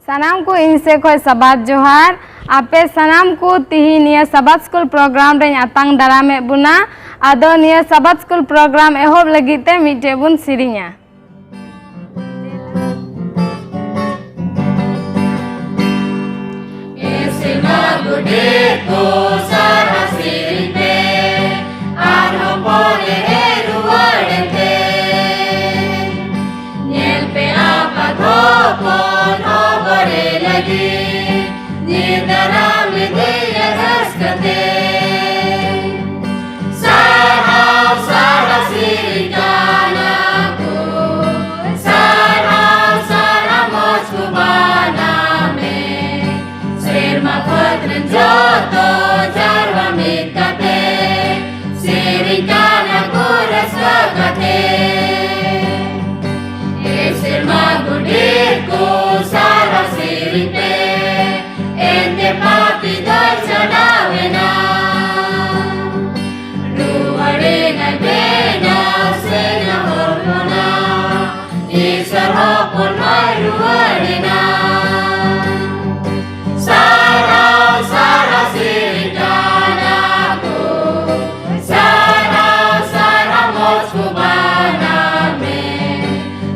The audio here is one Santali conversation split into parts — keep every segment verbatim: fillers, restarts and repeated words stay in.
ᱥᱟᱱᱟᱢ ᱠᱚ ᱤᱧ ᱥᱮᱫ ᱠᱷᱚᱱ ᱥᱟᱵᱟᱫ ᱡᱚᱦᱟᱨ᱾ ᱟᱯᱮ ᱥᱟᱱᱟᱢ ᱠᱚ ᱛᱤᱦᱤᱧ ᱱᱤᱭᱟᱹ ᱥᱟᱵᱟᱫ ᱥᱠᱩᱞ ᱯᱨᱳᱜᱨᱟᱢ ᱨᱮᱧ ᱟᱛᱟᱝ ᱫᱟᱨᱟᱢᱮᱫ ᱵᱚᱱᱟ᱾ ᱟᱫᱚ ᱱᱤᱭᱟᱹ ᱥᱟᱵᱟᱫ ᱥᱠᱩᱞ ᱯᱨᱳᱜᱨᱟᱢ ᱮᱦᱚᱵ ᱞᱟᱹᱜᱤᱫ ᱛᱮ ᱢᱤᱫᱴᱮᱡ ᱵᱚᱱ ᱥᱮᱨᱮᱧᱟ᱾ ᱮ ᱥᱮᱨᱢᱟ ᱜᱚᱰᱮᱛ ᱠᱚ ᱥᱟᱨᱦᱟᱣ ᱥᱮᱨᱮᱧ ᱯᱮ, ᱟᱨᱦᱚᱸ ᱯᱚᱨᱮ ᱦᱮᱡ ᱨᱩᱣᱟᱹᱲ ᱮᱱᱛᱮ᱾ ᱧᱮᱞ ᱯᱮ ᱟᱯᱟᱛ ᱦᱚᱯᱚᱱ ᱦᱚᱵᱚᱨᱮ ᱞᱟᱹᱜᱤᱫ, ᱧᱤᱨ ᱫᱟᱨᱟᱢ ᱤᱫᱤᱭᱟ ᱨᱟᱹᱥᱠᱟᱹ ᱛᱮ᱾ ᱥᱟᱨᱦᱟᱣ, ᱥᱟᱨᱦᱟᱣ ᱥᱮᱨᱮᱧ ᱠᱟᱱᱟ ᱠᱚ, ᱥᱟᱨᱦᱟᱣ, ᱥᱟᱨᱦᱟᱣ ᱢᱚᱡᱽ ᱠᱚ ᱵᱟᱱᱟᱢᱮ᱾ ᱥᱮᱨᱢᱟ ᱯᱷᱟᱹᱫᱽ ᱨᱮᱱ ᱡᱚᱛᱚ ᱡᱟᱨᱣᱟ ᱢᱤᱫ ᱠᱟᱛᱮ, ᱥᱮᱨᱮᱧ ᱠᱟᱱᱟ ᱠᱚ ᱨᱟᱹᱥᱠᱟᱹ ᱠᱟᱛᱮ᱾ ᱮ ᱥᱮᱨᱢᱟ ᱜᱚᱰᱮᱛ ᱠᱚ ᱥᱟᱨᱦᱟᱣ ᱥᱮᱨᱮᱧ ᱯᱮ, ᱮᱱᱛᱮ ᱯᱟᱯᱤ ᱫᱚᱭ ᱪᱟᱞᱟᱣ ᱮᱱᱟ᱾ ᱨᱩᱣᱟᱹᱲ ᱮᱱᱟᱭ ᱵᱮᱱᱟᱣ ᱥᱮᱱᱟ ᱦᱚᱲ ᱠᱷᱚᱱᱟᱜ, ᱤᱥᱚᱨ ᱦᱚᱯᱚᱱ ᱢᱟᱭ ᱨᱩᱣᱟᱹᱲ ᱮᱱᱟ᱾ ᱥᱟᱨᱦᱟᱣ, ᱥᱟᱨᱦᱟᱣ ᱥᱮᱨᱮᱧ ᱠᱟᱱᱟ ᱠᱚ, ᱥᱟᱨᱦᱟᱣ, ᱥᱟᱨᱦᱟᱣ ᱢᱚᱡᱽ ᱠᱚ ᱵᱟᱱᱟᱢᱮ᱾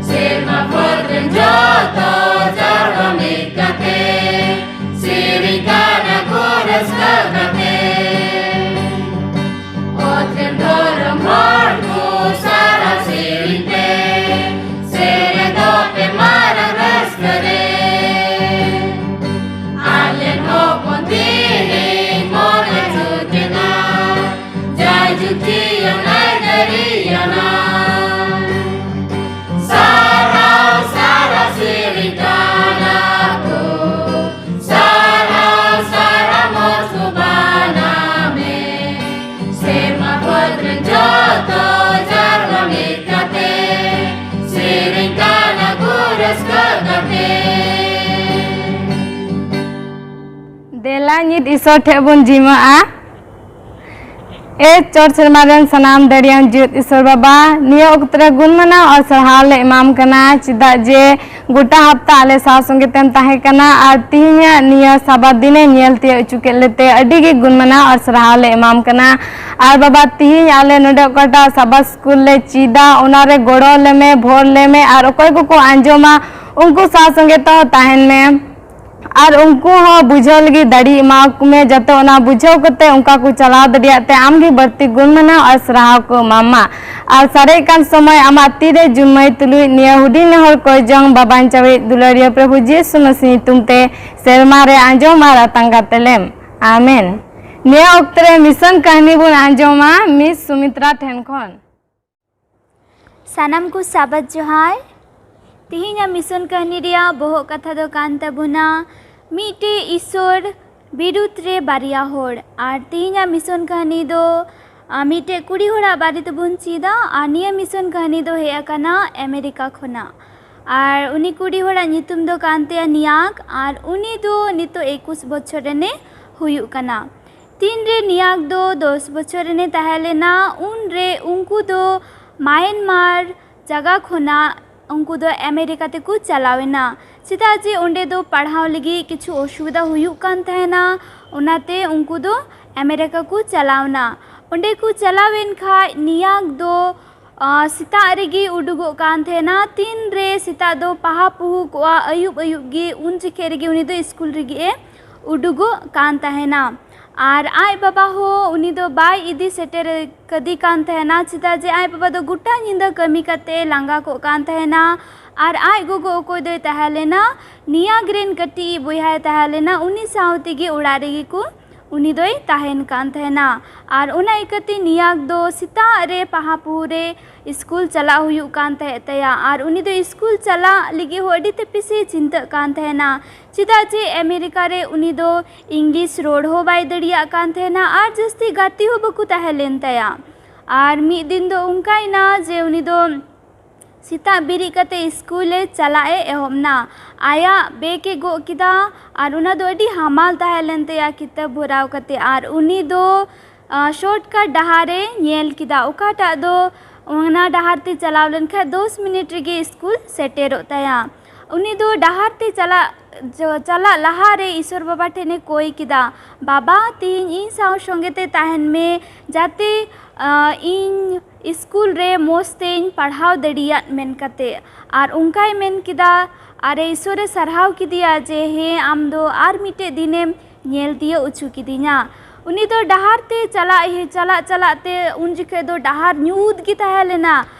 ᱥᱮᱨᱢᱟ ᱯᱷᱟᱹᱫᱽ ᱨᱮᱱ ᱡᱚᱛᱚ ᱡᱟᱨᱣᱟ ᱢᱤᱫ ᱠᱟᱛᱮ, ᱥᱮᱨᱮᱧ ᱠᱟᱱᱟ ᱠᱚ ᱨᱟᱹᱥᱠᱟᱹ ᱠᱟᱛᱮ᱾ ᱚᱛ ᱨᱮᱱ ᱫᱷᱚᱨᱚᱢ ᱦᱚᱲ ᱠᱚ ᱥᱟᱨᱦᱟᱣ ᱥᱮᱨᱮᱧ ᱯᱮ, ᱥᱮᱞᱮᱫᱚᱜ ᱯᱮ ᱢᱟᱨᱟᱝ ᱨᱟᱹᱥᱠᱟᱹ ᱨᱮ᱾ ᱟᱞᱮ ᱦᱚᱯᱚᱱ ᱛᱮᱦᱮᱧ ᱢᱚᱱᱮ ᱡᱩᱛ ᱮᱱᱟ, ᱡᱟᱭᱡᱩᱜᱽ ᱡᱤᱭᱚᱱ ᱟᱹᱭᱫᱟᱹᱨᱤᱭᱟᱱᱟ᱾ ᱥᱟᱨᱦᱟᱣ, ᱥᱟᱨᱦᱟᱣ ᱥᱮᱨᱮᱧ ᱠᱟᱱᱟ ᱠᱚ, ᱥᱟᱨᱦᱟᱣ, ᱥᱟᱨᱦᱟᱣ ᱢᱚᱡᱽ ᱠᱚ ᱵᱟᱱᱟᱢᱮ᱾ ᱥᱮᱨᱢᱟ ᱯᱷᱟᱹᱫᱽ ᱨᱮᱱ ᱡᱚᱛᱚ ᱡᱟᱨᱣᱟ ᱢᱤᱫ ᱠᱟᱛᱮ, ᱥᱮᱨᱮᱧ ᱠᱟᱱᱟ ᱠᱚ ᱨᱟᱹᱥᱠᱟᱹ ᱠᱟᱛᱮ᱾ ᱫᱮᱞᱟ ᱱᱤᱛ ᱤᱥᱚᱨ ᱴᱷᱮᱡ ᱵᱚᱱ ᱡᱤᱢᱟᱹᱜᱼᱟ᱾ ᱮ ᱪᱚᱴ ᱥᱮᱨᱢᱟ ᱨᱮᱱ ᱥᱟᱱᱟᱢ ᱫᱟᱲᱮᱭᱟᱱ ᱡᱤᱭᱟᱹᱛ ᱤᱥᱚᱨ ᱵᱟᱵᱟ, ᱱᱤᱭᱟᱹ ᱚᱠᱛᱚ ᱨᱮ ᱜᱩᱱ ᱢᱟᱱᱟᱣ ᱟᱨ ᱥᱟᱨᱦᱟᱣ ᱞᱮ ᱮᱢᱟᱢ ᱠᱟᱱᱟ, ᱪᱮᱫᱟᱜ ᱡᱮ ᱜᱚᱴᱟ ᱦᱟᱯᱛᱟ ᱟᱞᱮ ᱥᱟᱶ ᱥᱚᱸᱜᱮ ᱛᱮᱢ ᱛᱟᱦᱮᱸ ᱠᱟᱱᱟ ᱟᱨ ᱛᱤᱦᱤᱧᱟᱜ ᱱᱤᱭᱟᱹ ᱥᱟᱵᱟᱫ ᱫᱤᱱᱮ ᱧᱮᱞ ᱛᱤᱭᱳᱜ ᱦᱚᱪᱚ ᱠᱮᱫ ᱞᱮᱛᱮ ᱟᱹᱰᱤ ᱜᱮ ᱜᱩᱱ ᱢᱟᱱᱟᱣ ᱟᱨ ᱥᱟᱨᱦᱟᱣ ᱞᱮ ᱮᱢᱟᱢ ᱠᱟᱱᱟ᱾ ᱟᱨ ᱵᱟᱵᱟ, ᱛᱤᱦᱤᱧ ᱟᱞᱮ ᱱᱚᱰᱮ ᱚᱠᱟᱴᱟᱜ ᱥᱟᱵᱟᱫ ᱥᱠᱩᱞ ᱞᱮ ᱪᱮᱫᱟ, ᱚᱱᱟ ᱨᱮ ᱜᱚᱲᱚ ᱟᱞᱮ ᱢᱮ, ᱵᱷᱳᱨ ᱟᱞᱮ ᱢᱮ ᱟᱨ ᱚᱠᱚᱭ ᱠᱚᱠᱚ ᱟᱸᱡᱚᱢᱟ ᱩᱱᱠᱩ ᱥᱟᱶ ᱥᱚᱸᱜᱮ ᱛᱮᱦᱚᱸ ᱛᱟᱦᱮᱱ ᱢᱮ᱾ ᱟᱨ ᱩᱱᱠᱩ ᱦᱚᱸ ᱵᱩᱡᱷᱟᱹᱣ ᱞᱟᱹᱜᱤᱫ ᱫᱟᱲᱮ ᱮᱢᱟ ᱠᱚ ᱢᱮ, ᱡᱟᱛᱮ ᱚᱱᱟ ᱵᱩᱡᱷᱟᱹᱣ ᱠᱟᱛᱮ ᱚᱱᱠᱟ ᱠᱚ ᱪᱟᱞᱟᱣ ᱫᱟᱲᱮᱭᱟᱜ ᱛᱮ ᱟᱢ ᱜᱮ ᱵᱟᱹᱲᱛᱤ ᱜᱩᱱ ᱢᱟᱱᱟᱣ ᱟᱨ ᱥᱟᱨᱦᱟᱣ ᱠᱚ ᱮᱢᱟᱢ ᱢᱟ᱾ ᱟᱨ ᱥᱟᱨᱮᱡ ᱠᱟᱱ ᱥᱚᱢᱚᱭ ᱟᱢᱟᱜ ᱛᱤᱨᱮ ᱡᱩᱢᱟᱹᱭ ᱛᱩᱞᱩᱡ ᱱᱤᱭᱟᱹ ᱦᱩᱰᱤᱧ ᱱᱮᱦᱚᱨ ᱠᱚᱭ ᱡᱚᱝ ᱵᱟᱵᱟᱧ ᱪᱟᱣᱤᱡ ᱫᱩᱞᱟᱹᱲᱤᱭᱟᱹ ᱯᱨᱚᱵᱷᱩ ᱡᱤᱥᱩ ᱢᱟᱹᱥᱤ ᱧᱩᱛᱩᱢ ᱛᱮ ᱥᱮᱨᱢᱟ ᱨᱮ ᱟᱸᱡᱚᱢ ᱟᱨ ᱟᱛᱟᱝ ᱠᱟᱛᱮ ᱞᱮᱢ᱾ ᱟᱢᱮᱱ᱾ ᱱᱤᱭᱟᱹ ᱚᱠᱛᱮ ᱨᱮ ᱢᱤᱥᱚᱱ ᱠᱟᱹᱦᱱᱤ ᱵᱚᱱ ᱟᱸᱡᱚᱢᱟ ᱢᱤᱥ ᱥᱩᱢᱤᱛᱨᱟ ᱴᱷᱮᱱ ᱠᱷᱚᱱ᱾ ᱥᱟᱱᱟᱢ ᱠᱚ ᱥᱟᱵᱟᱫ ᱡᱚᱦᱟᱨ᱾ ᱛᱮᱦᱮᱧᱟᱜ ᱢᱤᱥᱚᱱ ᱠᱟᱹᱦᱱᱤ ᱨᱮᱭᱟᱜ ᱵᱚᱦᱚᱜ ᱠᱟᱛᱷᱟ ᱫᱚ ᱠᱟᱱ ᱛᱟᱵᱚᱱᱟ ᱢᱤᱫᱴᱮᱡ ᱤᱥᱚᱨ ᱵᱤᱨᱩᱫᱷ ᱨᱮ ᱵᱟᱨᱭᱟ ᱦᱚᱲ᱾ ᱟᱨ ᱛᱮᱦᱮᱧᱟᱜ ᱢᱤᱥᱚᱱ ᱠᱟᱹᱦᱱᱤ ᱫᱚ, ᱟ, ᱢᱤᱫᱴᱮᱡ ᱠᱩᱲᱤ ᱦᱚᱲᱟᱜ ᱵᱟᱨᱮ ᱛᱮᱵᱚᱱ ᱪᱮᱫᱟ᱾ ᱟᱨ ᱱᱤᱭᱟᱹ ᱢᱤᱥᱚᱱ ᱠᱟᱹᱦᱱᱤ ᱫᱚ ᱦᱮᱡ ᱟᱠᱟᱱᱟ ᱟᱢᱮᱨᱤᱠᱟ ᱠᱷᱚᱱᱟᱜ᱾ ᱟᱨ ᱩᱱᱤ ᱠᱩᱲᱤ ᱦᱚᱲᱟᱜ ᱧᱩᱛᱩᱢ ᱫᱚ ᱠᱟᱱ ᱛᱟᱭᱟ ᱱᱤᱭᱟᱠ᱾ ᱟᱨ ᱩᱱᱤ ᱫᱚ ᱱᱤᱛᱚᱜ ᱮᱠᱩᱥ ᱵᱚᱪᱷᱚᱨ ᱨᱮᱱᱮ ᱦᱩᱭᱩᱜ ᱠᱟᱱᱟ᱾ ᱛᱤᱱᱨᱮ ᱱᱤᱭᱟᱠ ᱫᱚ ᱫᱚᱥ ᱵᱚᱪᱷᱚᱨ ᱨᱮᱱᱮ ᱛᱟᱦᱮᱸ ᱞᱮᱱᱟ, ᱩᱱᱨᱮ ᱩᱱᱠᱩ ᱫᱚ ᱢᱟᱭᱟᱱᱢᱟᱨ ᱡᱟᱭᱜᱟ ᱠᱷᱚᱱᱟᱜ ᱩᱱᱠᱩ ᱫᱚ ᱟᱢᱮᱨᱤᱠᱟ ᱛᱮᱠᱚ ᱪᱟᱞᱟᱣ ᱮᱱᱟ᱾ ᱪᱮᱫᱟᱜ ᱡᱮ ᱚᱸᱰᱮ ᱫᱚ ᱯᱟᱲᱦᱟᱣ ᱞᱟᱹᱜᱤᱫ ᱠᱤᱪᱷᱩ ᱚᱥᱩᱵᱤᱫᱷᱟ ᱦᱩᱭᱩᱜ ᱠᱟᱱ ᱛᱟᱦᱮᱱᱟ, ᱚᱱᱟᱛᱮ ᱩᱱᱠᱩ ᱫᱚ ᱟᱢᱮᱨᱤᱠᱟ ᱠᱚ ᱪᱟᱞᱟᱣ ᱮᱱᱟ᱾ ᱚᱸᱰᱮ ᱠᱚ ᱪᱟᱞᱟᱣ ᱮᱱ ᱠᱷᱟᱡ ᱱᱤᱭᱟᱠ ᱫᱚ ᱟᱸ, ᱥᱮᱛᱟᱜ ᱨᱮᱜᱮ ᱩᱰᱩᱠᱚᱜ ᱠᱟᱱ ᱛᱟᱦᱮᱱᱟ᱾ ᱛᱤᱱ ᱨᱮ ᱥᱮᱛᱟᱜ ᱫᱚ ᱯᱟᱦᱟ ᱯᱩᱦᱩ ᱠᱚᱜᱼᱟ, ᱟᱹᱭᱩᱵ ᱟᱹᱭᱩᱵ ᱜᱮ, ᱩᱱ ᱡᱚᱠᱷᱮᱡ ᱨᱮᱜᱮ ᱩᱱᱤ ᱫᱚ ᱥᱠᱩᱞ ᱨᱮᱜᱮ ᱮ ᱩᱰᱩᱠᱚᱜ ᱠᱟᱱ ᱛᱟᱦᱮᱱᱟ᱾ ᱟᱨ ᱟᱡ ᱵᱟᱵᱟ ᱦᱚᱸ ᱩᱱᱤ ᱫᱚ ᱵᱟᱭ ᱤᱫᱤ ᱥᱮᱴᱮᱨ ᱠᱟᱫᱮ ᱠᱟᱱ ᱛᱟᱦᱮᱱᱟ, ᱪᱮᱫᱟᱜ ᱡᱮ ᱟᱡ ᱵᱟᱵᱟ ᱫᱚ ᱜᱚᱴᱟ ᱧᱤᱫᱟᱹ ᱠᱟᱹᱢᱤ ᱠᱟᱛᱮ ᱞᱟᱸᱜᱟ ᱠᱚᱜ ᱠᱟᱱ ᱛᱟᱦᱮᱱᱟ᱾ ᱟᱨ ᱟᱡ ᱜᱚᱜᱚ ᱚᱠᱚᱭ ᱫᱚᱭ ᱛᱟᱦᱮᱸ ᱞᱮᱱᱟ, ᱱᱤᱭᱟᱜᱽ ᱨᱮᱱ ᱠᱟᱹᱴᱤᱡ ᱵᱚᱭᱦᱟᱭ ᱛᱟᱦᱮᱸ ᱞᱮᱱᱟ, ᱩᱱᱤ ᱥᱟᱶ ᱛᱮᱜᱮ ᱚᱲᱟᱜ ᱨᱮᱜᱮ ᱠᱚ ᱩᱱᱤ ᱫᱚᱭ ᱛᱟᱦᱮᱱ ᱠᱟᱱ ᱛᱟᱦᱮᱱᱟ᱾ ᱟᱨ ᱚᱱᱟ ᱤᱠᱟᱹᱛᱮ ᱱᱤᱭᱟᱜᱽ ᱫᱚ ᱥᱮᱛᱟᱜ ᱨᱮ ᱯᱟᱦᱟ ᱯᱩᱦᱩ ᱨᱮ ᱥᱠᱩᱞ ᱪᱟᱞᱟᱜ ᱦᱩᱭᱩᱜ ᱠᱟᱱ ᱛᱟᱦᱮᱸᱫ ᱛᱟᱭᱟ᱾ ᱟᱨ ᱩᱱᱤ ᱫᱚ ᱥᱠᱩᱞ ᱪᱟᱞᱟᱜ ᱞᱟᱹᱜᱤᱫ ᱦᱚᱸ ᱟᱹᱰᱤ ᱛᱮᱫ ᱯᱮᱥᱮ ᱪᱤᱱᱛᱟᱹᱜ ᱠᱟᱱ ᱛᱟᱦᱮᱱᱟ, ᱪᱮᱫᱟᱜ ᱡᱮ ᱟᱢᱮᱨᱤᱠᱟ ᱨᱮ ᱩᱱᱤ ᱫᱚ ᱤᱝᱞᱤᱥ ᱨᱚᱲ ᱦᱚᱸ ᱵᱟᱭ ᱫᱟᱲᱮᱭᱟᱜ ᱠᱟᱱ ᱛᱟᱦᱮᱱᱟ ᱟᱨ ᱡᱟᱹᱥᱛᱤ ᱜᱟᱛᱮ ᱦᱚᱸ ᱵᱟᱠᱚ ᱛᱟᱦᱮᱸ ᱞᱮᱱ ᱛᱟᱭᱟ᱾ ᱟᱨ ᱢᱤᱫ ᱫᱤᱱ ᱫᱚ ᱚᱱᱠᱟᱭᱮᱱᱟ ᱡᱮ ᱩᱱᱤ ᱫᱚ ᱥᱮᱛᱟᱜ ᱵᱮᱨᱮᱫ ᱠᱟᱛᱮ ᱥᱠᱩᱞ ᱮ ᱪᱟᱞᱟᱜ ᱮ ᱮᱦᱚᱵ ᱮᱱᱟ᱾ ᱟᱭᱟᱜ ᱵᱮᱜᱽ ᱮ ᱜᱚᱜ ᱠᱮᱫᱟ ᱟᱨ ᱚᱱᱟ ᱫᱚ ᱟᱹᱰᱤ ᱦᱟᱢᱟᱞ ᱛᱟᱦᱮᱸ ᱞᱮᱱ ᱛᱟᱭᱟ ᱠᱤᱛᱟᱹᱵ ᱵᱷᱚᱨᱟᱣ ᱠᱟᱛᱮ, ᱟᱨ ᱩᱱᱤ ᱫᱚ ᱟᱨ ᱥᱚᱨᱴᱠᱟᱴ ᱰᱟᱦᱟᱨᱮ ᱧᱮᱞ ᱠᱮᱫᱟ, ᱚᱠᱟᱴᱟᱜ ᱫᱚ ᱚᱱᱟ ᱰᱟᱦᱟᱨ ᱛᱮ ᱪᱟᱞᱟᱣ ᱞᱮᱱᱠᱷᱟᱱ ᱫᱚᱥ ᱢᱤᱱᱤᱴ ᱨᱮᱜᱮ ᱥᱠᱩᱞ ᱥᱮᱴᱮᱨᱚᱜ ᱛᱟᱭᱟ᱾ ᱩᱱᱤ ᱫᱚ ᱰᱟᱦᱟᱨ ᱛᱮ ᱪᱟᱞᱟᱜ, ᱪᱟᱞᱟᱜ ᱞᱟᱦᱟᱨᱮ ᱤᱥᱚᱨ ᱵᱟᱵᱟ ᱴᱷᱮᱱᱮ ᱠᱚᱭ ᱠᱮᱫᱟ, "ᱵᱟᱵᱟ, ᱛᱮᱦᱮᱧ ᱤᱧ ᱥᱟᱶ ᱥᱚᱸᱜᱮ ᱛᱮ ᱛᱟᱦᱮᱱ ᱢᱮ, ᱡᱟᱛᱮ ᱤᱧ ᱥᱠᱩᱞ ᱨᱮ ᱢᱚᱡᱽ ᱛᱮᱧ ᱯᱟᱲᱦᱟᱣ ᱫᱟᱲᱮᱭᱟᱜ" ᱢᱮᱱ ᱠᱟᱛᱮ᱾ ᱟᱨ ᱚᱱᱠᱟᱭ ᱢᱮᱱ ᱠᱮᱫᱟ᱾ ᱟᱨ ᱤᱥᱚᱨᱮ ᱥᱟᱨᱦᱟᱣ ᱠᱮᱫᱮᱭᱟ ᱡᱮ, "ᱦᱮᱸ, ᱟᱢ ᱫᱚ ᱟᱨ ᱢᱤᱫᱴᱮᱡ ᱫᱤᱱᱮᱢ ᱧᱮᱞ ᱛᱤᱭᱳᱜ ᱦᱚᱪᱚ ᱠᱤᱫᱤᱧᱟ᱾" ᱩᱱᱤ ᱫᱚ ᱰᱟᱦᱟᱨ ᱛᱮ ᱪᱟᱞᱟᱜ, ᱪᱟᱞᱟᱜ ᱪᱟᱞᱟᱜ ᱛᱮ ᱩᱱ ᱡᱚᱠᱷᱮᱡ ᱫᱚ ᱰᱟᱦᱟᱨ ᱧᱩᱛ ᱜᱮ ᱛᱟᱦᱮᱸ ᱞᱮᱱᱟ᱾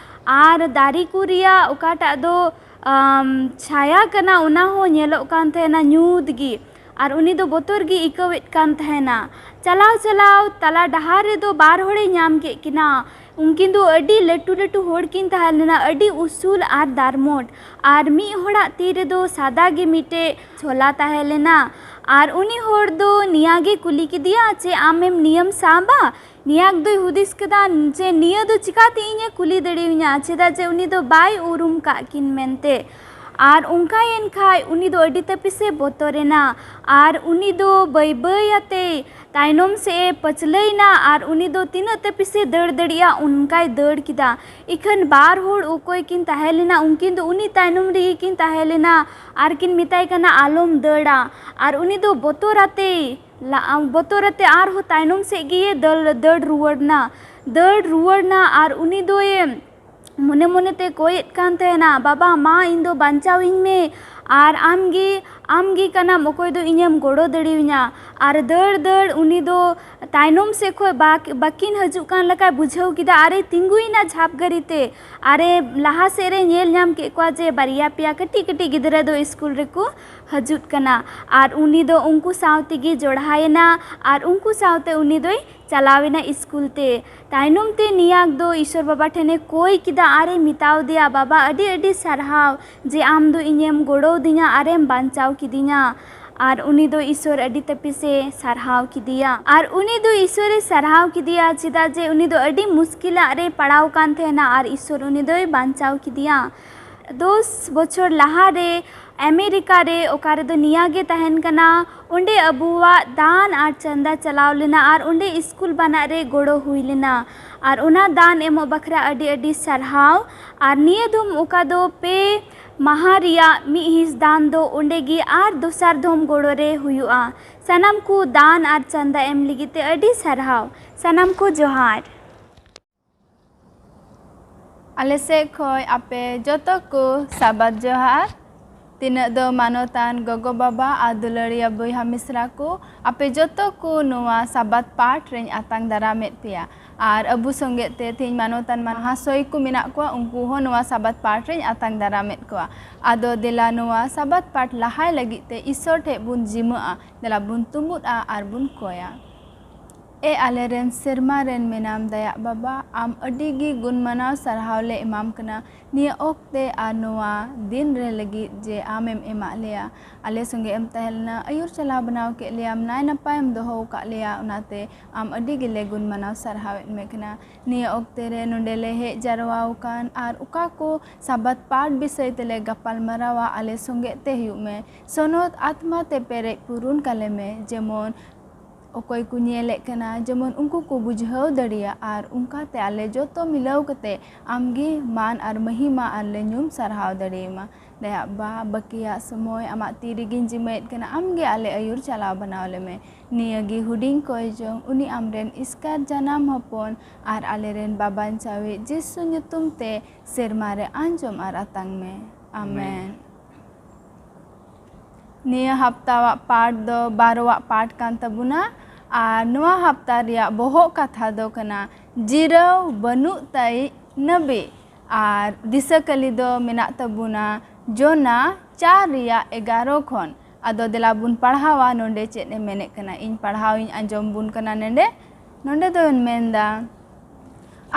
ᱟᱨ ᱫᱟᱨᱮ ᱠᱚ ᱨᱮᱭᱟᱜ ᱚᱠᱟᱴᱟᱜ ᱫᱚ ᱟᱢ, ᱪᱷᱟᱭᱟ ᱠᱟᱱᱟ, ᱚᱱᱟ ᱦᱚᱸ ᱧᱮᱞᱚᱜ ᱠᱟᱱ ᱛᱟᱦᱮᱱᱟ ᱧᱩᱛ ᱜᱮ᱾ ᱟᱨ ᱩᱱᱤ ᱫᱚ ᱵᱚᱛᱚᱨ ᱜᱮ ᱟᱹᱭᱠᱟᱹᱣᱮᱫ ᱠᱟᱱ ᱛᱟᱦᱮᱱᱟ᱾ ᱪᱟᱞᱟᱣ ᱪᱟᱞᱟᱣ ᱛᱟᱞᱟ ᱰᱟᱦᱟᱨ ᱨᱮᱫᱚ ᱵᱟᱨ ᱦᱚᱲᱮ ᱧᱟᱢ ᱠᱮᱫ ᱠᱤᱱᱟ᱾ ᱩᱱᱠᱤᱱ ᱫᱚ ᱟᱹᱰᱤ ᱞᱟᱹᱴᱩ ᱞᱟᱹᱴᱩ ᱦᱚᱲ ᱠᱤᱱ ᱛᱟᱦᱮᱸ ᱞᱮᱱᱟ, ᱟᱹᱰᱤ ᱩᱥᱩᱞ ᱟᱨ ᱫᱟᱨᱢᱚᱴ᱾ ᱟᱨ ᱢᱤᱫ ᱦᱚᱲᱟᱜ ᱛᱤ ᱨᱮᱫᱚ ᱥᱟᱫᱟ ᱜᱮ ᱢᱤᱫᱴᱮᱡ ᱡᱷᱚᱞᱟ ᱛᱟᱦᱮᱸ ᱞᱮᱱᱟ᱾ ᱟᱨ ᱩᱱᱤ ᱦᱚᱲ ᱫᱚ ᱱᱤᱭᱟ ᱜᱮ ᱠᱩᱞᱤ ᱠᱮᱫᱮᱭᱟ ᱡᱮ, "ᱟᱢᱮᱢ ᱱᱤᱭᱟᱹᱢ ᱥᱟᱵᱟ?" ᱱᱤᱭᱟᱜ ᱫᱚᱭ ᱦᱩᱫᱤᱥ ᱠᱮᱫᱟ ᱡᱮ, "ᱱᱤᱭᱟᱹ ᱫᱚ ᱪᱤᱠᱟᱛᱮ ᱤᱧᱮ ᱠᱩᱞᱤ ᱫᱟᱲᱮᱭᱟᱹᱧᱟ, ᱪᱮᱫᱟᱜ ᱡᱮ ᱩᱱᱤ ᱫᱚ ᱵᱟᱭ ᱩᱨᱩᱢ ᱠᱟᱜ ᱠᱤᱱ ᱢᱮᱱᱛᱮ?" ᱟᱨ ᱚᱱᱠᱟᱭᱮᱱ ᱠᱷᱟᱡ ᱩᱱᱤ ᱫᱚ ᱟᱹᱰᱤ ᱛᱟᱹᱯᱤᱥᱮ ᱵᱚᱛᱚᱨᱮᱱᱟ᱾ ᱟᱨ ᱩᱱᱤ ᱫᱚ ᱵᱟᱹᱭ ᱵᱟᱹᱭ ᱟᱛᱮ ᱛᱟᱭᱱᱚᱢ ᱥᱮᱫ ᱮ ᱯᱟᱹᱪᱷᱞᱟᱹᱭᱮᱱᱟ᱾ ᱟᱨ ᱩᱱᱤ ᱫᱚ ᱛᱤᱱᱟᱹᱜ ᱛᱟᱹᱯᱤᱥᱮ ᱫᱟᱹᱲ ᱫᱟᱲᱮᱭᱟᱜᱼᱟ, ᱚᱱᱠᱟᱭ ᱫᱟᱹᱲ ᱠᱮᱫᱟ᱾ ᱤᱠᱷᱟᱹᱱ ᱵᱟᱨ ᱦᱚᱲ ᱚᱠᱚᱭ ᱠᱤᱱ ᱛᱟᱦᱮᱸ ᱞᱮᱱᱟ, ᱩᱱᱠᱤᱱ ᱫᱚ ᱩᱱᱤ ᱛᱟᱭᱱᱚᱢ ᱨᱮᱜᱮ ᱠᱤᱱ ᱛᱟᱦᱮᱸ ᱞᱮᱱᱟ᱾ ᱟᱨ ᱠᱤᱱ ᱢᱮᱛᱟᱭ ᱠᱟᱱᱟ, "ᱟᱞᱚᱢ ᱫᱟᱹᱲᱟ᱾" ᱟᱨ ᱩᱱᱤ ᱫᱚ ᱵᱚᱛᱚᱨ ᱟᱛᱮ ᱞᱟ-, ᱵᱚᱛᱚᱨ ᱟᱛᱮ ᱟᱨᱦᱚᱸ ᱛᱟᱭᱱᱚᱢ ᱥᱮᱫ ᱜᱮ ᱫᱟᱹᱲ, ᱫᱟᱹᱲ ᱨᱩᱣᱟᱹᱲ ᱱᱟ᱾ ᱫᱟᱹᱲ ᱨᱩᱣᱟᱹᱲ ᱱᱟ᱾ ᱟᱨ ᱩᱱᱤ ᱫᱚᱭ ᱢᱚᱱᱮ ᱢᱚᱱᱮ ᱛᱮ ᱠᱚᱭᱮᱫ ᱠᱟᱱ ᱛᱟᱦᱮᱱᱟ, "ᱵᱟᱵᱟ, ᱢᱟ, ᱤᱧ ᱫᱚ ᱵᱟᱧᱪᱟᱣᱤᱧ ᱢᱮ, ᱟᱨ ᱟᱢ ᱜᱮ, ᱟᱢ ᱜᱮ ᱠᱟᱱᱟᱢ ᱚᱠᱚᱭ ᱫᱚ ᱤᱧᱮᱢ ᱜᱚᱲᱚ ᱫᱟᱲᱮᱭᱟᱹᱧᱟ᱾" ᱟᱨ ᱫᱟᱹᱲ ᱫᱟᱹᱲ ᱩᱱᱤ ᱫᱚ ᱛᱟᱭᱱᱚᱢ ᱥᱮᱫ ᱠᱷᱚᱱ ᱵᱟᱠ-, ᱵᱟᱹᱠᱤᱱ ᱦᱤᱡᱩᱜ ᱠᱟᱱ ᱞᱮᱠᱟᱭ ᱵᱩᱡᱷᱟᱹᱣ ᱠᱮᱫᱟ᱾ ᱟᱨᱮ ᱛᱤᱸᱜᱩᱭᱮᱱᱟ ᱡᱷᱟᱯ ᱜᱟᱹᱨᱤ ᱛᱮ᱾ ᱟᱨᱮ ᱞᱟᱦᱟ ᱥᱮᱫ ᱨᱮ ᱧᱮᱞ ᱧᱟᱢ ᱠᱮᱫ ᱠᱚᱣᱟ ᱡᱮ ᱵᱟᱨᱭᱟ ᱯᱮᱭᱟ ᱠᱟᱹᱴᱤᱡ ᱠᱟᱹᱴᱤᱡ ᱜᱤᱫᱽᱨᱟᱹ ᱫᱚ ᱥᱠᱩᱞ ᱨᱮᱠᱚ ᱦᱤᱡᱩᱜ ᱠᱟᱱᱟ᱾ ᱟᱨ ᱩᱱᱤ ᱫᱚ ᱩᱱᱠᱩ ᱥᱟᱶ ᱛᱮᱜᱮ ᱡᱚᱲᱦᱟᱭᱮᱱᱟ᱾ ᱟᱨ ᱩᱱᱠᱩ ᱥᱟᱶᱛᱮ ᱩᱱᱤ ᱫᱚᱭ ᱪᱟᱞᱟᱣᱮᱱᱟ ᱥᱠᱩᱞ ᱛᱮ᱾ ᱛᱟᱭᱱᱚᱢ ᱛᱮ ᱱᱤᱭᱟᱜ ᱫᱚ ᱤᱥᱚᱨ ᱵᱟᱵᱟ ᱴᱷᱮᱱᱮ ᱠᱚᱭ ᱠᱮᱫᱟ ᱟᱨᱮ ᱢᱮᱛᱟᱣ ᱫᱮᱭᱟ, "ᱵᱟᱵᱟ, ᱟᱹᱰᱤ ᱟᱹᱰᱤ ᱥᱟᱨᱦᱟᱣ ᱡᱮ ᱟᱢ ᱫᱚ ᱤᱧᱮᱢ ᱜᱚᱲᱚᱣᱟᱫᱤᱧᱟ ᱟᱨᱮᱢ ᱵᱟᱧᱪᱟᱣ ᱠᱤᱫᱤᱧᱟ᱾" ᱟᱨ ᱩᱱᱤ ᱫᱚ ᱤᱥᱚᱨ ᱟᱹᱰᱤ ᱛᱟᱹᱯᱤᱥᱮ ᱥᱟᱨᱦᱟᱣ ᱠᱮᱫᱮᱭᱟ᱾ ᱟᱨ ᱩᱱᱤ ᱫᱚ ᱤᱥᱚᱨᱮ ᱥᱟᱨᱦᱟᱣ ᱠᱮᱫᱮᱭᱟ, ᱪᱮᱫᱟᱜ ᱡᱮ ᱩᱱᱤ ᱫᱚ ᱟᱹᱰᱤ ᱢᱩᱥᱠᱤᱞᱟᱜ ᱨᱮ ᱯᱟᱲᱟᱣ ᱠᱟᱱ ᱛᱟᱦᱮᱱᱟ ᱟᱨ ᱤᱥᱚᱨ ᱩᱱᱤ ᱫᱚᱭ ᱵᱟᱧᱪᱟᱣ ᱠᱮᱫᱮᱭᱟ᱾ ᱫᱚᱥ ᱵᱚᱪᱷᱚᱨ ᱞᱟᱦᱟ ᱨᱮ ᱟᱢᱮᱨᱤᱠᱟ ᱨᱮ, ᱚᱠᱟ ᱨᱮᱫᱚ ᱱᱤᱭᱟ ᱜᱮ ᱛᱟᱦᱮᱱ ᱠᱟᱱᱟ, ᱚᱸᱰᱮ ᱟᱵᱚᱣᱟᱜ ᱫᱟᱱ ᱟᱨ ᱪᱟᱸᱫᱟ ᱪᱟᱞᱟᱣ ᱞᱮᱱᱟ ᱟᱨ ᱚᱸᱰᱮ ᱥᱠᱩᱞ ᱵᱟᱱᱟᱜ ᱨᱮ ᱜᱚᱲᱚ ᱦᱩᱭ ᱞᱮᱱᱟ᱾ ᱟᱨ ᱚᱱᱟ ᱫᱟᱱ ᱮᱢᱚᱜ ᱵᱟᱠᱷᱨᱟ ᱟᱹᱰᱤ ᱟᱹᱰᱤ ᱥᱟᱨᱦᱟᱣ᱾ ᱟᱨ ᱱᱤᱭᱟᱹ ᱫᱚᱢ ᱚᱠᱟ ᱫᱚ ᱯᱮ ᱢᱟᱦᱟ ᱨᱮᱭᱟᱜ ᱢᱤᱫ ᱦᱤᱸᱥ ᱫᱟᱱ ᱫᱚ ᱚᱸᱰᱮ ᱜᱮ ᱟᱨ ᱫᱚᱥᱟᱨ ᱫᱷᱚᱢ ᱜᱚᱲᱚ ᱨᱮ ᱦᱩᱭᱩᱜᱼᱟ᱾ ᱥᱟᱱᱟᱢ ᱠᱚ ᱫᱟᱱ ᱟᱨ ᱪᱟᱸᱫᱟ ᱮᱢ ᱞᱟᱹᱜᱤᱫ ᱛᱮ ᱟᱹᱰᱤ ᱥᱟᱨᱦᱟᱣ᱾ ᱥᱟᱱᱟᱢ ᱠᱚ ᱡᱚᱦᱟᱨ᱾ ᱟᱞᱮ ᱥᱮᱫ ᱠᱷᱚᱱ ᱟᱯᱮ ᱡᱚᱛᱚ ᱠᱚ ᱥᱟᱵᱟᱫ ᱡᱚᱦᱟᱨ᱾ ᱛᱤᱱᱟᱹᱜ ᱫᱚ ᱢᱟᱱᱚᱛᱟᱱ ᱜᱚᱜᱚ ᱵᱟᱵᱟ ᱟᱨ ᱫᱩᱞᱟᱹᱲᱤᱭᱟᱹ ᱵᱚᱭᱦᱟ ᱢᱤᱥᱨᱟ ᱠᱚ, ᱟᱯᱮ ᱡᱚᱛᱚ ᱠᱚ ᱱᱚᱣᱟ ᱥᱟᱵᱟᱫ ᱯᱟᱴ ᱨᱮᱧ ᱟᱛᱟᱝ ᱫᱟᱨᱟᱢᱮᱫ ᱯᱮᱭᱟ᱾ ᱟᱨ ᱟᱵᱚ ᱥᱚᱸᱜᱮ ᱛᱮ ᱛᱮᱦᱮᱧ ᱢᱟᱱᱚᱛᱟᱱ ᱢᱟᱦᱟᱥᱚᱭ ᱠᱚ ᱢᱮᱱᱟᱜ ᱠᱚᱣᱟ, ᱩᱱᱠᱩ ᱦᱚᱸ ᱱᱚᱣᱟ ᱥᱟᱵᱟᱫ ᱯᱟᱴ ᱨᱮᱧ ᱟᱛᱟᱝ ᱫᱟᱨᱟᱢᱮᱫ ᱠᱚᱣᱟ᱾ ᱟᱫᱚ ᱫᱮᱞᱟ, ᱱᱚᱣᱟ ᱥᱟᱵᱟᱫ ᱯᱟᱴ ᱞᱟᱦᱟᱭ ᱞᱟᱹᱜᱤᱫ ᱛᱮ ᱤᱥᱚᱨ ᱴᱷᱮᱡ ᱵᱚᱱ ᱡᱤᱢᱟᱹᱜᱼᱟ᱾ ᱫᱮᱞᱟ ᱵᱚᱱ ᱛᱩᱢᱩᱫᱼᱟ ᱟᱨ ᱵᱚᱱ ᱠᱚᱭᱟ᱾ ᱮ ᱟᱞᱮ ᱨᱮᱱ ᱥᱮᱨᱢᱟ ᱨᱮᱱ ᱢᱮᱱᱟᱢ ᱫᱟᱭᱟᱜ ᱵᱟᱵᱟ, ᱟᱢ ᱟᱹᱰᱤ ᱜᱮ ᱜᱩᱱ ᱢᱟᱱᱟᱣ ᱥᱟᱨᱦᱟᱣ ᱞᱮ ᱮᱢᱟᱢ ᱠᱟᱱᱟ᱾ ᱱᱤᱭᱟᱹ ᱚᱠᱛᱮ ᱟᱨ ᱱᱚᱣᱟ ᱫᱤᱱ ᱨᱮ ᱞᱟᱹᱜᱤᱫ ᱡᱮ ᱟᱢᱮᱢ ᱮᱢᱟᱜ ᱞᱮᱭᱟ, ᱟᱞᱮ ᱥᱚᱸᱜᱮ ᱮᱢ ᱛᱟᱦᱮᱸ ᱞᱮᱱᱟ, ᱟᱹᱭᱩᱨ ᱪᱟᱞᱟᱣ ᱵᱮᱱᱟᱣ ᱠᱮᱫ ᱞᱮᱭᱟᱢ, ᱱᱟᱭ ᱱᱟᱯᱟᱭ ᱮᱢ ᱫᱚᱦᱚ ᱟᱠᱟᱫ ᱞᱮᱭᱟ, ᱚᱱᱟᱛᱮ ᱟᱢ ᱟᱹᱰᱤ ᱜᱮᱞᱮ ᱜᱩᱱ ᱢᱟᱱᱟᱣ ᱥᱟᱨᱦᱟᱣᱮᱫ ᱢᱮ ᱠᱟᱱᱟ᱾ ᱱᱤᱭᱟᱹ ᱚᱠᱛᱮ ᱨᱮ ᱱᱚᱰᱮ ᱞᱮ ᱦᱮᱡ ᱡᱟᱨᱣᱟ ᱟᱠᱟᱱ ᱟᱨ ᱚᱠᱟ ᱠᱚ ᱥᱟᱵᱟᱫ ᱯᱟᱴ ᱵᱤᱥᱚᱭ ᱛᱮᱞᱮ ᱜᱟᱯᱟᱞ ᱢᱟᱨᱟᱣᱟ, ᱟᱞᱮ ᱥᱚᱸᱜᱮ ᱛᱮ ᱦᱩᱭᱩᱜ ᱢᱮ᱾ ᱥᱚᱱᱚᱛ ᱟᱛᱢᱟ ᱛᱮ ᱯᱮᱨᱮᱡ ᱯᱩᱨᱩᱱ ᱠᱟᱞᱮ ᱢᱮ, ᱡᱮᱢᱚᱱ ᱚᱠᱚᱭ ᱠᱚ ᱧᱮᱞᱮᱫ ᱠᱟᱱᱟ, ᱡᱮᱢᱚᱱ ᱩᱱᱠᱩ ᱠᱚ ᱵᱩᱡᱷᱟᱹᱣ ᱫᱟᱲᱮᱭᱟᱜ ᱟᱨ ᱚᱱᱠᱟᱛᱮ ᱟᱞᱮ ᱡᱚᱛᱚ ᱢᱤᱞᱟᱹᱣ ᱠᱟᱛᱮ ᱟᱢᱜᱮ ᱢᱟᱱ ᱟᱨ ᱢᱟᱹᱦᱤᱢᱟ ᱟᱨ ᱞᱮ ᱧᱩᱢ ᱥᱟᱨᱦᱟᱣ ᱫᱟᱲᱮᱭᱟᱢᱟ᱾ ᱫᱟᱭᱟ ᱵᱟ, ᱵᱟᱹᱠᱤᱭᱟᱜ ᱥᱚᱢᱚᱭ ᱟᱢᱟᱜ ᱛᱤ ᱨᱮᱜᱮᱧ ᱡᱤᱢᱟᱹᱭᱮᱫ ᱠᱟᱱᱟ, ᱟᱢᱜᱮ ᱟᱞᱮ ᱟᱹᱭᱩᱨ ᱪᱟᱞᱟᱣ ᱵᱮᱱᱟᱣ ᱞᱮᱢᱮ᱾ ᱱᱤᱭᱟᱹᱜᱮ ᱦᱩᱰᱤᱧ ᱠᱚᱭ ᱡᱚᱝ ᱩᱱᱤ ᱟᱢᱨᱮᱱ ᱮᱥᱠᱟᱨ ᱡᱟᱱᱟᱢ ᱦᱚᱯᱚᱱ ᱟᱨ ᱟᱞᱮᱨᱮᱱ ᱵᱟᱵᱟᱧᱪᱟᱣᱤᱡ ᱡᱤᱥᱩ ᱧᱩᱛᱩᱢ ᱛᱮ ᱥᱮᱨᱢᱟ ᱨᱮ ᱟᱸᱡᱚᱢ ᱟᱨ ᱟᱛᱟᱝ ᱢᱮ᱾ ᱟᱢᱮᱱ᱾ ᱱᱤᱭᱟᱹ ᱦᱟᱯᱛᱟᱣᱟᱜ ᱯᱟᱴ ᱫᱚ ᱵᱟᱨᱚᱣᱟᱜ ᱯᱟᱴ ᱠᱟᱱ ᱛᱟᱵᱚᱱᱟ᱾ ᱟᱨ ᱱᱚᱣᱟ ᱦᱟᱯᱛᱟ ᱨᱮᱭᱟᱜ ᱵᱚᱦᱚᱜ ᱠᱟᱛᱷᱟ ᱫᱚ ᱠᱟᱱᱟ ᱡᱤᱨᱟᱹᱣ ᱵᱟᱹᱱᱩᱜ ᱛᱟᱭ ᱱᱟᱹᱵᱤ᱾ ᱟᱨ ᱫᱤᱥᱟᱹ ᱠᱟᱹᱞᱤ ᱫᱚ ᱢᱮᱱᱟᱜ ᱛᱟᱵᱚᱱᱟ ᱡᱚᱱᱟ ᱪᱟᱨ ᱨᱮᱭᱟᱜ ᱮᱜᱟᱨᱚ ᱠᱷᱚᱱ᱾ ᱟᱫᱚ ᱫᱮᱞᱟ ᱵᱚᱱ ᱯᱟᱲᱦᱟᱣᱟ ᱱᱚᱰᱮ ᱪᱮᱫ ᱮ ᱢᱮᱱᱮᱫ ᱠᱟᱱᱟ᱾ ᱤᱧ ᱯᱟᱲᱦᱟᱣ ᱤᱧ ᱟᱸᱡᱚᱢ ᱵᱚᱱ ᱠᱟᱱᱟ ᱱᱚᱰᱮ᱾ ᱱᱚᱰᱮ ᱫᱚᱧ ᱢᱮᱱᱫᱟ,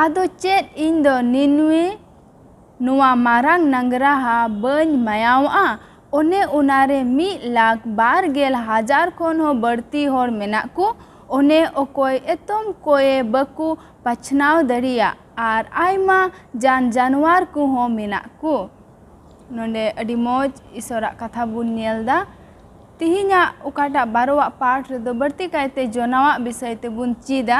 ᱟᱫᱚ ᱪᱮᱫ ᱤᱧ ᱫᱚ ᱱᱤᱱᱣᱮ ᱱᱚᱣᱟ ᱢᱟᱨᱟᱝ ᱱᱟᱝᱜᱽᱨᱟᱦᱟ ᱵᱟᱹᱧ ᱢᱟᱭᱟᱣᱜᱼᱟ? ᱚᱱᱮ ᱚᱱᱟᱨᱮ ᱢᱤᱫ ᱞᱟᱠᱷ ᱵᱟᱨ ᱜᱮᱞ ᱦᱟᱡᱟᱨ ᱠᱷᱚᱱ ᱦᱚᱸ ᱵᱟᱹᱲᱛᱤ ᱦᱚᱲ ᱢᱮᱱᱟᱜ ᱠᱚ᱾ ᱚᱱᱮ ᱚᱠᱚᱭ ᱮᱛᱚᱢ ᱠᱚᱭᱮ ᱵᱟᱠᱚ ᱯᱟᱪᱷᱱᱟᱣ ᱫᱟᱲᱮᱭᱟᱜ ᱟᱨ ᱟᱭᱢᱟ ᱡᱟᱱ ᱡᱟᱱᱣᱟᱨ ᱠᱚᱦᱚᱸ ᱢᱮᱱᱟᱜ ᱠᱚ᱾ ᱱᱚᱰᱮ ᱟᱹᱰᱤ ᱢᱚᱡᱽ ᱤᱥᱚᱨᱟᱜ ᱠᱟᱛᱷᱟ ᱵᱚᱱ ᱧᱮᱞ ᱮᱫᱟ᱾ ᱛᱤᱦᱤᱧᱟᱜ ᱚᱠᱟᱴᱟᱜ ᱵᱟᱨᱚᱣᱟᱜ ᱯᱟᱴ ᱨᱮᱫᱚ ᱵᱟᱹᱲᱛᱤ ᱠᱟᱭᱛᱮ ᱡᱚᱱᱟᱣᱟᱜ ᱵᱤᱥᱚᱭ ᱛᱮᱵᱚᱱ ᱪᱮᱫᱟ᱾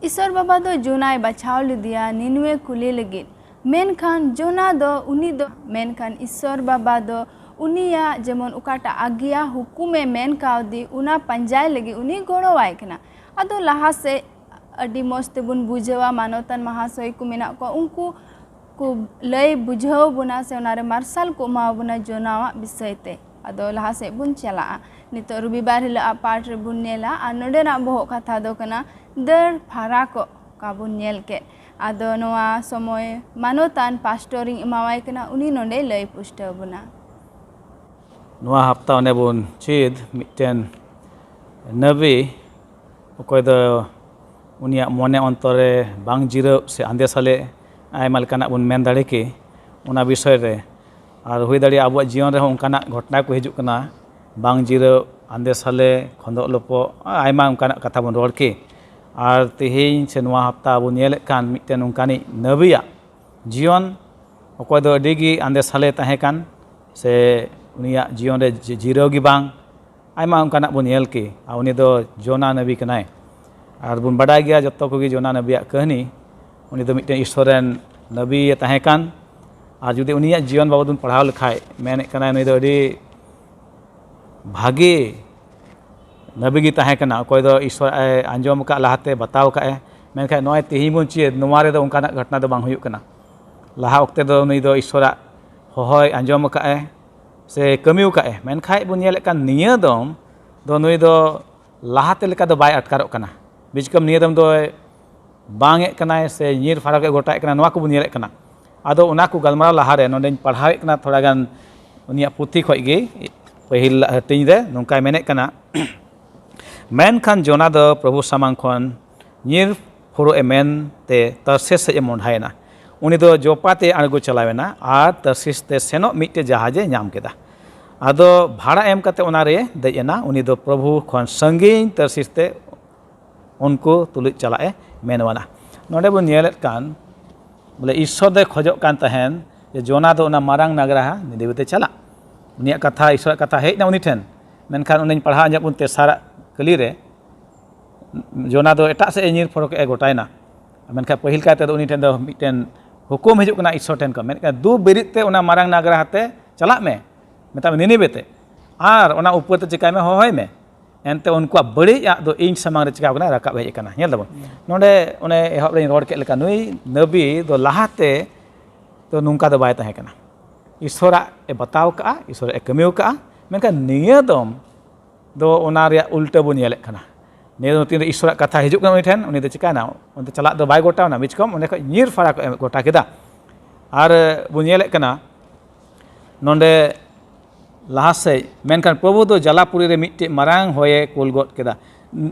ᱤᱥᱚᱨ ᱵᱟᱵᱟ ᱫᱚ ᱡᱚᱱᱟᱭ ᱵᱟᱪᱷᱟᱣ ᱞᱮᱫᱮᱭᱟ ᱱᱤᱱᱣᱮ ᱠᱩᱞᱤ ᱞᱟᱹᱜᱤᱫ᱾ ᱢᱮᱱᱠᱷᱟᱱ ᱡᱚᱱᱟ ᱫᱚ ᱩᱱᱤ ᱫᱚ, ᱢᱮᱱᱠᱷᱟᱱ ᱤᱥᱚᱨ ᱵᱟᱵᱟ ᱫᱚ ᱩᱱᱤᱭᱟᱜ ᱡᱮᱢᱚᱱ ᱚᱠᱟᱴᱟᱜ ᱟᱜᱽᱭᱟ ᱦᱩᱠᱩᱢᱮ ᱢᱮᱱ ᱠᱟᱣᱫᱮ, ᱚᱱᱟ ᱯᱟᱸᱡᱟᱭ ᱞᱟᱹᱜᱤᱫ ᱩᱱᱤ ᱜᱚᱲᱚᱣᱟᱭ ᱠᱟᱱᱟ᱾ ᱟᱫᱚ ᱞᱟᱦᱟ ᱥᱮᱫ ᱟᱹᱰᱤ ᱢᱚᱡᱽ ᱛᱮᱵᱚᱱ ᱵᱩᱡᱷᱟᱹᱣᱟ, ᱢᱟᱱᱚᱛᱟᱱ ᱢᱟᱦᱟᱥᱚᱭ ᱠᱚ ᱢᱮᱱᱟᱜ ᱠᱚᱣᱟ, ᱩᱱᱠᱩ ᱠᱚ ᱞᱟᱹᱭ ᱵᱩᱡᱷᱟᱹᱣ ᱵᱚᱱᱟ ᱥᱮ ᱚᱱᱟᱨᱮ ᱢᱟᱨᱥᱟᱞ ᱠᱚ ᱮᱢᱟ ᱵᱚᱱᱟ ᱡᱚᱱᱟᱣᱟᱜ ᱵᱤᱥᱚᱭ ᱛᱮ᱾ ᱟᱫᱚ ᱞᱟᱦᱟ ᱥᱮᱫ ᱵᱚᱱ ᱪᱟᱞᱟᱜᱼᱟ᱾ ᱱᱤᱛᱚᱜ ᱨᱚᱵᱤᱵᱟᱨ ᱦᱤᱞᱳᱜ ᱟᱜ ᱯᱟᱴ ᱨᱮᱵᱚᱱ ᱧᱮᱞᱟ ᱟᱨ ᱱᱚᱰᱮᱱᱟᱜ ᱵᱚᱦᱚᱜ ᱠᱟᱛᱷᱟ ᱫᱚ ᱠᱟᱱᱟ ᱫᱟᱹᱲ ᱯᱷᱟᱨᱟᱠᱚᱜ᱾ ᱚᱠᱟ ᱵᱚᱱ ᱧᱮᱞ ᱠᱮᱫ᱾ ᱟᱫᱚ ᱱᱚᱣᱟ ᱥᱚᱢᱚᱭ ᱢᱟᱱᱚᱛᱟᱱ ᱯᱟᱥᱴᱚᱨᱤᱧ ᱮᱢᱟᱣᱟᱭ ᱠᱟᱱᱟ, ᱩᱱᱤ ᱱᱚᱰᱮᱭ ᱞᱟᱹᱭ ᱯᱩᱥᱴᱟᱹᱣ ᱵᱚᱱᱟ᱾ ᱱᱚᱣᱟ ᱦᱟᱯᱛᱟ ᱚᱱᱮ ᱵᱚᱱ ᱪᱮᱫ ᱢᱤᱫᱴᱮᱱ ᱱᱟᱵᱤ, ᱚᱠᱚᱭ ᱫᱚ ᱩᱱᱤᱭᱟᱜ ᱢᱚᱱᱮ ᱚᱱᱛᱚᱨ ᱨᱮ ᱵᱟᱝ ᱡᱤᱨᱟᱹᱣ ᱥᱮ ᱟᱸᱫᱮ ᱥᱟᱞᱮ ᱟᱭᱢᱟ ᱞᱮᱠᱟᱱᱟᱜ ᱵᱚᱱ ᱢᱮᱱ ᱫᱟᱲᱮ ᱠᱮ, ᱚᱱᱟ ᱵᱤᱥᱚᱭ ᱨᱮ᱾ ᱟᱨ ᱦᱩᱭ ᱫᱟᱲᱮᱭᱟᱜᱼᱟ ᱟᱵᱚᱣᱟᱜ ᱡᱤᱭᱚᱱ ᱨᱮᱦᱚᱸ ᱚᱱᱠᱟᱱᱟᱜ ᱜᱷᱚᱴᱚᱱᱟ ᱠᱚ ᱦᱤᱡᱩᱜ ᱠᱟᱱᱟ, ᱵᱟᱝ ᱡᱤᱨᱟᱹᱣ, ᱟᱸᱫᱮ ᱥᱟᱞᱮ, ᱠᱷᱚᱸᱫᱚᱜ ᱞᱚᱯᱚᱜ, ᱟᱭᱢᱟ ᱚᱱᱠᱟᱱᱟᱜ ᱠᱟᱛᱷᱟ ᱵᱚᱱ ᱨᱚᱲ ᱠᱮ᱾ ᱟᱨ ᱛᱮᱦᱮᱧ ᱥᱮ ᱱᱚᱣᱟ ᱦᱟᱯᱛᱟ ᱵᱚᱱ ᱧᱮᱞᱮᱫ ᱠᱟᱱ ᱢᱤᱫᱴᱮᱱ ᱚᱱᱠᱟᱱᱤᱡ ᱱᱟᱹᱵᱤᱭᱟᱜ ᱡᱤᱭᱚᱱ, ᱚᱠᱚᱭ ᱫᱚ ᱟᱹᱰᱤ ᱜᱮ ᱟᱸᱫᱮ ᱥᱟᱞᱮ ᱛᱟᱦᱮᱸ ᱠᱟᱱ, ᱥᱮ ᱩᱱᱤᱭᱟᱜ ᱡᱤᱭᱚᱱ ᱨᱮ ᱡᱤ-, ᱡᱤᱨᱟᱹᱣ ᱜᱮ ᱵᱟᱝ, ᱟᱭᱢᱟ ᱚᱱᱠᱟᱱᱟᱜ ᱵᱚᱱ ᱧᱮᱞ ᱠᱮ᱾ ᱟᱨ ᱩᱱᱤ ᱫᱚ ᱡᱚᱱᱟ ᱱᱟᱹᱵᱤ ᱠᱟᱱᱟᱭ᱾ ᱟᱨ ᱵᱚᱱ ᱵᱟᱰᱟᱭ ᱜᱮᱭᱟ ᱡᱚᱛᱚ ᱠᱚᱜᱮ ᱡᱚᱱᱟ ᱱᱟᱹᱵᱤᱭᱟᱜ ᱠᱟᱹᱦᱱᱤ᱾ ᱩᱱᱤ ᱫᱚ ᱢᱤᱫᱴᱮᱱ ᱤᱥᱥᱚᱨ ᱨᱮᱱ ᱱᱟᱹᱵᱤᱭᱮ ᱛᱟᱦᱮᱸ ᱠᱟᱱ᱾ ᱟᱨ ᱡᱩᱫᱤ ᱩᱱᱤᱭᱟᱜ ᱡᱤᱭᱚᱱ ᱵᱟᱵᱚᱫ ᱵᱚᱱ ᱯᱟᱲᱦᱟᱣ ᱞᱮᱠᱷᱟᱡ, ᱢᱮᱱᱮᱫ ᱠᱟᱱᱟᱭ ᱱᱩᱭ ᱫᱚ ᱟᱹᱰᱤ ᱵᱷᱟᱜᱮ ᱱᱟᱹᱵᱤ ᱜᱮ ᱛᱟᱦᱮᱸ ᱠᱟᱱᱟ, ᱚᱠᱚᱭ ᱫᱚ ᱤᱥᱥᱚᱨ ᱮ ᱟᱸᱡᱚᱢ ᱟᱠᱟᱫ, ᱞᱟᱦᱟᱛᱮ ᱵᱟᱛᱟᱣ ᱟᱠᱟᱫ ᱮ᱾ ᱢᱮᱱᱠᱷᱟᱱ ᱱᱚᱜᱼᱚᱭ ᱛᱮᱦᱮᱧ ᱵᱚᱱ ᱪᱮᱫ, ᱱᱚᱣᱟ ᱨᱮᱫᱚ ᱚᱱᱠᱟᱱᱟᱜ ᱜᱷᱚᱴᱚᱱᱟ ᱫᱚ ᱵᱟᱝ ᱦᱩᱭᱩᱜ ᱠᱟᱱᱟ᱾ ᱞᱟᱦᱟ ᱚᱠᱛᱮ ᱫᱚ ᱱᱩᱭ ᱫᱚ ᱤᱥᱥᱚᱨᱟᱜ ᱦᱚᱦᱚᱭ ᱟᱸᱡᱚᱢ ᱟᱠᱟᱫ ᱮ ᱥᱮ ᱠᱟᱹᱢᱤ ᱟᱠᱟᱫ ᱮ, ᱢᱮᱱᱠᱷᱟᱱ ᱵᱚᱱ ᱧᱮᱞᱮᱫ ᱠᱟᱱ ᱱᱤᱭᱟᱹ ᱫᱚᱢ ᱫᱚ ᱱᱩᱭ ᱫᱚ ᱞᱟᱦᱟᱛᱮ ᱞᱮᱠᱟ ᱫᱚ ᱵᱟᱭ ᱟᱴᱠᱟᱨᱚᱜ ᱠᱟᱱᱟ᱾ ᱵᱤᱪᱠᱚᱢ ᱱᱤᱭᱟᱹ ᱫᱚᱢ ᱫᱚᱭ ᱵᱟᱝ ᱮᱫ ᱠᱟᱱᱟᱭ ᱥᱮ ᱧᱤᱨ ᱯᱷᱟᱨᱟᱠ ᱮ ᱜᱚᱴᱟᱭᱮᱫ ᱠᱟᱱᱟ, ᱱᱚᱣᱟ ᱠᱚᱵᱚᱱ ᱧᱮᱞᱮᱫ ᱠᱟᱱᱟ᱾ ᱟᱫᱚ ᱚᱱᱟ ᱠᱚ ᱜᱟᱞᱢᱟᱨᱟᱣ ᱞᱟᱦᱟᱨᱮ ᱱᱚᱰᱮᱧ ᱯᱟᱲᱦᱟᱣᱮᱫ ᱠᱟᱱᱟ ᱛᱷᱚᱲᱟ ᱜᱟᱱ ᱩᱱᱤᱭᱟᱜ ᱯᱩᱛᱷᱤ ᱠᱷᱚᱱ ᱜᱮ, ᱯᱟᱹᱦᱤᱞ ᱦᱟᱹᱴᱤᱧ ᱨᱮ ᱱᱚᱝᱠᱟᱭ ᱢᱮᱱᱮᱫ ᱠᱟᱱᱟ, ᱢᱮᱱᱠᱷᱟᱱ ᱡᱚᱱᱟ ᱫᱚ ᱯᱨᱚᱵᱷᱩ ᱥᱟᱢᱟᱝ ᱠᱷᱚᱱ ᱧᱤᱨ ᱯᱷᱩᱨᱚᱜ ᱮ ᱢᱮᱱᱛᱮ ᱛᱟᱨᱥᱮᱥ ᱥᱮᱫ ᱮ ᱢᱚᱸᱰᱷᱟᱭᱮᱱᱟ᱾ ᱩᱱᱤ ᱫᱚ ᱡᱚᱯᱟ ᱛᱮ ᱟᱬᱜᱚ ᱪᱟᱞᱟᱣᱮᱱᱟ ᱟᱨ ᱛᱟᱨᱥᱮᱥ ᱛᱮ ᱥᱮᱱᱚᱜ ᱢᱤᱫᱴᱮᱡ ᱡᱟᱦᱟᱡᱽ ᱮ ᱧᱟᱢ ᱠᱮᱫᱟ᱾ ᱟᱫᱚ ᱵᱷᱟᱲᱟ ᱮᱢ ᱠᱟᱛᱮ ᱚᱱᱟ ᱨᱮ ᱫᱮᱡ ᱮᱱᱟ᱾ ᱩᱱᱤ ᱫᱚ ᱯᱨᱚᱵᱷᱩ ᱠᱷᱚᱱ ᱥᱟᱺᱜᱤᱧ ᱛᱟᱨᱥᱮᱥ ᱛᱮ ᱩᱱᱠᱩ ᱛᱩᱞᱩᱡ ᱪᱟᱞᱟᱜ ᱮ ᱢᱮᱱᱣᱟᱱᱟ᱾ ᱱᱚᱰᱮ ᱵᱚᱱ ᱧᱮᱞᱮᱫ ᱠᱟᱱ, ᱵᱚᱞᱮ, ᱤᱥᱥᱚᱨ ᱫᱚᱭ ᱠᱷᱚᱡᱚᱜ ᱠᱟᱱ ᱛᱟᱦᱮᱱ ᱡᱮ ᱡᱚᱱᱟ ᱫᱚ ᱚᱱᱟ ᱢᱟᱨᱟᱝ ᱱᱟᱜᱽᱨᱟᱦᱟ ᱱᱤᱱᱤᱵᱮ ᱛᱮ ᱪᱟᱞᱟᱜ᱾ ᱩᱱᱤᱭᱟᱜ ᱠᱟᱛᱷᱟ, ᱤᱥᱚᱨᱟᱜ ᱠᱟᱛᱷᱟ ᱦᱮᱡ ᱮᱱᱟ ᱩᱱᱤ ᱴᱷᱮᱱ᱾ ᱢᱮᱱᱠᱷᱟᱱ ᱚᱱᱮᱧ ᱯᱟᱲᱦᱟᱣ ᱧᱚᱜ ᱵᱚᱱ ᱛᱮᱥᱟᱨᱟᱜ ᱠᱟᱹᱞᱤ ᱨᱮ, ᱡᱚᱱᱟ ᱫᱚ ᱮᱴᱟᱜ ᱥᱮᱫ ᱮ ᱧᱤᱨ ᱯᱷᱚᱨᱚᱠ ᱮ ᱜᱚᱴᱟᱭᱮᱱᱟ᱾ ᱢᱮᱱᱠᱷᱟᱱ ᱯᱟᱹᱦᱤᱞ ᱠᱟᱭ ᱛᱮᱫᱚ ᱩᱱᱤ ᱴᱷᱮᱱ ᱫᱚ ᱢᱤᱫᱴᱮᱱ ᱦᱩᱠᱩᱢ ᱦᱤᱡᱩᱜ ᱠᱟᱱᱟ ᱤᱥᱚᱨ ᱴᱷᱮᱱ ᱠᱷᱚᱱ, ᱢᱮᱱᱠᱷᱟᱱ ᱫᱩ ᱵᱤᱨᱤᱫ ᱛᱮ ᱚᱱᱟ ᱢᱟᱨᱟᱝ ᱱᱟᱜᱽᱨᱟᱦᱟ ᱛᱮ ᱪᱟᱞᱟᱜ ᱢᱮ, ᱢᱮᱛᱟᱜ ᱢᱮ ᱱᱤᱱᱤᱵᱮ ᱛᱮ, ᱟᱨ ᱚᱱᱟ ᱩᱯᱟᱹᱨ ᱛᱮ ᱪᱤᱠᱟᱭ ᱢᱮ, ᱦᱚᱦᱚᱭ ᱢᱮ᱾ ᱮᱱᱛᱮ ᱩᱱᱠᱩᱣᱟᱜ ᱵᱟᱹᱲᱤᱡ ᱟᱜ ᱫᱚ ᱤᱧ ᱥᱟᱢᱟᱝ ᱨᱮ ᱪᱤᱠᱟᱹᱣ ᱠᱟᱱᱟ, ᱨᱟᱠᱟᱵ ᱦᱮᱡ ᱟᱠᱟᱱᱟ᱾ ᱧᱮᱞ ᱫᱟᱵᱚᱱ ᱱᱚᱰᱮ, ᱚᱱᱮ ᱮᱦᱚᱵ ᱨᱮᱧ ᱨᱚᱲ ᱠᱮᱫ ᱞᱮᱠᱟ, ᱱᱩᱭ ᱱᱟᱹᱵᱤ ᱫᱚ ᱞᱟᱦᱟᱛᱮ ᱫᱚ ᱱᱚᱝᱠᱟ ᱫᱚ ᱵᱟᱭ ᱛᱟᱦᱮᱸ ᱠᱟᱱᱟ᱾ ᱤᱥᱚᱨᱟᱜ ᱮ ᱵᱟᱛᱟᱣ ᱠᱟᱜᱼᱟ, ᱤᱥᱚᱨᱟᱜ ᱮ ᱠᱟᱹᱢᱤ ᱠᱟᱜᱼᱟ, ᱢᱮᱱᱠᱷᱟᱱ ᱱᱤᱭᱟᱹ ᱫᱚᱢ ᱫᱚ ᱚᱱᱟ ᱨᱮᱭᱟᱜ ᱩᱞᱴᱟᱹ ᱵᱚᱱ ᱧᱮᱞᱮᱫ ᱠᱟᱱᱟ᱾ ᱱᱤᱭᱟᱹ ᱫᱚ ᱛᱤᱱᱨᱮ ᱤᱥᱚᱨᱟᱜ ᱠᱟᱛᱷᱟ ᱦᱤᱡᱩᱜ ᱠᱟᱱᱟ ᱩᱱᱤ ᱴᱷᱮᱱ, ᱩᱱᱤ ᱫᱚ ᱪᱤᱠᱟᱭᱱᱟ? ᱚᱱᱛᱮ ᱪᱟᱞᱟᱜ ᱫᱚ ᱵᱟᱭ ᱜᱚᱴᱟᱣᱱᱟ, ᱵᱤᱪᱠᱚᱢ ᱚᱸᱰᱮ ᱠᱷᱚᱱ ᱧᱤᱨ ᱯᱷᱟᱨᱟᱠ ᱮ ᱜᱚᱴᱟ ᱠᱮᱫᱟ᱾ ᱟᱨ ᱵᱚᱱ ᱧᱮᱞᱮᱫ ᱠᱟᱱᱟ ᱱᱚᱰᱮ ᱞᱟᱦᱟ ᱥᱮᱫ, ᱢᱮᱱᱠᱷᱟᱱ ᱯᱨᱚᱵᱷᱩ ᱫᱚ ᱡᱟᱞᱟᱯᱩᱨᱤ ᱨᱮ ᱢᱤᱫᱴᱮᱡ ᱢᱟᱨᱟᱝ ᱦᱚᱭᱮ ᱠᱩᱞ ᱜᱚᱫ ᱠᱮᱫᱟ᱾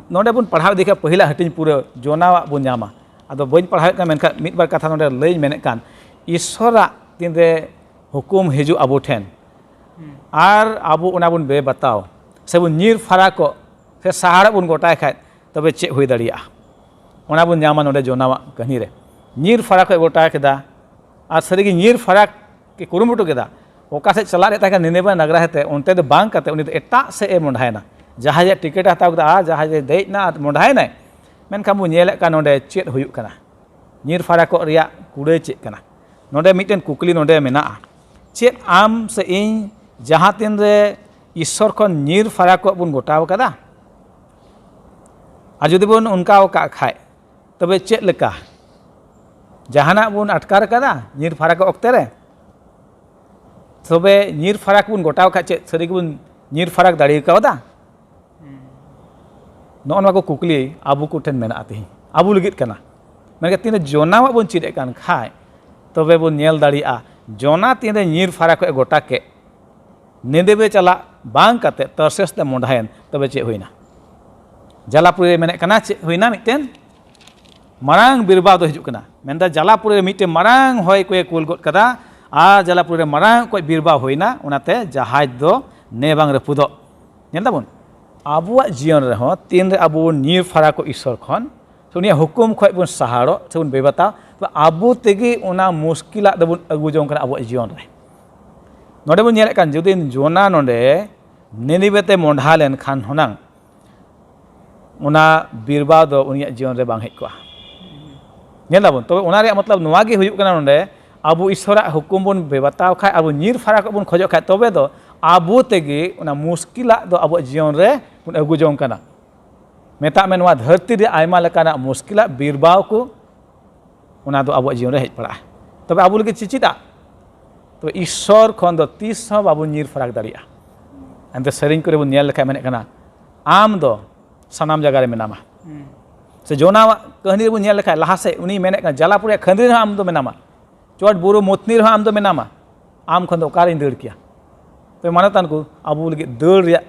ᱱᱚᱰᱮ ᱵᱚᱱ ᱯᱟᱲᱦᱟᱣ ᱤᱫᱤ ᱠᱷᱟᱱ ᱯᱟᱹᱦᱤᱞᱟᱜ ᱦᱟᱹᱴᱤᱧ ᱯᱩᱨᱟᱹ ᱡᱚᱱᱟᱣᱟᱜ ᱵᱚᱱ ᱧᱟᱢᱟ᱾ ᱟᱫᱚ ᱵᱟᱹᱧ ᱯᱟᱲᱦᱟᱣᱮᱫ ᱠᱟᱱᱟ, ᱢᱮᱱᱠᱷᱟᱱ ᱢᱤᱫ ᱵᱟᱨ ᱠᱟᱛᱷᱟ ᱱᱚᱰᱮ ᱞᱟᱹᱭᱤᱧ ᱢᱮᱱᱮᱫ ᱠᱟᱱ, ᱤᱥᱚᱨᱟᱜ ᱛᱤᱱᱨᱮ ᱦᱩᱠᱩᱢ ᱦᱤᱡᱩᱜ ᱟᱵᱚ ᱴᱷᱮᱱ ᱟᱨ ᱟᱵᱚ ᱚᱱᱟ ᱵᱚᱱ ᱵᱮᱵᱟᱛᱟᱣ ᱥᱮ ᱵᱚᱱ ᱧᱤᱨ ᱯᱷᱟᱨᱟᱠᱚᱜ ᱥᱮ ᱥᱟᱦᱟᱲᱚᱜ ᱵᱚᱱ ᱜᱚᱴᱟᱭ ᱠᱷᱟᱡ, ᱛᱚᱵᱮ ᱪᱮᱫ ᱦᱩᱭ ᱫᱟᱲᱮᱭᱟᱜᱼᱟ? ᱚᱱᱟ ᱵᱚᱱ ᱧᱟᱢᱟ ᱱᱚᱰᱮ ᱡᱚᱱᱟᱣᱟᱜ ᱠᱟᱹᱦᱱᱤ ᱨᱮ᱾ ᱧᱤᱨ ᱯᱷᱟᱨᱟᱠ ᱮ ᱜᱚᱴᱟ ᱠᱮᱫᱟ, ᱟᱨ ᱥᱟᱹᱨᱤᱜᱮ ᱧᱤᱨ ᱯᱷᱟᱨᱟᱠ ᱮ ᱠᱩᱨᱩᱢᱩᱴᱩ ᱠᱮᱫᱟ᱾ ᱚᱠᱟ ᱥᱮᱫ ᱪᱟᱞᱟᱜ ᱨᱮᱭᱟᱜ ᱛᱟᱦᱮᱸ ᱠᱟᱱᱟ, ᱱᱤᱱᱮᱵᱷᱮ ᱱᱟᱜᱽᱨᱟ ᱦᱮᱛᱮ, ᱚᱱᱛᱮ ᱫᱚ ᱵᱟᱝ ᱠᱟᱛᱮ ᱩᱱᱤ ᱫᱚ ᱮᱴᱟᱜ ᱥᱮᱫ ᱮ ᱢᱚᱸᱰᱷᱟᱭᱮᱱᱟ᱾ ᱡᱟᱦᱟᱸᱭᱟᱜ ᱴᱤᱠᱤᱴ ᱮ ᱦᱟᱛᱟᱣ ᱠᱮᱫᱟ ᱟᱨ ᱡᱟᱦᱟᱸᱭ ᱫᱚᱭ ᱫᱮᱡ ᱮᱱᱟ ᱟᱨ ᱢᱚᱸᱰᱷᱟᱭᱮᱱᱟᱭ᱾ ᱢᱮᱱᱠᱷᱟᱱ ᱵᱚᱱ ᱧᱮᱞᱮᱫ ᱠᱟᱱ ᱱᱚᱰᱮ ᱪᱮᱫ ᱦᱩᱭᱩᱜ ᱠᱟᱱᱟ, ᱧᱤᱨ ᱯᱷᱟᱨᱟᱠᱚᱜ ᱨᱮᱭᱟᱜ ᱠᱩᱲᱟᱹᱭ ᱪᱮᱫ ᱠᱟᱱᱟ? ᱱᱚᱰᱮ ᱢᱤᱫᱴᱮᱱ ᱠᱩᱠᱞᱤ ᱱᱚᱰᱮ ᱢᱮᱱᱟᱜᱼᱟ, ᱪᱮᱫ ᱟᱢ ᱥᱮ ᱤᱧ ᱡᱟᱦᱟᱸ ᱛᱤᱱ ᱨᱮ ᱤᱥᱥᱚᱨ ᱠᱷᱚᱱ ᱧᱤᱨ ᱯᱷᱟᱨᱟᱠᱚᱜ ᱵᱚᱱ ᱜᱚᱴᱟᱣ ᱠᱟᱫᱟ? ᱟᱨ ᱡᱩᱫᱤ ᱵᱚᱱ ᱚᱱᱠᱟᱣ ᱠᱟᱜ ᱠᱷᱟᱡ, ᱛᱚᱵᱮ ᱪᱮᱫ ᱞᱮᱠᱟ? ᱡᱟᱦᱟᱱᱟᱜ ᱵᱚᱱ ᱟᱴᱠᱟᱨ ᱠᱟᱫᱟ ᱧᱤᱨ ᱯᱷᱟᱨᱟᱠᱚᱜ ᱚᱠᱛᱮ ᱨᱮ? ᱛᱚᱵᱮ ᱧᱤᱨ ᱯᱷᱟᱨᱟᱠ ᱵᱚᱱ ᱜᱚᱴᱟᱣ ᱠᱷᱟᱡ, ᱪᱮᱫ ᱥᱟᱹᱨᱤ ᱜᱮᱵᱚᱱ ᱧᱤᱨ ᱯᱷᱟᱨᱟᱠ ᱫᱟᱲᱮ ᱠᱟᱣᱫᱟ? ᱱᱚᱜᱼᱚ ᱱᱚᱣᱟ ᱠᱚ ᱠᱩᱠᱞᱤ ᱟᱵᱚ ᱠᱚᱴᱷᱮᱱ ᱢᱮᱱᱟᱜᱼᱟ, ᱛᱮᱦᱮᱧ ᱟᱵᱚ ᱞᱟᱹᱜᱤᱫ ᱠᱟᱱᱟ᱾ ᱢᱮᱱᱠᱷᱟᱱ ᱛᱤᱱᱟᱹᱜ ᱡᱚᱱᱟᱣᱟᱜ ᱵᱚᱱ ᱪᱮᱫ ᱮᱫ ᱠᱟᱱ ᱠᱷᱟᱡ, ᱛᱚᱵᱮ ᱵᱚᱱ ᱧᱮᱞ ᱫᱟᱲᱮᱭᱟᱜᱼᱟ, ᱡᱚᱱᱟ ᱛᱤᱱᱨᱮ ᱧᱤᱨ ᱯᱷᱟᱨᱟᱠᱚᱜ ᱮ ᱜᱚᱴᱟ ᱠᱮᱫ, ᱱᱤᱱᱮᱵᱷᱮ ᱪᱟᱞᱟᱜ ᱵᱟᱝ ᱠᱟᱛᱮ ᱛᱟᱨᱥᱮᱥ ᱛᱮ ᱢᱚᱸᱰᱷᱟᱭᱮᱱ, ᱛᱚᱵᱮ ᱪᱮᱫ ᱦᱩᱭᱱᱟ? ᱡᱟᱞᱟᱯᱩᱨᱤ ᱨᱮ ᱢᱮᱱᱮᱫ ᱠᱟᱱᱟ, ᱪᱮᱫ ᱦᱩᱭᱱᱟ? ᱢᱤᱫᱴᱮᱱ ᱢᱟᱨᱟᱝ ᱵᱤᱨᱵᱟᱣ ᱫᱚ ᱦᱤᱡᱩᱜ ᱠᱟᱱᱟ᱾ ᱢᱮᱱᱫᱟ, ᱡᱟᱞᱟᱯᱩᱨᱤ ᱨᱮ ᱢᱤᱫᱴᱮᱱ ᱢᱟᱨᱟᱝ ᱦᱚᱭ ᱠᱚᱭᱮ ᱠᱩᱞ ᱜᱚᱫ ᱠᱟᱫᱟ, ᱟᱨ ᱡᱟᱞᱟᱯᱩᱨᱤ ᱨᱮ ᱢᱟᱨᱟᱝ ᱚᱠᱚᱡ ᱵᱤᱨᱵᱟᱣ ᱦᱩᱭᱱᱟ, ᱚᱱᱟᱛᱮ ᱡᱟᱦᱟᱡᱽ ᱫᱚ ᱱᱮ ᱵᱟᱝ ᱨᱟᱹᱯᱩᱫᱚᱜ᱾ ᱧᱮᱞ ᱫᱟᱵᱚᱱ, ᱟᱵᱚᱣᱟᱜ ᱡᱤᱭᱚᱱ ᱨᱮᱦᱚᱸ ᱛᱤᱱᱨᱮ ᱟᱵᱚ ᱵᱚᱱ ᱧᱤᱨ ᱯᱷᱟᱨᱟᱠᱚᱜ ᱤᱥᱥᱚᱨ ᱠᱷᱚᱱ, ᱥᱮ ᱩᱱᱤᱭᱟᱜ ᱦᱩᱠᱩᱢ ᱠᱷᱚᱱ ᱵᱚᱱ ᱥᱟᱦᱟᱲᱚᱜ ᱥᱮᱵᱚᱱ ᱵᱮᱵᱟᱛᱟᱣ, ᱛᱚ ᱟᱵᱚ ᱛᱮᱜᱮ ᱚᱱᱟ ᱢᱩᱥᱠᱤᱞᱟᱜ ᱫᱚᱵᱚᱱ ᱟᱹᱜᱩ ᱡᱚᱝ ᱠᱟᱱᱟ ᱟᱵᱚᱣᱟᱜ ᱡᱤᱭᱚᱱ ᱨᱮ᱾ ᱱᱚᱰᱮ ᱵᱚᱱ ᱧᱮᱞᱮᱫ ᱠᱟᱱ, ᱡᱩᱫᱤ ᱡᱳᱱᱟ ᱱᱚᱰᱮ ᱱᱤᱱᱤᱵᱮ ᱛᱮ ᱢᱚᱸᱰᱷᱟ ᱞᱮᱱᱠᱷᱟᱱ ᱦᱩᱱᱟᱹᱝ ᱚᱱᱟ ᱵᱤᱨᱵᱟᱣ ᱫᱚ ᱩᱱᱤᱭᱟᱜ ᱡᱤᱭᱚᱱ ᱨᱮ ᱵᱟᱝ ᱦᱮᱡ ᱠᱚᱜᱼᱟ᱾ ᱧᱮᱞ ᱫᱟᱵᱚᱱ, ᱛᱚᱵᱮ ᱚᱱᱟ ᱨᱮᱭᱟᱜ ᱢᱚᱛᱞᱚᱵ ᱱᱚᱣᱟ ᱜᱮ ᱦᱩᱭᱩᱜ ᱠᱟᱱᱟ, ᱱᱚᱰᱮ ᱟᱵᱚ ᱤᱥᱚᱨᱟᱜ ᱦᱩᱠᱩᱢ ᱵᱚᱱ ᱵᱮᱵᱟᱛᱟᱣ ᱠᱷᱟᱡ, ᱟᱵᱚ ᱧᱤᱨ ᱯᱷᱟᱨᱟᱠᱚᱜ ᱵᱚᱱ ᱠᱷᱚᱡᱚᱜ ᱠᱷᱟᱡ, ᱛᱚᱵᱮ ᱫᱚ ᱟᱵᱚ ᱛᱮᱜᱮ ᱚᱱᱟ ᱢᱩᱥᱠᱤᱞᱟᱜ ᱫᱚ ᱟᱵᱚᱣᱟᱜ ᱡᱤᱭᱚᱱ ᱨᱮ ᱵᱚᱱ ᱟᱹᱜᱩ ᱡᱚᱝ ᱠᱟᱱᱟ᱾ ᱢᱮᱛᱟᱜ ᱢᱮ, ᱱᱚᱣᱟ ᱫᱷᱟᱹᱨᱛᱤ ᱨᱮ ᱟᱭᱢᱟ ᱞᱮᱠᱟᱱᱟᱜ ᱢᱩᱥᱠᱤᱞᱟᱜ ᱵᱤᱨᱵᱟᱣ ᱠᱚ, ᱚᱱᱟ ᱫᱚ ᱟᱵᱚᱣᱟᱜ ᱡᱤᱭᱚᱱ ᱨᱮ ᱦᱮᱡ ᱯᱟᱲᱟᱜᱼᱟ᱾ ᱛᱚᱵᱮ ᱟᱵᱚ ᱞᱟᱹᱜᱤᱫ ᱪᱮᱫ ᱪᱮᱫᱟᱜ? ᱛᱚᱵᱮ ᱤᱥᱚᱨ ᱠᱷᱚᱱ ᱫᱚ ᱛᱤᱥ ᱦᱚᱸ ᱵᱟᱵᱚᱱ ᱧᱤᱨ ᱯᱷᱟᱨᱟᱠ ᱫᱟᱲᱮᱭᱟᱜᱼᱟ᱾ ᱮᱱᱛᱮ ᱥᱮᱨᱮᱧ ᱠᱚᱨᱮ ᱵᱚᱱ ᱧᱮᱞ ᱞᱮᱠᱷᱟᱡ ᱢᱮᱱᱮᱫ ᱠᱟᱱᱟ, "ᱟᱢ ᱫᱚ ᱥᱟᱱᱟᱢ ᱡᱟᱭᱜᱟ ᱨᱮ ᱢᱮᱱᱟᱢᱟ᱾" ᱦᱩᱸ᱾ ᱥᱮ ᱡᱳᱱᱟᱣᱟᱜ ᱠᱟᱹᱦᱱᱤ ᱨᱮᱵᱚᱱ ᱧᱮᱞ ᱞᱮᱠᱷᱟᱡ, ᱞᱟᱦᱟ ᱥᱮᱫ ᱩᱱᱤ ᱢᱮᱱᱮᱫ ᱠᱟᱱᱟ, "ᱡᱟᱞᱟᱯᱩᱨᱤᱭᱟᱜ ᱠᱷᱟᱹᱱᱫᱽᱨᱤ ᱨᱮᱦᱚᱸ ᱟᱢ ᱫᱚ ᱢᱮᱱᱟᱢᱟ, ᱪᱚᱴ ᱵᱩᱨᱩ ᱢᱩᱛᱱᱤ ᱨᱮᱦᱚᱸ ᱟᱢ ᱫᱚ ᱢᱮᱱᱟᱢᱟ, ᱟᱢ ᱠᱷᱚᱱ ᱫᱚ ᱚᱠᱟᱨᱤᱧ ᱫᱟᱹᱲ ᱠᱮᱭᱟ?" ᱛᱚᱵᱮ ᱢᱟᱱᱚᱛᱟᱱ ᱠᱚ, ᱟᱵᱚ ᱞᱟᱹᱜᱤᱫ ᱫᱟᱹᱲ ᱨᱮᱭᱟᱜ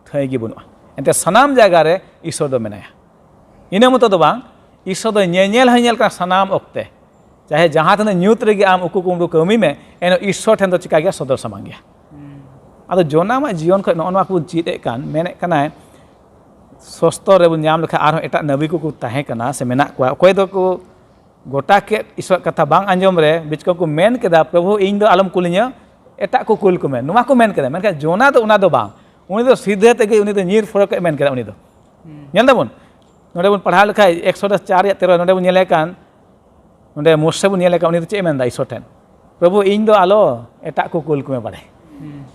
ᱴᱷᱟᱹᱭ ᱜᱮ ᱵᱟᱹᱱᱩᱜᱼᱟ᱾ ᱮᱱᱛᱮ ᱥᱟᱱᱟᱢ ᱡᱟᱭᱜᱟ ᱨᱮ ᱤᱥᱚᱨ ᱫᱚ ᱢᱮᱱᱟᱭᱟ᱾ ᱤᱱᱟᱹ ᱢᱚᱛᱚ ᱫᱚ ᱵᱟᱝ, ᱤᱥᱚᱨ ᱫᱚ ᱧᱮᱧᱮᱞ ᱦᱚᱸᱭ ᱧᱮᱞ ᱠᱟᱱᱟ ᱥᱟᱱᱟᱢ ᱚᱠᱛᱮ᱾ ᱪᱟᱦᱮ ᱡᱟᱦᱟᱸ ᱛᱤᱱᱟᱹᱜ ᱧᱩᱛ ᱨᱮᱜᱮ ᱟᱢ ᱩᱠᱩ ᱠᱩᱢᱵᱽᱲᱩ ᱠᱟᱹᱢᱤ ᱢᱮ, ᱮᱱᱦᱚᱸ ᱤᱥᱚᱨ ᱴᱷᱮᱱ ᱫᱚ ᱪᱤᱠᱟ ᱜᱮᱭᱟ? ᱥᱚᱫᱚᱨ ᱥᱟᱢᱟᱝ ᱜᱮᱭᱟ᱾ ᱟᱫᱚ ᱡᱳᱱᱟᱢᱟᱜ ᱡᱤᱭᱚᱱ ᱠᱷᱚᱱ ᱱᱚᱜᱼᱚ ᱱᱚᱣᱟ ᱠᱚᱵᱚᱱ ᱪᱮᱫ ᱮᱫ ᱠᱟᱱ, ᱢᱮᱱᱮᱫ ᱠᱟᱱᱟᱭ, ᱥᱚᱥᱛᱚᱨ ᱨᱮᱵᱚᱱ ᱧᱟᱢ ᱞᱮᱠᱷᱟᱱ ᱟᱨᱦᱚᱸ ᱮᱴᱟᱜ ᱱᱟᱵᱤ ᱠᱚᱠᱚ ᱛᱟᱦᱮᱸ ᱠᱟᱱᱟ ᱥᱮ ᱢᱮᱱᱟᱜ ᱠᱚᱣᱟ, ᱚᱠᱚᱭ ᱫᱚᱠᱚ ᱜᱚᱴᱟ ᱠᱮᱫ ᱤᱥᱚᱨᱟᱜ ᱠᱟᱛᱷᱟ ᱵᱟᱝ ᱟᱸᱡᱚᱢ ᱨᱮ ᱵᱤᱪᱠᱚᱢ ᱠᱚ ᱢᱮᱱ ᱠᱮᱫᱟ, "ᱯᱨᱚᱵᱷᱩ, ᱤᱧ ᱫᱚ ᱟᱞᱚᱢ ᱠᱩᱞᱤᱧᱟ, ᱮᱴᱟᱜ ᱠᱚ ᱠᱩᱞ ᱠᱚᱢᱮ", ᱱᱚᱣᱟ ᱠᱚ ᱢᱮᱱ ᱠᱮᱫᱟ᱾ ᱢᱮᱱᱠᱷᱟᱱ ᱡᱳᱱᱟ ᱫᱚ ᱚᱱᱟ ᱫᱚ ᱵᱟᱝ, ᱩᱱᱤ ᱫᱚ ᱥᱤᱫᱷᱟᱹ ᱛᱮᱜᱮ ᱩᱱᱤ ᱫᱚ ᱧᱤᱨ ᱯᱷᱚᱨᱚᱠ ᱮ ᱢᱮᱱ ᱠᱮᱫᱟ᱾ ᱩᱱᱤ ᱫᱚ ᱧᱮᱞ ᱫᱟᱵᱚᱱ, ᱱᱚᱰᱮ ᱵᱚᱱ ᱯᱟᱲᱦᱟᱣ ᱞᱮᱠᱷᱟᱡ ᱮᱠᱥᱚᱰᱟᱥ ᱪᱟᱨ ᱨᱮᱭᱟᱜ ᱛᱮᱨᱚ, ᱱᱚᱰᱮ ᱵᱚᱱ ᱧᱮᱞᱮ ᱠᱟᱱ, ᱱᱚᱰᱮ ᱢᱳᱥᱮ ᱵᱚᱱ ᱧᱮᱞᱮ ᱠᱟᱱ, ᱩᱱᱤ ᱫᱚ ᱪᱮᱫ ᱮ ᱢᱮᱱᱫᱟ ᱤᱥᱚᱨ ᱴᱷᱮᱱ? "ᱯᱨᱚᱵᱷᱩ, ᱤᱧ ᱫᱚ ᱟᱞᱚ ᱮᱴᱟᱜ ᱠᱚ ᱠᱩᱞ ᱠᱚᱢᱮ ᱵᱟᱲᱮ᱾"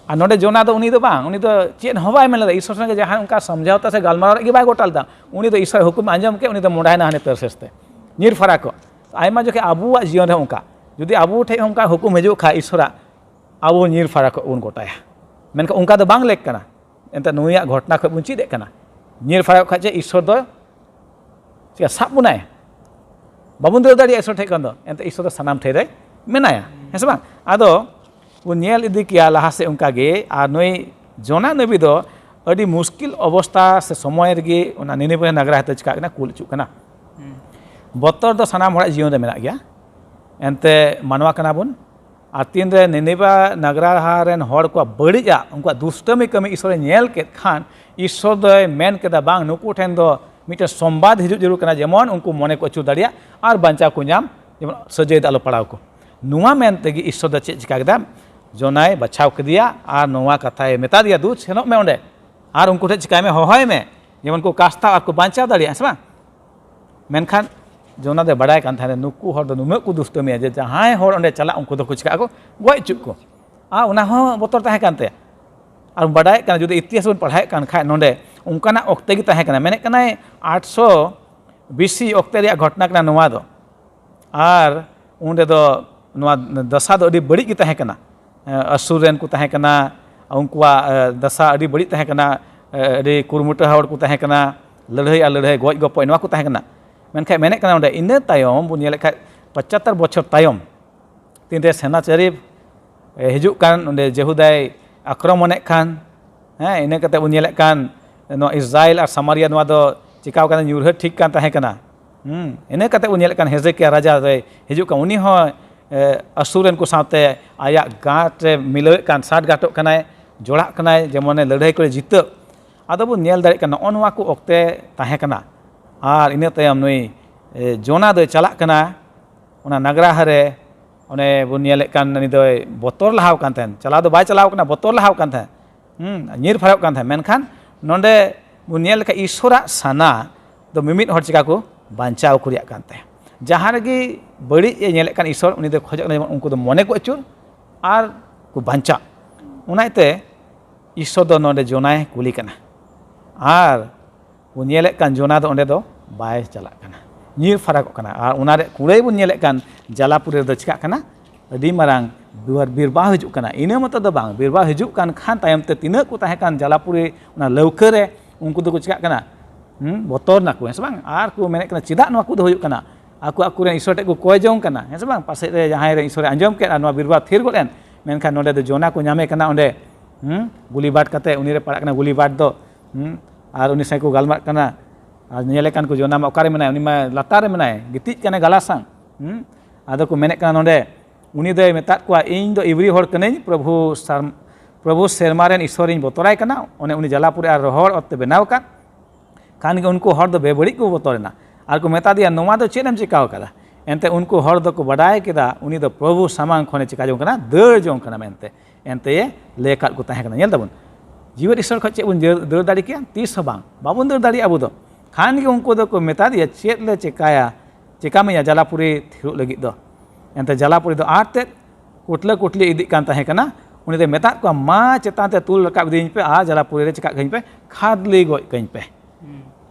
ᱟᱨ ᱱᱚᱰᱮ ᱡᱳᱱᱟ ᱫᱚ ᱩᱱᱤ ᱫᱚ ᱵᱟᱝ, ᱩᱱᱤ ᱫᱚ ᱪᱮᱫ ᱦᱚᱸ ᱵᱟᱭ ᱢᱮᱱ ᱞᱮᱫᱟ᱾ ᱤᱥᱚᱨ ᱥᱚᱸᱜᱮ ᱡᱟᱦᱟᱸ ᱚᱱᱠᱟ ᱥᱚᱢᱡᱷᱟᱣᱛᱟ ᱥᱮ ᱜᱟᱞᱢᱟᱨᱟᱣ ᱨᱮ ᱜᱮ ᱵᱟᱭ ᱜᱚᱴᱟ ᱞᱮᱫᱟ᱾ ᱩᱱᱤ ᱫᱚ ᱤᱥᱚᱨ ᱦᱩᱠᱩᱢ ᱟᱸᱡᱚᱢ ᱠᱮᱫ, ᱩᱱᱤ ᱫᱚ ᱢᱚᱸᱰᱟᱭᱮᱱᱟ ᱦᱟᱱᱮ ᱛᱟᱨᱥᱮᱥ ᱛᱮ, ᱧᱤᱨ ᱯᱷᱟᱨᱟᱠᱚᱜ᱾ ᱟᱭᱢᱟ ᱡᱚᱠᱷᱮᱡ ᱟᱵᱚᱣᱟᱜ ᱡᱤᱭᱚᱱ ᱨᱮ ᱚᱱᱠᱟ, ᱡᱩᱫᱤ ᱟᱵᱚ ᱴᱷᱮᱡ ᱦᱚᱸ ᱚᱱᱠᱟ ᱦᱩᱠᱩᱢ ᱦᱤᱡᱩᱜ ᱠᱷᱟᱡ ᱤᱥᱚᱨᱟᱜ, ᱟᱵᱚ ᱧᱤᱨ ᱯᱷᱟᱨᱟᱠᱚᱜ ᱵᱚᱱ ᱜᱚᱴᱟᱭᱟ᱾ ᱢᱮᱱᱠᱷᱟᱱ ᱚᱱᱠᱟ ᱫᱚ ᱵᱟᱝ ᱞᱮᱠ ᱠᱟᱱᱟ᱾ ᱮᱱᱛᱮ ᱱᱩᱭᱟᱜ ᱜᱷᱚᱴᱱᱟ ᱠᱷᱚᱡ ᱵᱚᱱ ᱪᱮᱫ ᱮᱫ ᱠᱟᱱᱟ, ᱧᱤᱨ ᱯᱷᱟᱨᱟᱠ ᱠᱷᱟᱡ ᱪᱮᱫ ᱤᱥᱚᱨ ᱫᱚ ᱪᱮᱫ ᱥᱟᱵ ᱵᱚᱱᱟᱭ? ᱵᱟᱵᱚᱱ ᱫᱟᱹᱲ ᱫᱟᱲᱮᱭᱟᱜᱼᱟ ᱤᱥᱚᱨ ᱴᱷᱮᱡ ᱠᱷᱚᱱ ᱫᱚ, ᱮᱱᱛᱮ ᱤᱥᱚᱨ ᱫᱚ ᱥᱟᱱᱟᱢ ᱴᱷᱮᱡ ᱨᱮ ᱢᱮᱱᱟᱭᱟ, ᱦᱮᱸ ᱥᱮ ᱵᱟᱝ? ᱟᱫᱚ ᱵᱚᱱ ᱧᱮᱞ ᱤᱫᱤ ᱠᱮᱭᱟ ᱞᱟᱦᱟ ᱥᱮᱫ ᱚᱱᱠᱟ ᱜᱮ᱾ ᱟᱨ ᱱᱩᱭ ᱡᱳᱱᱟ ᱱᱟᱵᱤ ᱫᱚ ᱟᱹᱰᱤ ᱢᱩᱥᱠᱤᱞ ᱚᱵᱚᱥᱛᱟ ᱥᱮ ᱥᱚᱢᱚᱭ ᱨᱮᱜᱮ ᱚᱱᱟ ᱱᱤᱱᱤᱵᱷᱮ ᱱᱟᱜᱽᱨᱟ ᱦᱟᱛᱮ ᱪᱤᱠᱟᱜ ᱠᱟᱱᱟ, ᱠᱩᱞ ᱦᱚᱪᱚᱜ ᱠᱟᱱᱟ᱾ ᱵᱚᱛᱚᱨ ᱫᱚ ᱥᱟᱱᱟᱢ ᱦᱚᱲᱟᱜ ᱡᱤᱭᱚᱱ ᱨᱮ ᱢᱮᱱᱟᱜ ᱜᱮᱭᱟ, ᱮᱱᱛᱮ ᱢᱟᱱᱣᱟ ᱠᱟᱱᱟ ᱵᱚᱱ᱾ ᱟᱨ ᱛᱤᱱᱨᱮ ᱱᱤᱱᱤᱵᱷᱟ ᱱᱟᱜᱽᱨᱟ ᱨᱮᱱ ᱦᱚᱲ ᱠᱚᱣᱟᱜ ᱵᱟᱹᱲᱤᱡᱟᱜ, ᱩᱱᱠᱩᱣᱟᱜ ᱫᱩᱥᱴᱟᱹᱢᱤ ᱠᱟᱹᱢᱤ ᱤᱥᱚᱨᱮ ᱧᱮᱞ ᱠᱮᱫ ᱠᱷᱟᱱ, ᱤᱥᱚᱨ ᱫᱚᱭ ᱢᱮᱱ ᱠᱮᱫᱟ, "ᱵᱟᱝ, ᱱᱩᱠᱩ ᱴᱷᱮᱱ ᱫᱚ ᱢᱤᱫᱴᱮᱱ ᱥᱚᱢᱵᱟᱫ ᱦᱤᱡᱩᱜ ᱡᱟᱹᱨᱩᱲ ᱠᱟᱱᱟ, ᱡᱮᱢᱚᱱ ᱩᱱᱠᱩ ᱢᱚᱱᱮ ᱠᱚ ᱟᱹᱪᱩᱨ ᱫᱟᱲᱮᱭᱟᱜ ᱟᱨ ᱵᱟᱧᱪᱟᱣ ᱠᱚ ᱧᱟᱢ, ᱡᱮᱢᱚᱱ ᱥᱟᱹᱡᱟᱹᱭ ᱫᱚ ᱟᱞᱚ ᱯᱟᱲᱟᱣ ᱠᱚ᱾ ᱱᱚᱣᱟ ᱢᱮᱱ ᱛᱮᱜᱮ ᱤᱥᱥᱚᱨ ᱫᱚ ᱪᱮᱫ ᱪᱤᱠᱟ ᱠᱮᱫᱟ? ᱡᱚᱱᱟᱭ ᱵᱟᱪᱷᱟᱣ ᱠᱮᱫᱮᱭᱟ ᱟᱨ ᱱᱚᱣᱟ ᱠᱟᱛᱷᱟᱭ ᱢᱮᱛᱟ ᱫᱮᱭᱟ, "ᱫᱩ, ᱥᱮᱱᱚᱜ ᱢᱮ ᱚᱸᱰᱮ ᱟᱨ ᱩᱱᱠᱩ ᱴᱷᱮᱱ ᱪᱤᱠᱟᱭ ᱢᱮ, ᱦᱚᱦᱚᱭ ᱢᱮ, ᱡᱮᱢᱚᱱ ᱠᱚ ᱠᱟᱥᱛᱟ ᱟᱨ ᱠᱚ ᱵᱟᱧᱪᱟᱣ ᱫᱟᱲᱮᱭᱟᱜᱼᱟ", ᱦᱮᱸ ᱥᱮ ᱵᱟᱝ? ᱢᱮᱱᱠᱷᱟᱱ ᱡᱚᱱᱟ ᱫᱚᱭ ᱵᱟᱰᱟᱭ ᱠᱟᱱ ᱛᱟᱦᱮᱱᱟ, ᱱᱩᱠᱩ ᱦᱚᱲ ᱫᱚ ᱱᱩᱱᱟᱹᱜ ᱠᱚ ᱫᱩᱥᱴᱟᱹᱢᱤᱭᱟ ᱡᱮ ᱡᱟᱦᱟᱸᱭ ᱦᱚᱲ ᱚᱸᱰᱮ ᱪᱟᱞᱟᱜ, ᱩᱱᱠᱩ ᱫᱚᱠᱚ ᱪᱤᱠᱟᱹᱜ ᱟᱠᱚ, ᱜᱚᱡ ᱦᱚᱪᱚᱜ ᱠᱚ᱾ ᱟᱨ ᱚᱱᱟ ᱦᱚᱸ ᱵᱚᱛᱚᱨ ᱛᱟᱦᱮᱸ ᱠᱟᱱ ᱛᱟᱭᱟ᱾ ᱟᱨ ᱵᱟᱰᱟᱭᱮᱫ ᱠᱟᱱᱟ, ᱡᱩᱫᱤ ᱤᱛᱤᱦᱟᱥ ᱵᱚᱱ ᱯᱟᱲᱦᱟᱣᱮᱫ ᱠᱟᱱ ᱠᱷᱟᱡ, ᱱᱚᱰᱮ ᱚᱱᱠᱟᱱᱟᱜ ᱚᱠᱛᱮ ᱜᱮ ᱛᱟᱦᱮᱸ ᱠᱟᱱᱟ, ᱢᱮᱱᱮᱫ ᱠᱟᱱᱟᱭ ᱟᱴᱥᱚ ᱵᱤᱥᱤ ᱚᱠᱛᱮ ᱨᱮᱭᱟᱜ ᱜᱷᱚᱴᱚᱱᱟ ᱠᱟᱱᱟ ᱱᱚᱣᱟ ᱫᱚ᱾ ᱟᱨ ᱚᱸᱰᱮ ᱫᱚ ᱱᱚᱣᱟ ᱫᱟᱥᱟ ᱫᱚ ᱟᱹᱰᱤ ᱵᱟᱹᱲᱤᱡ ᱜᱮ ᱛᱟᱦᱮᱸ ᱠᱟᱱᱟ᱾ ᱟᱥᱩᱨ ᱨᱮᱱ ᱠᱚ ᱛᱟᱦᱮᱸ ᱠᱟᱱᱟ, ᱩᱱᱠᱩᱣᱟᱜ ᱫᱟᱥᱟ ᱟᱹᱰᱤ ᱵᱟᱹᱲᱤᱡ ᱛᱟᱦᱮᱸ ᱠᱟᱱᱟ, ᱟᱹᱰᱤ ᱠᱩᱨᱩᱢᱩᱴᱩ ᱦᱚᱲ ᱠᱚ ᱛᱟᱦᱮᱸ ᱠᱟᱱᱟ, ᱞᱟᱹᱲᱦᱟᱹᱭ ᱟᱨ ᱞᱟᱹᱲᱦᱟᱹᱭ, ᱜᱚᱡ ᱜᱚᱯᱚᱡ, ᱱᱚᱣᱟ ᱠᱚ ᱛᱟᱦᱮᱸ ᱠᱟᱱᱟ᱾ ᱢᱮᱱᱠᱷᱟᱱ ᱢᱮᱱᱮᱫ ᱠᱟᱱᱟ ᱚᱸᱰᱮ, ᱤᱱᱟᱹ ᱛᱟᱭᱚᱢ ᱵᱚᱱ ᱧᱮᱞᱮᱫ ᱠᱷᱟᱡ, ᱯᱚᱸᱪᱟᱛᱛᱚᱨ ᱵᱚᱪᱷᱚᱨ ᱛᱟᱭᱚᱢ ᱛᱤᱱᱨᱮ ᱥᱮᱱᱟᱪᱟᱨᱤᱵ ᱦᱤᱡᱩᱜ ᱠᱟᱱ, ᱚᱸᱰᱮ ᱡᱮᱦᱩᱫᱟᱭ ᱟᱠᱨᱚᱢᱚᱱᱮᱫ ᱠᱷᱟᱱ, ᱦᱮᱸ, ᱤᱱᱟᱹ ᱠᱟᱛᱮ ᱵᱚᱱ ᱧᱮᱞᱮᱫ ᱠᱟᱱ ᱱᱚᱣᱟ ᱤᱥᱨᱟᱭᱮᱞ ᱟᱨ ᱥᱟᱢᱟᱨᱤᱭᱟ ᱱᱚᱣᱟ ᱫᱚ ᱪᱤᱠᱟᱣ ᱠᱟᱱᱟ, ᱧᱩᱨᱦᱟᱹ ᱴᱷᱤᱠ ᱠᱟᱱ ᱛᱟᱦᱮᱸ ᱠᱟᱱᱟ᱾ ᱦᱩᱸ, ᱤᱱᱟᱹ ᱠᱟᱛᱮ ᱵᱚᱱ ᱧᱮᱞᱮᱫ ᱠᱟᱱ ᱦᱮᱡᱮᱠᱤᱭᱟ ᱨᱟᱡᱟ ᱫᱚᱭ ᱦᱤᱡᱩᱜ ᱠᱟᱱ, ᱩᱱᱤ ᱦᱚᱸ, ᱮ, ᱟᱥᱩᱨ ᱨᱮᱱ ᱠᱚ ᱥᱟᱶᱛᱮ ᱟᱭᱟᱜ ᱜᱟᱸᱴ ᱨᱮ ᱢᱤᱞᱟᱹᱣᱮᱫ ᱠᱟᱱ, ᱥᱟᱴ ᱜᱟᱸᱴᱚᱜ ᱠᱟᱱᱟᱭ, ᱡᱚᱲᱟᱜ ᱠᱟᱱᱟᱭ, ᱡᱮᱢᱚᱱᱮ ᱞᱟᱹᱲᱦᱟᱹᱭ ᱠᱚᱨᱮ ᱡᱤᱛᱟᱹᱜ᱾ ᱟᱫᱚ ᱵᱚᱱ ᱧᱮᱞ ᱫᱟᱲᱮᱭᱟᱜ ᱠᱟᱱᱟ, ᱱᱚᱜᱼᱚ ᱱᱚᱣᱟ ᱠᱚ ᱚᱠᱛᱮ ᱛᱟᱦᱮᱸ ᱠᱟᱱᱟ᱾ ᱟᱨ ᱤᱱᱟᱹ ᱛᱟᱭᱚᱢ ᱱᱩᱭ, ᱮ, ᱡᱚᱱᱟ ᱫᱚᱭ ᱪᱟᱞᱟᱜ ᱠᱟᱱᱟ ᱚᱱᱟ ᱱᱟᱜᱽᱨᱟᱦ ᱨᱮ᱾ ᱚᱱᱮ ᱵᱚᱱ ᱧᱮᱞᱮᱫ ᱠᱟᱱ, ᱩᱱᱤ ᱫᱚᱭ ᱵᱚᱛᱚᱨ ᱞᱟᱦᱟᱣ ᱠᱟᱱ ᱛᱟᱦᱮᱸᱱ, ᱪᱟᱞᱟᱣ ᱫᱚ ᱵᱟᱭ ᱪᱟᱞᱟᱣ ᱠᱟᱱᱟ, ᱵᱚᱛᱚᱨ ᱞᱟᱦᱟᱣ ᱠᱟᱱ ᱛᱟᱦᱮᱸᱱ, ᱦᱩᱸ, ᱧᱤᱨ ᱯᱷᱟᱨᱟᱣ ᱠᱟᱱ ᱛᱟᱦᱮᱸᱱ᱾ ᱢᱮᱱᱠᱷᱟᱱ ᱱᱚᱰᱮ ᱵᱚᱱ ᱧᱮᱞ ᱞᱮᱠᱷᱟᱱ ᱤᱥᱥᱚᱨᱟᱜ ᱥᱟᱱᱟ ᱫᱚ ᱢᱤᱢᱤᱫ ᱦᱚᱲ ᱪᱤᱠᱟ ᱠᱚ ᱵᱟᱧᱪᱟᱣ ᱠᱚ ᱨᱮᱭᱟᱜ ᱠᱟᱱ ᱛᱟᱭᱟ᱾ ᱡᱟᱦᱟᱸ ᱨᱮᱜᱮ ᱵᱟᱹᱲᱤᱡ ᱮ ᱧᱮᱞᱮᱫ ᱠᱟᱱ ᱤᱥᱥᱚᱨ, ᱩᱱᱤ ᱫᱚ ᱠᱷᱚᱡᱚᱜ ᱠᱟᱱᱟ ᱡᱮᱢᱚᱱ ᱩᱱᱠᱩ ᱫᱚ ᱢᱚᱱᱮ ᱠᱚ ᱟᱹᱪᱩᱨ ᱟᱨ ᱠᱚ ᱵᱟᱧᱪᱟᱜ᱾ ᱚᱱᱟ ᱤᱭᱟᱹᱛᱮ ᱤᱥᱥᱚᱨ ᱫᱚ ᱱᱚᱰᱮ ᱡᱚᱱᱟᱭ ᱠᱩᱞᱤ ᱠᱟᱱᱟ᱾ ᱟᱨ ᱵᱚᱱ ᱧᱮᱞᱮᱫ ᱠᱟᱱ ᱡᱚᱱᱟ ᱫᱚ ᱚᱸᱰᱮ ᱫᱚ ᱵᱟᱭ ᱪᱟᱞᱟᱜ ᱠᱟᱱᱟ, ᱧᱤᱨ ᱯᱷᱟᱨᱟᱠᱚᱜ ᱠᱟᱱᱟ᱾ ᱟᱨ ᱚᱱᱟ ᱨᱮ ᱠᱩᱲᱟᱹᱭ ᱵᱚᱱ ᱧᱮᱞᱮᱫ ᱠᱟᱱ ᱡᱟᱞᱟᱯᱩᱨᱤ ᱨᱮᱫᱚ ᱪᱤᱠᱟᱜ ᱠᱟᱱᱟ, ᱟᱹᱰᱤ ᱢᱟᱨᱟᱝ ᱵᱤᱨ-, ᱵᱤᱨᱵᱟᱦ ᱦᱤᱡᱩᱜ ᱠᱟᱱᱟ᱾ ᱤᱱᱟᱹ ᱢᱚᱛᱚ ᱫᱚ ᱵᱟᱝ, ᱵᱤᱨᱵᱟᱦ ᱦᱤᱡᱩᱜ ᱠᱟᱱ ᱠᱷᱟᱱ ᱛᱟᱭᱚᱢ ᱛᱮ ᱛᱤᱱᱟᱹᱜ ᱠᱚ ᱛᱟᱦᱮᱸ ᱠᱟᱱ ᱡᱟᱞᱟᱯᱩᱨᱤ ᱚᱱᱟ ᱞᱟᱹᱣᱠᱟᱹ ᱨᱮ, ᱩᱱᱠᱩ ᱫᱚᱠᱚ ᱪᱤᱠᱟᱜ ᱠᱟᱱᱟ, ᱦᱩᱸ, ᱵᱚᱛᱚᱨ ᱱᱟᱠᱚ, ᱦᱮᱸ ᱥᱮ ᱵᱟᱝ? ᱟᱨ ᱠᱚ ᱢᱮᱱᱮᱫ ᱠᱟᱱᱟ, ᱪᱮᱫᱟᱜ ᱱᱚᱣᱟ ᱠᱚᱫᱚ ᱦᱩᱭᱩᱜ ᱠᱟᱱᱟ? ᱟᱠᱚ ᱟᱠᱚᱨᱮᱱ ᱤᱥᱚᱨ ᱴᱷᱮᱱ ᱠᱚ ᱠᱚᱭ ᱡᱚᱝ ᱠᱟᱱᱟ, ᱦᱮᱸ ᱥᱮ ᱵᱟᱝ? ᱯᱟᱥᱮᱡ ᱨᱮ ᱡᱟᱦᱟᱸᱭ ᱨᱮᱱ ᱤᱥᱚᱨᱮ ᱟᱸᱡᱚᱢ ᱠᱮᱫ ᱟᱨ ᱱᱚᱣᱟ ᱵᱤᱨᱵᱟᱦ ᱛᱷᱤᱨ ᱜᱚᱫ ᱮᱱ, ᱢᱮᱱᱠᱷᱟᱱ ᱱᱚᱰᱮ ᱫᱚ ᱡᱚᱱᱟ ᱠᱚ ᱧᱟᱢᱮ ᱠᱟᱱᱟ ᱚᱸᱰᱮ, ᱦᱩᱸ, ᱜᱩᱞᱤ ᱵᱟᱴ ᱠᱟᱛᱮ ᱩᱱᱤ ᱨᱮ ᱯᱟᱲᱟᱜ ᱠᱟᱱᱟ ᱜᱩᱞᱤ ᱵᱟᱴ ᱫᱚ, ᱦᱩᱸ, ᱟᱨ ᱩᱱᱤ ᱥᱟᱶ ᱠᱚ ᱜᱟᱞᱢᱟᱨᱟᱜ ᱠᱟᱱᱟ᱾ ᱟᱨ ᱧᱮᱞᱮ ᱠᱟᱱ ᱠᱚ, ᱡᱚᱱᱟ ᱢᱟ ᱚᱠᱟᱨᱮ ᱢᱮᱱᱟᱭ? ᱩᱱᱤ ᱢᱟ ᱞᱟᱛᱟᱨ ᱨᱮ ᱢᱮᱱᱟᱭ, ᱜᱤᱛᱤᱡ ᱠᱟᱱᱟᱭ ᱜᱟᱞᱟ ᱥᱟᱶ, ᱦᱩᱸ᱾ ᱟᱫᱚ ᱠᱚ ᱢᱮᱱᱮᱫ ᱠᱟᱱᱟ ᱱᱚᱰᱮ, ᱩᱱᱤ ᱫᱚᱭ ᱢᱮᱛᱟᱫ ᱠᱚᱣᱟ, "ᱤᱧ ᱫᱚ ᱤᱵᱨᱤ ᱦᱚᱲ ᱠᱟᱹᱱᱟᱹᱧ, ᱯᱨᱚᱵᱷᱩ ᱥᱟᱨ-, ᱯᱨᱚᱵᱷᱩ ᱥᱮᱨᱢᱟ ᱨᱮᱱ ᱤᱥᱚᱨᱤᱧ ᱵᱚᱛᱚᱨᱟᱭ ᱠᱟᱱᱟ, ᱚᱱᱮ ᱩᱱᱤ ᱡᱟᱞᱟᱯᱩᱨᱤ ᱟᱨ ᱨᱚᱦᱚᱲ ᱚᱛ ᱛᱮ ᱵᱮᱱᱟᱣ ᱟᱠᱟᱫ, ᱠᱷᱟᱱ ᱜᱮ ᱩᱱᱠᱩ ᱦᱚᱲ ᱫᱚ ᱵᱮᱵᱟᱹᱲᱤᱡ ᱠᱚ ᱵᱚᱛᱚᱨᱮᱱᱟ ᱟᱨ ᱠᱚ ᱢᱮᱛᱟ ᱫᱮᱭᱟ, "ᱱᱚᱣᱟ ᱫᱚ ᱪᱮᱫ ᱮᱢ ᱪᱤᱠᱟᱹ ᱟᱠᱟᱫᱟ?" ᱮᱱᱛᱮ ᱩᱱᱠᱩ ᱦᱚᱲ ᱫᱚᱠᱚ ᱵᱟᱰᱟᱭ ᱠᱮᱫᱟ ᱩᱱᱤ ᱫᱚ ᱯᱨᱚᱵᱷᱩ ᱥᱟᱢᱟᱝ ᱠᱷᱚᱱᱮ ᱪᱤᱠᱟ ᱡᱚᱝ ᱠᱟᱱᱟ, ᱫᱟᱹᱲ ᱡᱚᱝ ᱠᱟᱱᱟ ᱢᱮᱱᱛᱮ᱾ ᱮᱱᱛᱮ ᱞᱟᱹᱭ ᱟᱠᱟᱫ ᱠᱚ ᱛᱟᱦᱮᱸ ᱠᱟᱱᱟ᱾ ᱧᱮᱞ ᱛᱟᱵᱚᱱ, ᱡᱤᱣᱮᱫ ᱤᱥᱚᱨ ᱠᱷᱚᱱ ᱪᱮᱫ ᱵᱚᱱ ᱫᱟᱹᱲ ᱫᱟᱲᱮ ᱠᱮᱭᱟ? ᱛᱤᱥ ᱦᱚᱸ ᱵᱟᱝ, ᱵᱟᱵᱚᱱ ᱫᱟᱹᱲ ᱫᱟᱲᱮᱭᱟᱜᱼᱟ ᱟᱵᱚ ᱫᱚ᱾ ᱠᱷᱟᱱ ᱜᱮ ᱩᱱᱠᱩ ᱫᱚᱠᱚ ᱢᱮᱛᱟ ᱫᱮᱭᱟ, "ᱪᱮᱫ ᱞᱮ ᱪᱮᱠᱟᱭᱟ, ᱪᱮᱠᱟ ᱢᱮᱭᱟ ᱡᱟᱞᱟᱯᱩᱨᱤ ᱛᱷᱤᱨᱚᱜ ᱞᱟᱹᱜᱤᱫ ᱫᱚ?" ᱮᱱᱛᱮ ᱡᱟᱞᱟᱯᱩᱨᱤ ᱫᱚ ᱟᱨ ᱛᱮᱫ ᱠᱩᱴᱞᱟᱹ ᱠᱩᱴᱞᱤ ᱤᱫᱤᱜ ᱠᱟᱱ ᱛᱟᱦᱮᱸ ᱠᱟᱱᱟ᱾ ᱩᱱᱤ ᱫᱚᱭ ᱢᱮᱛᱟᱫ ᱠᱚᱣᱟ, "ᱢᱟ ᱪᱮᱛᱟᱱ ᱛᱮ ᱛᱩᱞ ᱨᱟᱠᱟᱵ ᱤᱫᱤᱭᱟᱹᱧ ᱯᱮ ᱟᱨ ᱡᱟᱞᱟᱯᱩᱨᱤ ᱨᱮ ᱪᱮᱠᱟᱜ ᱠᱟᱹᱧ ᱯᱮ, ᱠᱷᱟᱫᱽᱞᱤ ᱜᱚᱡ ᱠᱟᱹᱧ ᱯᱮ᱾"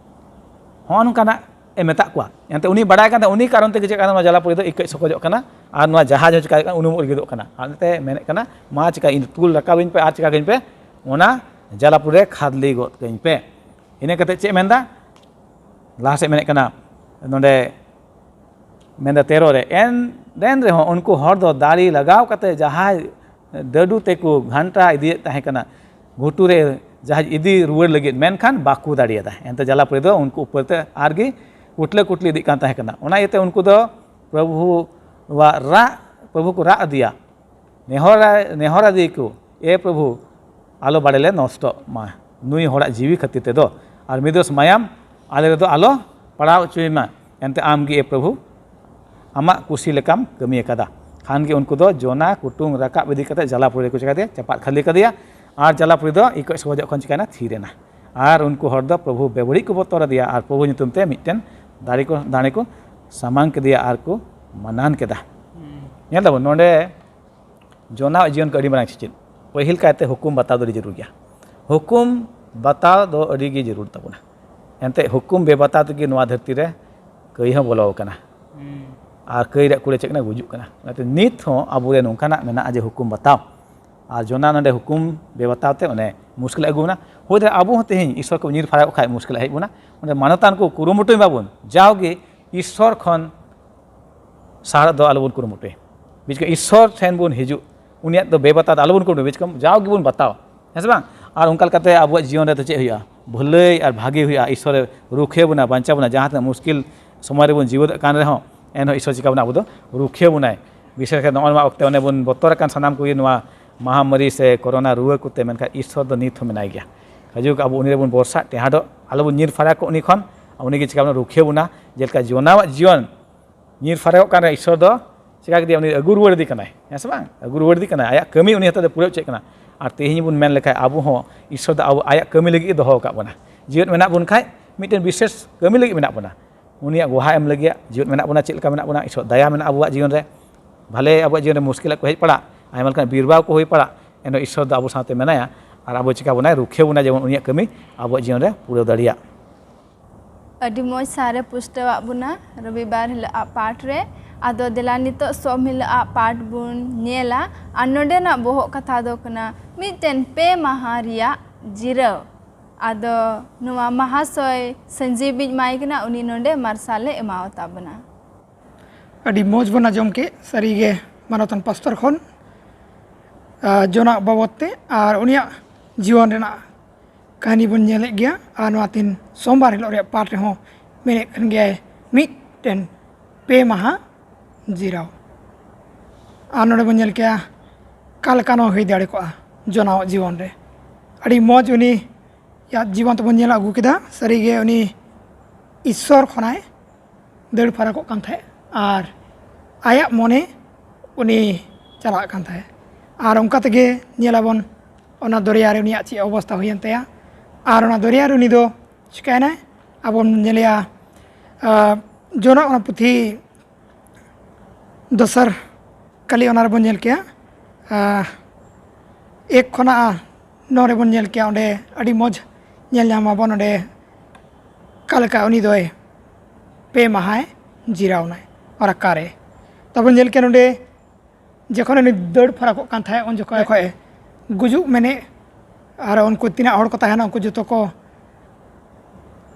ᱦᱚᱸᱜᱼᱚ ᱱᱚᱝᱠᱟᱱᱟᱜ ᱮ ᱢᱮᱛᱟᱜ ᱠᱚᱣᱟ᱾ ᱮᱱᱛᱮ ᱩᱱᱤ ᱵᱟᱲᱟᱭ ᱠᱟᱱ ᱛᱟᱦᱮᱸ, ᱩᱱᱤ ᱠᱟᱨᱚᱱ ᱛᱮᱜᱮ ᱪᱮᱫ ᱠᱟᱱᱟ, ᱱᱚᱣᱟ ᱡᱟᱞᱟᱯᱩᱨᱤ ᱫᱚ ᱤᱠᱟᱹᱡ ᱥᱚᱠᱚᱡᱚᱜ ᱠᱟᱱᱟ ᱟᱨ ᱱᱚᱣᱟ ᱡᱟᱦᱟᱡᱽ ᱦᱚᱸ ᱪᱤᱠᱟᱹᱭᱚᱜ ᱠᱟᱱᱟ, ᱩᱱᱩᱢᱚᱜ ᱞᱟᱹᱜᱤᱫᱚᱜ ᱠᱟᱱᱟ᱾ ᱟᱨ ᱚᱱᱟᱛᱮ ᱢᱮᱱᱮᱫ ᱠᱟᱱᱟ, "ᱢᱟ ᱪᱤᱠᱟ ᱤᱧ ᱛᱩᱞ ᱨᱟᱠᱟᱵᱤᱧ ᱯᱮ ᱟᱨ ᱪᱤᱠᱟ ᱠᱟᱹᱧ ᱯᱮ, ᱚᱱᱟ ᱡᱟᱞᱟᱯᱩᱨᱤ ᱨᱮ ᱠᱷᱟᱫᱽᱞᱤ ᱜᱚᱫ ᱠᱟᱹᱧ ᱯᱮ᱾" ᱤᱱᱟᱹ ᱠᱟᱛᱮ ᱪᱮᱫ ᱢᱮᱱᱫᱟ? ᱞᱟᱦᱟ ᱥᱮᱫ ᱢᱮᱱᱮᱫ ᱠᱟᱱᱟ ᱱᱚᱰᱮ, ᱢᱮᱱᱫᱟ ᱛᱮᱨᱚ ᱨᱮ, ᱮᱱ ᱮᱱ ᱨᱮᱦᱚᱸ ᱩᱱᱠᱩ ᱦᱚᱲ ᱫᱚ ᱫᱟᱲᱮ ᱞᱟᱜᱟᱣ ᱠᱟᱛᱮ ᱡᱟᱦᱟᱡᱽ ᱰᱟᱹᱰᱩ ᱛᱮᱠᱚ ᱜᱷᱟᱱᱴᱟ ᱤᱫᱤᱭᱮᱫ ᱛᱟᱦᱮᱸ ᱠᱟᱱᱟ ᱜᱷᱩᱴᱩ ᱨᱮ ᱡᱟᱦᱟᱡᱽ ᱤᱫᱤ ᱨᱩᱣᱟᱹᱲ ᱞᱟᱹᱜᱤᱫ, ᱢᱮᱱᱠᱷᱟᱱ ᱵᱟᱠᱚ ᱫᱟᱲᱮᱭᱟᱫᱟ᱾ ᱮᱱᱛᱮ ᱡᱟᱞᱟᱯᱩᱨᱤ ᱫᱚ ᱩᱱᱠᱩ ᱩᱯᱚᱨ ᱛᱮ ᱟᱨᱜᱮ ᱠᱩᱴᱞᱟᱹ ᱠᱩᱴᱞᱤ ᱤᱫᱤᱜ ᱠᱟᱱ ᱛᱟᱦᱮᱸ ᱠᱟᱱᱟ᱾ ᱚᱱᱟ ᱤᱭᱟᱹᱛᱮ ᱩᱱᱠᱩ ᱫᱚ ᱯᱨᱚᱵᱷᱩᱣᱟᱜ ᱨᱟᱜ, ᱯᱨᱚᱵᱷᱩ ᱠᱚ ᱨᱟᱜ ᱟᱫᱮᱭᱟ, ᱱᱮᱦᱚᱨ, ᱱᱮᱦᱚᱨ ᱟᱫᱮ ᱠᱚ, "ᱮ ᱯᱨᱚᱵᱷᱩ, ᱟᱞᱚ ᱵᱟᱲᱮ ᱞᱮ ᱱᱚᱥᱴᱚᱜ ᱢᱟ ᱱᱩᱭ ᱦᱚᱲᱟᱜ ᱡᱤᱣᱤ ᱠᱷᱟᱹᱛᱤᱨ ᱛᱮᱫᱚ, ᱟᱨ ᱢᱤᱫ ᱫᱚᱥ ᱢᱟᱭᱟᱢ ᱟᱞᱮ ᱨᱮᱫᱚ ᱟᱞᱚ ᱯᱟᱲᱟᱣ ᱦᱚᱪᱚᱭ ᱢᱟ᱾ ᱮᱱᱛᱮ ᱟᱢ ᱜᱮ, ᱮ ᱯᱨᱚᱵᱷᱩ, ᱟᱢᱟᱜ ᱠᱩᱥᱤ ᱞᱮᱠᱟᱢ ᱠᱟᱹᱢᱤ ᱟᱠᱟᱫᱟ᱾" ᱠᱷᱟᱱ ᱜᱮ ᱩᱱᱠᱩ ᱫᱚ ᱡᱚᱱᱟ ᱠᱩᱴᱩᱝ ᱨᱟᱠᱟᱵ ᱤᱫᱤ ᱠᱟᱛᱮ ᱡᱟᱞᱟᱯᱩᱨᱤ ᱨᱮᱠᱚ ᱪᱤᱠᱟ ᱠᱮᱫᱮᱭᱟ? ᱪᱟᱯᱟᱫ ᱠᱷᱟᱹᱞᱤ ᱠᱟᱫᱮᱭᱟ᱾ ᱟᱨ ᱡᱟᱞᱟᱯᱩᱨᱤ ᱫᱚ ᱤᱠᱟᱹᱡ ᱥᱚᱠᱚᱡᱚᱜ ᱠᱷᱚᱱ ᱪᱤᱠᱟᱭᱮᱱᱟ? ᱛᱷᱤᱨ ᱮᱱᱟ᱾ ᱟᱨ ᱩᱱᱠᱩ ᱦᱚᱲ ᱫᱚ ᱯᱨᱚᱵᱷᱩ ᱵᱮᱵᱟᱹᱲᱤᱡ ᱠᱚ ᱵᱚᱛᱚᱨ ᱟᱫᱮᱭᱟ ᱟᱨ ᱯᱨᱚᱵᱷᱩ ᱧᱩᱛᱩᱢ ᱛᱮ ᱢᱤᱫᱴᱮᱱ ᱫᱟᱲᱮ ᱠᱚ, ᱫᱟᱲᱮ ᱠᱚ ᱥᱟᱢᱟᱝ ᱠᱮᱫᱮᱭᱟ ᱟᱨ ᱠᱚ ᱢᱟᱱᱟᱱ ᱠᱮᱫᱟ᱾ ᱧᱮᱞ ᱫᱟᱵᱚᱱ ᱱᱚᱰᱮ ᱡᱚᱱᱟᱣᱟᱜ ᱡᱤᱭᱚᱱ ᱠᱚ ᱟᱹᱰᱤ ᱢᱟᱨᱟᱝ ᱥᱮᱪᱮᱫ᱾ ᱯᱟᱹᱦᱤᱞ ᱠᱟᱭᱛᱮ ᱦᱩᱠᱩᱢ ᱵᱟᱛᱟᱣ ᱫᱚ ᱟᱹᱰᱤ ᱡᱟᱹᱨᱩᱲ ᱜᱮᱭᱟ᱾ ᱦᱩᱠᱩᱢ ᱵᱟᱛᱟᱣ ᱫᱚ ᱟᱹᱰᱤ ᱜᱮ ᱡᱟᱹᱨᱩᱲ ᱛᱟᱵᱚᱱᱟ᱾ ᱮᱱᱛᱮᱫ ᱦᱩᱠᱩᱢ ᱵᱮᱵᱟᱛᱟᱣ ᱛᱮᱜᱮ ᱱᱚᱣᱟ ᱫᱷᱟᱹᱨᱛᱤ ᱨᱮ ᱠᱟᱹᱭ ᱦᱚᱸ ᱵᱚᱞᱚ ᱟᱠᱟᱱᱟ᱾ ᱟᱨ ᱠᱟᱹᱭ ᱨᱮᱭᱟᱜ ᱠᱩᱲᱟᱹ ᱪᱮᱫ ᱠᱟᱱᱟ? ᱜᱩᱡᱩᱜ ᱠᱟᱱᱟ᱾ ᱚᱱᱟᱛᱮ ᱱᱤᱛ ᱦᱚᱸ ᱟᱵᱚᱨᱮ ᱱᱚᱝᱠᱟᱱᱟᱜ ᱢᱮᱱᱟᱜᱼᱟ ᱡᱮ ᱦᱩᱠᱩᱢ ᱵᱟᱛᱟᱣ᱾ ᱟᱨ ᱡᱚᱱᱟ ᱱᱚᱰᱮ ᱦᱩᱠᱩᱢ ᱵᱮᱵᱟᱛᱟᱣ ᱛᱮ ᱚᱱᱮ ᱢᱩᱥᱠᱤᱞ ᱟᱹᱜᱩ ᱵᱚᱱᱟ᱾ ᱦᱩᱭ ᱫᱟᱲᱮᱭᱟᱜᱼᱟ ᱟᱵᱚ ᱦᱚᱸ ᱛᱮᱦᱮᱧ ᱤᱥᱚᱨ ᱠᱚ ᱧᱤᱨ ᱯᱷᱟᱨᱟᱣ ᱠᱷᱟᱡ ᱢᱩᱥᱠᱤᱞ ᱦᱮᱡ ᱵᱚᱱᱟ᱾ ᱚᱸᱰᱮ ᱢᱟᱱᱚᱛᱟᱱ ᱠᱚ ᱠᱩᱨᱩᱢᱩᱴᱩᱭ ᱢᱟᱵᱚᱱ, ᱡᱟᱣᱜᱮ ᱤᱥᱚᱨ ᱠᱷᱚᱱ ᱥᱟᱦᱟᱜ ᱫᱚ ᱟᱞᱚᱵᱚᱱ ᱠᱩᱨᱩᱢᱩᱴᱩᱭᱟ᱾ ᱵᱩᱡᱽ ᱠᱟᱜ, ᱤᱥᱚᱨ ᱴᱷᱮᱱ ᱵᱚᱱ ᱦᱤᱡᱩᱜ, ᱩᱱᱤᱭᱟᱜ ᱫᱚ ᱵᱮᱵᱟᱛᱟ ᱫᱚ ᱟᱞᱚᱵᱚᱱ ᱠᱩᱨᱩᱢᱩᱴᱩᱭᱟ᱾ ᱵᱩᱡᱽ ᱠᱟᱜ, ᱡᱟᱣ ᱜᱮᱵᱚᱱ ᱵᱟᱛᱟᱣ, ᱦᱮᱸ ᱥᱮ ᱵᱟᱝ? ᱟᱨ ᱚᱱᱠᱟ ᱞᱮᱠᱟᱛᱮ ᱟᱵᱚᱣᱟᱜ ᱡᱤᱭᱚᱱ ᱨᱮᱫᱚ ᱪᱮᱫ ᱦᱩᱭᱩᱜᱼᱟ? ᱵᱷᱟᱹᱞᱟᱹᱭ ᱟᱨ ᱵᱷᱟᱜᱮ ᱦᱩᱭᱩᱜᱼᱟ᱾ ᱤᱥᱚᱨᱮ ᱨᱩᱠᱷᱤᱭᱟᱹ ᱵᱚᱱᱟ, ᱵᱟᱧᱪᱟᱣ ᱵᱚᱱᱟ᱾ ᱡᱟᱦᱟᱸ ᱛᱤᱱᱟᱹᱜ ᱢᱩᱥᱠᱤᱞ ᱥᱚᱢᱚᱭ ᱨᱮᱵᱚᱱ ᱡᱤᱣᱮᱫᱚᱜ ᱠᱟᱱ ᱨᱮᱦᱚᱸ, ᱮᱱᱦᱚᱸ ᱤᱥᱚᱨ ᱪᱤᱠᱟ ᱵᱚᱱᱟ? ᱟᱵᱚ ᱫᱚ ᱨᱩᱠᱷᱤᱭᱟᱹ ᱵᱚᱱᱟᱭ᱾ ᱵᱤᱥᱮᱥ ᱠᱟᱛᱮ ᱱᱚᱜᱼᱚ ᱱᱚᱣᱟ ᱚᱠᱛᱮ ᱚᱱᱮ ᱵᱚᱱ ᱵᱚᱛᱚᱨ ᱟᱠᱟᱱ ᱥᱟᱱᱟᱢ ᱠᱚᱜᱮ ᱱᱚᱣᱟ ᱢᱟᱦᱟᱢᱟᱨᱤ ᱥᱮ ᱠᱳᱨᱳᱱᱟ ᱨᱩᱣᱟᱹ ᱠᱚᱛᱮ, ᱢᱮᱱᱠᱷᱟᱱ ᱤᱥᱚᱨ ᱫᱚ ᱱᱤᱛ ᱦᱚᱸ ᱢᱮᱱᱟᱭ ᱜᱮᱭᱟ᱾ ᱡᱟᱭᱦᱳᱠ, ᱟᱵᱚ ᱩᱱᱤ ᱨᱮᱵᱚᱱ ᱵᱷᱚᱨᱥᱟ, ᱴᱮᱦᱟᱸᱰᱚᱜ, ᱟᱞᱚᱵᱚᱱ ᱧᱤᱨ ᱯᱷᱟᱨᱟᱠᱚᱜ ᱩᱱᱤ ᱠᱷᱚᱱ᱾ ᱩᱱᱤ ᱜᱮ ᱪᱤᱠᱟ ᱵᱚᱱᱟ? ᱨᱩᱠᱷᱤᱭᱟᱹ ᱵᱚᱱᱟ᱾ ᱡᱮᱞᱮᱠᱟ ᱡᱚᱱᱟᱣᱟᱜ ᱡᱤᱭᱚᱱ ᱧᱤᱨ ᱯᱷᱟᱨᱟᱠᱚᱜ ᱠᱟᱱ ᱨᱮ ᱤᱥᱥᱚᱨ ᱫᱚ ᱪᱤᱠᱟ ᱠᱮᱫᱮᱭᱟ? ᱩᱱᱤ ᱟᱹᱜᱩ ᱨᱩᱣᱟᱹᱲ ᱮᱫᱮ ᱠᱟᱱᱟᱭ, ᱦᱮᱸ ᱥᱮ ᱵᱟᱝ? ᱟᱹᱜᱩ ᱨᱩᱣᱟᱹᱲ ᱮᱫᱮ ᱠᱟᱱᱟᱭ, ᱟᱭᱟᱜ ᱠᱟᱹᱢᱤ ᱩᱱᱤ ᱦᱚᱛᱮᱛᱮ ᱯᱩᱨᱟᱹᱣ ᱦᱚᱪᱚᱭᱮᱫ ᱠᱟᱱᱟ᱾ ᱟᱨ ᱛᱮᱦᱮᱧ ᱵᱚᱱ ᱢᱮᱱ ᱞᱮᱠᱷᱟᱡ, ᱟᱵᱚ ᱦᱚᱸ ᱤᱥᱥᱚᱨ ᱫᱚ ᱟᱵᱚ ᱟᱭᱟᱜ ᱠᱟᱹᱢᱤ ᱞᱟᱹᱜᱤᱫ ᱮ ᱫᱚᱦᱚ ᱟᱠᱟᱫ ᱵᱚᱱᱟ᱾ ᱡᱤᱣᱮᱫ ᱢᱮᱱᱟᱜ ᱵᱚᱱ ᱠᱷᱟᱡ ᱢᱤᱫᱴᱮᱱ ᱵᱤᱥᱮᱥ ᱠᱟᱹᱢᱤ ᱞᱟᱹᱜᱤᱫ ᱢᱮᱱᱟᱜ ᱵᱚᱱᱟ᱾ ᱩᱱᱤᱭᱟᱜ ᱜᱚᱦᱟ ᱮᱢ ᱞᱟᱹᱜᱤᱫ ᱡᱤᱣᱮᱫ ᱢᱮᱱᱟᱜ ᱵᱚᱱᱟ᱾ ᱪᱮᱫ ᱞᱮᱠᱟ ᱢᱮᱱᱟᱜ ᱵᱚᱱᱟ? ᱤᱥᱥᱚᱨ ᱫᱟᱭᱟ ᱢᱮᱱᱟᱜᱼᱟ ᱟᱵᱚᱣᱟᱜ ᱡᱤᱭᱚᱱ ᱨᱮ᱾ ᱵᱷᱟᱞᱮ ᱟᱵᱚᱣᱟᱜ ᱡᱤᱭᱚᱱ ᱨᱮ ᱢᱩᱥᱠᱤᱞᱟᱜ ᱠᱚ ᱦᱮᱡ ᱯᱟᱲᱟᱜ, ᱟᱭᱢᱟ ᱞᱮᱠᱟᱱ ᱵᱤᱨᱵᱟᱣ ᱠᱚ ᱦᱩᱭ ᱯᱟᱲᱟᱜ, ᱮᱱᱦᱚᱸ ᱤᱥᱥᱚᱨ ᱫᱚ ᱟᱵᱚ ᱥᱟᱶᱛᱮ ᱢᱮᱱᱟᱭᱟ᱾ ᱟᱨ ᱟᱵᱚ ᱪᱤᱠᱟ ᱵᱚᱱᱟᱭ? ᱨᱩᱠᱷᱤᱭᱟᱹ ᱵᱚᱱᱟ, ᱡᱮᱢᱚᱱ ᱩᱱᱤᱭᱟᱜ ᱠᱟᱹᱢᱤ ᱟᱵᱚᱣᱟᱜ ᱡᱤᱭᱚᱱ ᱨᱮ ᱯᱩᱨᱟᱹᱣ ᱫᱟᱲᱮᱭᱟᱜ᱾ ᱟᱹᱰᱤ ᱢᱚᱡᱽ ᱥᱟᱨᱮ ᱯᱩᱥᱴᱟᱹᱣᱟᱜ ᱵᱚᱱᱟ ᱨᱚᱵᱤᱵᱟᱨ ᱦᱤᱞᱳᱜ ᱟᱜ ᱯᱟᱴ ᱨᱮ᱾ ᱟᱫᱚ ᱫᱮᱞᱟ ᱱᱤᱛᱚᱜ ᱥᱳᱢ ᱦᱤᱞᱳᱜ ᱟᱜ ᱯᱟᱴ ᱵᱚᱱ ᱧᱮᱞᱟ᱾ ᱟᱨ ᱱᱚᱰᱮᱱᱟᱜ ᱵᱚᱦᱚᱜ ᱠᱟᱛᱷᱟ ᱫᱚ ᱠᱟᱱᱟ ᱢᱤᱫᱴᱮᱱ ᱯᱮ ᱢᱟᱦᱟ ᱨᱮᱭᱟᱜ ᱡᱤᱨᱟᱹᱣ᱾ ᱟᱫᱚ ᱱᱚᱣᱟ ᱢᱟᱦᱟᱥᱚᱭ ᱥᱚᱧᱡᱤᱵᱤᱧ ᱮᱢᱟᱭ ᱠᱟᱱᱟ, ᱩᱱᱤ ᱱᱚᱰᱮ ᱢᱟᱨᱥᱟᱞᱮ ᱮᱢᱟᱣ ᱛᱟᱵᱚᱱᱟ᱾ ᱟᱹᱰᱤ ᱢᱚᱡᱽ ᱵᱚᱱ ᱟᱸᱡᱚᱢ ᱠᱮᱫ ᱥᱟᱹᱨᱤᱜᱮ ᱢᱟᱱᱚᱛᱟᱱ ᱯᱟᱥᱴᱚᱨ ᱠᱷᱚᱱ, ᱟᱨ ᱡᱚᱱᱟᱜ ᱵᱟᱵᱚᱫ ᱛᱮ ᱟᱨ ᱩᱱᱤᱭᱟᱜ ᱡᱤᱭᱚᱱ ᱨᱮᱱᱟᱜ ᱠᱟᱹᱦᱱᱤ ᱵᱚᱱ ᱧᱮᱞᱮᱫ ᱜᱮᱭᱟ᱾ ᱟᱨ ᱱᱚᱣᱟ ᱛᱤᱱ ᱥᱳᱢᱵᱟᱨ ᱦᱤᱞᱳᱜ ᱨᱮᱭᱟᱜ ᱯᱟᱴ ᱨᱮᱦᱚᱸ ᱢᱮᱱᱮᱫ ᱠᱟᱱ ᱜᱮᱭᱟᱭ ᱢᱤᱫᱴᱮᱱ ᱯᱮ ᱢᱟᱦᱟ ᱡᱤᱨᱟᱹᱣ᱾ ᱟᱨ ᱱᱚᱰᱮ ᱵᱚᱱ ᱧᱮᱞ ᱠᱮᱭᱟ ᱚᱠᱟ ᱞᱮᱠᱟ ᱱᱚᱣᱟ ᱦᱩᱭ ᱫᱟᱲᱮ ᱠᱚᱜᱼᱟ ᱡᱚᱱᱟᱣᱟᱜ ᱡᱤᱵᱚᱱ ᱨᱮ᱾ ᱟᱹᱰᱤ ᱢᱚᱡᱽ ᱩᱱᱤᱭᱟᱜ ᱡᱤᱵᱚᱱ ᱛᱮᱵᱚᱱ ᱧᱮᱞ ᱟᱹᱜᱩ ᱠᱮᱫᱟ᱾ ᱥᱟᱹᱨᱤᱜᱮ ᱩᱱᱤ ᱤᱥᱥᱚᱨ ᱠᱷᱚᱱᱟᱭ ᱫᱟᱹᱲ ᱯᱷᱟᱨᱟᱠᱚᱜ ᱠᱟᱱ ᱛᱟᱦᱮᱸᱫ ᱟᱨ ᱟᱭᱟᱜ ᱢᱚᱱᱮ ᱩᱱᱤ ᱪᱟᱞᱟᱜ ᱠᱟᱱ ᱛᱟᱦᱮᱸᱫ᱾ ᱟᱨ ᱚᱱᱠᱟ ᱛᱮᱜᱮ ᱧᱮᱞᱟᱵᱚᱱ ᱚᱱᱟ ᱫᱚᱨᱭᱟ ᱨᱮ ᱩᱱᱤᱭᱟᱜ ᱪᱮᱫ ᱚᱵᱚᱥᱛᱟ ᱦᱩᱭᱮᱱ ᱛᱟᱭᱟ᱾ ᱟᱨ ᱚᱱᱟ ᱫᱚᱨᱭᱟ ᱨᱮ ᱩᱱᱤ ᱫᱚ ᱪᱤᱠᱟᱹᱭᱮᱱᱟᱭ? ᱟᱵᱚ ᱵᱚᱱ ᱧᱮᱞᱮᱭᱟ, ᱟᱸ, ᱡᱚᱱᱟ ᱚᱱᱟ ᱯᱩᱛᱷᱤ ᱫᱚᱥᱟᱨ ᱠᱟᱞᱤ ᱚᱱᱟ ᱨᱮᱵᱚᱱ ᱧᱮᱞ ᱠᱮᱭᱟ, ᱟᱸ, ᱮᱠ ᱠᱷᱚᱱᱟᱜ ᱱᱚ ᱨᱮᱵᱚᱱ ᱧᱮᱞ ᱠᱮᱭᱟ᱾ ᱚᱸᱰᱮ ᱟᱹᱰᱤ ᱢᱚᱡᱽ ᱧᱮᱞ ᱧᱟᱢᱟᱵᱚᱱ ᱚᱸᱰᱮ ᱚᱠᱟ ᱞᱮᱠᱟ ᱩᱱᱤ ᱫᱚᱭ ᱯᱮ ᱢᱟᱦᱟᱭ ᱡᱤᱨᱟᱹᱣ ᱮᱱᱟᱭ ᱨᱟᱠᱟ ᱨᱮ᱾ ᱛᱟᱨᱯᱚᱨ ᱧᱮᱞ ᱠᱮᱭᱟ ᱱᱚᱸᱰᱮ ᱡᱚᱠᱷᱚᱱ ᱩᱱᱤ ᱫᱟᱹᱲ ᱯᱷᱟᱨᱟᱠᱚᱜ ᱠᱟᱱ ᱛᱟᱦᱮᱸᱫ, ᱩᱱ ᱡᱚᱠᱷᱚᱱ ᱠᱷᱚᱱ ᱜᱩᱡᱩᱜ ᱢᱮᱱᱮᱫ, ᱟᱨ ᱩᱱᱠᱩ ᱛᱤᱱᱟᱹᱜ ᱦᱚᱲ ᱠᱚ ᱛᱟᱦᱮᱱᱟ, ᱩᱱᱠᱩ ᱡᱚᱛᱚ ᱠᱚ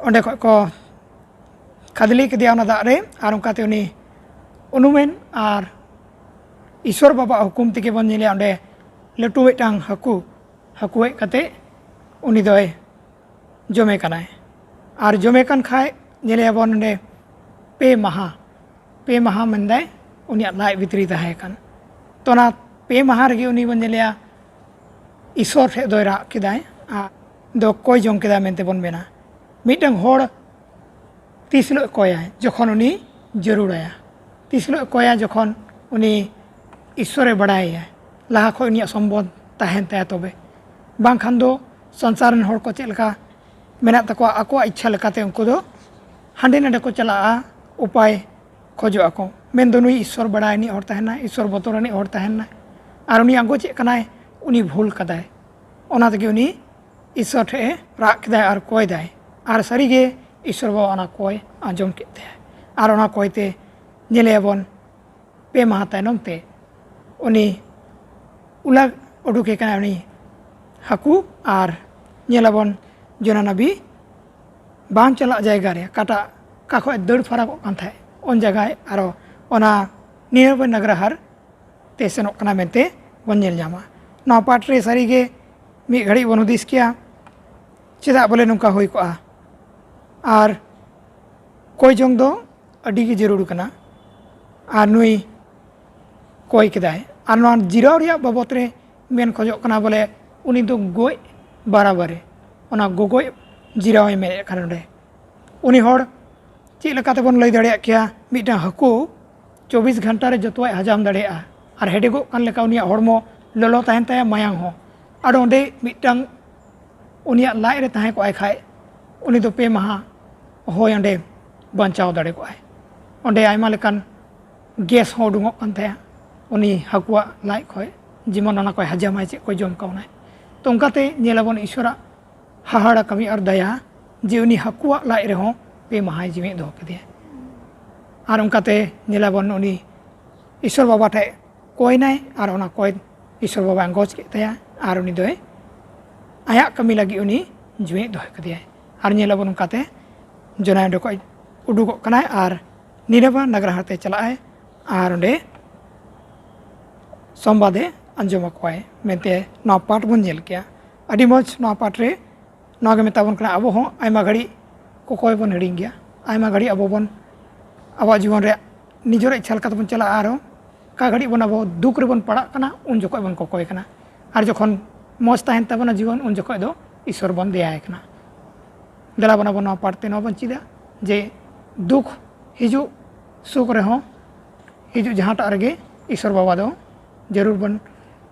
ᱚᱸᱰᱮ ᱠᱷᱚᱱ ᱠᱚ ᱠᱷᱟᱫᱽᱞᱮ ᱠᱮᱫᱮᱭᱟ ᱚᱱᱟ ᱫᱟᱜ ᱨᱮ᱾ ᱟᱨ ᱚᱱᱠᱟᱛᱮ ᱩᱱᱤ ᱩᱱᱩᱢᱮᱱ ᱟᱨ ᱤᱥᱥᱚᱨ ᱵᱟᱵᱟᱣᱟᱜ ᱦᱩᱠᱩᱢ ᱛᱮᱜᱮ ᱵᱚᱱ ᱧᱮᱞᱮᱭᱟ ᱚᱸᱰᱮ ᱞᱟᱹᱴᱩ ᱢᱤᱫᱴᱟᱝ ᱦᱟᱹᱠᱩ, ᱦᱟᱹᱠᱩ ᱦᱮᱡ ᱠᱟᱛᱮ ᱩᱱᱤ ᱫᱚᱭ ᱡᱚᱢᱮ ᱠᱟᱱᱟᱭ᱾ ᱟᱨ ᱡᱚᱢᱮ ᱠᱟᱱ ᱠᱷᱟᱡ ᱧᱮᱞᱮᱭᱟᱵᱚᱱ ᱱᱚᱰᱮ ᱯᱮ ᱢᱟᱦᱟ, ᱯᱮ ᱢᱟᱦᱟ ᱢᱮᱱᱫᱟᱭ ᱩᱱᱤᱭᱟᱜ ᱞᱟᱡ ᱵᱷᱤᱛᱨᱤ ᱛᱟᱦᱮᱸ ᱠᱟᱱ᱾ ᱛᱚ ᱚᱱᱟ ᱯᱮ ᱢᱟᱦᱟ ᱨᱮᱜᱮ ᱩᱱᱤ ᱵᱚᱱ ᱧᱮᱞᱮᱭᱟ ᱤᱥᱥᱚᱨ ᱴᱷᱮᱡ ᱫᱚᱭ ᱨᱟᱜ ᱠᱮᱫᱟᱭ᱾ ᱟᱨ ᱫᱚ ᱠᱚᱭ ᱡᱚᱝ ᱠᱮᱫᱟ ᱢᱮᱱᱛᱮ ᱵᱚᱱ ᱢᱮᱱᱟ᱾ ᱢᱤᱫᱴᱟᱝ ᱦᱚᱲ ᱛᱤᱥ ᱦᱤᱞᱳᱜ ᱠᱚᱭᱟᱭ? ᱡᱚᱠᱷᱚᱱ ᱩᱱᱤ ᱡᱟᱹᱨᱩᱲᱟᱭᱟ᱾ ᱛᱤᱥ ᱦᱤᱞᱳᱜ ᱠᱚᱭᱟ? ᱡᱚᱠᱷᱚᱱ ᱩᱱᱤ ᱤᱥᱥᱚᱨᱮ ᱵᱟᱲᱟᱭᱮᱭᱟ, ᱞᱟᱦᱟ ᱠᱷᱚᱱ ᱩᱱᱤᱭᱟᱜ ᱥᱚᱢᱵᱚᱱᱫᱷ ᱛᱟᱦᱮᱱ ᱛᱟᱭᱟ᱾ ᱛᱚᱵᱮ ᱵᱟᱝᱠᱷᱟᱱ ᱫᱚ ᱥᱚᱝᱥᱟᱨ ᱨᱮᱱ ᱦᱚᱲ ᱠᱚ ᱪᱮᱫ ᱞᱮᱠᱟ ᱢᱮᱱᱟᱜ ᱛᱟᱠᱚᱣᱟ, ᱟᱠᱚᱣᱟᱜ ᱤᱪᱪᱷᱟ ᱞᱮᱠᱟᱛᱮ ᱩᱱᱠᱩ ᱫᱚ ᱦᱟᱸᱰᱮ ᱱᱟᱰᱮ ᱠᱚ ᱪᱟᱞᱟᱜᱼᱟ, ᱩᱯᱟᱭ ᱠᱷᱚᱡᱚᱜ ᱟᱠᱚ᱾ ᱢᱮᱱᱫᱚ ᱱᱩᱭ ᱤᱥᱥᱚᱨ ᱵᱟᱲᱟᱭ ᱨᱤᱱᱤᱡ ᱦᱚᱲ ᱛᱟᱦᱮᱱᱟᱭ, ᱤᱥᱥᱚᱨ ᱵᱚᱛᱚᱨ ᱨᱤᱱᱤᱡ ᱦᱚᱲ ᱛᱟᱦᱮᱱᱟᱭ, ᱟᱨ ᱩᱱᱤ ᱟᱸᱜᱚᱪᱮᱫ ᱠᱟᱱᱟᱭ, ᱩᱱᱤ ᱵᱷᱩᱞ ᱠᱟᱫᱟᱭ᱾ ᱚᱱᱟ ᱛᱮᱜᱮ ᱩᱱᱤ ᱤᱥᱥᱚᱨ ᱴᱷᱮᱱ ᱮ ᱨᱟᱜ ᱠᱮᱫᱟᱭ ᱟᱨ ᱠᱚᱭ ᱫᱟᱭ᱾ ᱟᱨ ᱥᱟᱹᱨᱤᱜᱮ ᱤᱥᱥᱚᱨ ᱵᱟᱵᱟ ᱚᱱᱟ ᱠᱚᱭ ᱟᱸᱡᱚᱢ ᱠᱮᱫ ᱛᱟᱭᱟ᱾ ᱟᱨ ᱚᱱᱟ ᱠᱚᱭ ᱛᱮ ᱧᱮᱞᱮᱭᱟᱵᱚᱱ ᱯᱮ ᱢᱟᱦᱟ ᱛᱟᱭᱱᱚᱢ ᱛᱮ ᱩᱱᱤ ᱩᱞᱟ ᱩᱰᱩᱠᱮ ᱠᱟᱱᱟᱭ ᱩᱱᱤ ᱦᱟᱹᱠᱩ, ᱟᱨ ᱧᱮᱞᱟᱵᱚᱱ ᱡᱳᱱᱟ ᱱᱟᱵᱤ ᱵᱟᱝ ᱪᱟᱞᱟᱜ ᱡᱟᱭᱜᱟ ᱨᱮ ᱚᱠᱟᱴᱟᱜ ᱚᱠᱟ ᱠᱷᱚᱡ ᱫᱟᱹᱲ ᱯᱷᱟᱨᱟᱠᱚᱜ ᱠᱟᱱ ᱛᱟᱦᱮᱸᱫ, ᱚᱱ ᱡᱟᱭᱜᱟ ᱟᱨᱚ ᱚᱱᱟ ᱱᱤᱨᱟᱵᱚᱭ ᱱᱟᱜᱽᱨᱟᱦᱟᱨ ᱛᱮ ᱥᱮᱱᱚᱜ ᱠᱟᱱᱟ ᱢᱮᱱᱛᱮ ᱵᱚᱱ ᱧᱮᱞ ᱧᱟᱢᱟ᱾ ᱱᱚᱣᱟ ᱯᱟᱴ ᱨᱮ ᱥᱟᱹᱨᱤᱜᱮ ᱢᱤᱫ ᱜᱷᱟᱹᱲᱤᱡ ᱵᱚᱱ ᱦᱩᱫᱤᱥ ᱠᱮᱭᱟ, ᱪᱮᱫᱟᱜ ᱵᱚᱞᱮ ᱱᱚᱝᱠᱟ ᱦᱩᱭ ᱠᱚᱜᱼᱟ? ᱟᱨ ᱠᱚᱭ ᱡᱚᱝ ᱫᱚ ᱟᱹᱰᱤ ᱜᱮ ᱡᱟᱹᱨᱩᱲ ᱠᱟᱱᱟ᱾ ᱟᱨ ᱱᱩᱭ ᱠᱚᱭ ᱠᱮᱫᱟᱭ᱾ ᱟᱨ ᱱᱚᱣᱟ ᱡᱤᱨᱟᱹᱣ ᱨᱮᱭᱟᱜ ᱵᱟᱵᱚᱛ ᱨᱮ ᱢᱮᱱ ᱠᱷᱚᱡᱚᱜ ᱠᱟᱱᱟ ᱵᱚᱞᱮ ᱩᱱᱤ ᱫᱚ ᱜᱚᱡ ᱵᱟᱨᱟᱵᱟᱨᱤ, ᱚᱱᱟ ᱜᱚᱜᱚᱡ ᱡᱤᱨᱟᱹᱣ ᱮ ᱢᱮᱱᱮᱫ ᱠᱟᱱᱟ ᱱᱚᱰᱮ᱾ ᱩᱱᱤ ᱦᱚᱲ ᱪᱮᱫ ᱞᱮᱠᱟᱛᱮ ᱵᱚᱱ ᱞᱟᱹᱭ ᱫᱟᱲᱮᱭᱟᱜ ᱠᱮᱭᱟ? ᱢᱤᱫᱴᱟᱝ ᱦᱟᱹᱠᱩ ᱪᱚᱵᱵᱤᱥ ᱜᱷᱚᱱᱴᱟ ᱨᱮ ᱡᱚᱛᱚᱣᱟᱜ ᱦᱟᱡᱟᱢ ᱫᱟᱲᱮᱭᱟᱜᱼᱟ, ᱟᱨ ᱦᱮᱰᱮᱜᱚᱜ ᱠᱟᱱ ᱞᱮᱠᱟ ᱩᱱᱤᱭᱟᱜ ᱦᱚᱲᱢᱚ ᱞᱚᱞᱚ ᱛᱟᱦᱮᱱ ᱛᱟᱭᱟ, ᱢᱟᱭᱟᱝ ᱦᱚᱸ᱾ ᱟᱨ ᱚᱸᱰᱮ ᱢᱤᱫᱴᱟᱝ ᱩᱱᱤᱭᱟᱜ ᱞᱟᱡ ᱨᱮ ᱛᱟᱦᱮᱸ ᱠᱚᱜᱼᱟᱭ ᱠᱷᱟᱡ, ᱩᱱᱤ ᱫᱚ ᱯᱮ ᱢᱟᱦᱟ ᱦᱚᱭ ᱚᱸᱰᱮ ᱵᱟᱧᱪᱟᱣ ᱫᱟᱲᱮ ᱠᱚᱜᱼᱟᱭ᱾ ᱚᱸᱰᱮ ᱟᱭᱢᱟ ᱞᱮᱠᱟᱱ ᱜᱮᱥ ᱦᱚᱸ ᱩᱰᱩᱝᱚᱜ ᱠᱟᱱ ᱛᱟᱭᱟ ᱩᱱᱤ ᱦᱟᱹᱠᱩᱣᱟᱜ ᱞᱟᱡ ᱠᱷᱚᱡ, ᱡᱮᱢᱚᱱ ᱚᱱᱟ ᱠᱚᱭ ᱦᱟᱡᱟᱢᱟᱭ, ᱪᱮᱫ ᱠᱚᱭ ᱡᱚᱢ ᱠᱟᱣᱱᱟᱭ᱾ ᱛᱚ ᱚᱱᱠᱟᱛᱮ ᱧᱮᱞᱟᱵᱚᱱ ᱤᱥᱚᱨᱟᱜ ᱦᱟᱦᱟᱲᱟ ᱠᱟᱹᱢᱤ ᱟᱨ ᱫᱟᱭᱟ, ᱡᱮ ᱩᱱᱤ ᱦᱟᱹᱠᱩᱣᱟᱜ ᱞᱟᱡ ᱨᱮᱦᱚᱸ ᱯᱮ ᱢᱟᱦᱟᱭ ᱡᱤᱣᱮᱫ ᱫᱚᱦᱚ ᱠᱮᱫᱮᱭᱟ᱾ ᱟᱨ ᱚᱱᱠᱟᱛᱮ ᱧᱮᱞᱟᱵᱚᱱ ᱩᱱᱤ ᱤᱥᱚᱨ ᱵᱟᱵᱟ ᱴᱷᱮᱡ ᱠᱚᱭᱱᱟᱭ, ᱟᱨ ᱚᱱᱟ ᱠᱚᱭ ᱤᱥᱚᱨ ᱵᱟᱵᱟᱭ ᱟᱸᱜᱚᱪ ᱠᱮᱫ ᱛᱟᱭᱟ, ᱟᱨ ᱩᱱᱤ ᱫᱚᱭ ᱟᱭᱟᱜ ᱠᱟᱹᱢᱤ ᱞᱟᱹᱜᱤᱫ ᱩᱱᱤ ᱡᱤᱣᱮᱫ ᱫᱚᱦᱚ ᱠᱮᱫᱮᱭᱟᱭ᱾ ᱟᱨ ᱧᱮᱞᱟᱵᱚᱱ ᱚᱱᱠᱟᱛᱮ ᱡᱳᱱᱟ ᱚᱸᱰᱮ ᱠᱷᱚᱡ ᱩᱰᱩᱠᱚᱜ ᱠᱟᱱᱟᱭ ᱟᱨ ᱱᱤᱨᱟᱵᱟ ᱱᱟᱜᱽᱨᱟᱦᱟᱨ ᱛᱮ ᱪᱟᱞᱟᱜ ᱟᱭ, ᱟᱨ ᱚᱸᱰᱮ ᱥᱚᱢᱵᱟᱫᱮ ᱟᱸᱡᱚᱢ ᱟᱠᱚᱣᱟᱭ ᱢᱮᱱᱛᱮ ᱱᱚᱣᱟ ᱯᱟᱴ ᱵᱚᱱ ᱧᱮᱞ ᱠᱮᱜᱼᱟ᱾ ᱟᱹᱰᱤ ᱢᱚᱡᱽ ᱱᱚᱣᱟ ᱯᱟᱴ ᱨᱮ ᱱᱚᱣᱟ ᱜᱮ ᱢᱮᱛᱟ ᱵᱚᱱ ᱠᱟᱱᱟ, ᱟᱵᱚ ᱦᱚᱸ ᱟᱭᱢᱟ ᱜᱷᱟᱹᱲᱤᱡ ᱠᱚᱠᱚᱭ ᱵᱚᱱ ᱦᱤᱲᱤᱧ ᱜᱮᱭᱟ᱾ ᱟᱭᱢᱟ ᱜᱷᱟᱹᱲᱤᱡ ᱟᱵᱚ ᱵᱚᱱ ᱟᱵᱚᱣᱟᱜ ᱡᱤᱵᱚᱱ ᱨᱮ ᱱᱤᱡᱮᱨᱟᱜ ᱤᱪᱪᱷᱟ ᱞᱮᱠᱟ ᱛᱮᱵᱚᱱ ᱪᱟᱞᱟᱜᱼᱟ, ᱟᱨᱦᱚᱸ ᱚᱠᱟ ᱜᱷᱟᱹᱲᱤᱡ ᱵᱚᱱ ᱟᱵᱚ ᱫᱩᱠ ᱨᱮᱵᱚᱱ ᱯᱟᱲᱟᱜ ᱠᱟᱱᱟ, ᱩᱱ ᱡᱚᱠᱷᱚᱡ ᱵᱚᱱ ᱠᱚᱠᱚᱭ ᱠᱟᱱᱟ᱾ ᱟᱨ ᱡᱚᱠᱷᱚᱱ ᱢᱚᱡᱽ ᱛᱟᱦᱮᱱ ᱛᱟᱵᱚᱱᱟ ᱡᱤᱵᱚᱱ, ᱩᱱ ᱡᱚᱠᱷᱚᱡ ᱫᱚ ᱤᱥᱚᱨ ᱵᱚᱱ ᱫᱮᱭᱟᱭ ᱠᱟᱱᱟ᱾ ᱫᱮᱞᱟ ᱵᱚᱱ ᱟᱵᱚ ᱱᱚᱣᱟ ᱯᱟᱴ ᱛᱮ ᱱᱚᱣᱟ ᱵᱚᱱ ᱪᱮᱫᱟ ᱡᱮ ᱫᱩᱠ ᱦᱤᱡᱩᱜ ᱥᱩᱠ ᱨᱮᱦᱚᱸ ᱦᱤᱡᱩᱜ ᱡᱟᱦᱟᱸᱴᱟᱜ ᱨᱮᱜᱮ ᱤᱥᱚᱨ ᱵᱟᱵᱟ ᱫᱚ ᱡᱟᱹᱨᱩᱲ ᱵᱚᱱ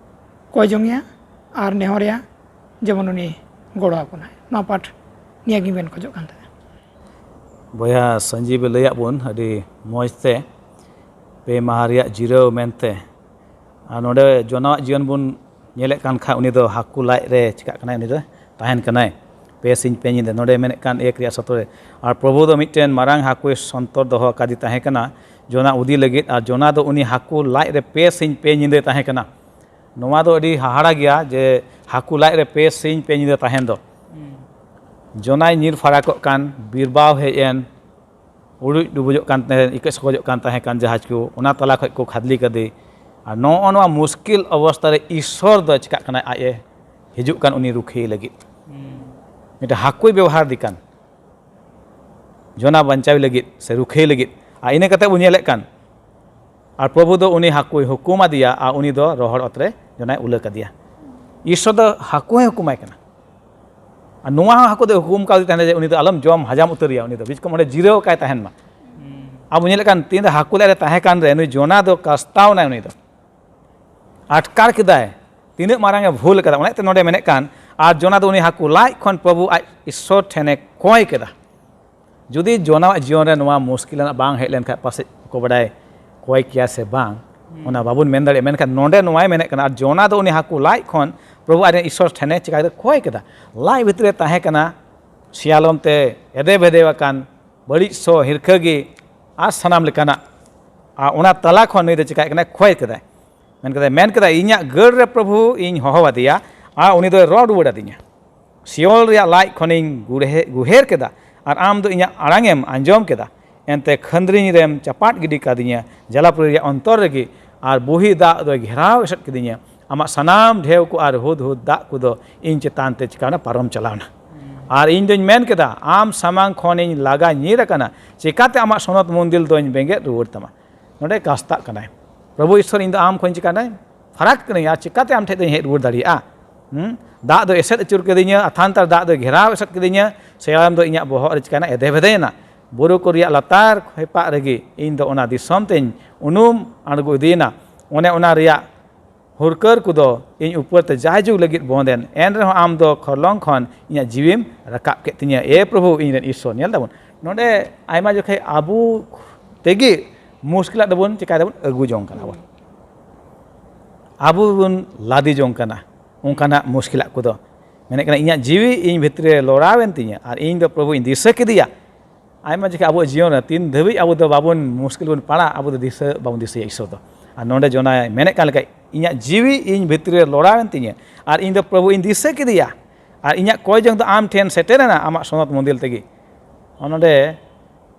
ᱠᱚᱭ ᱡᱚᱝᱮᱭᱟ ᱟᱨ ᱱᱮᱦᱚᱨᱮᱭᱟ, ᱡᱮᱢᱚᱱ ᱩᱱᱤ ᱜᱚᱲᱚ ᱟᱵᱚᱱᱟᱭ᱾ ᱱᱚᱣᱟ ᱯᱟᱴ ᱱᱤᱭᱟᱹ ᱜᱮᱧ ᱢᱮᱱ ᱠᱷᱚᱡᱚᱜ ᱠᱟᱱ ᱛᱟᱦᱮᱸᱫ᱾ ᱵᱚᱭᱦᱟ ᱥᱟᱹᱧᱡᱤᱵᱮ ᱞᱟᱹᱭᱟᱫ ᱵᱚᱱ ᱟᱹᱰᱤ ᱢᱚᱡᱽ ᱛᱮ, ᱯᱮ ᱢᱟᱦᱟ ᱨᱮᱭᱟᱜ ᱡᱤᱨᱟᱹᱣ ᱢᱮᱱᱛᱮ᱾ ᱟᱨ ᱱᱚᱰᱮ ᱡᱚᱱᱟᱣᱟᱜ ᱡᱤᱭᱚᱱ ᱵᱚᱱ ᱧᱮᱞᱮᱫ ᱠᱟᱱ ᱠᱷᱟᱱ, ᱩᱱᱤ ᱫᱚ ᱦᱟᱹᱠᱩ ᱞᱟᱡ ᱨᱮ ᱪᱤᱠᱟᱹᱜ ᱠᱟᱱᱟᱭ? ᱩᱱᱤ ᱫᱚ ᱛᱟᱦᱮᱱ ᱠᱟᱱᱟᱭ ᱯᱮ ᱥᱤᱧ ᱯᱮ ᱧᱤᱫᱟᱹ᱾ ᱱᱚᱰᱮ ᱢᱮᱱᱮᱫ ᱠᱟᱱ ᱮᱠ ᱨᱮᱭᱟᱜ ᱥᱚᱛᱨᱚ ᱨᱮ, ᱟᱨ ᱯᱨᱚᱵᱷᱩ ᱫᱚ ᱢᱤᱫᱴᱮᱱ ᱢᱟᱨᱟᱝ ᱦᱟᱹᱠᱩᱭ ᱥᱚᱱᱛᱚᱨ ᱫᱚᱦᱚ ᱟᱠᱟᱫᱮ ᱛᱟᱦᱮᱸ ᱠᱟᱱᱟ ᱡᱚᱱᱟ ᱩᱫᱤ ᱞᱟᱹᱜᱤᱫ, ᱟᱨ ᱡᱚᱱᱟ ᱫᱚ ᱩᱱᱤ ᱦᱟᱹᱠᱩ ᱞᱟᱡ ᱨᱮ ᱯᱮ ᱥᱤᱧ ᱯᱮ ᱧᱤᱫᱟᱹ ᱛᱟᱦᱮᱸ ᱠᱟᱱᱟ᱾ ᱱᱚᱣᱟ ᱫᱚ ᱟᱹᱰᱤ ᱦᱟᱦᱟᱲᱟ ᱜᱮᱭᱟ ᱡᱮ ᱦᱟᱹᱠᱩ ᱞᱟᱡ ᱨᱮ ᱯᱮ ᱥᱤᱧ ᱯᱮ ᱧᱤᱫᱟᱹ ᱛᱟᱦᱮᱱ ᱫᱚ᱾ ᱡᱚᱱᱟᱭ ᱧᱤᱨ ᱯᱷᱟᱨᱟᱠᱚᱜ ᱠᱟᱱ, ᱵᱤᱨᱵᱟᱣ ᱦᱮᱡ ᱮᱱ, ᱩᱲᱩᱡ ᱰᱩᱵᱩᱡᱚᱜ ᱠᱟᱱ ᱛᱟᱦᱮᱸ, ᱤᱠᱟᱹᱜ ᱥᱚᱠᱚᱡᱚᱜ ᱠᱟᱱ ᱛᱟᱦᱮᱸ ᱠᱟᱱ ᱡᱟᱦᱟᱡᱽ ᱠᱚ, ᱚᱱᱟ ᱛᱟᱞᱟ ᱠᱷᱚᱡ ᱠᱚ ᱠᱷᱟᱫᱽᱞᱤ ᱠᱟᱫᱮ᱾ ᱟᱨ ᱱᱚᱜᱼᱚ ᱱᱚᱣᱟ ᱢᱩᱥᱠᱤᱞ ᱚᱵᱚᱥᱛᱟ ᱨᱮ ᱤᱥᱥᱚᱨ ᱫᱚ ᱪᱤᱠᱟᱹᱜ ᱠᱟᱱᱟᱭ? ᱟᱡ ᱮ ᱦᱤᱡᱩᱜ ᱠᱟᱱ ᱩᱱᱤ ᱨᱩᱠᱷᱤᱭᱟᱹ ᱞᱟᱹᱜᱤᱫ᱾ ᱢᱤᱫᱴᱮᱱ ᱦᱟᱹᱠᱩᱭ ᱵᱮᱵᱚᱦᱟᱨ ᱫᱮ ᱠᱟᱱ ᱡᱚᱱᱟ ᱵᱟᱧᱪᱟᱣ ᱞᱟᱹᱜᱤᱫ ᱥᱮ ᱨᱩᱠᱷᱤᱭᱟᱹ ᱞᱟᱹᱜᱤᱫ᱾ ᱟᱨ ᱤᱱᱟᱹ ᱠᱟᱛᱮ ᱵᱚᱱ ᱧᱮᱞᱮᱫ ᱠᱟᱱ, ᱟᱨ ᱯᱨᱚᱵᱷᱩ ᱫᱚ ᱩᱱᱤ ᱦᱟᱹᱠᱩᱭ ᱦᱩᱠᱩᱢ ᱟᱫᱮᱭᱟ ᱟᱨ ᱩᱱᱤ ᱫᱚ ᱨᱚᱦᱚᱲ ᱚᱛ ᱨᱮ ᱡᱚᱱᱟᱭ ᱩᱞᱟᱹ ᱠᱟᱫᱮᱭᱟ᱾ ᱤᱥᱥᱚᱨ ᱫᱚ ᱦᱟᱹᱠᱩ ᱦᱚᱸᱭ ᱦᱩᱠᱩᱢᱟᱭ ᱠᱟᱱᱟ᱾ ᱟᱨ ᱱᱚᱣᱟ ᱦᱚᱸ ᱦᱟᱹᱠᱩ ᱫᱚᱭ ᱦᱩᱠᱩᱢ ᱠᱟᱣᱫᱮ ᱛᱟᱦᱮᱱᱟ ᱡᱮ ᱩᱱᱤ ᱫᱚ ᱟᱞᱚᱢ ᱡᱚᱢ ᱦᱟᱡᱟᱢ ᱩᱛᱟᱹᱨᱮᱭᱟ, ᱩᱱᱤ ᱫᱚ ᱵᱤᱪᱠᱚᱢ ᱚᱸᱰᱮ ᱡᱤᱨᱟᱹᱣ ᱟᱠᱟᱭ ᱛᱟᱦᱮᱱ ᱢᱟ᱾ ᱟᱵᱚ ᱧᱮᱞᱮᱫ ᱠᱟᱱ ᱛᱤᱱ ᱨᱮ ᱦᱟᱹᱠᱩ ᱞᱟᱡ ᱨᱮ ᱛᱟᱦᱮᱸ ᱠᱟᱱ ᱨᱮ ᱱᱩᱭ ᱡᱚᱱᱟ ᱫᱚ ᱠᱟᱥᱛᱟᱣ ᱮᱱᱟᱭ, ᱩᱱᱤ ᱫᱚ ᱟᱴᱠᱟᱨ ᱠᱮᱫᱟᱭ ᱛᱤᱱᱟᱹᱜ ᱢᱟᱨᱟᱝ ᱮ ᱵᱷᱩᱞ ᱠᱟᱫᱟ᱾ ᱚᱱᱟᱛᱮ ᱱᱚᱰᱮ ᱢᱮᱱᱮᱫ ᱠᱟᱱ, ᱟᱨ ᱡᱚᱱᱟ ᱫᱚ ᱩᱱᱤ ᱦᱟᱹᱠᱩ ᱞᱟᱡ ᱠᱷᱚᱱ ᱯᱨᱚᱵᱷᱩ ᱟᱡ ᱤᱥᱥᱚᱨ ᱴᱷᱮᱱᱮ ᱠᱚᱭ ᱠᱮᱫᱟ᱾ ᱡᱩᱫᱤ ᱡᱚᱱᱟᱣᱟᱜ ᱡᱤᱭᱚᱱ ᱨᱮ ᱱᱚᱣᱟ ᱢᱩᱥᱠᱤᱞ ᱟᱱᱟᱜ ᱵᱟᱝ ᱦᱮᱡ ᱞᱮᱱᱠᱷᱟᱱ ᱯᱟᱥᱮᱡ ᱚᱠᱚᱭ ᱵᱟᱰᱟᱭ ᱠᱚᱭ ᱠᱮᱭᱟ ᱥᱮ ᱵᱟᱝ, ᱚᱱᱟ ᱵᱟᱵᱚᱱ ᱢᱮᱱ ᱫᱟᱲᱮᱭᱟᱜᱼᱟ᱾ ᱢᱮᱱᱠᱷᱟᱱ ᱱᱚᱰᱮ ᱱᱚᱣᱟᱭ ᱢᱮᱱᱮᱫ ᱠᱟᱱᱟ, ᱟᱨ ᱡᱚᱱᱟ ᱫᱚ ᱩᱱᱤ ᱦᱟᱹᱠᱩ ᱞᱟᱡ ᱠᱷᱚᱱ ᱯᱨᱚᱵᱷᱩ ᱟᱡ ᱨᱮᱱ ᱤᱥᱥᱚᱨ ᱴᱷᱮᱱᱮ ᱪᱤᱠᱟ ᱠᱮᱫᱟ? ᱠᱚᱭ ᱠᱮᱫᱟ᱾ ᱞᱟᱡ ᱵᱷᱤᱛᱨᱤ ᱨᱮ ᱛᱟᱦᱮᱸ ᱠᱟᱱᱟ ᱥᱮᱭᱟᱞᱚᱢ ᱛᱮ ᱮᱫᱮ ᱵᱷᱮᱫᱮ ᱟᱠᱟᱱ ᱵᱟᱹᱲᱤᱡ ᱥᱚ, ᱦᱤᱨᱠᱷᱟᱹ ᱜᱮ ᱟᱨ ᱥᱟᱱᱟᱢ ᱞᱮᱠᱟᱱᱟᱜ᱾ ᱟᱨ ᱚᱱᱟ ᱛᱟᱞᱟ ᱠᱷᱚᱱ ᱱᱩᱭ ᱫᱚ ᱪᱤᱠᱟᱹᱭᱮᱫ ᱠᱟᱱᱟᱭ? ᱠᱚᱭ ᱠᱮᱫᱟᱭ᱾ ᱢᱮᱱ ᱠᱮᱫᱟᱭ, ᱢᱮᱱ ᱠᱮᱫᱟᱭ, "ᱤᱧᱟᱹᱜ ᱜᱟᱹᱲ ᱨᱮ ᱯᱨᱚᱵᱷᱩ ᱤᱧ ᱦᱚᱦᱚ ᱟᱫᱮᱭᱟ ᱟᱨ ᱩᱱᱤ ᱫᱚᱭ ᱨᱚᱲ ᱨᱩᱣᱟᱹᱲ ᱟᱹᱫᱤᱧᱟ᱾ ᱥᱤᱭᱚᱞ ᱨᱮᱭᱟᱜ ᱞᱟᱡ ᱠᱷᱚᱱᱤᱧ ᱜᱩᱲᱦᱮ-, ᱜᱩᱦᱮᱨ ᱠᱮᱫᱟ ᱟᱨ ᱟᱢ ᱫᱚ ᱤᱧᱟᱹᱜ ᱟᱲᱟᱝ ᱮᱢ ᱟᱸᱡᱚᱢ ᱠᱮᱫᱟ᱾ ᱮᱱᱛᱮ ᱠᱷᱟᱹᱱᱫᱽᱨᱤᱧ ᱨᱮᱢ ᱪᱟᱯᱟᱫ ᱜᱤᱰᱤ ᱠᱟᱫᱤᱧᱟ, ᱡᱟᱞᱟᱯᱩᱨᱤ ᱨᱮᱭᱟᱜ ᱚᱱᱛᱚᱨ ᱨᱮᱜᱮ, ᱟᱨ ᱵᱩᱦᱤ ᱫᱟᱜ ᱫᱚᱭ ᱜᱷᱮᱨᱟᱣ ᱮᱥᱮᱫ ᱠᱤᱫᱤᱧᱟ᱾ ᱟᱢᱟᱜ ᱥᱟᱱᱟᱢ ᱰᱷᱮᱣ ᱠᱚ ᱟᱨ ᱦᱩᱫ ᱦᱩᱫ ᱫᱟᱜ ᱠᱚᱫᱚ ᱤᱧ ᱪᱮᱛᱟᱱ ᱛᱮ ᱪᱤᱠᱟᱹᱣᱱᱟ? ᱯᱟᱨᱚᱢ ᱪᱟᱞᱟᱣᱱᱟ᱾ ᱟᱨ ᱤᱧ ᱫᱚᱧ ᱢᱮᱱ ᱠᱮᱫᱟ, ᱟᱢ ᱥᱟᱢᱟᱝ ᱠᱷᱚᱱᱤᱧ ᱞᱟᱜᱟ ᱧᱤᱨ ᱟᱠᱟᱱᱟ, ᱪᱤᱠᱟᱹᱛᱮ ᱟᱢᱟᱜ ᱥᱚᱱᱚᱛ ᱢᱚᱱᱫᱤᱨ ᱫᱚᱧ ᱵᱮᱸᱜᱮᱫ ᱨᱩᱣᱟᱹᱲ ᱛᱟᱢᱟ?" ᱱᱚᱰᱮ ᱠᱟᱥᱛᱟᱜ ᱠᱟᱱᱟᱭ, "ᱯᱨᱚᱵᱷᱩ ᱤᱥᱥᱚᱨ, ᱤᱧ ᱫᱚ ᱟᱢ ᱠᱷᱚᱱ ᱪᱤᱠᱟᱹᱱᱟᱹᱧ? ᱯᱷᱟᱨᱟᱠ ᱠᱟᱹᱱᱟᱹᱧ, ᱟᱨ ᱪᱤᱠᱟᱹᱛᱮ ᱟᱢ ᱴᱷᱮᱡ ᱫᱚᱧ ᱦᱮᱡ ᱨᱩᱣᱟᱹᱲ ᱫᱟᱲᱮᱭᱟᱜᱼᱟ?" ᱦᱩᱸ? ᱫᱟᱜ ᱫᱚ ᱮᱥᱮᱫ ᱟᱹᱪᱩᱨ ᱠᱤᱫᱤᱧᱟ, ᱟᱛᱷᱟᱱᱛᱟᱨ ᱫᱟᱜ ᱫᱚ ᱜᱷᱮᱨᱟᱣ ᱮᱥᱮᱫ ᱠᱤᱫᱤᱧᱟ, ᱥᱮᱭᱟᱲᱟᱢ ᱫᱚ ᱤᱧᱟᱹᱜ ᱵᱚᱦᱚᱜ ᱨᱮ ᱪᱤᱠᱟᱹᱭᱮᱱᱟ? ᱮᱫᱮ ᱵᱷᱮᱫᱮᱭᱮᱱᱟ᱾ ᱵᱩᱨᱩ ᱠᱚ ᱨᱮᱭᱟᱜ ᱞᱟᱛᱟᱨ ᱦᱮᱯᱟᱜ ᱨᱮᱜᱮ ᱤᱧ ᱫᱚ ᱚᱱᱟ ᱫᱤᱥᱚᱢ ᱛᱮᱧ ᱩᱱᱩᱢ ᱟᱬᱜᱚ ᱤᱫᱤᱭᱮᱱᱟ᱾ ᱚᱱᱮ ᱚᱱᱟ ᱨᱮᱭᱟᱜ ᱦᱩᱨᱠᱟᱹᱨ ᱠᱚᱫᱚ ᱤᱧ ᱩᱯᱟᱹᱨ ᱛᱮ ᱡᱟᱭᱡᱩᱜᱽ ᱞᱟᱹᱜᱤᱫ ᱵᱚᱸᱫᱮᱱ, ᱮᱱ ᱨᱮᱦᱚᱸ ᱟᱢ ᱫᱚ ᱠᱷᱚᱨᱞᱚᱝ ᱠᱷᱚᱱ ᱤᱧᱟᱹᱜ ᱡᱤᱣᱤᱢ ᱨᱟᱠᱟᱵ ᱠᱮᱫ ᱛᱤᱧᱟᱹ, ᱮ ᱯᱨᱚᱵᱷᱩ, ᱤᱧ ᱨᱮᱱ ᱤᱥᱥᱚᱨ᱾ ᱧᱮᱞ ᱫᱟᱵᱚᱱ, ᱱᱚᱰᱮ ᱟᱭᱢᱟ ᱡᱚᱠᱷᱮᱡ ᱟᱵᱚ ᱛᱮᱜᱮ ᱢᱩᱥᱠᱤᱞᱟᱜ ᱫᱚᱵᱚᱱ ᱪᱤᱠᱟᱭ ᱫᱟᱵᱚᱱ, ᱟᱹᱜᱩ ᱡᱚᱝ ᱠᱟᱱᱟ ᱵᱚᱱ, ᱟᱵᱚ ᱵᱚᱱ ᱞᱟᱫᱮ ᱡᱚᱝ ᱠᱟᱱᱟ᱾ ᱚᱱᱠᱟᱱᱟᱜ ᱢᱩᱥᱠᱤᱞᱟᱜ ᱠᱚᱫᱚ ᱢᱮᱱᱮᱫ ᱠᱟᱱᱟ, ᱤᱧᱟᱹᱜ ᱡᱤᱣᱤ ᱤᱧ ᱵᱷᱤᱛᱨᱤ ᱨᱮ ᱞᱚᱲᱟᱣᱮᱱ ᱛᱤᱧᱟᱹ ᱟᱨ ᱤᱧ ᱫᱚ ᱯᱨᱚᱵᱷᱩᱧ ᱫᱤᱥᱟᱹ ᱠᱮᱫᱮᱭᱟ᱾ ᱟᱭᱢᱟ ᱡᱚᱠᱷᱮᱡ ᱟᱵᱚᱣᱟᱜ ᱡᱤᱭᱚᱱ ᱨᱮ ᱛᱤᱱ ᱫᱷᱟᱹᱵᱤᱡ ᱟᱵᱚ ᱫᱚ ᱵᱟᱵᱚᱱ ᱢᱩᱥᱠᱤᱞ ᱵᱚᱱ ᱯᱟᱲᱟᱜ, ᱟᱵᱚ ᱫᱚ ᱫᱤᱥᱟᱹ ᱵᱟᱵᱚᱱ ᱫᱤᱥᱟᱹᱭᱟ ᱤᱥᱥᱚᱨ ᱫᱚ᱾ ᱟᱨ ᱱᱚᱰᱮ ᱡᱚᱱᱟᱭ ᱢᱮᱱᱮᱫ ᱠᱟᱱ ᱞᱮᱠᱟ, ᱤᱧᱟᱹᱜ ᱡᱤᱣᱤ ᱤᱧ ᱵᱷᱤᱛᱨᱤ ᱨᱮ ᱞᱚᱲᱟᱣᱮᱱ ᱛᱤᱧᱟᱹ ᱟᱨ ᱤᱧ ᱫᱚ ᱯᱨᱚᱵᱷᱩᱧ ᱫᱤᱥᱟᱹ ᱠᱮᱫᱮᱭᱟ ᱟᱨ ᱤᱧᱟᱹᱜ ᱠᱚᱭ ᱡᱚᱝ ᱫᱚ ᱟᱢ ᱴᱷᱮᱱ ᱥᱮᱴᱮᱨᱮᱱᱟ, ᱟᱢᱟᱜ ᱥᱚᱱᱚᱛ ᱢᱚᱱᱫᱤᱨ ᱛᱮᱜᱮ᱾ ᱱᱚᱜᱼᱚ ᱱᱚᱰᱮ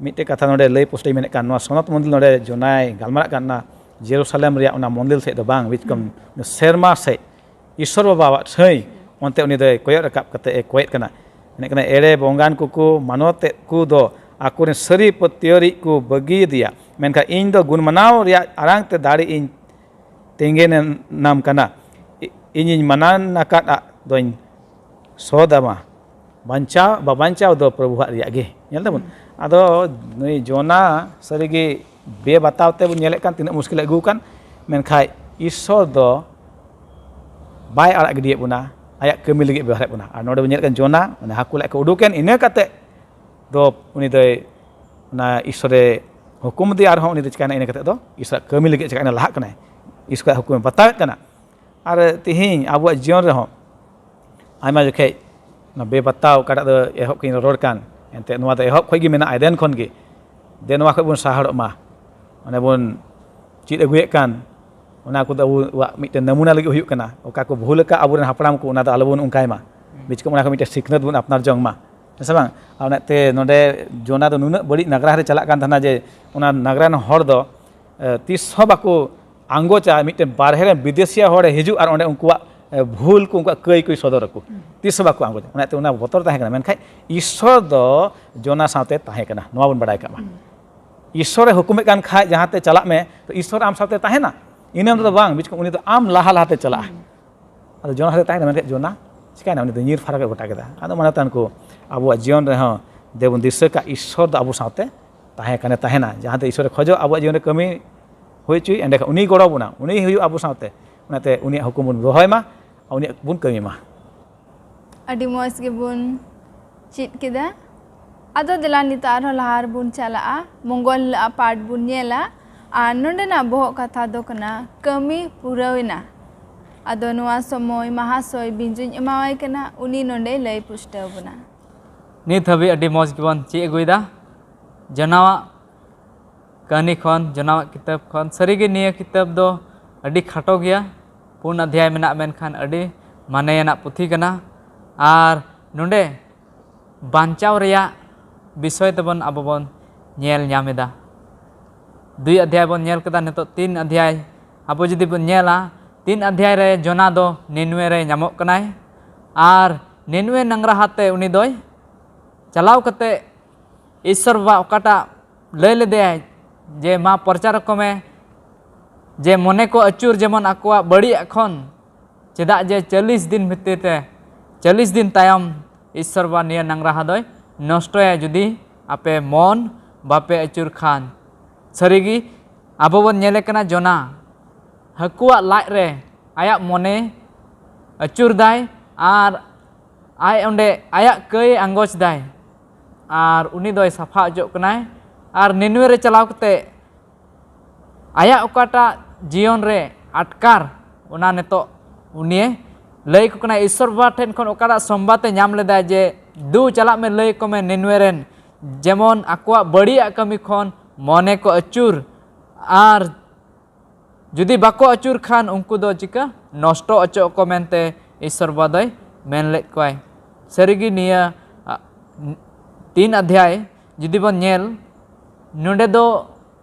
ᱢᱤᱫᱴᱮᱡ ᱠᱟᱛᱷᱟ ᱱᱚᱰᱮ ᱞᱟᱹᱭ ᱯᱩᱥᱴᱟᱹᱣ ᱢᱮᱱᱮᱫ ᱠᱟᱱ, ᱱᱚᱣᱟ ᱥᱚᱱᱚᱛ ᱢᱚᱱᱫᱤᱨ ᱱᱚᱰᱮ ᱡᱚᱱᱟᱭ ᱜᱟᱞᱢᱟᱨᱟᱜ ᱠᱟᱱ, ᱚᱱᱟ ᱡᱮᱨᱩᱥᱟᱞᱮᱢ ᱨᱮᱭᱟᱜ ᱚᱱᱟ ᱢᱚᱱᱫᱤᱨ ᱥᱮᱫ ᱫᱚ ᱵᱟᱝ, ᱵᱤᱪᱠᱚᱢ ᱥᱮᱨᱢᱟ ᱥᱮᱫ, ᱤᱥᱥᱚᱨ ᱵᱟᱵᱟᱣᱟᱜ ᱴᱷᱟᱹᱭ, ᱚᱱᱛᱮ ᱩᱱᱤ ᱫᱚᱭ ᱠᱚᱭᱚᱜ ᱨᱟᱠᱟᱵ ᱠᱟᱛᱮ ᱮ ᱠᱚᱭᱮᱫ ᱠᱟᱱᱟ᱾ ᱢᱮᱱᱮᱫ ᱠᱟᱱᱟ, ᱮᱲᱮ ᱵᱚᱸᱜᱟᱱ ᱠᱚᱠᱚ ᱢᱟᱱᱚᱛᱮᱫ ᱠᱚ ᱫᱚ ᱟᱠᱚᱨᱮᱱ ᱥᱟᱹᱨᱤ ᱯᱟᱹᱛᱭᱟᱹᱨᱤᱡ ᱠᱚ ᱵᱟᱹᱜᱤᱭᱟᱫᱮᱭᱟ, ᱢᱮᱱᱠᱷᱟᱱ ᱤᱧ ᱫᱚ ᱜᱩᱱ ᱢᱟᱱᱟᱣ ᱨᱮᱭᱟᱜ ᱟᱲᱟᱝ ᱛᱮ ᱫᱟᱲᱮ ᱤᱧ ᱛᱮᱸᱜᱮᱱᱟᱢ ᱠᱟᱱᱟ᱾ ᱤ-, ᱤᱧᱤᱧ ᱢᱟᱱᱟᱱ ᱟᱠᱟᱫᱼᱟ ᱫᱚᱧ ᱥᱚᱫᱟᱢᱟ᱾ ᱵᱟᱧᱪᱟᱣ ᱵᱟᱵᱟᱧᱪᱟᱣ ᱫᱚ ᱯᱨᱚᱵᱷᱩᱣᱟᱜ ᱨᱮᱭᱟᱜ ᱜᱮ᱾ ᱧᱮᱞ ᱫᱟᱵᱚᱱ? ᱟᱫᱚ ᱱᱩᱭ ᱡᱚᱱᱟ ᱥᱟᱹᱨᱤᱜᱮ ᱵᱮᱵᱟᱛᱟᱣ ᱛᱮᱵᱚᱱ ᱧᱮᱞᱮᱫ ᱠᱟᱱ, ᱛᱤᱱᱟᱹᱜ ᱢᱩᱥᱠᱤᱞ ᱟᱹᱜᱩ ᱟᱠᱟᱱ, ᱢᱮᱱᱠᱷᱟᱡ ᱤᱥᱥᱚᱨ ᱫᱚ ᱵᱟᱭ ᱟᱲᱟᱜ ᱜᱤᱰᱤᱭᱮᱫ ᱵᱚᱱᱟ, ᱟᱭᱟᱜ ᱠᱟᱹᱢᱤ ᱞᱟᱹᱜᱤᱫ ᱵᱮᱣᱦᱟᱨᱮᱫ ᱵᱚᱱᱟ᱾ ᱟᱨ ᱱᱚᱰᱮ ᱵᱚᱱ ᱧᱮᱞᱮᱫ ᱠᱟᱱ, ᱡᱚᱱᱟ ᱚᱱᱟ ᱦᱟᱹᱠᱩ ᱞᱟᱡ ᱠᱷᱚᱱ ᱩᱰᱩᱠᱮᱱ, ᱤᱱᱟᱹ ᱠᱟᱛᱮ ᱫᱚ ᱩᱱᱤ ᱫᱚᱭ, ᱚᱱᱟ ᱤᱥᱥᱚᱨᱮ ᱦᱩᱠᱩᱢ ᱟᱫᱮᱭᱟ, ᱟᱨᱦᱚᱸ ᱩᱱᱤ ᱫᱚ ᱪᱤᱠᱟᱭᱱᱟ, ᱤᱱᱟᱹ ᱠᱟᱛᱮ ᱫᱚ ᱤᱥᱥᱚᱨᱟᱜ ᱠᱟᱹᱢᱤ ᱞᱟᱹᱜᱤᱫ ᱪᱤᱠᱟᱭᱱᱟ, ᱞᱟᱦᱟᱜ ᱠᱟᱱᱟᱭ, ᱤᱥᱥᱚᱨᱟᱜ ᱦᱩᱠᱩᱢᱮ ᱵᱟᱛᱟᱣᱮᱫ ᱠᱟᱱᱟ᱾ ᱟᱨ ᱛᱮᱦᱮᱧ ᱟᱵᱚᱣᱟᱜ ᱡᱤᱭᱚᱱ ᱨᱮᱦᱚᱸ ᱟᱭᱢᱟ ᱡᱚᱠᱷᱮᱡ ᱚᱱᱟ ᱵᱮᱵᱟᱛᱟᱣ, ᱚᱠᱟᱴᱟᱜ ᱫᱚ ᱮᱦᱚᱵ ᱠᱷᱚᱱ ᱤᱧ ᱨᱚᱲ ᱠᱟᱱ, ᱮᱱᱛᱮᱫ ᱱᱚᱣᱟ ᱫᱚ ᱮᱦᱚᱵ ᱠᱷᱚᱱ ᱜᱮ ᱢᱮᱱᱟᱜᱼᱟ, ᱮᱫᱮᱱ ᱠᱷᱚᱱ ᱜᱮ᱾ ᱫᱮ ᱱᱚᱣᱟ ᱠᱷᱚᱱ ᱵᱚᱱ ᱥᱟᱦᱟᱲᱚᱜ ᱢᱟ᱾ ᱚᱱᱮ ᱵᱚᱱ ᱪᱮᱫ ᱟᱹᱜᱩᱭᱮᱫ ᱠᱟᱱ, ᱚᱱᱟ ᱠᱚᱫᱚ ᱟᱵᱚᱣᱟᱜ ᱢᱤᱫᱴᱮᱱ ᱱᱟᱢᱩᱱᱟ ᱞᱟᱹᱜᱤᱫ ᱦᱩᱭᱩᱜ ᱠᱟᱱᱟ᱾ ᱚᱠᱟ ᱠᱚ ᱵᱷᱩᱞ ᱟᱠᱟᱫ ᱟᱵᱚᱨᱮᱱ ᱦᱟᱯᱲᱟᱢ ᱠᱚ, ᱚᱱᱟ ᱫᱚ ᱟᱞᱚᱵᱚᱱ ᱚᱱᱠᱟᱭ ᱢᱟ᱾ ᱵᱤᱪᱠᱚᱢ ᱚᱱᱟ ᱠᱷᱚᱱ ᱢᱤᱫᱴᱮᱱ ᱥᱤᱠᱷᱱᱟᱹᱛ ᱵᱚᱱ ᱟᱯᱱᱟᱨ ᱡᱚᱝ ᱢᱟ, ᱦᱮᱸ ᱥᱮ ᱵᱟᱝ? ᱟᱨ ᱚᱱᱟᱛᱮ ᱱᱚᱰᱮ ᱡᱚᱱᱟ ᱫᱚ ᱱᱩᱱᱟᱹᱜ ᱵᱟᱹᱲᱤᱡ ᱱᱟᱜᱽᱨᱟ ᱨᱮ ᱪᱟᱞᱟᱜ ᱠᱟᱱ ᱛᱟᱦᱮᱱᱟ ᱡᱮ ᱚᱱᱟ ᱱᱟᱜᱽᱨᱟ ᱨᱮᱱ ᱦᱚᱲ ᱫᱚ, ᱮ, ᱛᱤᱥ ᱦᱚᱸ ᱵᱟᱠᱚ ᱟᱸᱜᱚᱪᱟ, ᱢᱤᱫᱴᱮᱱ ᱵᱟᱨᱦᱮ ᱨᱮᱱ ᱵᱤᱫᱮᱥᱤᱭᱟ ᱦᱚᱲᱮ ᱦᱤᱡᱩᱜ ᱟᱨ ᱚᱸᱰᱮ ᱩᱱᱠᱩᱣᱟᱜ, ᱮ, ᱵᱷᱩᱞ ᱠᱚ, ᱩᱱᱠᱩᱣᱟᱜ ᱠᱟᱹᱭ ᱠᱚᱭ ᱥᱚᱫᱚᱨ ᱟᱠᱚ᱾ ᱛᱤᱥ ᱦᱚᱸ ᱵᱟᱠᱚ ᱟᱸᱜᱚᱪᱟ᱾ ᱚᱱᱟᱛᱮ ᱚᱱᱟ ᱵᱚᱛᱚᱨ ᱛᱟᱦᱮᱸ ᱠᱟᱱᱟ᱾ ᱢᱮᱱᱠᱷᱟᱡ ᱤᱥᱥᱚᱨ ᱫᱚ ᱡᱚᱱᱟ ᱥᱟᱶᱛᱮ ᱛᱟᱦᱮᱸ ᱠᱟᱱᱟ, ᱱᱚᱣᱟ ᱵᱚᱱ ᱵᱟᱲᱟᱭ ᱠᱟᱜ ᱢᱟ᱾ ᱤᱥᱥᱚᱨᱮ ᱦᱩᱠᱩᱢᱮᱫ ᱠᱟᱱ ᱠᱷᱟᱡ ᱡᱟᱦᱟᱸᱛᱮ ᱪᱟᱞᱟᱜ ᱢᱮ, ᱛᱚ ᱤᱥᱥᱚᱨ ᱟᱢ ᱥᱟᱶᱛᱮ ᱛᱟᱦᱮᱱᱟ᱾ ᱤᱱᱟᱹ ᱫᱚ ᱵᱟᱝ, ᱵᱤᱪᱠᱚᱢ ᱩᱱᱤ ᱫᱚ ᱟᱢ ᱞᱟᱦᱟ ᱞᱟᱦᱟᱛᱮ ᱪᱟᱞᱟᱜᱼᱟ᱾ ᱟᱫᱚ ᱡᱚᱱᱟ ᱥᱟᱛᱮ ᱛᱟᱦᱮᱸ ᱠᱟᱱᱟ, ᱢᱮᱱᱠᱷᱟᱱ ᱡᱚᱱᱟ ᱪᱤᱠᱟᱹᱭᱮᱱᱟ? ᱩᱱᱤ ᱫᱚ ᱧᱤᱨ ᱯᱷᱟᱨᱟᱠ ᱮ ᱜᱚᱴᱟ ᱠᱮᱫᱟ᱾ ᱟᱫᱚ ᱢᱟᱱᱮ ᱛᱟᱦᱮᱱ ᱠᱚ ᱟᱵᱚᱣᱟᱜ ᱡᱤᱭᱚᱱ ᱨᱮᱦᱚᱸ ᱫᱮᱵᱚᱱ ᱫᱤᱥᱟᱹ ᱠᱟᱜ ᱤᱥᱥᱚᱨ ᱫᱚ ᱟᱵᱚ ᱥᱟᱶᱛᱮ ᱛᱟᱦᱮᱸ ᱠᱟᱱᱮ ᱛᱟᱦᱮᱱᱟ᱾ ᱡᱟᱦᱟᱸ ᱛᱮ ᱤᱥᱥᱚᱨᱮ ᱠᱷᱚᱡᱚᱜ ᱟᱵᱚᱣᱟᱜ ᱡᱤᱭᱚᱱ ᱨᱮ ᱠᱟᱹᱢᱤ ᱦᱩᱭ ᱦᱚᱪᱚᱭ, ᱮᱸᱰᱮᱠᱷᱟᱱ ᱩᱱᱤᱭ ᱜᱚᱲᱚ ᱵᱚᱱᱟ, ᱩᱱᱤ ᱦᱩᱭᱩᱜ ᱟᱵᱚ ᱥᱟᱶᱛᱮ᱾ ᱚᱱᱟᱛᱮ ᱩᱱᱤᱭᱟᱜ ᱦᱩᱠᱩᱢ ᱵᱚᱱ ᱫᱚᱦᱚᱭ ᱢᱟ ᱟᱨ ᱩᱱᱤᱭᱟᱜ ᱵᱚᱱ ᱠᱟᱹᱢᱤ ᱢᱟ᱾ ᱟᱹᱰᱤ ᱢᱚᱡᱽ ᱜᱮᱵᱚᱱ ᱪᱮᱫ ᱠᱮᱫᱟ᱾ ᱟᱫᱚ ᱫᱮᱞᱟ ᱱᱤᱛᱚᱜ ᱟᱨᱦᱚᱸ ᱞᱟᱦᱟ ᱨᱮᱵᱚᱱ ᱪᱟᱞᱟᱜᱼᱟ, ᱢᱚᱝᱜᱚᱞ ᱦᱤᱞᱳᱜ ᱟᱜ ᱯᱟᱴ ᱵᱚᱱ ᱧᱮᱞᱟ᱾ ᱟᱨ ᱱᱚᱰᱮᱱᱟᱜ ᱵᱚᱦᱚᱜ ᱠᱟᱛᱷᱟ ᱫᱚ ᱠᱟᱱᱟ ᱠᱟᱹᱢᱤ ᱯᱩᱨᱟᱹᱣ ᱮᱱᱟ᱾ ᱟᱫᱚ ᱱᱚᱣᱟ ᱥᱚᱢᱚᱭ ᱢᱟᱦᱟᱥᱚᱭ ᱵᱤᱧᱡᱩᱧ ᱮᱢᱟᱣᱟᱭ ᱠᱟᱱᱟ, ᱩᱱᱤ ᱱᱚᱰᱮ ᱞᱟᱹᱭ ᱯᱩᱥᱴᱟᱹᱣ ᱵᱚᱱᱟ᱾ ᱱᱤᱛ ᱦᱟᱹᱵᱤᱡ ᱟᱹᱰᱤ ᱢᱚᱡᱽ ᱜᱮᱵᱚᱱ ᱪᱮᱫ ᱟᱹᱜᱩᱭᱮᱫᱟ᱾ ᱡᱚᱱᱟᱣᱟᱜ ᱠᱟᱹᱦᱱᱤ ᱠᱷᱚᱱ, ᱡᱚᱱᱟᱣᱟᱜ ᱠᱤᱛᱟᱹᱵ ᱠᱷᱚᱱ᱾ ᱥᱟᱹᱨᱤᱜᱮ ᱱᱤᱭᱟᱹ ᱠᱤᱛᱟᱹᱵ ᱫᱚ ᱟᱹᱰᱤ ᱠᱷᱟᱴᱚ ᱜᱮᱭᱟ, ᱯᱩᱱ ᱚᱫᱷᱭᱟᱭ ᱢᱮᱱᱟᱜᱼᱟ, ᱢᱮᱱᱠᱷᱟᱱ ᱟᱹᱰᱤ ᱢᱟᱱᱮᱭᱟᱱᱟᱜ ᱯᱩᱛᱷᱤ ᱠᱟᱱᱟ᱾ ᱟᱨ ᱱᱚᱰᱮ ᱵᱟᱧᱪᱟᱣ ᱨᱮᱭᱟᱜ ᱵᱤᱥᱚᱭ ᱛᱮᱵᱚᱱ ᱟᱵᱚ ᱵᱚᱱ ᱧᱮᱞ ᱧᱟᱢ ᱮᱫᱟ᱾ ᱫᱩᱭ ᱚᱫᱷᱭᱟᱭ ᱵᱚᱱ ᱧᱮᱞ ᱠᱮᱫᱟ, ᱱᱤᱛᱚᱜ ᱛᱤᱱ ᱚᱫᱷᱭᱟᱭ ᱟᱵᱚ ᱡᱩᱫᱤ ᱵᱚᱱ ᱧᱮᱞᱟ, ᱛᱤᱱ ᱚᱫᱷᱭᱟᱭ ᱨᱮ ᱡᱚᱱᱟ ᱫᱚ ᱱᱤᱱᱣᱮ ᱨᱮ ᱧᱟᱢᱚᱜ ᱠᱟᱱᱟᱭ᱾ ᱟᱨ ᱱᱤᱱᱣᱮ ᱱᱟᱝᱨᱟᱦᱟ ᱛᱮ ᱩᱱᱤ ᱫᱚᱭ ᱪᱟᱞᱟᱣ ᱠᱟᱛᱮ ᱤᱥᱥᱚᱨ ᱵᱟᱵᱟ ᱚᱠᱟᱴᱟᱜ ᱞᱟᱹᱭ ᱞᱮᱫᱮᱭᱟᱭ ᱡᱮ ᱢᱟ ᱯᱨᱚᱪᱟᱨ ᱟᱠᱚ ᱢᱮ ᱡᱮ ᱢᱚᱱᱮ ᱠᱚ ᱟᱹᱪᱩᱨ ᱡᱮᱢᱚᱱ ᱟᱠᱚᱣᱟᱜ ᱵᱟᱹᱲᱤᱡ ᱟᱜ ᱠᱷᱚᱱ, ᱪᱮᱫᱟᱜ ᱡᱮ ᱪᱚᱞᱞᱤᱥ ᱫᱤᱱ ᱵᱷᱤᱛᱤᱨ ᱛᱮ, ᱪᱚᱞᱞᱤᱥ ᱫᱤᱱ ᱛᱟᱭᱚᱢ ᱤᱥᱥᱚᱨ ᱵᱟᱵᱟ ᱱᱤᱭᱟᱹ ᱱᱟᱝᱨᱟᱦᱟ ᱫᱚᱭ ᱱᱚᱥᱴᱚᱭᱟ ᱡᱩᱫᱤ ᱟᱯᱮ ᱢᱚᱱ ᱵᱟᱯᱮ ᱟᱹᱪᱩᱨ ᱠᱷᱟᱱ᱾ ᱥᱟᱹᱨᱤᱜᱮ ᱟᱵᱚ ᱵᱚᱱ ᱧᱮᱞᱮ ᱠᱟᱱᱟ ᱡᱚᱱᱟ ᱦᱟᱹᱠᱩᱣᱟᱜ ᱞᱟᱡ ᱨᱮ ᱟᱭᱟᱜ ᱢᱚᱱᱮ ᱟᱹᱪᱩᱨ ᱫᱟᱭ ᱟᱨ ᱟᱡ ᱚᱸᱰᱮ ᱟᱭᱟᱜ ᱠᱟᱹᱭ ᱟᱸᱜᱚᱪ ᱫᱟᱭ ᱟᱨ ᱩᱱᱤ ᱫᱚᱭ ᱥᱟᱯᱷᱟ ᱚᱪᱚᱜ ᱠᱟᱱᱟᱭ᱾ ᱟᱨ ᱱᱤᱱᱣᱮ ᱨᱮ ᱪᱟᱞᱟᱣ ᱠᱟᱛᱮ ᱟᱭᱟᱜ ᱚᱠᱟᱴᱟᱜ ᱡᱤᱭᱚᱱ ᱨᱮ ᱟᱴᱠᱟᱨ, ᱚᱱᱟ ᱱᱤᱛᱚᱜ ᱩᱱᱤᱭᱮ ᱞᱟᱹᱭ ᱟᱠᱚ ᱠᱟᱱᱟ᱾ ᱤᱥᱥᱚᱨ ᱵᱟᱵᱟ ᱴᱷᱮᱱ ᱠᱷᱚᱱ ᱚᱠᱟᱴᱟᱜ ᱥᱚᱢᱵᱟᱫ ᱮ ᱧᱟᱢ ᱞᱮᱫᱟ ᱡᱮ ᱫᱩ ᱪᱟᱞᱟᱜ ᱢᱮ, ᱞᱟᱹᱭ ᱟᱠᱚ ᱢᱮ ᱱᱤᱱᱣᱮ ᱨᱮᱱ, ᱡᱮᱢᱚᱱ ᱟᱠᱚᱣᱟᱜ ᱵᱟᱹᱲᱤᱡᱟᱜ ᱠᱟᱹᱢᱤ ᱠᱷᱚᱱ ᱢᱚᱱᱮ ᱠᱚ ᱟᱹᱪᱩᱨ, ᱟᱨ ᱡᱩᱫᱤ ᱵᱟᱠᱚ ᱟᱹᱪᱩᱨ ᱠᱷᱟᱱ ᱩᱱᱠᱩ ᱫᱚ ᱪᱤᱠᱟᱹ ᱱᱚᱥᱴᱚ ᱚᱪᱚᱜ ᱟᱠᱚ ᱢᱮᱱᱛᱮ ᱤᱥᱥᱚᱨ ᱵᱟᱵᱟ ᱫᱚᱭ ᱢᱮᱱ ᱞᱮᱫ ᱠᱚᱣᱟᱭ᱾ ᱥᱟᱹᱨᱤᱜᱮ ᱱᱤᱭᱟᱹ ᱟ, ᱛᱤᱱ ᱚᱫᱷᱭᱟᱭ ᱡᱩᱫᱤ ᱵᱚᱱ ᱧᱮᱞ, ᱱᱚᱰᱮ ᱫᱚ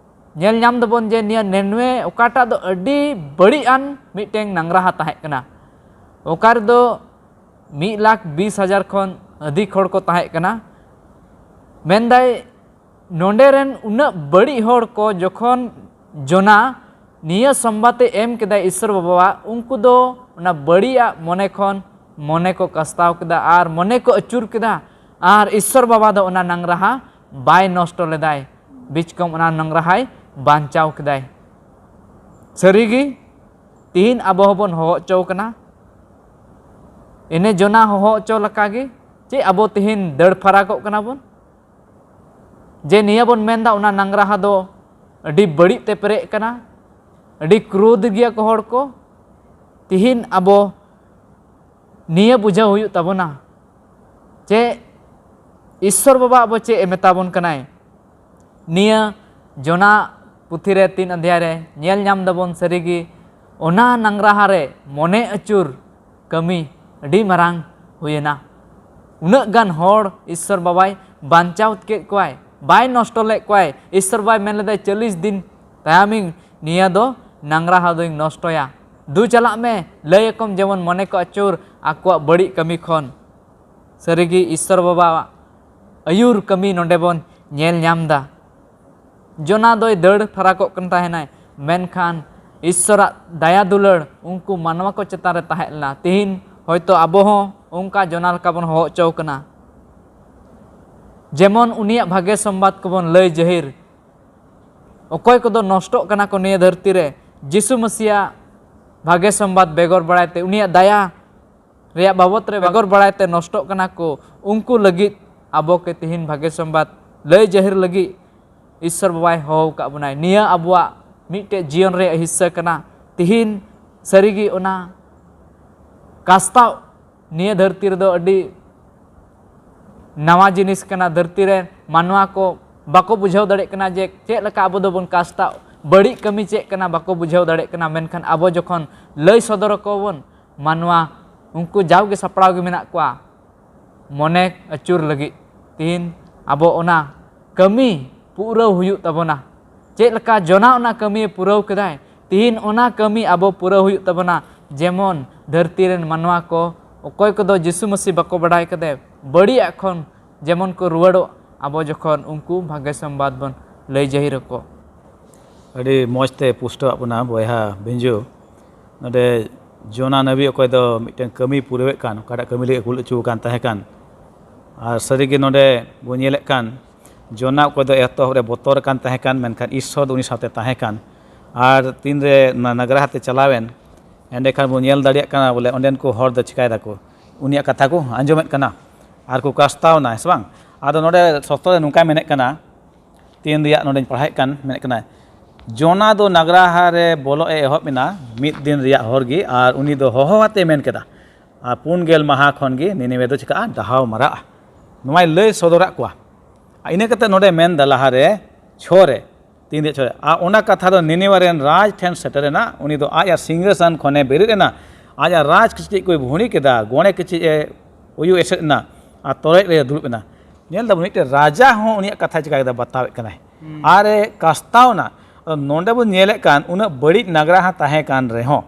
ᱧᱮᱞ ᱧᱟᱢ ᱫᱟᱵᱚᱱ ᱡᱮ ᱱᱤᱭᱟᱹ ᱱᱤᱱᱣᱮ ᱚᱠᱟᱴᱟᱜ ᱫᱚ ᱟᱹᱰᱤ ᱵᱟᱹᱲᱤᱡ ᱟᱱ ᱢᱤᱫᱴᱮᱱ ᱱᱟᱝᱨᱟᱦᱟ ᱛᱟᱦᱮᱸ ᱠᱟᱱᱟ, ᱚᱠᱟ ᱨᱮᱫᱚ ᱢᱤᱫ ᱞᱟᱠᱷ ᱵᱤᱥ ᱦᱟᱡᱟᱨ ᱠᱷᱚᱱ ᱟᱹᱫᱷᱤᱠ ᱦᱚᱲ ᱠᱚ ᱛᱟᱦᱮᱸ ᱠᱟᱱᱟ᱾ ᱢᱮᱱᱫᱟᱭ ᱱᱚᱰᱮ ᱨᱮᱱ ᱩᱱᱟᱹᱜ ᱵᱟᱹᱲᱤᱡ ᱦᱚᱲ ᱠᱚ ᱡᱚᱠᱷᱚᱱ ᱡᱚᱱᱟ ᱱᱤᱭᱟᱹ ᱥᱚᱢᱵᱟᱫ ᱮ ᱮᱢ ᱠᱮᱫᱟ ᱤᱥᱥᱚᱨ ᱵᱟᱵᱟᱣᱟᱜ, ᱩᱱᱠᱩ ᱫᱚ ᱚᱱᱟ ᱵᱟᱹᱲᱤᱡᱟᱜ ᱢᱚᱱᱮ ᱠᱷᱚᱱ ᱢᱚᱱᱮ ᱠᱚ ᱠᱟᱥᱛᱟᱣ ᱠᱮᱫᱟ ᱟᱨ ᱢᱚᱱᱮ ᱠᱚ ᱟᱹᱪᱩᱨ ᱠᱮᱫᱟ᱾ ᱟᱨ ᱤᱥᱥᱚᱨ ᱵᱟᱵᱟ ᱫᱚ ᱚᱱᱟ ᱱᱟᱝᱨᱟᱦᱟ ᱵᱟᱭ ᱱᱚᱥᱴᱚ ᱞᱮᱫᱟᱭ, ᱵᱤᱪᱠᱚᱢ ᱚᱱᱟ ᱱᱟᱝᱨᱟᱦᱟᱭ ᱵᱟᱧᱪᱟᱣ ᱠᱮᱫᱟᱭ᱾ ᱥᱟᱹᱨᱤᱜᱮ ᱛᱤᱦᱤᱧ ᱟᱵᱚ ᱦᱚᱸᱵᱚᱱ ᱦᱚᱦᱚ ᱦᱚᱪᱚ ᱠᱟᱱᱟ᱾ ᱤᱱᱟᱹ ᱡᱚᱱᱟ ᱦᱚᱦᱚ ᱦᱚᱪᱚ ᱞᱮᱠᱟᱜᱮ ᱪᱮᱫ ᱟᱵᱚ ᱛᱤᱦᱤᱧ ᱫᱟᱹᱲ ᱯᱷᱟᱨᱟᱠᱚᱜ ᱠᱟᱱᱟ ᱵᱚᱱ? ᱡᱮ ᱱᱤᱭᱟᱹ ᱵᱚᱱ ᱢᱮᱱᱫᱟ ᱚᱱᱟ ᱱᱟᱝᱨᱟᱦᱟ ᱫᱚ ᱟᱹᱰᱤ ᱵᱟᱹᱲᱤᱡ ᱛᱮ ᱯᱮᱨᱮᱡ ᱠᱟᱱᱟ, ᱟᱹᱰᱤ ᱠᱨᱳᱫᱷ ᱜᱮᱭᱟ ᱠᱚ ᱦᱚᱲ ᱠᱚ᱾ ᱛᱤᱦᱤᱧ ᱟᱵᱚ ᱱᱤᱭᱟᱹ ᱵᱩᱡᱷᱟᱹᱣ ᱦᱩᱭᱩᱜ ᱛᱟᱵᱚᱱᱟ ᱡᱮ ᱤᱥᱥᱚᱨ ᱵᱟᱵᱟ ᱟᱵᱚ ᱪᱮᱫ ᱮ ᱢᱮᱛᱟ ᱵᱚᱱ ᱠᱟᱱᱟᱭ᱾ ᱱᱤᱭᱟᱹ ᱡᱚᱱᱟ ᱯᱩᱛᱷᱤ ᱨᱮ ᱛᱤᱱ ᱚᱫᱷᱭᱟᱭ ᱨᱮ ᱧᱮᱞ ᱧᱟᱢ ᱫᱟᱵᱚᱱ, ᱥᱟᱹᱨᱤᱜᱮ ᱚᱱᱟ ᱱᱟᱝᱨᱟᱦᱟ ᱨᱮ ᱢᱚᱱᱮ ᱟᱹᱪᱩᱨ ᱠᱟᱹᱢᱤ ᱟᱹᱰᱤ ᱢᱟᱨᱟᱝ ᱦᱩᱭᱮᱱᱟ᱾ ᱩᱱᱟᱹᱜ ᱜᱟᱱ ᱦᱚᱲ ᱤᱥᱥᱚᱨ ᱵᱟᱵᱟᱭ ᱵᱟᱧᱪᱟᱣ ᱠᱮᱫ ᱠᱚᱣᱟᱭ, ᱵᱟᱭ ᱱᱚᱥᱴᱚ ᱞᱮᱫ ᱠᱚᱣᱟᱭ᱾ ᱤᱥᱥᱚᱨ ᱵᱟᱵᱟᱭ ᱢᱮᱱ ᱞᱮᱫᱟᱭ, "ᱪᱚᱞᱞᱤᱥ ᱫᱤᱱ ᱛᱟᱭᱚᱢᱤᱧ ᱱᱤᱭᱟᱹ ᱫᱚ ᱱᱟᱝᱨᱟᱦᱟ ᱫᱚᱧ ᱱᱚᱥᱴᱚᱭᱟ᱾ ᱫᱩ ᱪᱟᱞᱟᱜ ᱢᱮ, ᱞᱟᱹᱭ ᱟᱠᱚᱢ ᱡᱮᱢᱚᱱ ᱢᱚᱱᱮ ᱠᱚ ᱟᱹᱪᱩᱨ ᱟᱠᱚᱣᱟᱜ ᱵᱟᱹᱲᱤᱡ ᱠᱟᱹᱢᱤ ᱠᱷᱚᱱ᱾" ᱥᱟᱹᱨᱤᱜᱮ ᱤᱥᱥᱚᱨ ᱵᱟᱵᱟᱣᱟᱜ ᱟᱹᱭᱩᱨ ᱠᱟᱹᱢᱤ ᱱᱚᱰᱮ ᱵᱚᱱ ᱧᱮᱞ ᱧᱟᱢ ᱮᱫᱟ᱾ ᱡᱚᱱᱟ ᱫᱚᱭ ᱫᱟᱹᱲ ᱯᱷᱟᱨᱟᱠᱚᱜ ᱠᱟᱱ ᱛᱟᱦᱮᱱᱟᱭ, ᱢᱮᱱᱠᱷᱟᱱ ᱤᱥᱥᱚᱨᱟᱜ ᱫᱟᱭᱟ ᱫᱩᱞᱟᱹᱲ ᱩᱱᱠᱩ ᱢᱟᱱᱣᱟ ᱠᱚ ᱪᱮᱛᱟᱱ ᱨᱮ ᱛᱟᱦᱮᱸ ᱞᱮᱱᱟ᱾ ᱛᱤᱦᱤᱧ ᱦᱚᱭᱛᱳ ᱟᱵᱚ ᱦᱚᱸ ᱚᱱᱠᱟ ᱡᱚᱱᱟ ᱞᱮᱠᱟ ᱵᱚᱱ ᱦᱚᱦᱚ ᱦᱚᱪᱚ ᱠᱟᱱᱟ, ᱡᱮᱢᱚᱱ ᱩᱱᱤᱭᱟᱜ ᱵᱷᱟᱜᱮ ᱥᱚᱢᱵᱟᱫ ᱠᱚᱵᱚᱱ ᱞᱟᱹᱭ ᱡᱟᱹᱦᱤᱨ᱾ ᱚᱠᱚᱭ ᱠᱚᱫᱚ ᱱᱚᱥᱴᱚᱜ ᱠᱟᱱᱟ ᱠᱚ ᱱᱤᱭᱟᱹ ᱫᱷᱟᱹᱨᱛᱤ ᱨᱮ, ᱡᱤᱥᱩ ᱢᱟᱹᱥᱤᱭᱟᱜ ᱵᱷᱟᱜᱮ ᱥᱚᱢᱵᱟᱫ ᱵᱮᱜᱚᱨ ᱵᱟᱲᱟᱭ ᱛᱮ, ᱩᱱᱤᱭᱟᱜ ᱫᱟᱭᱟ ᱨᱮᱭᱟᱜ ᱵᱟᱵᱚᱛ ᱨᱮ ᱵᱮᱜᱚᱨ ᱵᱟᱲᱟᱭ ᱛᱮ ᱱᱚᱥᱴᱚᱜ ᱠᱟᱱᱟ ᱠᱚ, ᱩᱱᱠᱩ ᱞᱟᱹᱜᱤᱫ ᱟᱵᱚ ᱠᱚ ᱛᱤᱦᱤᱧ ᱵᱷᱟᱜᱮ ᱥᱚᱢᱵᱟᱫ ᱞᱟᱹᱭ ᱡᱟᱹᱦᱤᱨ ᱞᱟᱹᱜᱤᱫ ᱤᱥᱥᱚᱨ ᱵᱟᱵᱟᱭ ᱦᱚᱦᱚ ᱟᱠᱟᱫ ᱵᱚᱱᱟᱭ᱾ ᱱᱤᱭᱟᱹ ᱟᱵᱚᱣᱟᱜ ᱢᱤᱫᱴᱮᱡ ᱡᱤᱭᱚᱱ ᱨᱮᱭᱟᱜ ᱦᱤᱥᱥᱟᱹ ᱠᱟᱱᱟ᱾ ᱛᱤᱦᱤᱧ ᱥᱟᱹᱨᱤᱜᱮ ᱚᱱᱟ ᱠᱟᱥᱛᱟᱣ ᱱᱤᱭᱟᱹ ᱫᱷᱟᱹᱨᱛᱤ ᱨᱮᱫᱚ ᱟᱹᱰᱤ ᱱᱟᱣᱟ ᱡᱤᱱᱤᱥ ᱠᱟᱱᱟ᱾ ᱫᱷᱟᱹᱨᱛᱤ ᱨᱮ ᱢᱟᱱᱣᱟ ᱠᱚ ᱵᱟᱠᱚ ᱵᱩᱡᱷᱟᱹᱣ ᱫᱟᱲᱮᱭᱟᱜ ᱠᱟᱱᱟ ᱡᱮ ᱪᱮᱫ ᱞᱮᱠᱟ ᱟᱵᱚ ᱫᱚᱵᱚᱱ ᱠᱟᱥᱛᱟᱣ, ᱵᱟᱹᱲᱤᱡ ᱠᱟᱹᱢᱤ ᱪᱮᱫ ᱠᱟᱱᱟ ᱵᱟᱠᱚ ᱵᱩᱡᱷᱟᱹᱣ ᱫᱟᱲᱮᱭᱟᱜ ᱠᱟᱱᱟ᱾ ᱢᱮᱱᱠᱷᱟᱱ ᱟᱵᱚ ᱡᱚᱠᱷᱚᱱ ᱞᱟᱹᱭ ᱥᱚᱫᱚᱨ ᱟᱠᱚᱣᱟᱵᱚᱱ ᱢᱟᱱᱣᱟ, ᱩᱱᱠᱩ ᱡᱟᱣᱜᱮ ᱥᱟᱯᱲᱟᱣ ᱜᱮ ᱢᱮᱱᱟᱜ ᱠᱚᱣᱟ ᱢᱚᱱᱮ ᱟᱹᱪᱩᱨ ᱞᱟᱹᱜᱤᱫ᱾ ᱛᱤᱦᱤᱧ ᱟᱵᱚ ᱚᱱᱟ ᱠᱟᱹᱢᱤ ᱯᱩᱨᱟᱹᱣ ᱦᱩᱭᱩᱜ ᱛᱟᱵᱚᱱᱟ᱾ ᱪᱮᱫ ᱞᱮᱠᱟ ᱡᱚᱱᱟ ᱚᱱᱟ ᱠᱟᱹᱢᱤᱭᱮ ᱯᱩᱨᱟᱹᱣ ᱠᱮᱫᱟᱭ, ᱛᱤᱦᱤᱧ ᱚᱱᱟ ᱠᱟᱹᱢᱤ ᱟᱵᱚ ᱯᱩᱨᱟᱹᱣ ᱦᱩᱭᱩᱜ ᱛᱟᱵᱚᱱᱟ᱾ ᱡᱮᱢᱚᱱ ᱫᱷᱟᱹᱨᱛᱤ ᱨᱮᱱ ᱢᱟᱱᱣᱟ ᱠᱚ, ᱚᱠᱚᱭ ᱠᱚᱫᱚ ᱡᱤᱥᱩ ᱢᱟᱹᱥᱤ ᱵᱟᱠᱚ ᱵᱟᱰᱟᱭ ᱠᱟᱫᱮ, ᱵᱟᱹᱲᱤᱡᱟᱜ ᱠᱷᱚᱱ ᱡᱮᱢᱚᱱ ᱠᱚ ᱨᱩᱣᱟᱹᱲᱚᱜ, ᱟᱵᱚ ᱡᱚᱠᱷᱚᱱ ᱩᱱᱠᱩ ᱵᱷᱟᱜᱮ ᱥᱚᱢᱵᱟᱫ ᱵᱚᱱ ᱞᱟᱹᱭ ᱡᱟᱹᱦᱤᱨ ᱟᱠᱚ᱾ ᱟᱹᱰᱤ ᱢᱚᱡᱽ ᱛᱮ ᱯᱩᱥᱴᱟᱹᱣᱟᱜ ᱵᱚᱱᱟ ᱵᱚᱭᱦᱟ ᱵᱷᱤᱸᱡᱩ᱾ ᱱᱚᱰᱮ ᱡᱚᱱᱟ ᱱᱟᱵᱤ ᱚᱠᱚᱭ ᱫᱚ ᱢᱤᱫᱴᱮᱱ ᱠᱟᱹᱢᱤ ᱯᱩᱨᱟᱹᱣᱮᱫ ᱠᱟᱱ, ᱚᱠᱟᱴᱟᱜ ᱠᱟᱹᱢᱤ ᱞᱟᱹᱜᱤᱫ ᱠᱩᱞ ᱦᱚᱪᱚ ᱟᱠᱟᱱ ᱛᱟᱦᱮᱸ ᱠᱟᱱ, ᱟᱨ ᱥᱟᱹᱨᱤᱜᱮ ᱱᱚᱰᱮ ᱵᱚᱱ ᱧᱮᱞᱮᱫ ᱠᱟᱱ ᱡᱚᱱᱟ ᱚᱠᱚᱭ ᱫᱚ ᱮᱛᱚᱦᱚᱵ ᱨᱮ ᱵᱚᱛᱚᱨ ᱟᱠᱟᱱ ᱛᱟᱦᱮᱸ ᱠᱟᱱ, ᱢᱮᱱᱠᱷᱟᱱ ᱤᱥᱥᱚᱨ ᱫᱚ ᱩᱱᱤ ᱥᱟᱶᱛᱮ ᱛᱟᱦᱮᱸ ᱠᱟᱱ᱾ ᱟᱨ ᱛᱤᱱᱨᱮ ᱱᱟ-, ᱱᱟᱜᱽᱨᱟᱦᱟ ᱛᱮ ᱪᱟᱞᱟᱣᱮᱱ, ᱮᱸᱰᱮᱠᱷᱟᱱ ᱵᱚᱱ ᱧᱮᱞ ᱫᱟᱲᱮᱭᱟᱜ ᱠᱟᱱᱟ ᱵᱚᱞᱮ ᱚᱸᱰᱮᱱ ᱠᱚ ᱦᱚᱲ ᱫᱚ ᱪᱤᱠᱟᱭ ᱫᱟᱠᱚ, ᱩᱱᱤᱭᱟᱜ ᱠᱟᱛᱷᱟ ᱠᱚ ᱟᱸᱡᱚᱢᱮᱫ ᱠᱟᱱᱟ ᱟᱨ ᱠᱚ ᱠᱟᱥᱛᱟᱣ ᱮᱱᱟ, ᱦᱮᱸ ᱥᱮ ᱵᱟᱝ? ᱟᱫᱚ ᱱᱚᱰᱮ ᱥᱚᱥᱛᱚ ᱨᱮ ᱱᱚᱝᱠᱟᱭ ᱢᱮᱱᱮᱫ ᱠᱟᱱᱟ, ᱛᱤᱱ ᱨᱮᱭᱟᱜ ᱱᱚᱰᱮᱧ ᱯᱟᱲᱦᱟᱣᱮᱫ ᱠᱟᱱ, ᱢᱮᱱᱮᱫ ᱠᱟᱱᱟ, ᱡᱚᱱᱟ ᱫᱚ ᱱᱟᱜᱽᱨᱟᱦᱟ ᱨᱮ ᱵᱚᱞᱚᱜ ᱮ ᱮᱦᱚᱵ ᱮᱱᱟ ᱢᱤᱫ ᱫᱤᱱ ᱨᱮᱭᱟᱜ ᱦᱚᱨ ᱜᱮ, ᱟᱨ ᱩᱱᱤ ᱫᱚ ᱦᱚᱦᱚ ᱟᱛᱮ ᱢᱮᱱ ᱠᱮᱫᱟ, ᱟᱨ ᱯᱩᱱ ᱜᱮᱞ ᱢᱟᱦᱟ ᱠᱷᱚᱱ ᱜᱮ ᱱᱤᱱᱤᱣᱮ ᱫᱚ ᱪᱤᱠᱟᱹᱜᱼᱟ? ᱰᱟᱦᱟᱣ ᱢᱟᱨᱟᱜᱼᱟ᱾ ᱱᱚᱣᱟᱭ ᱞᱟᱹᱭ ᱥᱚᱫᱚᱨᱟᱜ ᱠᱚᱣᱟ᱾ ᱟᱨ ᱤᱱᱟᱹ ᱠᱟᱛᱮ ᱱᱚᱰᱮ ᱢᱮᱱ ᱮᱫᱟ ᱞᱟᱦᱟᱨᱮ ᱪᱷᱚ ᱨᱮ, ᱛᱤᱱ ᱨᱮᱭᱟᱜ ᱪᱷᱚ ᱨᱮ, ᱟᱨ ᱚᱱᱟ ᱠᱟᱛᱷᱟ ᱫᱚ ᱱᱤᱱᱤᱣᱟ ᱨᱮᱱ ᱨᱟᱡᱽ ᱴᱷᱮᱱ ᱥᱮᱴᱮᱨ ᱮᱱᱟ, ᱩᱱᱤ ᱫᱚ ᱟᱡᱟᱜ ᱥᱤᱝᱦᱟᱥᱚᱱ ᱠᱷᱚᱱᱮ ᱵᱮᱨᱮᱫ ᱮᱱᱟ, ᱟᱡᱟᱜ ᱨᱟᱡᱽ ᱠᱤᱪᱨᱤᱡ ᱠᱚᱭ ᱵᱷᱩᱲᱤ ᱠᱮᱫᱟ, ᱜᱚᱲᱮ ᱠᱤᱪᱨᱤᱡ ᱮ ᱩᱭᱩ ᱮᱥᱮᱫ ᱮᱱᱟ, ᱟᱨ ᱛᱚᱨᱚᱡ ᱨᱮ ᱫᱩᱲᱩᱵ ᱮᱱᱟ᱾ ᱧᱮᱞ ᱫᱟᱵᱚᱱ, ᱢᱤᱫᱴᱮᱱ ᱨᱟᱡᱟ ᱦᱚᱸ ᱩᱱᱤᱭᱟᱜ ᱠᱟᱛᱷᱟ ᱪᱤᱠᱟ ᱠᱮᱫᱟ? ᱵᱟᱛᱟᱣᱮᱫ ᱠᱟᱱᱟᱭ᱾ ᱦᱩᱸ᱾ ᱟᱨ ᱮ ᱠᱟᱥᱛᱟᱣ ᱮᱱᱟ᱾ ᱟᱫᱚ ᱱᱚᱰᱮ ᱵᱚᱱ ᱧᱮᱞᱮᱫ ᱠᱟᱱ, ᱩᱱᱟᱹᱜ ᱵᱟᱹᱲᱤᱡ ᱱᱟᱜᱽᱨᱟᱦᱟ ᱛᱟᱦᱮᱸ ᱠᱟᱱ ᱨᱮᱦᱚᱸ,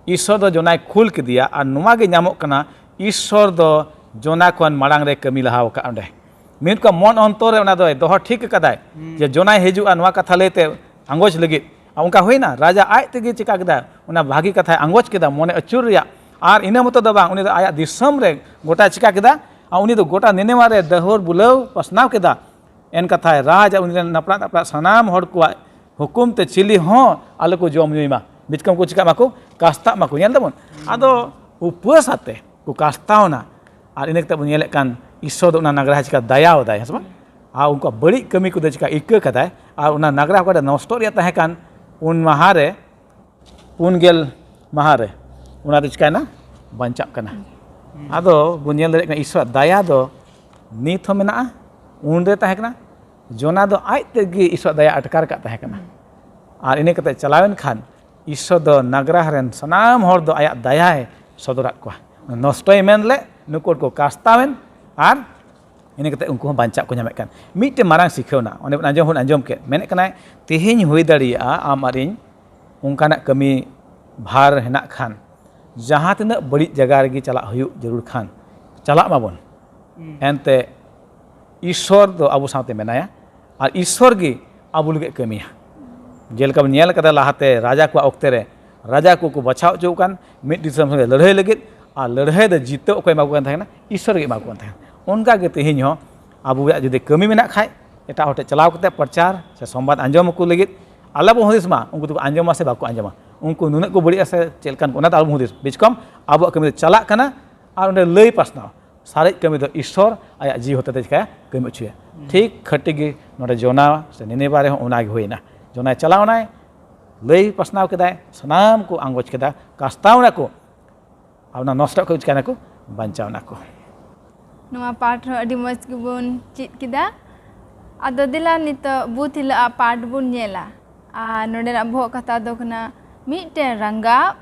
ᱤᱥᱥᱚᱨ ᱫᱚ ᱡᱚᱱᱟᱭ ᱠᱷᱩᱞ ᱠᱮᱫᱮᱭᱟ᱾ ᱟᱨ ᱱᱚᱣᱟ ᱜᱮ ᱧᱟᱢᱚᱜ ᱠᱟᱱᱟ, ᱤᱥᱥᱚᱨ ᱫᱚ ᱡᱚᱱᱟ ᱠᱷᱚᱱ ᱢᱟᱲᱟᱝ ᱨᱮ ᱠᱟᱹᱢᱤ ᱞᱟᱦᱟ ᱟᱠᱟᱫ ᱚᱸᱰᱮ᱾ ᱢᱤᱫ ᱠᱚ ᱢᱚᱱ ᱚᱱᱛᱚᱨ ᱨᱮ ᱚᱱᱟ ᱫᱚᱭ ᱫᱚᱦᱚ ᱴᱷᱤᱠ ᱟᱠᱟᱫᱟᱭ᱾ ᱦᱩᱸ᱾ ᱡᱮ ᱡᱚᱱᱟᱭ ᱦᱤᱡᱩᱜᱼᱟ ᱱᱚᱣᱟ ᱠᱟᱛᱷᱟ ᱞᱟᱹᱭᱛᱮ ᱟᱸᱜᱚᱪ ᱞᱟᱹᱜᱤᱫ᱾ ᱟᱨ ᱚᱱᱠᱟ ᱦᱩᱭᱱᱟ, ᱨᱟᱡᱟ ᱟᱡ ᱛᱮᱜᱮ ᱪᱤᱠᱟ ᱠᱮᱫᱟ, ᱚᱱᱟ ᱵᱷᱟᱹᱜᱤ ᱠᱟᱛᱷᱟᱭ ᱟᱸᱜᱚᱪ ᱠᱮᱫᱟ ᱢᱚᱱᱮ ᱟᱹᱪᱩᱨ ᱨᱮᱭᱟᱜ᱾ ᱟᱨ ᱤᱱᱟᱹ ᱢᱚᱛᱚ ᱫᱚ ᱵᱟᱝ, ᱩᱱᱤ ᱫᱚ ᱟᱭᱟᱜ ᱫᱤᱥᱚᱢ ᱨᱮ ᱜᱚᱴᱟ ᱪᱤᱠᱟ ᱠᱮᱫᱟ, ᱟᱨ ᱩᱱᱤ ᱫᱚ ᱜᱚᱴᱟ ᱱᱤᱱᱮᱣᱟ ᱨᱮ ᱰᱟᱹᱦᱩᱨ ᱵᱩᱞᱟᱹᱣ ᱯᱟᱥᱱᱟᱣ ᱠᱮᱫᱟ᱾ ᱮᱱ ᱠᱟᱛᱷᱟᱭ ᱨᱟᱡᱽ ᱟᱨ ᱩᱱᱤ ᱨᱮᱱ ᱱᱟᱯᱲᱟᱜ ᱱᱟᱯᱲᱟᱜ ᱥᱟᱱᱟᱢ ᱦᱚᱲ ᱠᱚᱣᱟᱜ ᱦᱩᱠᱩᱢ ᱛᱮ ᱪᱤᱞᱤ ᱦᱚᱸ ᱟᱞᱚ ᱠᱚ ᱡᱚᱢ ᱧᱩᱭ ᱢᱟ, ᱵᱤᱪᱠᱚᱢ ᱠᱚ ᱪᱤᱠᱟᱜ ᱢᱟᱠᱚ, ᱠᱟᱥᱛᱟᱜ ᱢᱟᱠᱚ᱾ ᱧᱮᱞ ᱫᱟᱵᱚᱱ, ᱟᱫᱚ ᱩᱯᱟᱹᱥ ᱟᱛᱮ ᱠᱚ ᱠᱟᱥᱛᱟᱣᱱᱟ᱾ ᱟᱨ ᱤᱱᱟᱹ ᱠᱟᱛᱮ ᱵᱚᱱ ᱧᱮᱞᱮᱫ ᱠᱟᱱ, ᱤᱥᱥᱚᱨ ᱫᱚ ᱚᱱᱟ ᱱᱟᱜᱽᱨᱟᱦᱟ ᱪᱤᱠᱟ ᱫᱟᱭᱟᱣᱟᱫᱟᱭ, ᱦᱮᱸ ᱥᱮ ᱵᱟᱝ? ᱟᱨ ᱩᱱᱠᱩᱣᱟᱜ ᱵᱟᱹᱲᱤᱡ ᱠᱟᱹᱢᱤ ᱠᱚᱫᱚ ᱪᱤᱠᱟ ᱤᱠᱟᱹ ᱠᱟᱫᱟᱭ᱾ ᱟᱨ ᱚᱱᱟ ᱱᱟᱜᱽᱨᱟᱦᱟ ᱚᱠᱟᱴᱟᱜ ᱱᱚᱥᱴᱚᱜ ᱨᱮᱭᱟᱜ ᱛᱟᱦᱮᱸ ᱠᱟᱱ, ᱩᱱ ᱢᱟᱦᱟ ᱨᱮ, ᱯᱩᱱ ᱜᱮᱞ ᱢᱟᱦᱟ ᱨᱮ, ᱚᱱᱟ ᱫᱚ ᱪᱤᱠᱟᱭᱱᱟ? ᱵᱟᱧᱪᱟᱜ ᱠᱟᱱᱟ᱾ ᱟᱫᱚ ᱵᱚᱱ ᱧᱮᱞ ᱫᱟᱲᱮᱭᱟᱜ ᱠᱟᱱᱟ, ᱤᱥᱥᱚᱨᱟᱜ ᱫᱟᱭᱟ ᱫᱚ ᱱᱤᱛ ᱦᱚᱸ ᱢᱮᱱᱟᱜᱼᱟ, ᱩᱱᱨᱮ ᱛᱟᱦᱮᱸ ᱠᱟᱱᱟ᱾ ᱡᱚᱱᱟ ᱫᱚ ᱟᱡ ᱛᱮᱜᱮ ᱤᱥᱥᱚᱨᱟᱜ ᱫᱟᱭᱟ ᱟᱴᱠᱟᱨ ᱠᱟᱜ ᱛᱟᱦᱮᱸ ᱠᱟᱱᱟ᱾ ᱟᱨ ᱤᱱᱟᱹ ᱠᱟᱛᱮ ᱪᱟᱞᱟᱣᱮᱱ ᱠᱷᱟᱱ, ᱤᱥᱥᱚᱨ ᱫᱚ ᱱᱟᱜᱽᱨᱟᱦᱟ ᱨᱮᱱ ᱥᱟᱱᱟᱢ ᱦᱚᱲ ᱫᱚ ᱟᱭᱟᱜ ᱫᱟᱭᱟᱭ ᱥᱚᱫᱚᱨᱟᱫ ᱠᱚᱣᱟ᱾ ᱱᱚᱥᱴᱚᱭ ᱢᱮᱱ ᱞᱮᱫ, ᱱᱩᱠᱩ ᱦᱚᱲ ᱠᱚ ᱠᱟᱥᱛᱟᱣᱮᱱ, ᱟᱨ ᱤᱱᱟᱹ ᱠᱟᱛᱮ ᱩᱱᱠᱩ ᱦᱚᱸ ᱵᱟᱧᱪᱟᱜ ᱠᱚ ᱧᱟᱢᱮᱫ ᱠᱟᱱ᱾ ᱢᱤᱫᱴᱮᱱ ᱢᱟᱨᱟᱝ ᱥᱤᱠᱷᱟᱹᱣᱱᱟ, ᱚᱸᱰᱮ ᱵᱚᱱ ᱟᱸᱡᱚᱢ, ᱵᱚᱱ ᱟᱸᱡᱚᱢ ᱠᱮᱫ, ᱢᱮᱱᱮᱫ ᱠᱟᱱᱟᱭ, ᱛᱮᱦᱮᱧ ᱦᱩᱭ ᱫᱟᱲᱮᱭᱟᱜᱼᱟ ᱟᱢ ᱟᱨ ᱤᱧ ᱚᱱᱠᱟᱱᱟᱜ ᱠᱟᱹᱢᱤ ᱵᱷᱟᱨ ᱦᱮᱱᱟᱜ ᱠᱷᱟᱱ, ᱡᱟᱦᱟᱸ ᱛᱤᱱᱟᱹᱜ ᱵᱟᱹᱲᱤᱡ ᱡᱟᱭᱜᱟ ᱨᱮᱜᱮ ᱪᱟᱞᱟᱜ ᱦᱩᱭᱩᱜ ᱡᱟᱹᱨᱩᱲ ᱠᱷᱟᱱ, ᱪᱟᱞᱟᱜ ᱢᱟᱵᱚᱱ᱾ ᱦᱩᱸ᱾ ᱮᱱᱛᱮ ᱤᱥᱥᱚᱨ ᱫᱚ ᱟᱵᱚ ᱥᱟᱶᱛᱮ ᱢᱮᱱᱟᱭᱟ, ᱟᱨ ᱤᱥᱥᱚᱨ ᱜᱮ ᱟᱵᱚ ᱞᱟᱹᱜᱤᱫ ᱠᱟᱹᱢᱤᱭᱟ᱾ ᱡᱮᱞᱮᱠᱟ ᱵᱚᱱ ᱧᱮᱞ ᱠᱟᱫᱟ ᱞᱟᱦᱟᱛᱮ ᱨᱟᱡᱟ ᱠᱚᱣᱟᱜ ᱚᱠᱛᱮ ᱨᱮ, ᱨᱟᱡᱟ ᱠᱚᱠᱚ ᱵᱟᱪᱷᱟᱣ ᱦᱚᱪᱚ ᱠᱟᱱ ᱢᱤᱫ ᱫᱤᱥᱚᱢ ᱥᱚᱸᱜᱮ ᱞᱟᱹᱲᱦᱟᱹᱭ ᱞᱟᱹᱜᱤᱫ, ᱟᱨ ᱞᱟᱹᱲᱦᱟᱹᱭ ᱫᱚ ᱡᱤᱛᱟᱹᱣ ᱚᱠᱚᱭ ᱮᱢᱟ ᱠᱚ ᱠᱟᱱ ᱛᱟᱦᱮᱸ ᱠᱟᱱᱟ? ᱤᱥᱥᱚᱨ ᱜᱮ ᱮᱢᱟ ᱠᱚ ᱠᱟᱱ ᱛᱟᱦᱮᱸ ᱠᱟᱱᱟ᱾ ᱚᱱᱠᱟ ᱜᱮ ᱛᱮᱦᱮᱧ ᱦᱚᱸ ᱟᱵᱚᱣᱟᱜ ᱡᱩᱫᱤ ᱠᱟᱹᱢᱤ ᱢᱮᱱᱟᱜ ᱠᱷᱟᱡ, ᱮᱴᱟᱜ ᱦᱚᱲ ᱴᱷᱮᱱ ᱪᱟᱞᱟᱣ ᱠᱟᱛᱮ ᱯᱨᱚᱪᱟᱨ ᱥᱮ ᱥᱚᱢᱵᱟᱫ ᱟᱸᱡᱚᱢ ᱟᱠᱚ ᱞᱟᱹᱜᱤᱫ ᱟᱞᱚ ᱵᱚᱱ ᱦᱩᱫᱤᱥ ᱢᱟ, ᱩᱱᱠᱩ ᱫᱚᱠᱚ ᱟᱸᱡᱚᱢᱟ ᱥᱮ ᱵᱟᱠᱚ ᱟᱸᱡᱚᱢᱟ, ᱩᱱᱠᱩ ᱱᱩᱱᱟᱹᱜ ᱠᱚ ᱵᱟᱹᱲᱤᱡᱼᱟ ᱥᱮ ᱪᱮᱫ ᱞᱮᱠᱟᱱ ᱠᱚ, ᱚᱱᱟ ᱫᱚ ᱟᱞᱚ ᱵᱚᱱ ᱦᱩᱫᱤᱥ᱾ ᱵᱤᱪᱠᱚᱢ ᱟᱵᱚᱣᱟᱜ ᱠᱟᱹᱢᱤ ᱫᱚ ᱪᱟᱞᱟᱜ ᱠᱟᱱᱟ, ᱟᱨ ᱚᱸᱰᱮ ᱞᱟᱹᱭ ᱯᱟᱥᱱᱟᱣ, ᱥᱟᱨᱮᱡ ᱠᱟᱹᱢᱤ ᱫᱚ ᱤᱥᱥᱚᱨ ᱟᱭᱟᱜ ᱡᱤᱣᱤ ᱦᱚᱛᱮᱛᱮ ᱪᱤᱠᱟᱹᱭᱟ? ᱠᱟᱹᱢᱤ ᱦᱚᱪᱚᱭᱟ᱾ ᱴᱷᱤᱠ ᱠᱷᱟᱹᱴᱤ ᱜᱮ ᱱᱚᱰᱮ ᱡᱚᱱᱟ ᱥᱮ ᱱᱤᱱᱤᱵᱟ ᱨᱮᱦᱚᱸ ᱚᱱᱟ ᱜᱮ ᱦᱩᱭᱱᱟ᱾ ᱡᱚᱱᱟᱭ ᱪᱟᱞᱟᱣ ᱮᱱᱟᱭ, ᱞᱟᱹᱭ ᱯᱟᱥᱱᱟᱣ ᱠᱮᱫᱟᱭ, ᱥᱟᱱᱟᱢ ᱠᱚ ᱟᱸᱜᱚᱪ ᱠᱮᱫᱟ, ᱠᱟᱥᱛᱟᱣ ᱮᱱᱟ ᱠᱚ, ᱟᱨ ᱚᱱᱟ ᱱᱚᱥᱴᱚᱜ ᱠᱷᱚᱱ ᱪᱤᱠᱟᱹᱭ ᱱᱟᱠᱚ? ᱵᱟᱧᱪᱟᱣ ᱮᱱᱟ ᱠᱚ᱾ ᱱᱚᱣᱟ ᱯᱟᱴ ᱨᱮᱦᱚᱸ ᱟᱹᱰᱤ ᱢᱚᱡᱽ ᱜᱮᱵᱚᱱ ᱪᱮᱫ ᱠᱮᱫᱟ᱾ ᱟᱫᱚ ᱫᱮᱞᱟ ᱱᱤᱛᱚᱜ ᱵᱩᱛ ᱦᱤᱞᱳᱜ ᱟᱜ ᱯᱟᱴ ᱵᱚᱱ ᱧᱮᱞᱟ᱾ ᱟᱨ ᱱᱚᱰᱮᱱᱟᱜ ᱵᱚᱦᱚᱜ ᱠᱟᱛᱷᱟ ᱫᱚ ᱠᱟᱱᱟ, ᱢᱤᱫᱴᱮᱱ ᱨᱟᱸᱜᱟᱣ,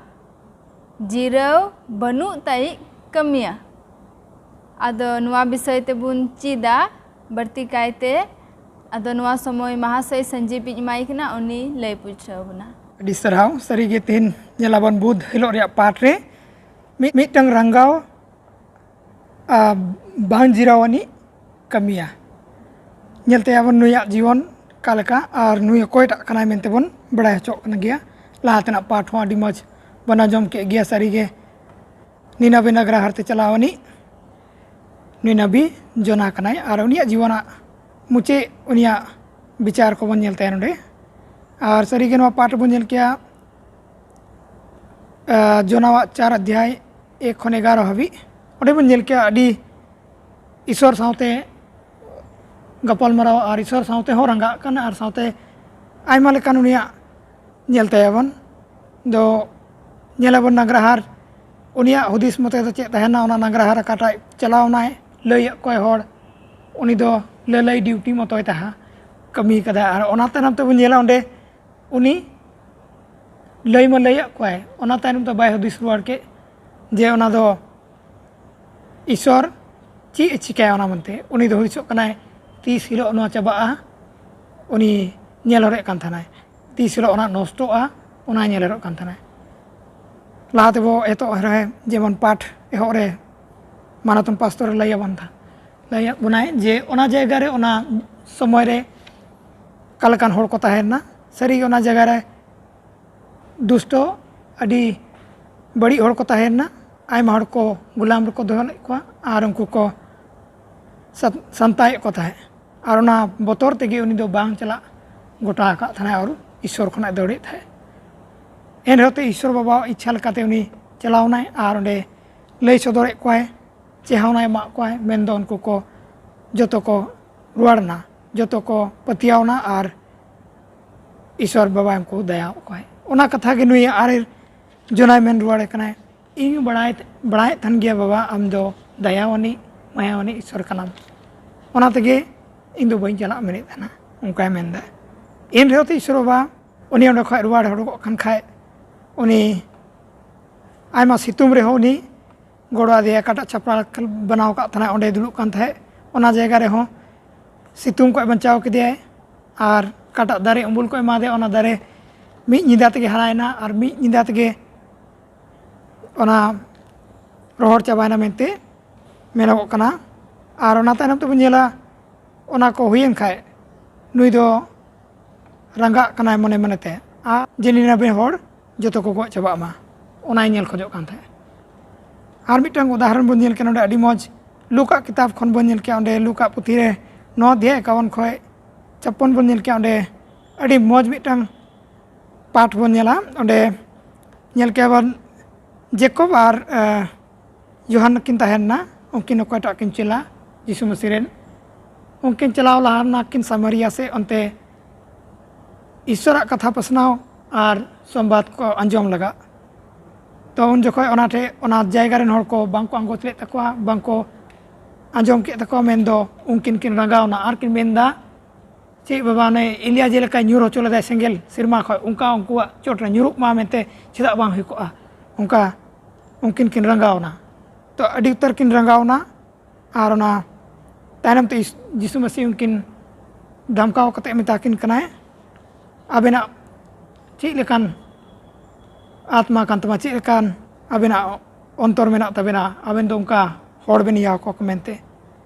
ᱡᱤᱨᱟᱹᱣ ᱵᱟᱹᱱᱩᱜ ᱛᱟᱭᱤᱡ ᱠᱟᱹᱢᱤᱭᱟ᱾ ᱟᱫᱚ ᱱᱚᱣᱟ ᱵᱤᱥᱚᱭ ᱛᱮᱵᱚᱱ ᱪᱮᱫᱟ ᱵᱟᱹᱲᱛᱤ ᱠᱟᱭᱛᱮ᱾ ᱟᱫᱚ ᱱᱚᱣᱟ ᱥᱚᱢᱚᱭ ᱢᱟᱦᱟᱥᱚᱭ ᱥᱟᱹᱧᱡᱤᱵᱤᱧ ᱮᱢᱟᱭ ᱠᱟᱱᱟ, ᱩᱱᱤ ᱞᱟᱹᱭ ᱯᱩᱪᱷᱟᱹᱣ ᱵᱚᱱᱟ᱾ ᱟᱹᱰᱤ ᱥᱟᱨᱦᱟᱣ᱾ ᱥᱟᱹᱨᱤᱜᱮ ᱛᱮᱦᱮᱧ ᱧᱮᱞᱟᱵᱚᱱ ᱵᱩᱫᱷ ᱦᱤᱞᱳᱜ ᱨᱮᱭᱟᱜ ᱯᱟᱴ ᱨᱮ ᱢᱤᱫ, ᱢᱤᱫᱴᱟᱝ ᱨᱟᱸᱜᱟᱣ ᱟᱨ ᱵᱟᱝ ᱡᱤᱨᱟᱹᱣ ᱟᱹᱱᱤᱡ ᱠᱟᱹᱢᱤᱭᱟ᱾ ᱧᱮᱞ ᱛᱟᱭᱟᱵᱚᱱ ᱱᱩᱭᱟᱜ ᱡᱤᱭᱚᱱ ᱚᱠᱟ ᱞᱮᱠᱟ ᱟᱨ ᱱᱩᱭ ᱚᱠᱚᱭᱴᱟᱜ ᱠᱟᱱᱟᱭ ᱢᱮᱱᱛᱮ ᱵᱚᱱ ᱵᱟᱲᱟᱭ ᱦᱚᱪᱚᱜ ᱠᱟᱱ ᱜᱮᱭᱟ᱾ ᱞᱟᱦᱟ ᱛᱮᱱᱟᱜ ᱯᱟᱴ ᱦᱚᱸ ᱟᱹᱰᱤ ᱢᱚᱡᱽ ᱵᱚᱱ ᱟᱸᱡᱚᱢ ᱠᱮᱫ ᱜᱮᱭᱟ᱾ ᱥᱟᱹᱨᱤᱜᱮ ᱱᱤᱱᱟᱵᱤ ᱱᱟᱜᱽᱨᱟᱦᱟᱨ ᱛᱮ ᱪᱟᱞᱟᱣ ᱟᱹᱱᱤᱡ ᱱᱤᱱᱟᱵᱤ ᱡᱚᱱᱟ ᱠᱟᱱᱟᱭ ᱟᱨ ᱩᱱᱤᱭᱟᱜ ᱡᱤᱭᱚᱱᱟᱜ ᱢᱩᱪᱟᱹᱫ, ᱩᱱᱤᱭᱟᱜ ᱵᱤᱪᱟᱨ ᱠᱚᱵᱚᱱ ᱧᱮᱞ ᱛᱟᱭᱟ ᱱᱚᱰᱮ᱾ ᱟᱨ ᱥᱟᱹᱨᱤᱜᱮ ᱱᱚᱣᱟ ᱯᱟᱴ ᱵᱚᱱ ᱧᱮᱞ ᱠᱮᱭᱟ, ᱟᱸ, ᱡᱚᱱᱟᱣᱟᱜ ᱪᱟᱨ ᱚᱫᱷᱭᱟᱭ ᱮᱠ ᱠᱷᱚᱱ ᱮᱜᱟᱨᱚ ᱦᱟᱹᱵᱤᱡ᱾ ᱚᱸᱰᱮ ᱵᱚᱱ ᱧᱮᱞ ᱠᱮᱭᱟ ᱟᱹᱰᱤ ᱤᱥᱚᱨ ᱥᱟᱶᱛᱮ ᱜᱟᱯᱟᱞᱢᱟᱨᱟᱣ ᱟᱨ ᱤᱥᱚᱨ ᱥᱟᱶᱛᱮ ᱦᱚᱸ ᱨᱟᱸᱜᱟᱜ ᱠᱟᱱᱟ ᱟᱨ ᱥᱟᱶᱛᱮ ᱟᱭᱢᱟ ᱞᱮᱠᱟᱱ ᱩᱱᱤᱭᱟᱜ ᱧᱮᱞ ᱛᱟᱭᱟᱵᱚᱱ᱾ ᱫᱚ ᱧᱮᱞᱟᱵᱚᱱ ᱱᱟᱜᱽᱨᱟᱦᱟᱨ ᱩᱱᱤᱭᱟᱜ ᱦᱩᱫᱤᱥ ᱢᱚᱛᱮ ᱫᱚ ᱪᱮᱫ ᱛᱟᱦᱮᱱᱟ, ᱚᱱᱟ ᱱᱟᱜᱽᱨᱟᱦᱟᱨ ᱚᱠᱟᱴᱟᱜ ᱪᱟᱞᱟᱣ ᱮᱱᱟᱭ, ᱞᱟᱹᱭᱟᱫ ᱠᱚᱣᱟᱭ ᱦᱚᱲ, ᱩᱱᱤ ᱫᱚ ᱞᱟᱹᱞᱟᱹᱭ ᱰᱤᱭᱩᱴᱤ ᱢᱚᱛᱚᱭ ᱛᱟᱦᱮᱸ ᱠᱟᱹᱢᱤ ᱠᱟᱫᱟ᱾ ᱟᱨ ᱚᱱᱟ ᱛᱟᱭᱱᱚᱢ ᱛᱮᱵᱚᱱ ᱧᱮᱞᱟ ᱚᱸᱰᱮ ᱩᱱᱤ ᱞᱟᱹᱭ ᱢᱟ ᱞᱟᱹᱭᱟᱫ ᱠᱚᱣᱟᱭ, ᱚᱱᱟ ᱛᱟᱭᱱᱚᱢ ᱛᱮ ᱵᱟᱭ ᱦᱩᱫᱤᱥ ᱨᱩᱣᱟᱹᱲ ᱠᱮᱫ ᱡᱮ ᱚᱱᱟ ᱫᱚ ᱤᱥᱚᱨ ᱪᱮᱫ ᱮ ᱪᱤᱠᱟᱹᱭᱟ ᱚᱱᱟ ᱢᱮᱱᱛᱮ᱾ ᱩᱱᱤ ᱫᱚ ᱦᱩᱫᱤᱥᱚᱜ ᱠᱟᱱᱟᱭ ᱛᱤᱥ ᱦᱤᱞᱳᱜ ᱱᱚᱣᱟ ᱪᱟᱵᱟᱜᱼᱟ, ᱩᱱᱤ ᱧᱮᱞ ᱦᱚᱨᱮᱫ ᱠᱟᱱ ᱛᱟᱦᱮᱱᱟᱭ, ᱛᱤᱥ ᱦᱤᱞᱳᱜ ᱚᱱᱟ ᱱᱚᱥᱴᱚᱜᱼᱟ, ᱚᱱᱟ ᱧᱮᱞ ᱦᱚᱨᱚᱜ ᱠᱟᱱ ᱛᱟᱦᱮᱱᱟᱭ᱾ ᱞᱟᱦᱟ ᱛᱮᱵᱚ ᱮᱛᱚᱦᱚᱵ ᱨᱮ ᱡᱮᱢᱚᱱ ᱯᱟᱴ ᱮᱦᱚᱵ ᱨᱮ ᱢᱟᱱᱚᱛᱚᱱ ᱯᱟᱥᱛᱚᱨ ᱞᱟᱹᱭ ᱟᱵᱚᱱ ᱛᱟᱦᱮᱸ, ᱞᱟᱹᱭᱟᱫ ᱵᱚᱱᱟᱭ ᱡᱮ ᱚᱱᱟ ᱡᱟᱭᱜᱟ ᱨᱮ ᱚᱱᱟ ᱥᱚᱢᱚᱭ ᱨᱮ ᱚᱠᱟ ᱞᱮᱠᱟᱱ ᱦᱚᱲ ᱠᱚ ᱛᱟᱦᱮᱸ ᱞᱮᱱᱟ, ᱥᱟᱹᱨᱤᱜᱮ ᱚᱱᱟ ᱡᱟᱭᱜᱟ ᱨᱮ ᱫᱩᱥᱴᱚ, ᱟᱹᱰᱤ ᱵᱟᱹᱲᱤᱡ ᱦᱚᱲ ᱠᱚ ᱛᱟᱦᱮᱸ ᱞᱮᱱᱟ᱾ ᱟᱭᱢᱟ ᱦᱚᱲ ᱠᱚ ᱜᱩᱞᱟᱢ ᱨᱮᱠᱚ ᱫᱚᱦᱚ ᱞᱮᱫ ᱠᱚᱣᱟ ᱟᱨ ᱩᱱᱠᱩ ᱠᱚ ᱥᱟ-, ᱥᱟᱱᱛᱟᱭᱮᱫ ᱠᱚ ᱛᱟᱦᱮᱸᱫ᱾ ᱟᱨ ᱚᱱᱟ ᱵᱚᱛᱚᱨ ᱛᱮᱜᱮ ᱩᱱᱤ ᱫᱚ ᱵᱟᱝ ᱪᱟᱞᱟᱜ ᱜᱚᱴᱟ ᱟᱠᱟᱫ ᱛᱟᱦᱮᱱᱟᱭ ᱟᱨ ᱤᱥᱥᱚᱨ ᱠᱷᱚᱱᱟᱜ ᱫᱟᱹᱲᱮᱫ ᱛᱟᱦᱮᱸᱫ᱾ ᱮᱱ ᱨᱮᱦᱚᱸ ᱛᱮ ᱤᱥᱥᱚᱨ ᱵᱟᱵᱟᱣᱟᱜ ᱤᱪᱪᱷᱟ ᱞᱮᱠᱟᱛᱮ ᱩᱱᱤ ᱪᱟᱞᱟᱣ ᱮᱱᱟᱭ ᱟᱨ ᱚᱸᱰᱮ ᱞᱟᱹᱭ ᱥᱚᱫᱚᱨᱮᱫ ᱠᱚᱣᱟᱭ, ᱪᱮᱦᱟᱣᱱᱟᱭ ᱮᱢᱟᱜ ᱠᱚᱣᱟᱭ, ᱢᱮᱱᱫᱚ ᱩᱱᱠᱩ ᱠᱚ ᱡᱚᱛᱚ ᱠᱚ ᱨᱩᱣᱟᱹᱲ ᱮᱱᱟ, ᱡᱚᱛᱚ ᱠᱚ ᱯᱟᱹᱛᱭᱟᱹᱣ ᱮᱱᱟ ᱟᱨ ᱤᱥᱥᱚᱨ ᱵᱟᱵᱟ ᱩᱱᱠᱩ ᱫᱟᱭᱟᱣᱟᱫ ᱠᱚᱣᱟᱭ᱾ ᱚᱱᱟ ᱠᱟᱛᱷᱟ ᱜᱮ ᱱᱩᱭ ᱟᱨᱮ ᱡᱚᱱᱟᱭ ᱢᱮᱱ ᱨᱩᱣᱟᱹᱲᱮ ᱠᱟᱱᱟᱭ, "ᱤᱧ ᱵᱟᱲᱟᱭ, ᱵᱟᱲᱟᱭᱮᱫ ᱛᱟᱦᱮᱱ ᱜᱮᱭᱟ ᱵᱟᱵᱟ, ᱟᱢ ᱫᱚ ᱫᱟᱭᱟᱣᱟᱱᱤᱡ, ᱢᱟᱭᱟᱣᱟᱱᱤᱡ ᱤᱥᱥᱚᱨ ᱠᱟᱱᱟᱢ, ᱚᱱᱟ ᱛᱮᱜᱮ ᱤᱧ ᱫᱚ ᱵᱟᱹᱧ ᱪᱟᱞᱟᱜ ᱢᱮᱱᱮᱫ ᱛᱟᱦᱮᱱᱟ", ᱚᱱᱠᱟᱭ ᱢᱮᱱᱫᱟ᱾ ᱮᱱ ᱨᱮᱦᱚᱸ ᱛᱚ ᱤᱥᱥᱚᱨ ᱵᱟᱵᱟ ᱩᱱᱤ ᱚᱸᱰᱮ ᱠᱷᱚᱱ ᱨᱩᱣᱟᱹᱲ ᱦᱚᱲᱚᱜ ᱠᱟᱱ ᱠᱷᱟᱡ, ᱩᱱᱤ ᱟᱭᱢᱟ ᱥᱤᱛᱩᱝ ᱨᱮᱦᱚᱸ ᱩᱱᱤ ᱜᱚᱲᱚ ᱟᱫᱮᱭᱟ᱾ ᱚᱠᱟᱴᱟᱜ ᱪᱷᱟᱯᱨᱟ ᱵᱮᱱᱟᱣ ᱟᱠᱟᱫ ᱛᱟᱦᱮᱱᱟ, ᱚᱸᱰᱮ ᱫᱩᱲᱩᱵ ᱠᱟᱱ ᱛᱟᱦᱮᱸᱫ, ᱚᱱᱟ ᱡᱟᱭᱜᱟ ᱨᱮᱦᱚᱸ ᱥᱤᱛᱩᱝ ᱠᱷᱚᱱ ᱵᱟᱧᱪᱟᱣ ᱠᱮᱫᱮᱭᱟᱭ᱾ ᱟᱨ ᱚᱠᱟᱴᱟᱜ ᱫᱟᱨᱮ ᱩᱢᱩᱞ ᱠᱚ ᱮᱢᱟᱫᱮᱭᱟ, ᱚᱱᱟ ᱫᱟᱨᱮ ᱢᱤᱫ ᱧᱤᱫᱟᱹ ᱛᱮᱜᱮ ᱦᱟᱨᱟᱭᱮᱱᱟ ᱟᱨ ᱢᱤᱫ ᱧᱤᱫᱟᱹ ᱛᱮᱜᱮ ᱚᱱᱟ ᱨᱚᱦᱚᱲ ᱪᱟᱵᱟᱭᱮᱱᱟ ᱢᱮᱱᱛᱮ ᱢᱮᱱᱚᱜᱚᱜ ᱠᱟᱱᱟ᱾ ᱟᱨ ᱚᱱᱟ ᱛᱟᱭᱱᱚᱢ ᱛᱮᱵᱚᱱ ᱧᱮᱞᱟ, ᱚᱱᱟ ᱠᱚ ᱦᱩᱭᱮᱱ ᱠᱷᱟᱡ ᱱᱩᱭ ᱫᱚ ᱨᱟᱸᱜᱟᱜ ᱠᱟᱱᱟᱭ ᱢᱚᱱᱮ ᱢᱚᱱᱮᱛᱮ, ᱟᱨ ᱡᱮ ᱱᱤᱱᱟᱹᱵᱤᱱ ᱦᱚᱲ ᱡᱚᱛᱚ ᱠᱚ ᱜᱚᱡ ᱪᱟᱵᱟᱜ ᱢᱟ, ᱚᱱᱟᱭ ᱧᱮᱞ ᱠᱷᱚᱡᱚᱜ ᱠᱟᱱ ᱛᱟᱦᱮᱸᱫ᱾ ᱟᱨ ᱢᱤᱫᱴᱟᱝ ᱩᱫᱟᱦᱚᱨᱚᱱ ᱵᱚᱱ ᱧᱮᱞ ᱠᱮᱫᱟ ᱱᱚᱰᱮ, ᱟᱹᱰᱤ ᱢᱚᱡᱽ ᱞᱩᱠᱟᱜ ᱠᱤᱛᱟᱵ ᱠᱷᱚᱱ ᱵᱚᱱ ᱧᱮᱞ ᱠᱮᱫᱟ, ᱚᱸᱰᱮ ᱞᱩᱠᱟᱜ ᱯᱩᱛᱷᱤ ᱨᱮ ᱱᱚᱣᱟ ᱫᱮᱭᱟ ᱮᱠᱟᱣᱚᱱ ᱠᱷᱚᱡ ᱪᱷᱟᱯᱯᱚᱱ ᱵᱚᱱ ᱧᱮᱞ ᱠᱮᱫᱟ, ᱚᱸᱰᱮ ᱟᱹᱰᱤ ᱢᱚᱡᱽ ᱢᱤᱫᱴᱟᱝ ᱯᱟᱴ ᱵᱚᱱ ᱧᱮᱞᱟ᱾ ᱚᱸᱰᱮ ᱧᱮᱞ ᱠᱮᱫᱟ ᱵᱚᱱ ᱡᱮᱠᱚᱵ ᱟᱨ, ᱮ, ᱡᱳᱦᱟᱱ ᱠᱤᱱ ᱛᱟᱦᱮᱸ ᱞᱮᱱᱟ, ᱩᱱᱠᱤᱱ ᱚᱠᱚᱭᱴᱟᱜ ᱠᱤᱱ ᱪᱮᱞᱟ ᱡᱤᱥᱩ ᱢᱟᱹᱥᱤ ᱨᱮᱱ, ᱩᱱᱠᱤᱱ ᱪᱟᱞᱟᱣ ᱞᱟᱦᱟ ᱞᱮᱱᱟ ᱠᱤᱱ ᱥᱟᱢᱟᱨᱤᱭᱟ ᱥᱮᱫ, ᱚᱱᱛᱮ ᱤᱥᱥᱚᱨᱟᱜ ᱠᱟᱛᱷᱟ ᱯᱟᱥᱱᱟᱣ ᱟᱨ ᱥᱚᱢᱵᱟᱫ ᱠᱚ ᱟᱸᱡᱚᱢ ᱞᱟᱜᱟᱜ᱾ ᱛᱚ ᱩᱱ ᱡᱚᱠᱷᱚᱡ ᱚᱱᱟ ᱴᱷᱮᱡ, ᱚᱱᱟ ᱡᱟᱭᱜᱟ ᱨᱮᱱ ᱦᱚᱲ ᱠᱚ ᱵᱟᱝ ᱠᱚ ᱟᱸᱜᱚᱪ ᱞᱮᱫ ᱛᱟᱠᱚᱣᱟ, ᱵᱟᱝ ᱠᱚ ᱟᱸᱡᱚᱢ ᱠᱮᱫ ᱛᱟᱠᱚᱣᱟ, ᱢᱮᱱᱫᱚ ᱩᱱᱠᱤᱱ ᱠᱤᱱ ᱨᱟᱸᱜᱟᱣᱱᱟ ᱟᱨ ᱠᱤᱱ ᱢᱮᱱᱫᱟ, "ᱪᱮᱫ ᱵᱟᱵᱟ, ᱚᱱᱮ ᱮᱞᱤᱭᱟ ᱡᱮ ᱞᱮᱠᱟᱭ ᱧᱩᱨ ᱦᱚᱪᱚ ᱞᱮᱫᱟᱭ ᱥᱮᱸᱜᱮᱞ ᱥᱮᱨᱢᱟ ᱠᱷᱚᱡ, ᱚᱱᱠᱟ ᱩᱱᱠᱩᱣᱟᱜ ᱪᱚᱴ ᱨᱮ ᱧᱩᱨᱩᱜ ᱢᱟ ᱢᱮᱱᱛᱮ ᱪᱮᱫᱟᱜ ᱵᱟᱝ ᱦᱩᱭ ᱠᱚᱜᱼᱟ?" ᱚᱱᱠᱟ ᱩᱱᱠᱤᱱ ᱠᱤᱱ ᱨᱟᱸᱜᱟᱣᱱᱟ᱾ ᱛᱚ ᱟᱹᱰᱤ ᱩᱛᱟᱹᱨ ᱠᱤᱱ ᱨᱟᱸᱜᱟᱣᱱᱟ᱾ ᱟᱨ ᱚᱱᱟ ᱛᱟᱭᱱᱚᱢ ᱛᱮ ᱤᱥ-, ᱡᱤᱥᱩ ᱢᱟᱹᱥᱤ ᱩᱱᱠᱤᱱ ᱫᱷᱟᱢᱠᱟᱣ ᱠᱟᱛᱮ ᱢᱮᱛᱟ ᱠᱤᱱ ᱠᱟᱱᱟᱭ, "ᱟᱵᱮᱱᱟᱜ ᱪᱮᱫ ᱞᱮᱠᱟᱱ ᱟᱛᱢᱟ ᱠᱟᱱ ᱛᱟᱢᱟ, ᱪᱮᱫ ᱞᱮᱠᱟᱱ ᱟᱵᱮᱱᱟᱜ ᱚᱱᱛᱚᱨ ᱢᱮᱱᱟᱜ ᱛᱟᱵᱮᱱᱟ, ᱟᱵᱮᱱ ᱫᱚ ᱚᱱᱠᱟ ᱦᱚᱲ ᱵᱮᱱ ᱤᱭᱟᱹ ᱟᱠᱚ ᱠᱚ ᱢᱮᱱᱛᱮ?"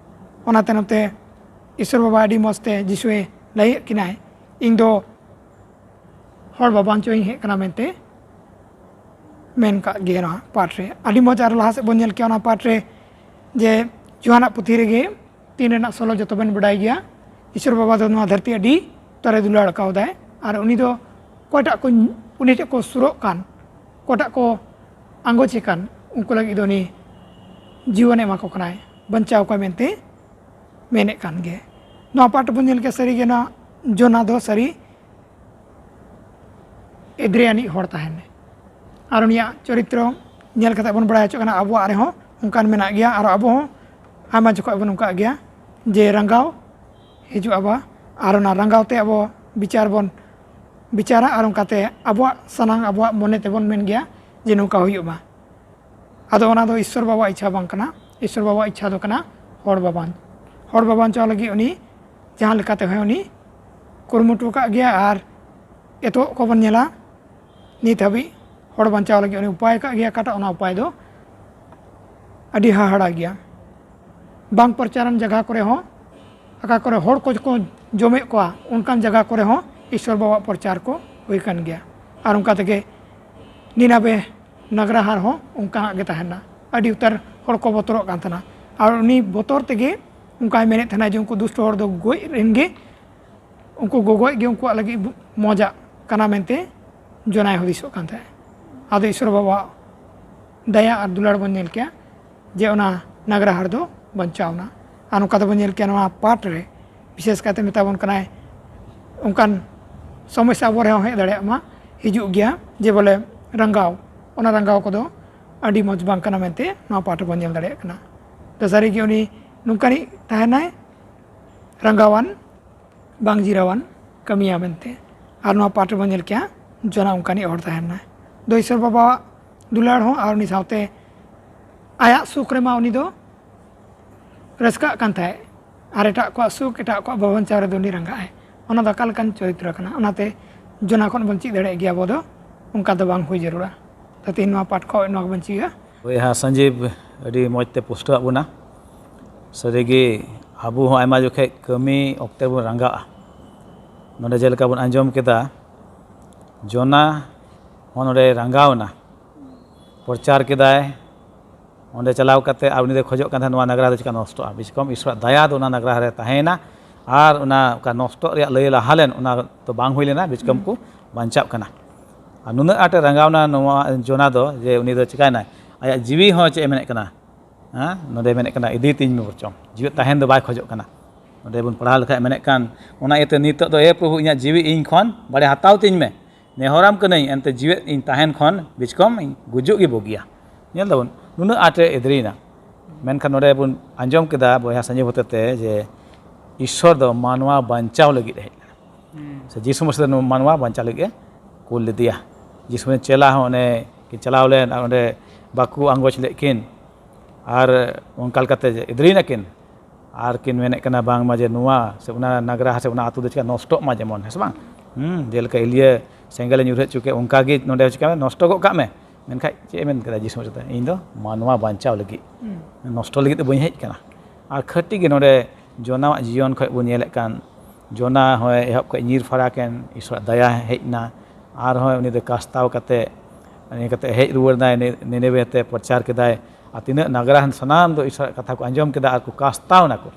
ᱚᱱᱟ ᱛᱟᱭᱱᱚᱢ ᱛᱮ ᱤᱥᱥᱚᱨ ᱵᱟᱵᱟ ᱟᱹᱰᱤ ᱢᱚᱡᱽ ᱛᱮ ᱡᱤᱥᱩᱭ ᱞᱟᱹᱭᱮᱫ ᱠᱤᱱᱟᱭ, "ᱤᱧ ᱫᱚ ᱦᱚᱲ ᱵᱟᱵᱟᱱ ᱪᱚᱭᱤᱧ ᱦᱮᱡ ᱠᱟᱱᱟ ᱢᱮᱱᱛᱮ ᱢᱮᱱ ᱠᱟᱜ ᱜᱮᱭᱟ ᱱᱚᱣᱟ ᱯᱟᱴ ᱨᱮ᱾ ᱟᱹᱰᱤ ᱢᱚᱡᱽ, ᱟᱨ ᱞᱟᱦᱟ ᱥᱮᱫ ᱵᱚᱱ ᱧᱮᱞ ᱠᱮᱭᱟ ᱚᱱᱟ ᱯᱟᱴ ᱨᱮ ᱡᱮ ᱡᱳᱦᱟᱱᱟᱜ ᱯᱩᱛᱷᱤ ᱨᱮᱜᱮ ᱛᱤᱱ ᱨᱮᱱᱟᱜ ᱥᱚᱞᱚ ᱡᱚᱛᱚ ᱵᱚᱱ ᱵᱟᱰᱟᱭ ᱜᱮᱭᱟ᱾ ᱤᱥᱚᱨ ᱵᱟᱵᱟ ᱫᱚ ᱱᱚᱣᱟ ᱫᱷᱟᱹᱨᱛᱤ ᱟᱹᱰᱤ ᱩᱛᱟᱹᱨᱮ ᱫᱩᱞᱟᱹᱲ ᱠᱟᱣᱫᱟᱭ, ᱟᱨ ᱩᱱᱤ ᱫᱚ ᱚᱠᱚᱭᱴᱟᱜ ᱠᱚ, ᱩᱱᱤ ᱴᱷᱮᱱ ᱠᱚ ᱥᱩᱨᱚᱜ ᱠᱟᱱ, ᱚᱠᱚᱭᱴᱟᱜ ᱠᱚ ᱟᱸᱜᱚᱪᱮ ᱠᱟᱱ, ᱩᱱᱠᱩ ᱞᱟᱹᱜᱤᱫ ᱫᱚ ᱩᱱᱤ ᱡᱤᱭᱚᱱᱮ ᱮᱢᱟ ᱠᱚ ᱠᱟᱱᱟᱭ, ᱵᱟᱧᱪᱟᱣ ᱠᱚᱣᱟᱭ ᱢᱮᱱᱛᱮ ᱢᱮᱱᱮᱫ ᱠᱟᱱ ᱜᱮ᱾ ᱱᱚᱣᱟ ᱯᱟᱴ ᱵᱚᱱ ᱧᱮᱞ ᱠᱮᱫᱟ, ᱥᱟᱹᱨᱤᱜᱮ ᱱᱚᱣᱟ ᱡᱳᱱᱟ ᱫᱚ ᱥᱟᱹᱨᱤ ᱮᱫᱽᱨᱮᱭᱟᱱᱤᱡ ᱦᱚᱲ ᱛᱟᱦᱮᱱ᱾ ᱟᱨ ᱩᱱᱤᱭᱟᱜ ᱪᱚᱨᱤᱛᱨᱚ ᱧᱮᱞ ᱠᱟᱛᱮ ᱵᱚᱱ ᱵᱟᱲᱟᱭ ᱦᱚᱪᱚᱜ ᱠᱟᱱᱟ, ᱟᱵᱚᱣᱟᱜ ᱨᱮᱦᱚᱸ ᱚᱱᱠᱟᱱ ᱢᱮᱱᱟᱜ ᱜᱮᱭᱟ᱾ ᱟᱨ ᱟᱵᱚ ᱦᱚᱸ ᱟᱭᱢᱟ ᱡᱚᱠᱷᱚᱡ ᱵᱚᱱ ᱚᱱᱠᱟᱜ ᱜᱮᱭᱟ ᱡᱮ ᱨᱟᱸᱜᱟᱣ ᱦᱤᱡᱩᱜ ᱟᱵᱚ, ᱟᱨ ᱚᱱᱟ ᱨᱟᱸᱜᱟᱣ ᱛᱮ ᱟᱵᱚ ᱵᱤᱪᱟᱨ ᱵᱚᱱ ᱵᱤᱪᱟᱨᱟ, ᱟᱨ ᱚᱱᱠᱟᱛᱮ ᱟᱵᱚᱣᱟᱜ ᱥᱟᱱᱟᱢ ᱟᱵᱚᱣᱟᱜ ᱢᱚᱱᱮ ᱛᱮᱵᱚᱱ ᱢᱮᱱ ᱜᱮᱭᱟ ᱡᱮ ᱱᱚᱝᱠᱟ ᱦᱩᱭᱩᱜ ᱢᱟ᱾ ᱟᱫᱚ ᱚᱱᱟ ᱫᱚ ᱤᱥᱥᱚᱨ ᱵᱟᱵᱟᱣᱟᱜ ᱤᱪᱪᱷᱟ ᱵᱟᱝ ᱠᱟᱱᱟ᱾ ᱤᱥᱥᱚᱨ ᱵᱟᱵᱟᱣᱟᱜ ᱤᱪᱪᱷᱟ ᱫᱚ ᱠᱟᱱᱟ ᱦᱚᱲ ᱵᱟᱵᱟᱧ-, ᱦᱚᱲ ᱵᱟᱵᱟᱧᱪᱟᱣ ᱞᱟᱹᱜᱤᱫ ᱩᱱᱤ ᱡᱟᱦᱟᱸ ᱞᱮᱠᱟᱛᱮ ᱦᱚᱸ ᱩᱱᱤ ᱠᱩᱨᱩᱢᱩᱴᱩ ᱟᱠᱟᱫ ᱜᱮᱭᱟ᱾ ᱟᱨ ᱮᱛᱚᱦᱚᱵ ᱠᱚᱵᱚᱱ ᱧᱮᱞᱟ, ᱱᱤᱛ ᱦᱟᱹᱵᱤᱡ ᱦᱚᱲ ᱵᱟᱧᱪᱟᱣ ᱞᱟᱹᱜᱤᱫ ᱩᱱᱤ ᱩᱯᱟᱭ ᱟᱠᱟᱫ ᱜᱮᱭᱟ, ᱚᱠᱟᱴᱟᱜ ᱚᱱᱟ ᱩᱯᱟᱭ ᱫᱚ ᱟᱹᱰᱤ ᱦᱟᱦᱟᱲᱟ ᱜᱮᱭᱟ᱾ ᱵᱟᱝ ᱯᱨᱚᱪᱟᱨᱟᱱ ᱡᱟᱭᱜᱟ ᱠᱚᱨᱮ ᱦᱚᱸ, ᱚᱠᱟ ᱠᱚᱨᱮ ᱦᱚᱲ ᱠᱚ ᱠᱚ ᱡᱚᱢᱮᱫ ᱠᱚᱣᱟ, ᱚᱱᱠᱟᱱ ᱡᱟᱭᱜᱟ ᱠᱚᱨᱮ ᱦᱚᱸ ᱤᱥᱥᱚᱨ ᱵᱟᱵᱟᱣᱟᱜ ᱯᱨᱚᱪᱟᱨ ᱠᱚ ᱦᱩᱭ ᱠᱟᱱ ᱜᱮᱭᱟ᱾ ᱟᱨ ᱚᱱᱠᱟ ᱛᱮᱜᱮ ᱱᱤᱱᱟᱵᱮ ᱱᱟᱜᱽᱨᱟᱦᱟᱨ ᱦᱚᱸ ᱚᱱᱠᱟᱱᱟᱜ ᱜᱮ ᱛᱟᱦᱮᱱᱟ᱾ ᱟᱹᱰᱤ ᱩᱛᱟᱹᱨ ᱦᱚᱲ ᱠᱚ ᱵᱚᱛᱚᱨᱚᱜ ᱠᱟᱱ ᱛᱟᱦᱮᱱᱟ, ᱟᱨ ᱩᱱᱤ ᱵᱚᱛᱚᱨ ᱛᱮᱜᱮ ᱚᱱᱠᱟᱭ ᱢᱮᱱᱮᱫ ᱛᱟᱦᱮᱱᱟ ᱡᱮ ᱩᱱᱠᱩ ᱫᱩᱥᱴᱚ ᱦᱚᱲ ᱫᱚ ᱜᱚᱡ ᱨᱮᱱ ᱜᱮ, ᱩᱱᱠᱩ ᱜᱚᱜᱚᱡ ᱜᱮ ᱩᱱᱠᱩᱣᱟᱜ ᱞᱟᱹᱜᱤᱫ ᱢᱚᱡᱟᱜ ᱠᱟᱱᱟ ᱢᱮᱱᱛᱮ ᱡᱳᱱᱟᱭ ᱦᱩᱫᱤᱥᱚᱜ ᱠᱟᱱ ᱛᱟᱦᱮᱸᱫ᱾ ᱟᱫᱚ ᱤᱥᱥᱚᱨ ᱵᱟᱵᱟᱣᱟᱜ ᱫᱟᱭᱟ ᱟᱨ ᱫᱩᱞᱟᱹᱲ ᱵᱚᱱ ᱧᱮᱞ ᱠᱮᱭᱟ ᱡᱮ ᱚᱱᱟ ᱱᱟᱜᱽᱨᱟᱦᱟᱨ ᱫᱚ ᱵᱟᱧᱪᱟᱣ ᱮᱱᱟ᱾ ᱟᱨ ᱱᱚᱝᱠᱟ ᱫᱚᱵᱚᱱ ᱧᱮᱞ ᱠᱮᱭᱟ ᱱᱚᱣᱟ ᱯᱟᱴ ᱨᱮ, ᱵᱤᱥᱮᱥ ᱠᱟᱭᱛᱮ ᱢᱮᱛᱟ ᱵᱚᱱ ᱠᱟᱱᱟᱭ ᱚᱱᱠᱟᱱ ᱥᱚᱢᱚᱥᱥᱟ ᱟᱵᱚ ᱨᱮᱦᱚᱸ ᱦᱮᱡ ᱫᱟᱲᱮᱭᱟᱜ ᱢᱟ, ᱦᱤᱡᱩᱜ ᱜᱮᱭᱟ, ᱡᱮ ᱵᱚᱞᱮ ᱨᱟᱸᱜᱟᱣ, ᱚᱱᱟ ᱨᱟᱸᱜᱟᱣ ᱠᱚᱫᱚ ᱟᱹᱰᱤ ᱢᱚᱡᱽ ᱵᱟᱝ ᱠᱟᱱᱟ ᱢᱮᱱᱛᱮ ᱱᱚᱣᱟ ᱯᱟᱴ ᱨᱮᱵᱚᱱ ᱧᱮᱞ ᱫᱟᱲᱮᱭᱟᱜ ᱠᱟᱱᱟ᱾ ᱫᱚᱥᱟᱨᱤ ᱜᱮ ᱩᱱᱤ ᱱᱚᱝᱠᱟᱱᱤᱡ ᱛᱟᱦᱮᱱᱟᱭ, ᱨᱟᱸᱜᱟᱣᱟᱱ, ᱵᱟᱝ ᱡᱤᱨᱟᱹᱣᱟᱱ ᱠᱟᱹᱢᱤᱭᱟ ᱢᱮᱱᱛᱮ᱾ ᱟᱨ ᱱᱚᱣᱟ ᱯᱟᱴ ᱨᱮᱵᱚᱱ ᱧᱮᱞ ᱠᱮᱭᱟ ᱡᱚᱱᱟ ᱚᱱᱠᱟᱱᱤᱡ ᱦᱚᱲ ᱛᱟᱦᱮᱱᱟᱭ᱾ ᱫᱚ ᱤᱥᱥᱚᱨ ᱵᱟᱵᱟᱣᱟᱜ ᱫᱩᱞᱟᱹᱲ ᱦᱚᱸ ᱟᱨ ᱩᱱᱤ ᱥᱟᱶᱛᱮ ᱟᱭᱟᱜ ᱥᱩᱠ ᱨᱮᱢᱟ ᱩᱱᱤ ᱫᱚ ᱨᱟᱹᱥᱠᱟᱹᱜ ᱠᱟᱱ ᱛᱟᱦᱮᱸᱫ, ᱟᱨ ᱮᱴᱟᱜ ᱠᱚᱣᱟᱜ ᱥᱩᱠ, ᱮᱴᱟᱜ ᱠᱚᱣᱟᱜ ᱵᱟᱵᱚᱱ ᱪᱟᱣ ᱨᱮᱫᱚ ᱩᱱᱤ ᱨᱟᱸᱜᱟᱜ ᱟᱭ᱾ ᱚᱱᱟ ᱫᱚ ᱚᱠᱟ ᱞᱮᱠᱟᱱ ᱪᱚᱨᱤᱛᱨᱚ ᱠᱟᱱᱟ? ᱚᱱᱟᱛᱮ ᱡᱚᱱᱟ ᱠᱷᱚᱱ ᱵᱚᱱ ᱪᱮᱫ ᱫᱟᱲᱮᱭᱟᱜ ᱜᱮᱭᱟ ᱟᱵᱚ ᱫᱚ, ᱚᱱᱠᱟ ᱫᱚ ᱵᱟᱝ ᱦᱩᱭ ᱡᱟᱹᱨᱩᱲᱟ᱾ ᱛᱚ ᱛᱮᱦᱮᱧ ᱱᱚᱣᱟ ᱯᱟᱴ ᱠᱷᱚᱱ ᱱᱚᱣᱟ ᱜᱮᱵᱚᱱ ᱪᱮᱫᱟ᱾ ᱵᱚᱭᱦᱟ ᱥᱚᱧᱡᱤᱵᱽ ᱟᱹᱰᱤ ᱢᱚᱡᱽ ᱛᱮ ᱯᱩᱥᱴᱟᱹᱣᱟᱜ ᱵᱚᱱᱟ᱾ ᱥᱟᱹᱨᱤᱜᱮ ᱟᱵᱚ ᱦᱚᱸ ᱟᱭᱢᱟ ᱡᱚᱠᱷᱮᱡ ᱠᱟᱹᱢᱤ ᱚᱠᱛᱮ ᱵᱚᱱ ᱨᱟᱸᱜᱟᱜᱼᱟ᱾ ᱱᱚᱰᱮ ᱡᱮᱞᱮᱠᱟ ᱵᱚᱱ ᱟᱸᱡᱚᱢ ᱠᱮᱫᱟ, ᱡᱚᱱᱟ ᱦᱚᱸ ᱱᱚᱰᱮ ᱨᱟᱸᱜᱟᱣ ᱮᱱᱟ, ᱯᱨᱚᱪᱟᱨ ᱠᱮᱫᱟᱭ, ᱚᱸᱰᱮ ᱪᱟᱞᱟᱣ ᱠᱟᱛᱮ ᱟᱨ ᱩᱱᱤ ᱫᱚᱭ ᱠᱷᱚᱡᱚᱜ ᱠᱟᱱ ᱛᱟᱦᱮᱸᱫ ᱱᱚᱣᱟ ᱱᱟᱜᱽᱨᱟ ᱫᱚ ᱪᱤᱠᱟ ᱱᱚᱥᱴᱚᱜᱼᱟ, ᱵᱤᱥᱠᱚᱢ ᱤᱥᱣᱟᱨᱟᱜ ᱫᱟᱭᱟ ᱫᱚ ᱚᱱᱟ ᱱᱟᱜᱽᱨᱟ ᱨᱮ ᱛᱟᱦᱮᱸᱭᱮᱱᱟ ᱟᱨ ᱚᱱᱟ ᱚᱠᱟ ᱱᱚᱥᱴᱚᱜ ᱨᱮᱭᱟᱜ ᱞᱟᱹᱭ ᱞᱟᱦᱟ ᱞᱮᱱ ᱚᱱᱟ ᱫᱚ ᱵᱟᱝ ᱦᱩᱭ ᱞᱮᱱᱟ, ᱵᱤᱥᱠᱚᱢ ᱠᱚ ᱵᱟᱧᱪᱟᱜ ᱠᱟᱱᱟ᱾ ᱟᱨ ᱱᱩᱱᱟᱹᱜ ᱟᱸᱴᱮ ᱨᱟᱸᱜᱟᱣᱱᱟ ᱱᱚᱣᱟ ᱡᱚᱱᱟ ᱫᱚ ᱡᱮ ᱩᱱᱤ ᱫᱚ ᱪᱤᱠᱟᱭᱱᱟᱭ, ᱟᱭᱟᱜ ᱡᱤᱣᱤ ᱦᱚᱸ ᱪᱮᱫ ᱮ ᱢᱮᱱᱮᱫ ᱠᱟᱱᱟ, ᱦᱮᱸ, ᱱᱚᱰᱮ ᱢᱮᱱᱮᱫ ᱠᱟᱱᱟ ᱤᱫᱤ ᱛᱤᱧ ᱢᱮ ᱵᱚᱨᱪᱚᱝ, ᱡᱤᱣᱮᱫ ᱛᱟᱦᱮᱱ ᱫᱚ ᱵᱟᱭ ᱠᱷᱚᱡᱚᱜ ᱠᱟᱱᱟ᱾ ᱱᱚᱰᱮ ᱵᱚᱱ ᱯᱟᱲᱦᱟᱣ ᱞᱮᱠᱷᱟᱡ ᱢᱮᱱᱮᱫ ᱠᱟᱱ, ᱚᱱᱟ ᱤᱭᱟᱹᱛᱮ ᱱᱤᱛᱚᱜ ᱫᱚ ᱮ ᱯᱨᱚᱵᱷᱩ ᱤᱧᱟᱹᱜ ᱡᱤᱣᱤ ᱤᱧ ᱠᱷᱚᱱ ᱵᱟᱲᱮ ᱦᱟᱛᱟᱣ ᱛᱤᱧ ᱢᱮ, ᱱᱮᱦᱚᱨᱟᱢ ᱠᱟᱹᱱᱟᱹᱧ, ᱮᱱᱛᱮ ᱡᱤᱣᱮᱫ ᱤᱧ ᱛᱟᱦᱮᱱ ᱠᱷᱚᱱ ᱵᱤᱪᱠᱚᱢ ᱤᱧ ᱜᱩᱡᱩᱜ ᱜᱮ ᱵᱩᱜᱤᱭᱟ᱾ ᱧᱮᱞ ᱫᱟᱵᱚᱱ ᱱᱩᱱᱟᱹᱜ ᱟᱸᱴᱮ ᱮᱫᱽᱨᱤᱭᱮᱱᱟ᱾ ᱢᱮᱱᱠᱷᱟᱱ ᱱᱚᱰᱮ ᱵᱚᱱ ᱟᱸᱡᱚᱢ ᱠᱮᱫᱟ ᱵᱚᱭᱦᱟ ᱥᱟᱸᱡᱮ ᱦᱚᱛᱮᱛᱮ ᱡᱮ ᱤᱥᱥᱚᱨ ᱫᱚ ᱢᱟᱱᱣᱟ ᱵᱟᱧᱪᱟᱣ ᱞᱟᱹᱜᱤᱫ ᱮ ᱦᱮᱡ ᱞᱮᱱᱟ᱾ ᱥᱮ ᱡᱤᱥᱩ ᱢᱟᱹᱥᱤ ᱫᱚ ᱢᱟᱱᱣᱟ ᱵᱟᱧᱪᱟᱣ ᱞᱟᱹᱜᱤᱫ ᱮ ᱠᱩᱞ ᱞᱮᱫᱮᱭᱟ᱾ ᱡᱤᱥᱩ ᱢᱟᱹᱥᱤ ᱪᱮᱞᱟ ᱦᱚᱸ ᱚᱸᱰᱮ ᱠᱤᱱ ᱪᱟᱞᱟᱣ ᱞᱮᱱ ᱟᱨ ᱚᱸᱰᱮ ᱵᱟᱠᱚ ᱟᱸᱜᱚᱪ ᱞᱮᱫ ᱠᱤᱱ, ᱟᱨ ᱚᱱᱠᱟ ᱞᱮᱠᱟᱛᱮ ᱮᱫᱽᱨᱤᱭᱮᱱᱟ ᱠᱤᱱ᱾ ᱟᱨ ᱠᱤᱱ ᱢᱮᱱᱮᱫ ᱠᱟᱱᱟ ᱵᱟᱝᱢᱟ ᱡᱮ ᱱᱚᱣᱟ ᱥᱮ ᱚᱱᱟ ᱱᱟᱜᱽᱨᱟ ᱥᱮ ᱚᱱᱟ ᱟᱹᱛᱩ ᱫᱚ ᱪᱮᱠᱟ ᱱᱚᱥᱴᱚᱜ ᱢᱟ ᱡᱮᱢᱚᱱ, ᱦᱮᱸ ᱥᱮ ᱵᱟᱝ? ᱦᱩᱸ, ᱡᱮᱞᱮᱠᱟ ᱮᱞᱤᱭᱟᱹ ᱥᱮᱸᱜᱮᱞᱮ ᱧᱩᱨᱦᱟᱹ ᱦᱚᱪᱚ ᱠᱮᱫ, ᱚᱱᱠᱟ ᱜᱮ ᱱᱚᱰᱮ ᱦᱚᱸ ᱪᱤᱠᱟ ᱱᱚᱥᱴᱚ ᱜᱚᱫ ᱠᱟᱜ ᱢᱮ᱾ ᱢᱮᱱᱠᱷᱟᱡ ᱪᱮᱫ ᱮ ᱢᱮᱱ ᱠᱮᱫᱟ ᱡᱤᱥᱩ ᱢᱟᱹᱥᱤ ᱫᱚ? "ᱤᱧ ᱫᱚ ᱢᱟᱱᱣᱟ ᱵᱟᱧᱪᱟᱣ ᱞᱟᱹᱜᱤᱫ, ᱱᱚᱥᱴᱚ ᱞᱟᱹᱜᱤᱫ ᱫᱚ ᱵᱟᱹᱧ ᱦᱮᱡ ᱠᱟᱱᱟ᱾" ᱟᱨ ᱠᱷᱟᱹᱴᱤ ᱜᱮ ᱱᱚᱰᱮ ᱡᱚᱱᱟᱣᱟᱜ ᱡᱤᱭᱚᱱ ᱠᱷᱚᱱ ᱵᱚᱱ ᱧᱮᱞᱮᱫ ᱠᱟᱱ, ᱡᱚᱱᱟ ᱦᱚᱸᱭ ᱮᱦᱚᱵ ᱠᱷᱚᱱ ᱧᱤᱨ ᱯᱷᱟᱨᱟᱠ ᱮᱱ, ᱤᱥᱚᱨᱟᱜ ᱫᱟᱭᱟ ᱦᱮᱡ ᱮᱱᱟ, ᱟᱨᱦᱚᱸ ᱩᱱᱤ ᱫᱚ ᱠᱟᱥᱛᱟᱣ ᱠᱟᱛᱮ, ᱤᱭᱟᱹ ᱠᱟᱛᱮ ᱦᱮᱡ ᱨᱩᱣᱟᱹᱲ ᱮᱱᱟᱭ, ᱱᱤ-, ᱱᱤᱱᱮᱵᱮ ᱛᱮ ᱯᱨᱚᱪᱟᱨ ᱠᱮᱫᱟᱭ᱾ ᱟᱨ ᱛᱤᱱᱟᱹᱜ ᱱᱟᱜᱽᱨᱟ ᱥᱟᱱᱟᱢ ᱫᱚ ᱤᱥᱚᱨᱟᱜ ᱠᱟᱛᱷᱟ ᱠᱚ ᱟᱸᱡᱚᱢ ᱠᱮᱫᱟ ᱟᱨ ᱠᱚ ᱠᱟᱥᱛᱟᱣ ᱮᱱᱟ ᱠᱚ᱾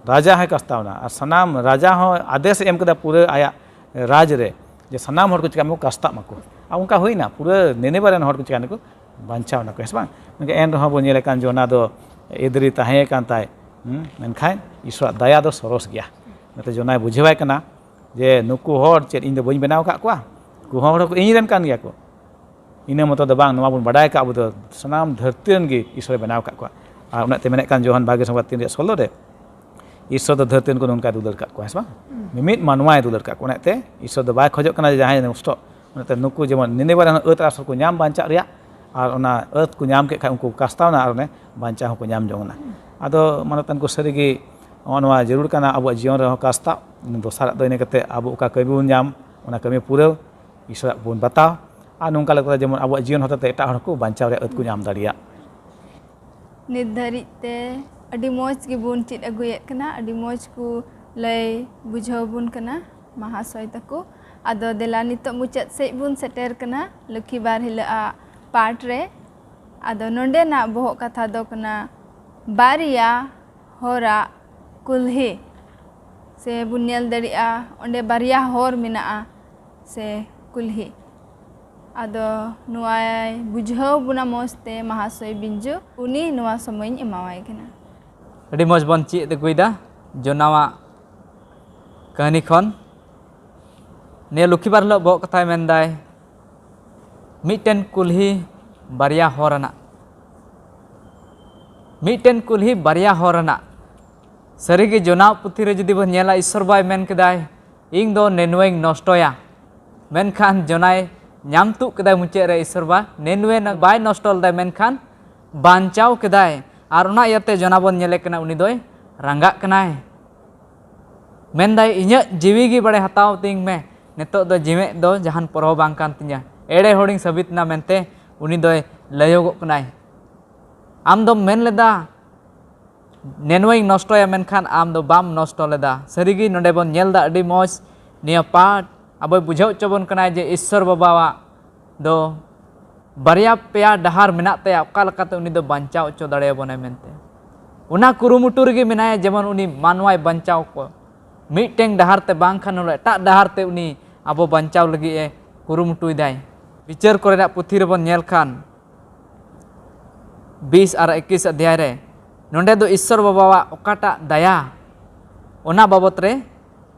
ᱨᱟᱡᱟ ᱦᱚᱸᱭ ᱠᱟᱥᱛᱟᱣ ᱮᱱᱟ ᱟᱨ ᱥᱟᱱᱟᱢ ᱨᱟᱡᱟ ᱦᱚᱸ ᱟᱫᱮᱥ ᱮ ᱮᱢ ᱠᱮᱫᱟ ᱯᱩᱨᱟᱹ ᱟᱭᱟᱜ ᱨᱟᱡᱽ ᱨᱮ ᱡᱮ ᱥᱟᱱᱟᱢ ᱦᱚᱲ ᱠᱚ ᱪᱤᱠᱟ ᱢᱟᱠᱚ, ᱠᱟᱥᱛᱟᱜ ᱢᱟᱠᱚ᱾ ᱟᱨ ᱚᱱᱠᱟ ᱦᱩᱭᱱᱟ, ᱯᱩᱨᱟᱹ ᱱᱤᱱᱮᱵᱟ ᱨᱮᱱ ᱦᱚᱲ ᱠᱚ ᱪᱤᱠᱟ ᱱᱟᱠᱚ, ᱵᱟᱧᱪᱟᱣ ᱱᱟᱠᱚ, ᱦᱮᱸ ᱥᱮ ᱵᱟᱝ? ᱢᱮᱱᱠᱷᱟᱱ ᱮᱱ ᱨᱮᱦᱚᱸ ᱵᱚᱱ ᱧᱮᱞᱮᱫ ᱠᱟᱱ ᱡᱚᱱᱟ ᱫᱚ ᱮᱫᱽᱨᱤ ᱛᱟᱦᱮᱸ ᱠᱟᱱ ᱛᱟᱭ, ᱦᱩᱸ, ᱢᱮᱱᱠᱷᱟᱱ ᱤᱥᱚᱨᱟᱜ ᱫᱟᱭᱟ ᱫᱚ ᱥᱚᱨᱚᱥ ᱜᱮᱭᱟ᱾ ᱚᱱᱟᱛᱮ ᱡᱚᱱᱟᱭ ᱵᱩᱡᱷᱟᱹᱣᱟᱭ ᱠᱟᱱᱟ ᱡᱮ ᱱᱩᱠᱩ ᱦᱚᱲ ᱪᱮᱫ ᱤᱧ ᱫᱚ ᱵᱟᱹᱧ ᱵᱮᱱᱟᱣ ᱟᱠᱟᱫ ᱠᱚᱣᱟ? ᱱᱩᱠᱩ ᱦᱚᱸ ᱦᱚᱲ ᱠᱚ ᱤᱧ ᱨᱮᱱ ᱠᱟᱱ ᱜᱮᱭᱟ ᱠᱚ᱾ ᱤᱱᱟᱹ ᱢᱚᱛᱚ ᱫᱚ ᱵᱟᱝ, ᱱᱚᱣᱟ ᱵᱚᱱ ᱵᱟᱰᱟᱭ ᱠᱟᱜ, ᱟᱵᱚ ᱫᱚ ᱥᱟᱱᱟᱢ ᱫᱷᱟᱹᱨᱛᱤ ᱨᱮᱱ ᱜᱮ ᱤᱥᱚᱨᱮ ᱵᱮᱱᱟᱣ ᱟᱠᱟᱫ ᱠᱚᱣᱟ᱾ ᱟᱨ ᱚᱱᱟᱛᱮ ᱢᱮᱱᱮᱫ ᱠᱟᱱ ᱡᱳᱦᱟᱱ ᱵᱟᱜᱮ ᱥᱚᱸᱜᱮ ᱛᱤᱱ ᱨᱮᱭᱟᱜ ᱥᱳᱞᱳ ᱨᱮ, ᱤᱥᱚᱨ ᱫᱚ ᱫᱷᱟᱹᱨᱛᱤ ᱨᱮᱱ ᱠᱚ ᱱᱚᱝᱠᱟᱭ ᱫᱩᱞᱟᱹᱲ ᱠᱟᱜ ᱠᱚᱣᱟ, ᱦᱮᱸ ᱥᱮ ᱵᱟᱝ? ᱢᱤᱢᱤᱫ ᱢᱟᱱᱣᱟᱭ ᱫᱩᱞᱟᱹᱲ ᱠᱟᱜ ᱠᱚᱣᱟ᱾ ᱚᱱᱟᱛᱮ ᱤᱥᱚᱨ ᱫᱚ ᱵᱟᱭ ᱠᱷᱚᱡᱚᱜ ᱠᱟᱱᱟ ᱡᱮ ᱡᱟᱦᱟᱸᱭ ᱱᱚᱥᱴᱚᱜ᱾ ᱚᱱᱟᱛᱮ ᱱᱩᱠᱩ ᱡᱮᱢᱚᱱ ᱱᱤᱱᱮᱵᱟ ᱨᱮᱱ ᱟᱹᱛ ᱟᱨ ᱥᱚᱨ ᱠᱚ ᱧᱟᱢ ᱵᱟᱧᱪᱟᱜ ᱨᱮᱭᱟᱜ, ᱟᱨ ᱚᱱᱟ ᱟᱹᱛ ᱠᱚ ᱧᱟᱢ ᱠᱮᱫ ᱠᱷᱟᱱ ᱩᱱᱠᱩ ᱠᱚ ᱠᱟᱥᱛᱟᱣᱱᱟ ᱟᱨ ᱚᱱᱮ ᱵᱟᱧᱪᱟᱣ ᱦᱚᱸᱠᱚ ᱧᱟᱢ ᱡᱚᱝ ᱮᱱᱟ᱾ ᱟᱫᱚ ᱢᱟᱱᱚᱛᱟᱱ ᱠᱚ ᱥᱟᱹᱨᱤᱜᱮ ᱱᱚᱜᱼᱚ ᱱᱚᱣᱟ ᱡᱟᱹᱨᱩᱲ ᱠᱟᱱᱟ ᱟᱵᱚᱣᱟᱜ ᱡᱤᱭᱚᱱ ᱨᱮᱦᱚᱸ ᱠᱟᱥᱛᱟᱣ᱾ ᱫᱚᱥᱟᱨᱟᱜ ᱫᱚ ᱤᱱᱟᱹ ᱠᱟᱛᱮ ᱟᱵᱚ ᱚᱠᱟ ᱠᱟᱹᱢᱤ ᱵᱚᱱ ᱧᱟᱢ, ᱚᱱᱟ ᱠᱟᱹᱢᱤ ᱯᱩᱨᱟᱹᱣ᱾ ᱤᱥᱚᱨᱟᱜ ᱵᱚᱱ ᱵᱟᱛᱟᱣ᱾ ᱟᱨ ᱱᱚᱝᱠᱟ ᱞᱮᱠᱟᱛᱮ ᱡᱮᱢᱚᱱ ᱟᱵᱚᱣᱟᱜ ᱡᱤᱭᱚᱱ ᱦᱚᱛᱮᱛᱮ ᱮᱴᱟᱜ ᱦᱚᱲ ᱠᱚ ᱵᱟᱧᱪᱟᱣ ᱨᱮᱭᱟᱜ ᱟᱹᱛ ᱠᱚ ᱧᱟᱢ ᱫᱟᱲᱮᱭᱟᱜ᱾ ᱱᱤᱛ ᱫᱷᱟᱹᱨᱤᱡ ᱛᱮ ᱟᱹᱰᱤ ᱢᱚᱡᱽ ᱜᱮᱵᱚᱱ ᱪᱮᱫ ᱟᱹᱜᱩᱭᱮᱫ ᱠᱟᱱᱟ, ᱟᱹᱰᱤ ᱢᱚᱡᱽ ᱠᱚ ᱞᱟᱹᱭ ᱵᱩᱡᱷᱟᱹᱣ ᱵᱚᱱ ᱠᱟᱱᱟ ᱢᱟᱦᱟᱥᱚᱭ ᱛᱟᱠᱚ᱾ ᱟᱫᱚ ᱫᱮᱞᱟ, ᱱᱤᱛᱚᱜ ᱢᱩᱪᱟᱹᱫ ᱥᱮᱫ ᱵᱚᱱ ᱥᱮᱴᱮᱨ ᱠᱟᱱᱟ ᱞᱚᱠᱠᱷᱤ ᱵᱟᱨ ᱦᱤᱞᱳᱜ ᱟᱜ ᱯᱟᱴ ᱨᱮ᱾ ᱟᱫᱚ ᱱᱚᱰᱮᱱᱟᱜ ᱵᱚᱦᱚᱜ ᱠᱟᱛᱷᱟ ᱫᱚ ᱠᱟᱱᱟ ᱵᱟᱨᱭᱟ ᱦᱚᱨᱟᱜ ᱠᱩᱞᱦᱤ᱾ ᱥᱮ ᱵᱚᱱ ᱧᱮᱞ ᱫᱟᱲᱮᱭᱟᱜᱼᱟ, ᱚᱸᱰᱮ ᱵᱟᱨᱭᱟ ᱦᱚᱨ ᱢᱮᱱᱟᱜᱼᱟ ᱥᱮ ᱠᱩᱞᱦᱤ᱾ ᱟᱫᱚ ᱱᱚᱣᱟᱭ ᱵᱩᱡᱷᱟᱹᱣ ᱵᱚᱱᱟ ᱢᱚᱡᱽ ᱛᱮ ᱢᱟᱦᱟᱥᱚᱭ ᱵᱤᱧᱡᱩ, ᱩᱱᱤ ᱱᱚᱣᱟ ᱥᱚᱢᱚᱭᱤᱧ ᱮᱢᱟᱣᱟᱭ ᱠᱟᱱᱟ᱾ ᱟᱹᱰᱤ ᱢᱚᱡᱽ ᱵᱚᱱ ᱪᱮᱫ ᱟᱹᱜᱩᱭᱮᱫᱟ ᱡᱚᱱᱟᱣᱟᱜ ᱠᱟᱹᱦᱱᱤ ᱠᱷᱚᱱ᱾ ᱱᱤᱭᱟᱹ ᱞᱚᱠᱠᱷᱤ ᱵᱟᱨ ᱦᱤᱞᱳᱜ ᱵᱚᱦᱚᱜ ᱠᱟᱛᱷᱟᱭ ᱢᱮᱱᱫᱟᱭ, ᱢᱤᱫᱴᱮᱱ ᱠᱩᱞᱦᱤ ᱵᱟᱨᱭᱟ ᱦᱚᱨ ᱟᱱᱟᱜ᱾ ᱢᱤᱫᱴᱮᱱ ᱠᱩᱞᱦᱤ ᱵᱟᱨᱭᱟ ᱦᱚᱨ ᱟᱱᱟᱜ᱾ ᱥᱟᱹᱨᱤᱜᱮ ᱡᱚᱱᱟᱣ ᱯᱩᱛᱷᱤ ᱨᱮ ᱡᱩᱫᱤ ᱵᱚᱱ ᱧᱮᱞᱟ, ᱤᱥᱥᱚᱨ ᱵᱟᱭ ᱢᱮᱱ ᱠᱮᱫᱟᱭ, "ᱤᱧ ᱫᱚ ᱱᱮᱱᱣᱮᱧ ᱱᱚᱥᱴᱚᱭᱟ", ᱢᱮᱱᱠᱷᱟᱱ ᱡᱚᱱᱟᱭ ᱧᱟᱢ ᱛᱩᱜ ᱠᱮᱫᱟᱭ ᱢᱩᱪᱟᱹᱫ ᱨᱮ, ᱤᱥᱥᱚᱨ ᱵᱟ ᱱᱮᱱᱣᱮ ᱵᱟᱭ ᱱᱚᱥᱴᱚ ᱞᱮᱫᱟᱭ, ᱢᱮᱱᱠᱷᱟᱱ ᱵᱟᱧᱪᱟᱣ ᱠᱮᱫᱟᱭ᱾ ᱟᱨ ᱚᱱᱟ ᱤᱭᱟᱹᱛᱮ ᱡᱚᱱᱟ ᱵᱚᱱ ᱧᱮᱞᱮ ᱠᱟᱱᱟ, ᱩᱱᱤ ᱫᱚᱭ ᱨᱟᱸᱜᱟᱜ ᱠᱟᱱᱟᱭ᱾ ᱢᱮᱱᱫᱟᱭ, "ᱤᱧᱟᱹᱜ ᱡᱤᱣᱤ ᱜᱮ ᱵᱟᱲᱮ ᱦᱟᱛᱟᱣ ᱛᱤᱧ ᱢᱮ, ᱱᱤᱛᱚᱜ ᱫᱚ ᱡᱤᱣᱮᱫ ᱫᱚ ᱡᱟᱦᱟᱱ ᱯᱚᱨᱦᱚ ᱵᱟᱝ ᱠᱟᱱ ᱛᱤᱧᱟ, ᱮᱲᱮ ᱦᱚᱲᱤᱧ ᱥᱟᱹᱵᱤᱛ ᱮᱱᱟ" ᱢᱮᱱᱛᱮ ᱩᱱᱤ ᱫᱚᱭ ᱞᱟᱹᱭᱚᱜᱚᱜ ᱠᱟᱱᱟᱭ᱾ ᱟᱢ ᱫᱚᱢ ᱢᱮᱱ ᱞᱮᱫᱟ, "ᱱᱮᱱᱣᱟᱧ ᱱᱚᱥᱴᱚᱭᱟ", ᱢᱮᱱᱠᱷᱟᱱ ᱟᱢ ᱫᱚ ᱵᱟᱢ ᱱᱚᱥᱴᱚ ᱞᱮᱫᱟ᱾ ᱥᱟᱹᱨᱤᱜᱮ ᱱᱚᱰᱮ ᱵᱚᱱ ᱧᱮᱞ ᱮᱫᱟ, ᱟᱹᱰᱤ ᱢᱚᱡᱽ ᱱᱤᱭᱟᱹ ᱯᱟᱴ ᱟᱵᱚᱭ ᱵᱩᱡᱷᱟᱹᱣ ᱦᱚᱪᱚ ᱵᱚᱱ ᱠᱟᱱᱟᱭ ᱡᱮ ᱤᱥᱥᱚᱨ ᱵᱟᱵᱟᱣᱟᱜ ᱫᱚ ᱵᱟᱨᱭᱟ ᱯᱮᱭᱟ ᱰᱟᱦᱟᱨ ᱢᱮᱱᱟᱜ ᱛᱟᱭᱟ, ᱚᱠᱟ ᱞᱮᱠᱟᱛᱮ ᱩᱱᱤ ᱫᱚ ᱵᱟᱧᱪᱟᱣ ᱦᱚᱪᱚ ᱫᱟᱲᱮᱭᱟᱵᱚᱱᱟᱭ ᱢᱮᱱᱛᱮ᱾ ᱚᱱᱟ ᱠᱩᱨᱩᱢᱩᱴᱩ ᱨᱮᱜᱮ ᱢᱮᱱᱟᱭᱟ, ᱡᱮᱢᱚᱱ ᱩᱱᱤ ᱢᱟᱱᱣᱟᱭ ᱵᱟᱧᱪᱟᱣ ᱠᱚ, ᱢᱤᱫᱴᱮᱱ ᱰᱟᱦᱟᱨ ᱛᱮ ᱵᱟᱝᱠᱷᱟᱱ ᱦᱚᱸ ᱮᱴᱟᱜ ᱰᱟᱦᱟᱨ ᱛᱮ ᱩᱱᱤ ᱟᱵᱚ ᱵᱟᱧᱪᱟᱣ ᱞᱟᱹᱜᱤᱫ ᱮ ᱠᱩᱨᱩᱢᱩᱴᱩᱭᱮᱫᱟᱭ᱾ ᱵᱤᱪᱟᱹᱨ ᱠᱚᱨᱮᱱᱟᱜ ᱯᱩᱛᱷᱤ ᱨᱮᱵᱚᱱ ᱧᱮᱞ ᱠᱷᱟᱱ, ᱵᱤᱥ ᱟᱨ ᱮᱠᱤᱥ ᱚᱫᱷᱭᱟᱭ ᱨᱮ, ᱱᱚᱰᱮ ᱫᱚ ᱤᱥᱥᱚᱨ ᱵᱟᱵᱟᱣᱟᱜ ᱚᱠᱟᱴᱟᱜ ᱫᱟᱭᱟ, ᱚᱱᱟ ᱵᱟᱵᱚᱛ ᱨᱮ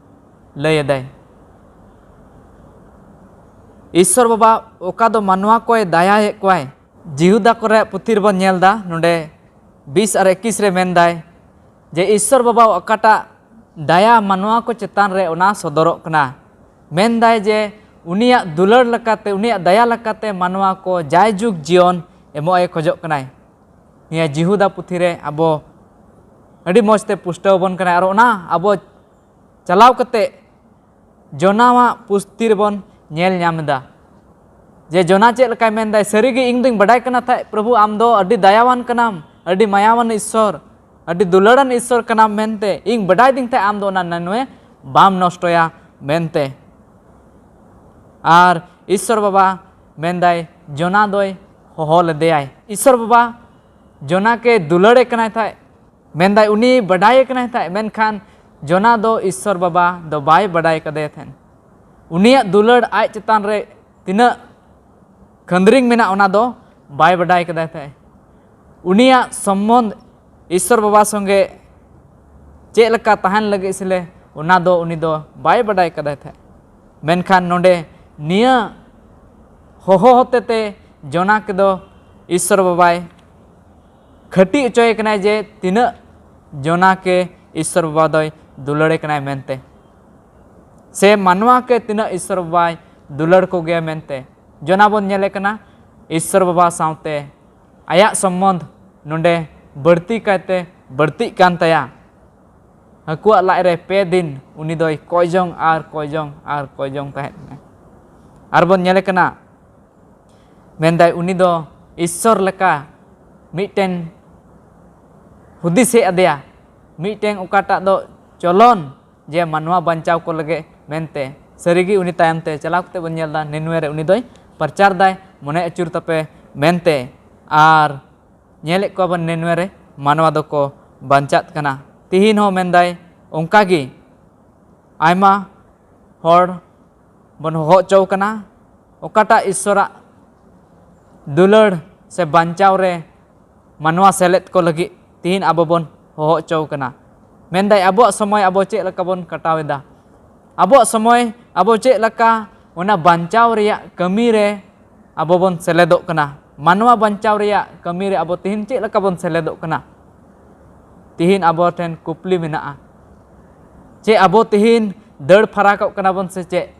ᱞᱟᱹᱭ ᱮᱫᱟᱭ᱾ ᱤᱥᱥᱚᱨ ᱵᱟᱵᱟ ᱚᱠᱟ ᱫᱚ ᱢᱟᱱᱣᱟ ᱠᱚᱭ ᱫᱟᱭᱟᱭᱮᱫ ᱠᱚᱣᱟᱭ᱾ ᱡᱤᱦᱩᱫᱟ ᱠᱚᱨᱮ ᱯᱩᱛᱷᱤ ᱨᱮᱵᱚᱱ ᱧᱮᱞ ᱮᱫᱟ, ᱱᱚᱰᱮ ᱵᱤᱥ ᱟᱨ ᱮᱠᱤᱥ ᱨᱮ ᱢᱮᱱᱫᱟᱭ ᱡᱮ ᱤᱥᱥᱚᱨ ᱵᱟᱵᱟ ᱚᱠᱟᱴᱟᱜ ᱫᱟᱭᱟ ᱢᱟᱱᱣᱟ ᱠᱚ ᱪᱮᱛᱟᱱ ᱨᱮ, ᱚᱱᱟ ᱥᱚᱫᱚᱨᱚᱜ ᱠᱟᱱᱟ᱾ ᱢᱮᱱᱫᱟᱭ ᱡᱮ ᱩᱱᱤᱭᱟᱜ ᱫᱩᱞᱟᱹᱲ ᱞᱮᱠᱟᱛᱮ, ᱩᱱᱤᱭᱟᱜ ᱫᱟᱭᱟ ᱞᱮᱠᱟᱛᱮ ᱢᱟᱱᱣᱟ ᱠᱚ ᱡᱟᱭᱡᱩᱜᱽ ᱡᱤᱭᱚᱱ ᱮᱢᱚᱜ ᱮ ᱠᱷᱚᱡᱚᱜ ᱠᱟᱱᱟᱭ᱾ ᱱᱤᱭᱟᱹ ᱡᱤᱦᱩᱫᱟ ᱯᱩᱛᱷᱤ ᱨᱮ ᱟᱵᱚ ᱟᱹᱰᱤ ᱢᱚᱡᱽ ᱛᱮ ᱯᱩᱥᱴᱟᱹᱣ ᱟᱵᱚᱱ ᱠᱟᱱᱟᱭ᱾ ᱟᱨ ᱚᱱᱟ ᱟᱵᱚ ᱪᱟᱞᱟᱣ ᱠᱟᱛᱮ ᱡᱚᱱᱟᱣᱟᱜ ᱯᱩᱛᱷᱤ ᱨᱮᱵᱚᱱ ᱧᱮᱞ ᱧᱟᱢ ᱮᱫᱟ ᱡᱮ ᱡᱚᱱᱟ ᱪᱮᱫ ᱞᱮᱠᱟᱭ ᱢᱮᱱᱫᱟᱭ, "ᱥᱟᱹᱨᱤᱜᱮ ᱤᱧ ᱫᱚᱧ ᱵᱟᱰᱟᱭ ᱠᱟᱱᱟ ᱛᱟᱦᱮᱸᱫ, ᱯᱨᱚᱵᱷᱩ, ᱟᱢ ᱫᱚ ᱟᱹᱰᱤ ᱫᱟᱭᱟᱣᱟᱱ ᱠᱟᱱᱟᱢ, ᱟᱹᱰᱤ ᱢᱟᱭᱟᱣᱟᱱ ᱤᱥᱥᱚᱨ, ᱟᱹᱰᱤ ᱫᱩᱞᱟᱹᱲᱟᱱ ᱤᱥᱥᱚᱨ ᱠᱟᱱᱟᱢ ᱢᱮᱱᱛᱮ᱾ ᱤᱧ ᱵᱟᱰᱟᱭ ᱫᱤᱧ ᱛᱟᱦᱮᱸᱫ ᱟᱢ ᱫᱚ ᱚᱱᱟ ᱱᱟᱱᱣᱮ ᱵᱟᱢ ᱱᱚᱥᱴᱚᱭᱟ ᱢᱮᱱᱛᱮ᱾ ᱟᱨ ᱤᱥᱥᱚᱨ ᱵᱟᱵᱟ ᱢᱮᱱᱫᱟᱭ, ᱡᱚᱱᱟ ᱫᱚᱭ ᱦᱚᱦᱚ ᱞᱮᱫᱮᱭᱟᱭ᱾ ᱤᱥᱥᱚᱨ ᱵᱟᱵᱟ ᱡᱚᱱᱟ ᱠᱮ ᱫᱩᱞᱟᱹᱲᱮ ᱠᱟᱱᱟᱭ ᱛᱟᱦᱮᱸᱫ, ᱢᱮᱱᱫᱟᱭ ᱩᱱᱤ ᱵᱟᱰᱟᱭᱮ ᱠᱟᱱᱟᱭ ᱛᱟᱦᱮᱸᱫ, ᱢᱮᱱᱠᱷᱟᱱ ᱡᱚᱱᱟ ᱫᱚ ᱤᱥᱥᱚᱨ ᱵᱟᱵᱟ ᱫᱚ ᱵᱟᱭ ᱵᱟᱰᱟᱭ ᱠᱟᱫᱮ ᱛᱟᱦᱮᱸᱫ᱾ ᱩᱱᱤᱭᱟᱜ ᱫᱩᱞᱟᱹᱲ ᱟᱡ ᱪᱮᱛᱟᱱ ᱨᱮ ᱛᱤᱱᱟᱹᱜ ᱠᱷᱟᱹᱱᱫᱽᱨᱤᱝ ᱢᱮᱱᱟᱜ, ᱚᱱᱟ ᱫᱚ ᱵᱟᱭ ᱵᱟᱰᱟᱭ ᱠᱟᱫᱟᱭ ᱛᱟᱦᱮᱸᱫ᱾ ᱩᱱᱤᱭᱟᱜ ᱥᱚᱢᱵᱚᱱᱫᱷ ᱤᱥᱥᱚᱨ ᱵᱟᱵᱟ ᱥᱚᱸᱜᱮ ᱪᱮᱫ ᱞᱮᱠᱟ ᱛᱟᱦᱮᱱ ᱞᱟᱹᱜᱤᱫ ᱥᱮᱞᱮ, ᱚᱱᱟ ᱫᱚ ᱩᱱᱤ ᱫᱚ ᱵᱟᱭ ᱵᱟᱰᱟᱭ ᱠᱟᱫᱟᱭ ᱛᱟᱦᱮᱸᱫ᱾ ᱢᱮᱱᱠᱷᱟᱱ ᱱᱚᱰᱮ ᱱᱤᱭᱟᱹ ᱦᱚᱦᱚ ᱦᱚᱛᱮᱛᱮ ᱡᱚᱱᱟ ᱠᱮ ᱫᱚ ᱤᱥᱥᱚᱨ ᱵᱟᱵᱟᱭ ᱠᱷᱟᱹᱴᱤ ᱦᱚᱪᱚᱭᱮ ᱠᱟᱱᱟᱭ ᱡᱮ ᱛᱤᱱᱟᱹᱜ ᱡᱚᱱᱟ ᱠᱮ ᱤᱥᱥᱚᱨ ᱵᱟᱵᱟ ᱫᱚᱭ ᱫᱩᱞᱟᱹᱲᱮ ᱠᱟᱱᱟᱭ ᱢᱮᱱᱛᱮ, ᱥᱮ ᱢᱟᱱᱣᱟ ᱠᱮ ᱛᱤᱱᱟᱹᱜ ᱤᱥᱥᱚᱨ ᱵᱟᱵᱟᱭ ᱫᱩᱞᱟᱹᱲ ᱠᱚᱜᱮᱭᱟ ᱢᱮᱱᱛᱮ᱾ ᱡᱚᱱᱟ ᱵᱚᱱ ᱧᱮᱞᱮ ᱠᱟᱱᱟ, ᱤᱥᱥᱚᱨ ᱵᱟᱵᱟ ᱥᱟᱶᱛᱮ ᱟᱭᱟᱜ ᱥᱚᱢᱵᱚᱱᱫᱷ ᱱᱚᱰᱮ ᱵᱟᱹᱲᱛᱤ ᱠᱟᱭᱛᱮ ᱵᱟᱹᱲᱛᱤᱜ ᱠᱟᱱ ᱛᱟᱭᱟ᱾ ᱦᱟᱹᱠᱩᱣᱟᱜ ᱞᱟᱡ ᱨᱮ ᱯᱮ ᱫᱤᱱ ᱩᱱᱤ ᱫᱚᱭ ᱠᱚᱭ ᱡᱚᱝ ᱟᱨ ᱠᱚᱭ ᱡᱚᱝ ᱟᱨ ᱠᱚᱭ ᱡᱚᱝ ᱛᱟᱦᱮᱸ ᱠᱟᱱᱟ᱾ ᱟᱨ ᱵᱚᱱ ᱧᱮᱞᱮ ᱠᱟᱱᱟ, ᱢᱮᱱᱫᱟᱭ ᱩᱱᱤ ᱫᱚ ᱤᱥᱥᱚᱨ ᱞᱮᱠᱟ ᱢᱤᱫᱴᱮᱱ ᱦᱩᱫᱤᱥ ᱦᱮᱡ ᱟᱫᱮᱭᱟ, ᱢᱤᱫᱴᱮᱱ ᱚᱠᱟᱴᱟᱜ ᱫᱚ ᱪᱚᱞᱚᱱ ᱡᱮ ᱢᱟᱱᱣᱟ ᱵᱟᱧᱪᱟᱣ ᱠᱚ ᱞᱟᱹᱜᱤᱫ ᱢᱮᱱᱛᱮ᱾ ᱥᱟᱹᱨᱤᱜᱮ ᱩᱱᱤ ᱛᱟᱭᱚᱢ ᱛᱮ ᱪᱟᱞᱟᱣ ᱠᱟᱛᱮ ᱵᱚᱱ ᱧᱮᱞ ᱮᱫᱟ, ᱱᱤᱱᱣᱮ ᱨᱮ ᱩᱱᱤ ᱫᱚᱭ ᱯᱨᱚᱪᱟᱨ ᱫᱟᱭ, ᱢᱚᱱᱮ ᱟᱹᱪᱩᱨ ᱛᱟᱯᱮ ᱢᱮᱱᱛᱮ᱾ ᱟᱨ ᱧᱮᱞᱮᱫ ᱠᱚᱣᱟ ᱵᱚᱱ ᱱᱤᱱᱣᱮ ᱨᱮ ᱢᱟᱱᱣᱟ ᱫᱚᱠᱚ ᱵᱟᱧᱪᱟᱜ ᱠᱟᱱᱟ᱾ ᱛᱤᱦᱤᱧ ᱦᱚᱸ ᱢᱮᱱᱫᱟᱭ ᱚᱱᱠᱟᱜᱮ ᱟᱭᱢᱟ ᱦᱚᱲ ᱵᱚᱱ ᱦᱚᱦᱚ ᱦᱚᱪᱚ ᱠᱟᱱᱟ, ᱚᱠᱟᱴᱟᱜ ᱤᱥᱥᱚᱨᱟᱜ ᱫᱩᱞᱟᱹᱲ ᱥᱮ ᱵᱟᱧᱪᱟᱣ ᱨᱮ ᱢᱟᱱᱣᱟ ᱥᱮᱞᱮᱫ ᱠᱚ ᱞᱟᱹᱜᱤᱫ ᱛᱤᱦᱤᱧ ᱟᱵᱚ ᱵᱚᱱ ᱦᱚᱦᱚ ᱦᱚᱪᱚ ᱠᱟᱱᱟ᱾ ᱢᱮᱱᱫᱟᱭ ᱟᱵᱚᱣᱟᱜ ᱥᱚᱢᱚᱭ ᱟᱵᱚ ᱪᱮᱫ ᱞᱮᱠᱟ ᱵᱚᱱ ᱠᱟᱴᱟᱣ ᱮᱫᱟ, ᱟᱵᱚᱣᱟᱜ ᱥᱚᱢᱚᱭ ᱟᱵᱚ ᱪᱮᱫ ᱞᱮᱠᱟ ᱚᱱᱟ ᱵᱟᱧᱪᱟᱣ ᱨᱮᱭᱟᱜ ᱠᱟᱹᱢᱤ ᱨᱮ ᱟᱵᱚ ᱵᱚᱱ ᱥᱮᱞᱮᱫᱚᱜ ᱠᱟᱱᱟ, ᱢᱟᱱᱣᱟ ᱵᱟᱧᱪᱟᱣ ᱨᱮᱭᱟᱜ ᱠᱟᱹᱢᱤ ᱨᱮ ᱟᱵᱚ ᱛᱤᱦᱤᱧ ᱪᱮᱫ ᱞᱮᱠᱟ ᱵᱚᱱ ᱥᱮᱞᱮᱫᱚᱜ ᱠᱟᱱᱟ? ᱛᱤᱦᱤᱧ ᱟᱵᱚ ᱴᱷᱮᱱ ᱠᱩᱠᱞᱤ ᱢᱮᱱᱟᱜᱼᱟ, ᱪᱮ ᱟᱵᱚ ᱛᱤᱦᱤᱧ ᱫᱟᱹᱲ ᱯᱷᱟᱨᱟᱠᱚᱜ ᱠᱟᱱᱟ ᱵᱚᱱ ᱥᱮ ᱪᱮᱫ?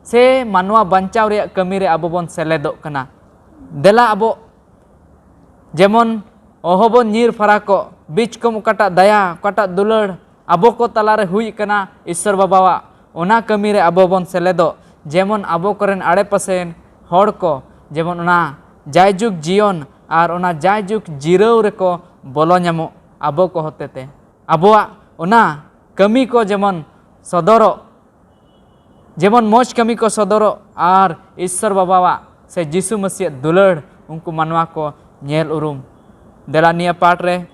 ᱥᱮ ᱢᱟᱱᱣᱟ ᱵᱟᱧᱪᱟᱣ ᱨᱮᱭᱟᱜ ᱠᱟᱹᱢᱤ ᱨᱮ ᱟᱵᱚ ᱵᱚᱱ ᱥᱮᱞᱮᱫᱚᱜ ᱠᱟᱱᱟ? ᱫᱮᱞᱟ ᱟᱵᱚ ᱡᱮᱢᱚᱱ ᱚᱦᱚ ᱵᱚᱱ ᱧᱤᱨ ᱯᱷᱟᱨᱟᱠᱚᱜ, ᱵᱤᱪᱠᱚᱢ ᱚᱠᱟᱴᱟᱜ ᱫᱟᱭᱟ, ᱚᱠᱟᱴᱟᱜ ᱫᱩᱞᱟᱹᱲ ᱟᱵᱚ ᱠᱚ ᱛᱟᱞᱟᱨᱮ ᱦᱩᱭ ᱠᱟᱱᱟ ᱤᱥᱥᱚᱨ ᱵᱟᱵᱟᱣᱟᱜ, ᱚᱱᱟ ᱠᱟᱹᱢᱤ ᱨᱮ ᱟᱵᱚ ᱵᱚᱱ ᱥᱮᱞᱮᱫᱚᱜ, ᱡᱮᱢᱚᱱ ᱟᱵᱚ ᱠᱚᱨᱮᱱ ᱟᱲᱮᱯᱟᱥᱮ ᱦᱚᱲ ᱠᱚ ᱡᱮᱢᱚᱱ ᱚᱱᱟ ᱡᱟᱭᱡᱩᱜᱽ ᱡᱤᱭᱚᱱ ᱟᱨ ᱚᱱᱟ ᱡᱟᱭᱡᱩᱜᱽ ᱡᱤᱨᱟᱹᱣ ᱨᱮᱠᱚ ᱵᱚᱞᱚ ᱧᱟᱢᱚᱜ ᱟᱵᱚ ᱠᱚ ᱦᱚᱛᱮᱛᱮ᱾ ᱟᱵᱚᱣᱟᱜ ᱚᱱᱟ ᱠᱟᱹᱢᱤ ᱠᱚ ᱡᱮᱢᱚᱱ ᱥᱚᱫᱚᱨᱚᱜ, ᱡᱮᱢᱚᱱ ᱢᱚᱡᱽ ᱠᱟᱹᱢᱤ ᱠᱚ ᱥᱚᱫᱚᱨᱚᱜ ᱟᱨ ᱤᱥᱥᱚᱨ ᱵᱟᱵᱟᱣᱟᱜ ᱥᱮ ᱡᱤᱥᱩ ᱢᱟᱹᱥᱤᱭᱟᱜ ᱫᱩᱞᱟᱹᱲ ᱩᱱᱠᱩ ᱢᱟᱱᱣᱟ ᱠᱚ ᱧᱮᱞ ᱩᱨᱩᱢ᱾ ᱫᱮᱞᱟ ᱱᱤᱭᱟᱹ ᱯᱟᱴ ᱨᱮ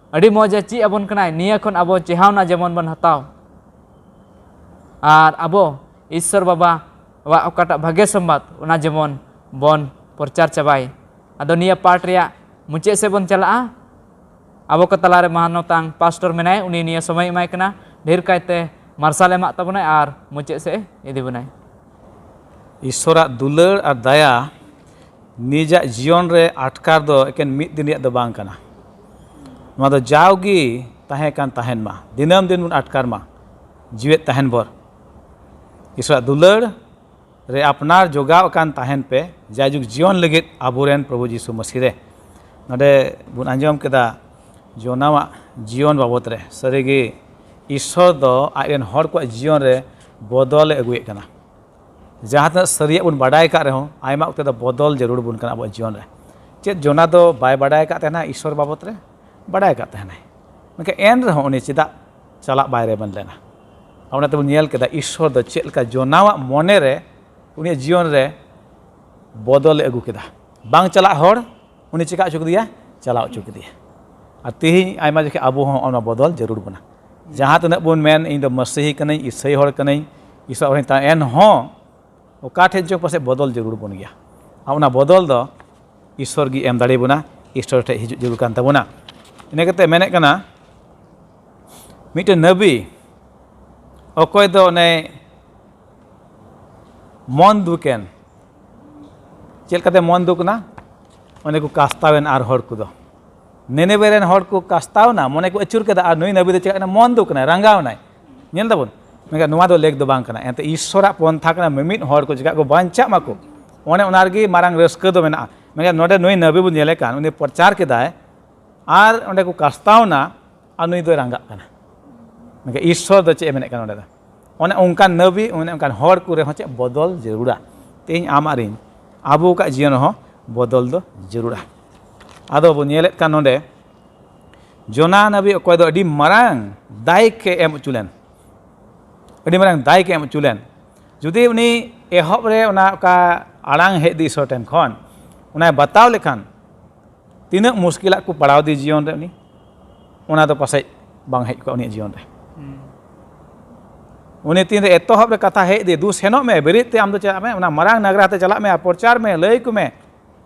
ᱟᱹᱰᱤ ᱢᱚᱡᱽ ᱮ ᱪᱮᱫ ᱟᱵᱚᱱ ᱠᱟᱱᱟᱭ, ᱱᱤᱭᱟᱹ ᱠᱷᱚᱱ ᱟᱵᱚ ᱪᱮᱦᱟᱣᱱᱟ ᱡᱮᱢᱚᱱ ᱵᱚᱱ ᱦᱟᱛᱟᱣ᱾ ᱟᱨ ᱟᱵᱚ ᱤᱥᱥᱚᱨ ᱵᱟᱵᱟᱣᱟᱜ ᱚᱠᱟᱴᱟᱜ ᱵᱷᱟᱜᱮ ᱥᱚᱢᱵᱟᱫ, ᱚᱱᱟ ᱡᱮᱢᱚᱱ ᱵᱚᱱ ᱯᱨᱚᱪᱟᱨ ᱪᱟᱵᱟᱭ᱾ ᱟᱫᱚ ᱱᱤᱭᱟᱹ ᱯᱟᱴ ᱨᱮᱭᱟᱜ ᱢᱩᱪᱟᱹᱫ ᱥᱮᱫ ᱵᱚᱱ ᱪᱟᱞᱟᱜᱼᱟ᱾ ᱟᱵᱚ ᱠᱚ ᱛᱟᱞᱟᱨᱮ ᱢᱟᱱᱚᱛᱟᱝ ᱯᱟᱥᱴᱚᱨ ᱢᱮᱱᱟᱭ, ᱩᱱᱤ ᱱᱤᱭᱟᱹ ᱥᱚᱢᱚᱭ ᱮᱢᱟᱭ ᱠᱟᱱᱟ, ᱰᱷᱮᱨ ᱠᱟᱭᱛᱮ ᱢᱟᱨᱥᱟᱞ ᱮᱢᱟᱜ ᱛᱟᱵᱚᱱᱟᱭ ᱟᱨ ᱢᱩᱪᱟᱹᱫ ᱥᱮᱫ ᱮ ᱤᱫᱤ ᱵᱚᱱᱟᱭ᱾ ᱤᱥᱥᱚᱨᱟᱜ ᱫᱩᱞᱟᱹᱲ ᱟᱨ ᱫᱟᱭᱟ ᱱᱤᱡᱟᱜ ᱡᱤᱭᱚᱱ ᱨᱮ ᱟᱴᱠᱟᱨ ᱫᱚ ᱮᱠᱮᱱ ᱢᱤᱫ ᱫᱤᱱ ᱨᱮᱭᱟᱜ ᱫᱚ ᱵᱟᱝ ᱠᱟᱱᱟ᱾ ᱱᱚᱣᱟ ᱫᱚ ᱡᱟᱣᱜᱮ ᱛᱟᱦᱮᱸ ᱠᱟᱱ ᱛᱟᱦᱮᱱ ᱢᱟ, ᱫᱤᱱᱟᱹᱢ ᱫᱤᱱ ᱵᱚᱱ ᱟᱴᱠᱟᱨ ᱢᱟ ᱡᱤᱣᱮᱫ ᱛᱟᱦᱮᱱ ᱵᱷᱳᱨ᱾ ᱤᱥᱥᱚᱨᱟᱜ ᱫᱩᱞᱟᱹᱲ ᱨᱮ ᱟᱯᱱᱟᱨ ᱡᱚᱜᱟᱣ ᱟᱠᱟᱱ ᱛᱟᱦᱮᱱ ᱯᱮ, ᱡᱟᱭᱡᱩᱜᱽ ᱡᱤᱭᱚᱱ ᱞᱟᱹᱜᱤᱫ ᱟᱵᱚᱨᱮᱱ ᱯᱨᱚᱵᱷᱩ ᱡᱤᱥᱩ ᱢᱟᱹᱥᱤ ᱨᱮ᱾ ᱱᱚᱰᱮ ᱵᱚᱱ ᱟᱸᱡᱚᱢ ᱠᱮᱫᱟ ᱡᱚᱱᱟᱣᱟᱜ ᱡᱤᱭᱚᱱ ᱵᱟᱵᱚᱫ ᱨᱮ᱾ ᱥᱟᱹᱨᱤᱜᱮ ᱤᱥᱥᱚᱨ ᱫᱚ ᱟᱡ ᱨᱮᱱ ᱦᱚᱲ ᱠᱚᱣᱟᱜ ᱡᱤᱭᱚᱱ ᱨᱮ ᱵᱚᱫᱚᱞᱮ ᱟᱹᱜᱩᱭᱮᱫ ᱠᱟᱱᱟ᱾ ᱡᱟᱦᱟᱸ ᱛᱤᱱᱟᱹᱜ ᱥᱟᱹᱨᱤᱭᱟᱜ ᱵᱚᱱ ᱵᱟᱰᱟᱭ ᱟᱠᱟᱫ ᱨᱮᱦᱚᱸ, ᱟᱭᱢᱟ ᱚᱠᱛᱮ ᱫᱚ ᱵᱚᱫᱚᱞ ᱡᱟᱹᱨᱩᱲ ᱵᱚᱱ ᱠᱟᱱᱟ ᱟᱵᱚᱣᱟᱜ ᱡᱤᱭᱚᱱ ᱨᱮ᱾ ᱪᱮᱫ ᱡᱚᱱᱟ ᱫᱚ ᱵᱟᱭ ᱵᱟᱰᱟᱭ ᱟᱠᱟᱫ ᱛᱟᱦᱮᱱᱟ ᱤᱥᱥᱚᱨ ᱵᱟᱵᱚᱫ ᱨᱮ? ᱵᱟᱰᱟᱭ ᱟᱠᱟᱫ ᱛᱟᱦᱮᱱᱟᱭ, ᱢᱮᱱᱠᱷᱟᱱ ᱮᱱ ᱨᱮᱦᱚᱸ ᱩᱱᱤ ᱪᱮᱫᱟᱜ ᱪᱟᱞᱟᱜ ᱵᱟᱭ ᱨᱮᱵᱮᱱ ᱞᱮᱱᱟ? ᱟᱨ ᱚᱱᱟ ᱛᱮᱵᱚᱱ ᱧᱮᱞ ᱠᱮᱫᱟ ᱤᱥᱥᱚᱨ ᱫᱚ ᱪᱮᱫ ᱞᱮᱠᱟ ᱡᱚᱱᱟᱣᱟᱜ ᱢᱚᱱᱮ ᱨᱮ, ᱩᱱᱤᱭᱟᱜ ᱡᱤᱭᱚᱱ ᱨᱮ ᱵᱚᱫᱚᱞᱮ ᱟᱹᱜᱩ ᱠᱮᱫᱟ᱾ ᱵᱟᱝ ᱪᱟᱞᱟᱜ ᱦᱚᱲ ᱩᱱᱤ ᱪᱮᱠᱟ ᱦᱚᱪᱚ ᱠᱮᱫᱮᱭᱟ? ᱪᱟᱞᱟᱣ ᱦᱚᱪᱚ ᱠᱮᱫᱮᱭᱟ᱾ ᱟᱨ ᱛᱮᱦᱮᱧ ᱟᱭᱢᱟ ᱡᱚᱠᱷᱮᱡ ᱟᱵᱚ ᱦᱚᱸ ᱚᱱᱟ ᱵᱚᱫᱚᱞ ᱡᱟᱹᱨᱩᱲ ᱵᱚᱱᱟ᱾ ᱡᱟᱦᱟᱸ ᱛᱤᱱᱟᱹᱜ ᱵᱚᱱ ᱢᱮᱱ, "ᱤᱧ ᱫᱚ ᱢᱟᱹᱥᱤᱦᱤ ᱠᱟᱹᱱᱟᱹᱧ, ᱤᱥᱟᱹᱭ ᱦᱚᱲ ᱠᱟᱹᱱᱟᱹᱧ, ᱤᱥᱚᱨ ᱦᱚᱲᱤᱧ ᱛᱟᱦᱮᱸ", ᱮᱱᱦᱚᱸ ᱚᱠᱟ ᱴᱷᱮᱱ ᱪᱚ ᱯᱟᱥᱮᱡ ᱵᱚᱫᱚᱞ ᱡᱟᱹᱨᱩᱲ ᱵᱚᱱ ᱜᱮᱭᱟ᱾ ᱟᱨ ᱚᱱᱟ ᱵᱚᱫᱚᱞ ᱫᱚ ᱤᱥᱥᱚᱨ ᱜᱮ ᱮᱢ ᱫᱟᱲᱮ ᱵᱚᱱᱟ, ᱤᱥᱥᱚᱨ ᱴᱷᱮᱱ ᱦᱤᱡᱩᱜ ᱡᱟᱹᱨᱩᱲ ᱠᱟᱱ ᱛᱟᱵᱚᱱᱟ᱾ ᱤᱱᱟᱹ ᱠᱟᱛᱮ ᱢᱮᱱᱮᱫ ᱠᱟᱱᱟ, ᱢᱤᱫᱴᱮᱱ ᱱᱟᱹᱵᱤ ᱚᱠᱚᱭ ᱫᱚ ᱚᱱᱮ ᱢᱚᱱ ᱫᱩᱠᱮᱱ, ᱪᱮᱫ ᱞᱮᱠᱟᱛᱮ ᱢᱚᱱ ᱫᱩᱠ ᱮᱱᱟ? ᱚᱱᱮ ᱠᱚ ᱠᱟᱥᱛᱟᱣᱮᱱ ᱟᱨ ᱦᱚᱲ ᱠᱚᱫᱚ, ᱱᱤᱱᱤᱵᱮ ᱨᱮᱱ ᱦᱚᱲ ᱠᱚ ᱠᱟᱥᱛᱟᱣ ᱮᱱᱟ, ᱢᱚᱱᱮ ᱠᱚ ᱟᱹᱪᱩᱨ ᱠᱮᱫᱟ, ᱟᱨ ᱱᱩᱭ ᱱᱟᱹᱵᱤ ᱫᱚ ᱪᱮᱠᱟᱜ ᱠᱟᱱᱟ? ᱢᱚᱱ ᱫᱩᱠ ᱮᱱᱟᱭ, ᱨᱟᱸᱜᱟᱣ ᱮᱱᱟᱭ᱾ ᱧᱮᱞ ᱫᱟᱵᱚᱱ, ᱢᱮᱱᱠᱷᱟᱱ ᱱᱚᱣᱟ ᱫᱚ ᱞᱮᱠ ᱫᱚ ᱵᱟᱝ ᱠᱟᱱᱟ᱾ ᱮᱱᱛᱮ ᱤᱥᱥᱚᱨᱟᱜ ᱯᱚᱱᱛᱷᱟ ᱠᱟᱱᱟ, ᱢᱤᱢᱤᱫ ᱦᱚᱲ ᱠᱚ ᱪᱮᱠᱟ ᱠᱚ ᱵᱟᱧᱪᱟᱜ ᱢᱟᱠᱚ, ᱚᱱᱮ ᱚᱱᱟ ᱨᱮᱜᱮ ᱢᱟᱨᱟᱝ ᱨᱟᱹᱥᱠᱟᱹ ᱫᱚ ᱢᱮᱱᱟᱜᱼᱟ᱾ ᱢᱮᱱᱠᱷᱟᱱ ᱱᱚᱰᱮ ᱱᱩᱭ ᱱᱟᱹᱵᱤ ᱵᱚᱱ ᱧᱮᱞᱮ ᱠᱟᱱ, ᱩᱱᱤ ᱯᱨᱚᱪᱟᱨ ᱠᱮᱫᱟᱭ ᱟᱨ ᱚᱸᱰᱮ ᱠᱚ ᱠᱟᱥᱛᱟᱣ ᱮᱱᱟ, ᱟᱨ ᱱᱩᱭ ᱫᱚᱭ ᱨᱟᱸᱜᱟᱜ ᱠᱟᱱᱟ᱾ ᱢᱮᱱᱠᱷᱟᱱ ᱤᱥᱥᱚᱨ ᱫᱚ ᱪᱮᱫ ᱮ ᱢᱮᱱᱮᱫ ᱠᱟᱱᱟ ᱱᱚᱰᱮ ᱫᱚ? ᱚᱱᱮ ᱚᱱᱠᱟᱱ ᱱᱟᱹᱵᱤ, ᱚᱱᱮ ᱚᱱᱠᱟᱱ ᱦᱚᱲ ᱠᱚᱨᱮ ᱦᱚᱸ ᱪᱮᱫ ᱵᱚᱫᱚᱞ ᱡᱟᱹᱨᱩᱲᱟ? ᱛᱮᱦᱮᱧ ᱟᱢ ᱟᱨ ᱤᱧ, ᱟᱵᱚ ᱠᱟᱜ ᱡᱤᱭᱚᱱ ᱨᱮᱦᱚᱸ ᱵᱚᱫᱚᱞ ᱫᱚ ᱡᱟᱹᱨᱩᱲᱟ᱾ ᱟᱫᱚ ᱵᱚ ᱧᱮᱞᱮᱫ ᱠᱟᱱ ᱱᱚᱰᱮ, ᱡᱚᱱᱟ ᱱᱟᱹᱵᱤ ᱚᱠᱚᱭ ᱫᱚ ᱟᱹᱰᱤ ᱢᱟᱨᱟᱝ ᱫᱟᱭᱠᱮ ᱮᱢ ᱦᱚᱪᱚ ᱞᱮᱱ, ᱟᱹᱰᱤ ᱢᱟᱨᱟᱝ ᱫᱟᱭᱠᱮ ᱮᱢ ᱦᱚᱪᱚ ᱞᱮᱱ, ᱡᱩᱫᱤ ᱩᱱᱤ ᱮᱦᱚᱵ ᱨᱮ ᱚᱱᱟ ᱚᱠᱟ ᱟᱲᱟᱝ ᱦᱮᱡ ᱫᱤ ᱤᱥᱚᱨ ᱴᱷᱮᱱ ᱠᱷᱚᱱ ᱚᱱᱟᱭ ᱵᱟᱛᱟᱣ ᱞᱮᱠᱷᱟᱱ, ᱛᱤᱱᱟᱹᱜ ᱢᱩᱥᱠᱤᱞᱟᱜ ᱠᱚ ᱯᱟᱲᱟᱣ ᱫᱤ ᱡᱤᱭᱚᱱ ᱨᱮ ᱩᱱᱤ, ᱚᱱᱟ ᱫᱚ ᱯᱟᱥᱮᱡ ᱵᱟᱝ ᱦᱮᱡ ᱠᱚᱜᱼᱟ ᱩᱱᱤᱭᱟᱜ ᱡᱤᱭᱚᱱ ᱨᱮ᱾ ᱩᱱᱤ ᱛᱤᱱᱨᱮ ᱮᱛᱚᱦᱚᱵ ᱨᱮ ᱠᱟᱛᱷᱟ ᱦᱮᱡ ᱫᱤ, "ᱫᱩ ᱥᱮᱱᱚᱜ ᱢᱮ, ᱵᱮᱨᱮᱫ ᱛᱮ ᱟᱢ ᱫᱚ ᱪᱟᱞᱟᱜ ᱢᱮ, ᱚᱱᱟ ᱢᱟᱨᱟᱝ ᱱᱟᱜᱽᱨᱟ ᱛᱮ ᱪᱟᱞᱟᱜ ᱢᱮ ᱟᱨ ᱯᱨᱚᱪᱟᱨ ᱢᱮ, ᱞᱟᱹᱭ ᱠᱚ ᱢᱮ",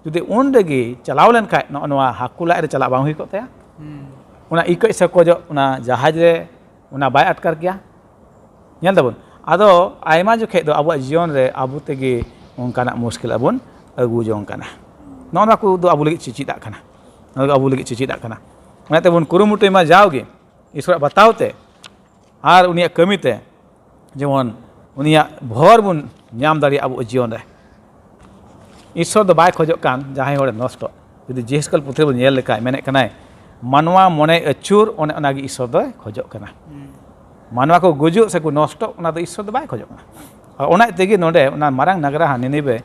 ᱡᱩᱫᱤ ᱩᱱ ᱨᱮᱜᱮ ᱪᱟᱞᱟᱣ ᱞᱮᱱᱠᱷᱟᱡ ᱱᱚᱜᱼᱚ ᱱᱚᱣᱟ ᱦᱟᱹᱠᱩ ᱞᱟᱡ ᱨᱮ ᱪᱟᱞᱟᱜ ᱵᱟᱝ ᱦᱩᱭ ᱠᱚᱜ ᱛᱟᱭᱟ᱾ ᱚᱱᱟ ᱤᱠᱟᱹᱡ ᱥᱮᱠᱚᱡᱚᱜ ᱚᱱᱟ ᱡᱟᱦᱟᱡᱽ ᱨᱮ ᱚᱱᱟ ᱵᱟᱭ ᱟᱴᱠᱟᱨ ᱠᱮᱭᱟ᱾ ᱧᱮᱞ ᱫᱟᱵᱚᱱ, ᱟᱫᱚ ᱟᱭᱢᱟ ᱡᱚᱠᱷᱮᱡ ᱫᱚ ᱟᱵᱚᱣᱟᱜ ᱡᱤᱭᱚᱱ ᱨᱮ ᱟᱵᱚ ᱛᱮᱜᱮ ᱚᱱᱠᱟᱱᱟᱜ ᱢᱩᱥᱠᱤᱞ ᱟᱵᱚᱱ ᱟᱹᱜᱩ ᱡᱚᱝ ᱠᱟᱱᱟ᱾ ᱱᱚᱜᱼᱚ ᱱᱚᱣᱟ ᱠᱚᱫᱚ ᱟᱵᱚ ᱞᱟᱹᱜᱤᱫ ᱪᱮᱪᱮᱫᱟᱜ ᱠᱟᱱᱟ, ᱱᱚᱣᱟ ᱫᱚ ᱟᱵᱚ ᱞᱟᱹᱜᱤᱫ ᱪᱮᱪᱮᱫᱟᱜ ᱠᱟᱱᱟ᱾ ᱚᱱᱟᱛᱮ ᱵᱚᱱ ᱠᱩᱨᱩᱢᱩᱴᱩᱭ ᱢᱟ ᱡᱟᱣᱜᱮ ᱤᱥᱚᱨᱟᱜ ᱵᱟᱛᱟᱣ ᱛᱮ ᱟᱨ ᱩᱱᱤᱭᱟᱜ ᱠᱟᱹᱢᱤ ᱛᱮ ᱡᱮᱢᱚᱱ ᱩᱱᱤᱭᱟᱜ ᱵᱷᱚᱨ ᱵᱚᱱ ᱧᱟᱢ ᱫᱟᱲᱮᱭᱟᱜᱼᱟ ᱟᱵᱚ ᱡᱤᱭᱚᱱ ᱨᱮ᱾ ᱤᱥᱚᱨ ᱫᱚ ᱵᱟᱭ ᱠᱷᱚᱡᱚᱜ ᱠᱟᱱ ᱡᱟᱦᱟᱸᱭ ᱦᱚᱲᱮ ᱱᱚᱥᱴᱚᱜ᱾ ᱡᱩᱫᱤ ᱡᱮᱦᱮᱥᱠᱮᱞ ᱯᱩᱛᱷᱤ ᱵᱚᱱ ᱧᱮᱞ ᱞᱮᱠᱷᱟᱡ ᱢᱮᱱᱮᱫ ᱠᱟᱱᱟᱭ, ᱢᱟᱱᱣᱟ ᱢᱚᱱᱮ ᱟᱹᱪᱩᱨ, ᱚᱱᱮ ᱚᱱᱟᱜᱮ ᱤᱥᱚᱨ ᱫᱚᱭ ᱠᱷᱚᱡᱚᱜ ᱠᱟᱱᱟ᱾ ᱢᱟᱱᱣᱟ ᱠᱚ ᱜᱩᱡᱩᱜ ᱥᱮ ᱠᱚ ᱱᱚᱥᱴᱚᱜ, ᱚᱱᱟ ᱫᱚ ᱤᱥᱚᱨ ᱫᱚ ᱵᱟᱭ ᱠᱷᱚᱡᱚᱜ ᱠᱟᱱᱟ᱾ ᱟᱨ ᱚᱱᱟ ᱛᱮᱜᱮ ᱱᱚᱰᱮ ᱚᱱᱟ ᱢᱟᱨᱟᱝ ᱱᱟᱜᱽᱨᱟ ᱦᱟᱸ ᱱᱤᱱᱤᱵᱮ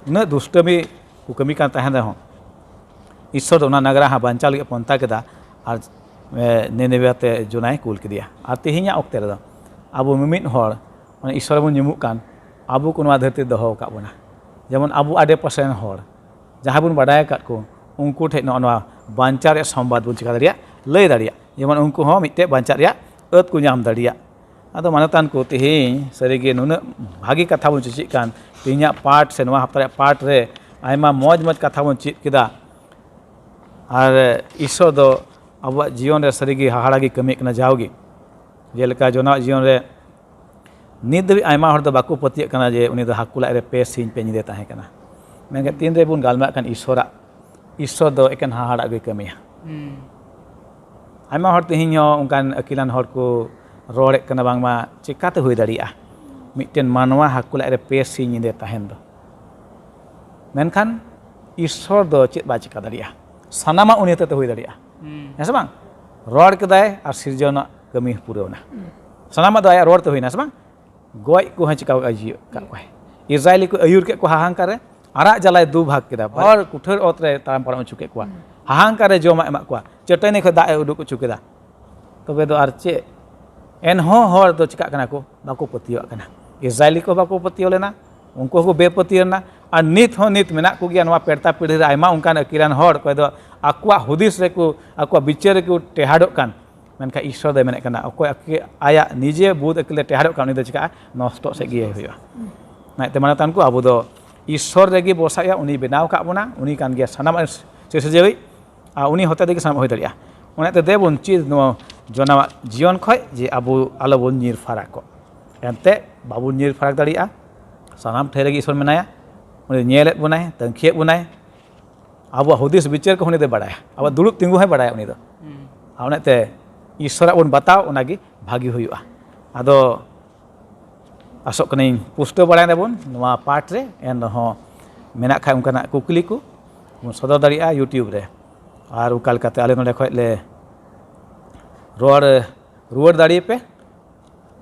ᱩᱱᱟᱹᱜ ᱫᱩᱥᱴᱟᱹᱢᱤ ᱠᱚ ᱠᱟᱹᱢᱤ ᱠᱟᱱ ᱛᱟᱦᱮᱸᱱ ᱨᱮᱦᱚᱸ, ᱤᱥᱚᱨ ᱫᱚ ᱚᱱᱟ ᱱᱟᱜᱽᱨᱟ ᱦᱟᱸ ᱵᱟᱧᱪᱟᱣ ᱞᱟᱹᱜᱤᱫ ᱯᱚᱱᱛᱷᱟ ᱠᱮᱫᱟ ᱟᱨ, ᱮ, ᱱᱤᱱᱤᱵᱮ ᱛᱮ ᱡᱚᱱᱟᱭ ᱠᱩᱞ ᱠᱮᱫᱮᱭᱟ᱾ ᱟᱨ ᱛᱮᱦᱮᱧᱟᱜ ᱚᱠᱛᱮ ᱨᱮᱫᱚ ᱟᱵᱚ ᱢᱤᱢᱤᱫ ᱦᱚᱲ ᱚᱱᱟ ᱤᱥᱚᱨ ᱵᱚᱱ ᱧᱩᱢᱩᱜ ᱠᱟᱱ, ᱟᱵᱚ ᱠᱚ ᱱᱚᱣᱟ ᱫᱷᱟᱹᱨᱛᱤ ᱨᱮ ᱫᱚᱦᱚ ᱟᱠᱟᱫ ᱵᱚᱱᱟ᱾ ᱡᱮᱢᱚᱱ ᱟᱵᱚ ᱟᱰᱮ ᱯᱟᱥᱮ ᱨᱮᱱ ᱦᱚᱲ, ᱡᱟᱦᱟᱸ ᱵᱚᱱ ᱵᱟᱰᱟᱭ ᱟᱠᱟᱫ ᱠᱚ, ᱩᱱᱠᱩ ᱴᱷᱮᱱ ᱱᱚᱜᱼᱚ ᱱᱚᱣᱟ ᱵᱟᱧᱪᱟᱣ ᱨᱮᱭᱟᱜ ᱥᱚᱢᱵᱟᱫ ᱵᱚᱱ ᱪᱤᱠᱟ ᱫᱟᱲᱮᱭᱟᱜ, ᱞᱟᱹᱭ ᱫᱟᱲᱮᱭᱟᱜ, ᱡᱮᱢᱚᱱ ᱩᱱᱠᱩ ᱦᱚᱸ ᱢᱤᱫᱴᱮᱡ ᱵᱟᱧᱪᱟᱣ ᱨᱮᱭᱟᱜ ᱟᱹᱛ ᱠᱚ ᱧᱟᱢ ᱫᱟᱲᱮᱭᱟᱜ᱾ ᱟᱫᱚ ᱢᱟᱱᱚᱛᱟᱱ ᱠᱚ, ᱛᱮᱦᱮᱧ ᱥᱟᱹᱨᱤᱜᱮ ᱱᱩᱱᱟᱹᱜ ᱵᱷᱟᱹᱜᱤ ᱠᱟᱛᱷᱟ ᱵᱚᱱ ᱪᱮᱪᱮᱫ ᱠᱟᱱ, ᱛᱮᱦᱮᱧᱟᱜ ᱯᱟᱴ ᱥᱮ ᱱᱚᱣᱟ ᱦᱟᱯᱛᱟ ᱨᱮᱭᱟᱜ ᱯᱟᱴ ᱨᱮ ᱟᱭᱢᱟ ᱢᱚᱡᱽ ᱢᱚᱡᱽ ᱠᱟᱛᱷᱟ ᱵᱚᱱ ᱪᱮᱫ ᱠᱮᱫᱟ᱾ ᱟᱨ ᱤᱥᱚᱨ ᱫᱚ ᱟᱵᱚᱣᱟᱜ ᱡᱤᱭᱚᱱ ᱨᱮ ᱥᱟᱹᱨᱤᱜᱮ ᱦᱟᱦᱟᱲᱟ ᱜᱮ ᱠᱟᱹᱢᱤ ᱠᱟᱱᱟ ᱡᱟᱣᱜᱮ᱾ ᱡᱮᱞᱮᱠᱟ ᱡᱚᱱᱟᱣᱟᱜ ᱡᱤᱭᱚᱱ ᱨᱮ ᱱᱤᱛ ᱫᱷᱟᱹᱵᱤᱡ ᱟᱭᱢᱟ ᱦᱚᱲ ᱫᱚ ᱵᱟᱠᱚ ᱯᱟᱹᱛᱭᱟᱹᱜ ᱠᱟᱱᱟ ᱡᱮ ᱩᱱᱤ ᱫᱚ ᱦᱟᱹᱠᱩ ᱞᱟᱡ ᱨᱮ ᱯᱮ ᱥᱤᱧ ᱯᱮ ᱧᱤᱫᱟᱹ ᱛᱟᱦᱮᱸ ᱠᱟᱱᱟ᱾ ᱢᱮᱱᱠᱷᱟᱱ ᱛᱤᱱ ᱨᱮᱵᱚᱱ ᱜᱟᱞᱢᱟᱨᱟᱜ ᱠᱟᱱ ᱤᱥᱚᱨᱟᱜ, ᱤᱥᱚᱨ ᱫᱚ ᱮᱠᱮᱱ ᱦᱟᱦᱟᱲᱟᱜ ᱜᱮ ᱠᱟᱹᱢᱤᱭᱟ᱾ ᱟᱭᱢᱟ ᱦᱚᱲ ᱛᱮᱦᱮᱧ ᱦᱚᱸ ᱚᱱᱠᱟᱱ ᱟᱹᱠᱤᱞᱟᱱ ᱦᱚᱲ ᱠᱚ ᱨᱚᱲᱮᱫ ᱠᱟᱱᱟ, ᱵᱟᱝᱢᱟ ᱪᱮᱠᱟᱛᱮ ᱦᱩᱭ ᱫᱟᱲᱮᱭᱟᱜᱼᱟ ᱢᱤᱫᱴᱮᱱ ᱢᱟᱱᱣᱟ ᱦᱟᱹᱠᱩ ᱞᱟᱡ ᱨᱮ ᱯᱮ ᱥᱤᱧ ᱧᱤᱫᱟᱹ ᱛᱟᱦᱮᱱ ᱫᱚ? ᱢᱮᱱᱠᱷᱟᱱ ᱤᱥᱚᱨ ᱫᱚ ᱪᱮᱫ ᱵᱟᱭ ᱪᱮᱠᱟ ᱫᱟᱲᱮᱭᱟᱜᱼᱟ? ᱥᱟᱱᱟᱢᱟᱜ ᱩᱱᱤ ᱦᱚᱛᱮᱛᱮ ᱦᱩᱭ ᱫᱟᱲᱮᱭᱟᱜᱼᱟ᱾ ᱦᱮᱸ ᱥᱮ ᱵᱟᱝ? ᱨᱚᱲ ᱠᱮᱫᱟᱭ ᱟᱨ ᱥᱤᱨᱡᱚᱱᱟᱜ ᱠᱟᱹᱢᱤ ᱯᱩᱨᱟᱹᱣ ᱮᱱᱟ᱾ ᱥᱟᱱᱟᱢᱟᱜ ᱫᱚ ᱟᱭᱟᱜ ᱨᱚᱲ ᱛᱮ ᱦᱩᱭᱱᱟ, ᱥᱮ ᱵᱟᱝ? ᱜᱚᱡ ᱠᱚᱦᱚᱸ ᱪᱤᱠᱟ ᱡᱤᱭᱟᱹᱜ ᱠᱟᱜ ᱠᱚᱣᱟᱭ᱾ ᱤᱥᱨᱟᱭᱮᱞᱤ ᱠᱚ ᱟᱹᱭᱩᱨ ᱠᱮᱫ ᱠᱚᱣᱟ ᱦᱟᱦᱟᱝᱠᱟᱨ ᱨᱮ, ᱟᱨᱟᱜ ᱡᱟᱞᱟᱭ ᱫᱩ ᱵᱷᱟᱜᱽ ᱠᱮᱫᱟ᱾ ᱦᱚᱲ ᱠᱩᱴᱷᱟᱹᱲ ᱚᱛ ᱨᱮ ᱛᱟᱲᱟᱢ ᱯᱟᱨᱚᱢ ᱦᱚᱪᱚ ᱠᱮᱫ ᱠᱚᱣᱟ᱾ ᱦᱟᱦᱟᱝᱠᱟᱨ ᱨᱮ ᱡᱚᱢᱟᱜ ᱮᱢᱟᱜ ᱠᱚᱣᱟ, ᱪᱟᱹᱴᱟᱹᱱᱤ ᱠᱷᱚᱱ ᱫᱟᱜ ᱮ ᱩᱰᱩᱠ ᱦᱚᱪᱚ ᱠᱮᱫᱟ᱾ ᱛᱚᱵᱮ ᱫᱚ ᱟᱨ ᱪᱮᱫ? ᱮᱱᱦᱚᱸ ᱦᱚᱲ ᱫᱚ ᱪᱤᱠᱟᱜ ᱠᱟᱱᱟ ᱠᱚ? ᱵᱟᱠᱚ ᱯᱟᱹᱛᱭᱟᱹᱣᱟᱜ ᱠᱟᱱᱟ᱾ ᱤᱥᱨᱟᱭᱮᱞᱤ ᱠᱚ ᱵᱟᱠᱚ ᱯᱟᱹᱛᱭᱟᱹᱣ ᱞᱮᱱᱟ, ᱩᱱᱠᱩ ᱦᱚᱸᱠᱚ ᱵᱮᱯᱟᱹᱛᱭᱟᱹᱣ ᱞᱮᱱᱟ᱾ ᱟᱨ ᱱᱤᱛ ᱦᱚᱸ ᱱᱤᱛ ᱢᱮᱱᱟᱜ ᱠᱚᱜᱮᱭᱟ ᱱᱚᱣᱟ ᱯᱮᱲᱛᱟ ᱯᱤᱲᱦᱤ ᱨᱮ ᱟᱭᱢᱟ ᱚᱱᱠᱟᱱ ᱟᱹᱠᱤᱞᱟᱱ ᱦᱚᱲ, ᱚᱠᱚᱭ ᱫᱚ ᱟᱠᱚᱣᱟᱜ ᱦᱩᱫᱤᱥ ᱨᱮᱠᱚ, ᱟᱠᱚᱣᱟᱜ ᱵᱤᱪᱟᱹᱨ ᱨᱮᱠᱚ ᱴᱮᱦᱟᱰᱚᱜ ᱠᱟᱱ, ᱢᱮᱱᱠᱷᱟᱱ ᱤᱥᱥᱚᱨ ᱫᱚᱭ ᱢᱮᱱᱮᱫ ᱠᱟᱱᱟ, ᱚᱠᱚᱭ ᱟᱠᱤ-, ᱟᱭᱟᱜ ᱱᱤᱡᱮ ᱵᱩᱫᱷ ᱟᱹᱠᱤᱞ ᱮ ᱴᱮᱦᱟᱰᱚᱜ ᱠᱟᱱ, ᱩᱱᱤ ᱫᱚ ᱪᱤᱠᱟᱹᱜᱼᱟ? ᱱᱚᱥᱴᱚᱜ ᱥᱮᱫ ᱜᱮ ᱦᱩᱭᱩᱜᱼᱟ᱾ ᱚᱱᱟᱛᱮ ᱢᱟᱱᱚᱛᱟᱱ ᱠᱚ, ᱟᱵᱚ ᱫᱚ ᱤᱥᱥᱚᱨ ᱨᱮᱜᱮ ᱵᱷᱚᱨᱥᱟᱜ ᱦᱩᱭᱩᱜᱼᱟ, ᱩᱱᱤ ᱵᱮᱱᱟᱣ ᱟᱠᱟᱫ ᱵᱚᱱᱟ, ᱩᱱᱤ ᱠᱟᱱ ᱜᱮᱭᱟ ᱥᱟᱱᱟᱢᱟᱜ ᱥᱤᱨᱡᱟᱹᱣᱤᱡ, ᱟᱨ ᱩᱱᱤ ᱦᱚᱛᱮ ᱛᱮᱜᱮ ᱥᱟᱱᱟᱢᱟᱜ ᱦᱩᱭ ᱫᱟᱲᱮᱭᱟᱜᱼᱟ᱾ ᱚᱱᱟᱛᱮ ᱫᱮ ᱵᱚᱱ ᱪᱮᱫ ᱱᱚᱣᱟ ᱡᱚᱱᱟᱣᱟᱜ ᱡᱤᱭᱚᱱ ᱠᱷᱚᱱ ᱡᱮ ᱟᱵᱚ ᱟᱞᱚᱵᱚᱱ ᱧᱤᱨ ᱯᱷᱟᱨᱟᱠᱚᱜ᱾ ᱮᱱᱛᱮ ᱵᱟᱵᱚᱱ ᱧᱤᱨ ᱯᱷᱟᱨᱟᱠ ᱫᱟᱲᱮᱭᱟᱜᱼᱟ, ᱥᱟᱱᱟᱢ ᱴᱷᱮᱱ ᱨᱮᱜᱮ ᱤᱥᱥᱚᱨ ᱢᱮᱱᱟᱭᱟ, ᱩᱱᱤ ᱧᱮᱞᱮᱫ ᱵᱚᱱᱟᱭ, ᱛᱟᱹᱝᱠᱷᱤᱭᱮᱫ ᱵᱚᱱᱟᱭ, ᱟᱵᱚᱣᱟᱜ ᱦᱩᱫᱤᱥ ᱵᱤᱪᱟᱹᱨ ᱠᱚᱦᱚᱸ ᱩᱱᱤ ᱫᱚᱭ ᱵᱟᱲᱟᱭᱟ, ᱟᱵᱚᱣᱟᱜ ᱫᱩᱲᱩᱵ ᱛᱤᱸᱜᱩ ᱦᱚᱸᱭ ᱵᱟᱲᱟᱭᱟ ᱩᱱᱤ ᱫᱚ᱾ ᱦᱩᱸ᱾ ᱟᱨ ᱚᱱᱟᱛᱮ ᱤᱥᱥᱚᱨᱟᱜ ᱵᱚᱱ ᱵᱟᱛᱟᱣ, ᱚᱱᱟᱜᱮ ᱵᱷᱟᱹᱜᱤ ᱦᱩᱭᱩᱜᱼᱟ᱾ ᱟᱫᱚ ᱟᱥᱚᱜ ᱠᱟᱹᱱᱟᱹᱧ ᱯᱩᱥᱴᱟᱹᱣ ᱵᱟᱲᱟᱭ ᱱᱟᱵᱚᱱ ᱱᱚᱣᱟ ᱯᱟᱴ ᱨᱮ, ᱮᱱ ᱨᱮᱦᱚᱸ ᱢᱮᱱᱟᱜ ᱠᱷᱟᱱ ᱚᱱᱠᱟᱱᱟᱜ ᱠᱩᱠᱞᱤ ᱠᱚ ᱵᱚᱱ ᱥᱚᱫᱚᱨ ᱫᱟᱲᱮᱭᱟᱜᱼᱟ YouTube ᱨᱮ᱾ ᱟᱨ ᱚᱱᱠᱟ ᱞᱮᱠᱟᱛᱮ ᱟᱞᱮ ᱱᱚᱰᱮ ᱠᱷᱚᱱ ᱞᱮ ᱨᱚᱲ ᱨᱩᱣᱟᱹᱲ ᱫᱟᱲᱮᱭᱟᱯᱮ᱾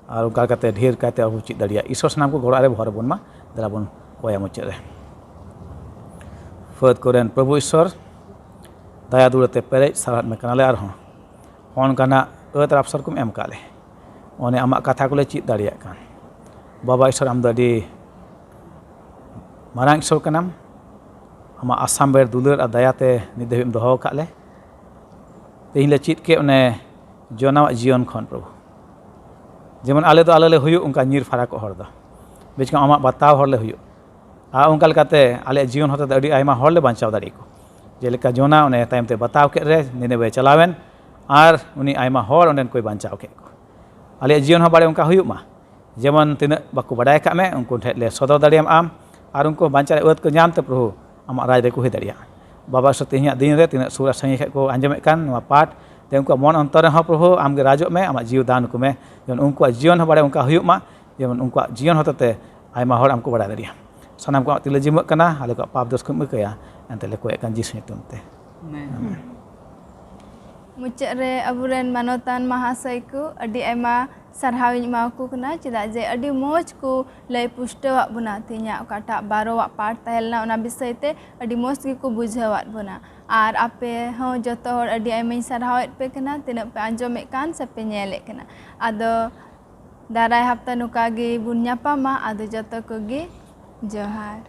ᱟᱨ ᱚᱱᱠᱟ ᱠᱟᱛᱮ ᱰᱷᱮᱨ ᱠᱟᱭᱛᱮ ᱟᱵᱚ ᱪᱮᱫ ᱫᱟᱲᱮᱭᱟᱜᱼᱟ᱾ ᱤᱥᱥᱚᱨ ᱥᱟᱱᱟᱢ ᱠᱚ ᱜᱚᱲᱚ ᱨᱮ ᱵᱷᱚᱨ ᱵᱚᱱ ᱢᱟ᱾ ᱫᱮᱞᱟ ᱵᱚᱱ ᱠᱚᱭᱟ ᱢᱩᱪᱟᱹᱫ ᱨᱮ᱾ ᱯᱷᱟᱹᱫ ᱠᱚᱨᱮᱱ ᱯᱨᱚᱵᱷᱩ ᱤᱥᱥᱚᱨ, ᱫᱟᱭᱟ ᱫᱩᱞᱟᱹᱲ ᱛᱮ ᱯᱮᱨᱮᱡ ᱥᱟᱨᱦᱟᱣ ᱢᱮ ᱠᱟᱱᱟᱞᱮ ᱟᱨᱦᱚᱸ᱾ ᱦᱚᱸ ᱚᱱᱠᱟᱱᱟᱜ ᱟᱹᱛ ᱟᱨ ᱟᱯᱥᱚᱨ ᱠᱚᱢ ᱮᱢ ᱠᱟᱜ ᱞᱮ᱾ ᱚᱱᱮ ᱟᱢᱟᱜ ᱠᱟᱛᱷᱟ ᱠᱚᱞᱮ ᱪᱮᱫ ᱫᱟᱲᱮᱭᱟᱜ ᱠᱟᱱ᱾ ᱵᱟᱵᱟ ᱤᱥᱥᱚᱨ, ᱟᱢ ᱫᱚ ᱟᱹᱰᱤ ᱢᱟᱨᱟᱝ ᱤᱥᱥᱚᱨ ᱠᱟᱱᱟᱢ᱾ ᱟᱢᱟᱜ ᱟᱥᱟᱢ ᱵᱮᱲ ᱫᱩᱞᱟᱹᱲ ᱟᱨ ᱫᱟᱭᱟᱛᱮ ᱱᱤᱛ ᱫᱷᱟᱹᱵᱤᱡ ᱮᱢ ᱫᱚᱦᱚ ᱟᱠᱟᱫ ᱞᱮ᱾ ᱛᱮᱦᱮᱧ ᱞᱮ ᱪᱮᱫ ᱠᱮᱫ ᱚᱱᱮ ᱡᱚᱱᱟᱣᱟᱜ ᱡᱤᱭᱚᱱ ᱠᱷᱚᱱ, ᱯᱨᱚᱵᱷᱩ᱾ ᱡᱮᱢᱚᱱ ᱟᱞᱮ ᱫᱚ ᱟᱞᱮ ᱞᱮ ᱦᱩᱭᱩᱜ ᱚᱱᱠᱟ ᱧᱤᱨ ᱯᱷᱟᱨᱟᱠᱚᱜ ᱦᱚᱲ ᱫᱚ᱾ ᱵᱮᱪᱠᱚᱢ ᱟᱢᱟᱜ ᱵᱟᱛᱟᱣ ᱦᱚᱲ ᱞᱮ ᱦᱩᱭᱩᱜ᱾ ᱟᱨ ᱚᱱᱠᱟ ᱞᱮᱠᱟᱛᱮ ᱟᱞᱮᱭᱟᱜ ᱡᱤᱭᱚᱱ ᱦᱚᱛᱮᱛᱮ ᱟᱹᱰᱤ ᱟᱭᱢᱟ ᱦᱚᱲ ᱞᱮ ᱵᱟᱧᱪᱟᱣ ᱫᱟᱲᱮᱭᱟᱠᱚ᱾ ᱡᱮᱞᱮᱠᱟ ᱡᱚᱱᱟ ᱚᱱᱮ ᱛᱟᱭᱚᱢ ᱛᱮ ᱵᱟᱛᱟᱣ ᱠᱮᱫ ᱨᱮ, ᱱᱤᱱᱮᱵᱮ ᱪᱟᱞᱟᱣᱮᱱ ᱟᱨ ᱩᱱᱤ ᱟᱭᱢᱟ ᱦᱚᱲ ᱚᱸᱰᱮᱱ ᱠᱚᱭ ᱵᱟᱧᱪᱟᱣ ᱠᱮᱫ ᱠᱚ᱾ ᱟᱞᱮᱭᱟᱜ ᱡᱤᱭᱚᱱ ᱦᱚᱸ ᱵᱟᱲᱮ ᱚᱱᱠᱟ ᱦᱩᱭᱩᱜ ᱢᱟ, ᱡᱮᱢᱚᱱ ᱛᱤᱱᱟᱹᱜ ᱵᱟᱠᱚ ᱵᱟᱰᱟᱭ ᱟᱠᱟᱫ ᱢᱮ, ᱩᱱᱠᱩ ᱴᱷᱮᱱ ᱞᱮ ᱥᱚᱫᱚᱨ ᱫᱟᱲᱮᱭᱟᱢ ᱟᱢ, ᱟᱨ ᱩᱱᱠᱩ ᱵᱟᱧᱪᱟᱣ ᱨᱮ ᱟᱹᱛ ᱠᱚ ᱧᱟᱢ ᱛᱮ, ᱯᱨᱚᱵᱷᱩ, ᱟᱢᱟᱜ ᱨᱟᱡᱽ ᱨᱮᱠᱚ ᱦᱩᱭ ᱫᱟᱲᱮᱭᱟᱜᱼᱟ᱾ ᱵᱟᱵᱟ ᱤᱥᱥᱚᱨ, ᱛᱮᱦᱮᱧᱟᱜ ᱫᱤᱱ ᱨᱮ ᱛᱤᱱᱟᱹᱜ ᱥᱩᱨ ᱟᱨ ᱥᱟᱺᱜᱤᱧ ᱠᱷᱚᱱ ᱠᱚ ᱟᱸᱡᱚᱢᱮᱫ ᱠᱟᱱ ᱱᱚᱣᱟ ᱯᱟᱴ, ᱛᱮ ᱩᱱᱠᱩᱣᱟᱜ ᱢᱚᱱ ᱚᱱᱛᱚᱨ ᱨᱮᱦᱚᱸ, ᱯᱨᱚᱵᱷᱩ, ᱟᱢ ᱜᱮ ᱨᱟᱡᱚᱜ ᱢᱮ, ᱟᱢᱟᱜ ᱡᱤᱣᱤ ᱫᱟᱱ ᱟᱠᱚ ᱢᱮ, ᱡᱮᱢᱚᱱ ᱩᱱᱠᱩᱣᱟᱜ ᱡᱤᱭᱚᱱ ᱦᱚᱸ ᱵᱟᱲᱮ ᱚᱱᱠᱟ ᱦᱩᱭᱩᱜ ᱢᱟ, ᱡᱮᱢᱚᱱ ᱩᱱᱠᱩᱣᱟᱜ ᱡᱤᱭᱚᱱ ᱦᱚᱛᱮᱛᱮ ᱟᱭᱢᱟ ᱦᱚᱲ ᱟᱢ ᱠᱚ ᱵᱟᱲᱟᱭ ᱫᱟᱲᱮᱭᱟᱜᱼᱟ᱾ ᱥᱟᱱᱟᱢ ᱠᱚᱣᱟᱜ ᱛᱤ ᱞᱮ ᱡᱤᱢᱟᱹᱜ ᱠᱟᱱᱟ, ᱟᱞᱮ ᱠᱚᱣᱟᱜ ᱯᱟᱯ ᱫᱳᱥ ᱠᱚᱢ ᱤᱠᱟᱹᱭᱟ, ᱮᱱᱛᱮ ᱞᱮ ᱠᱚᱭᱮᱫ ᱠᱟᱱ ᱡᱤᱥᱩ ᱧᱩᱛᱩᱢ ᱛᱮ᱾ ᱟᱢᱮᱱ᱾ ᱢᱩᱪᱟᱹᱫ ᱨᱮ ᱟᱵᱚᱨᱮᱱ ᱢᱟᱱᱚᱛᱟᱱ ᱢᱟᱦᱟᱥᱚᱭ ᱠᱚ ᱟᱹᱰᱤ ᱟᱭᱢᱟ ᱥᱟᱨᱦᱟᱣ ᱤᱧ ᱮᱢᱟ ᱠᱚ ᱠᱟᱱᱟ, ᱪᱮᱫᱟᱜ ᱡᱮ ᱟᱹᱰᱤ ᱢᱚᱡᱽ ᱠᱚ ᱞᱟᱹᱭ ᱯᱩᱥᱴᱟᱹᱣᱟᱜ ᱵᱚᱱᱟ᱾ ᱛᱮᱦᱮᱧᱟᱜ ᱚᱠᱟᱴᱟᱜ ᱵᱟᱨᱚᱣᱟᱜ ᱯᱟᱴ ᱛᱟᱦᱮᱸ ᱞᱮᱱᱟ, ᱚᱱᱟ ᱵᱤᱥᱚᱭ ᱛᱮ ᱟᱹᱰᱤ ᱢᱚᱡᱽ ᱜᱮᱠᱚ ᱵᱩᱡᱷᱟᱹᱣᱟᱫ ᱵᱚᱱᱟ᱾ ᱟᱨ ᱟᱯᱮ ᱦᱚᱸ ᱡᱚᱛᱚ ᱦᱚᱲ ᱟᱹᱰᱤ ᱟᱭᱢᱟᱧ ᱥᱟᱨᱦᱟᱣᱮᱫ ᱯᱮ ᱠᱟᱱᱟ, ᱛᱤᱱᱟᱹᱜ ᱯᱮ ᱟᱸᱡᱚᱢᱮᱫ ᱠᱟᱱ ᱥᱮ ᱯᱮ ᱧᱮᱞᱮᱫ ᱠᱟᱱᱟ᱾ ᱟᱫᱚ ᱫᱟᱨᱟᱭ ᱦᱟᱯᱛᱟ ᱱᱚᱝᱠᱟ ᱜᱮ ᱵᱚᱱ ᱧᱟᱯᱟᱢᱟ᱾ ᱟᱫᱚ ᱡᱚᱛᱚ ᱠᱚᱜᱮ ᱡᱚᱦᱟᱨ᱾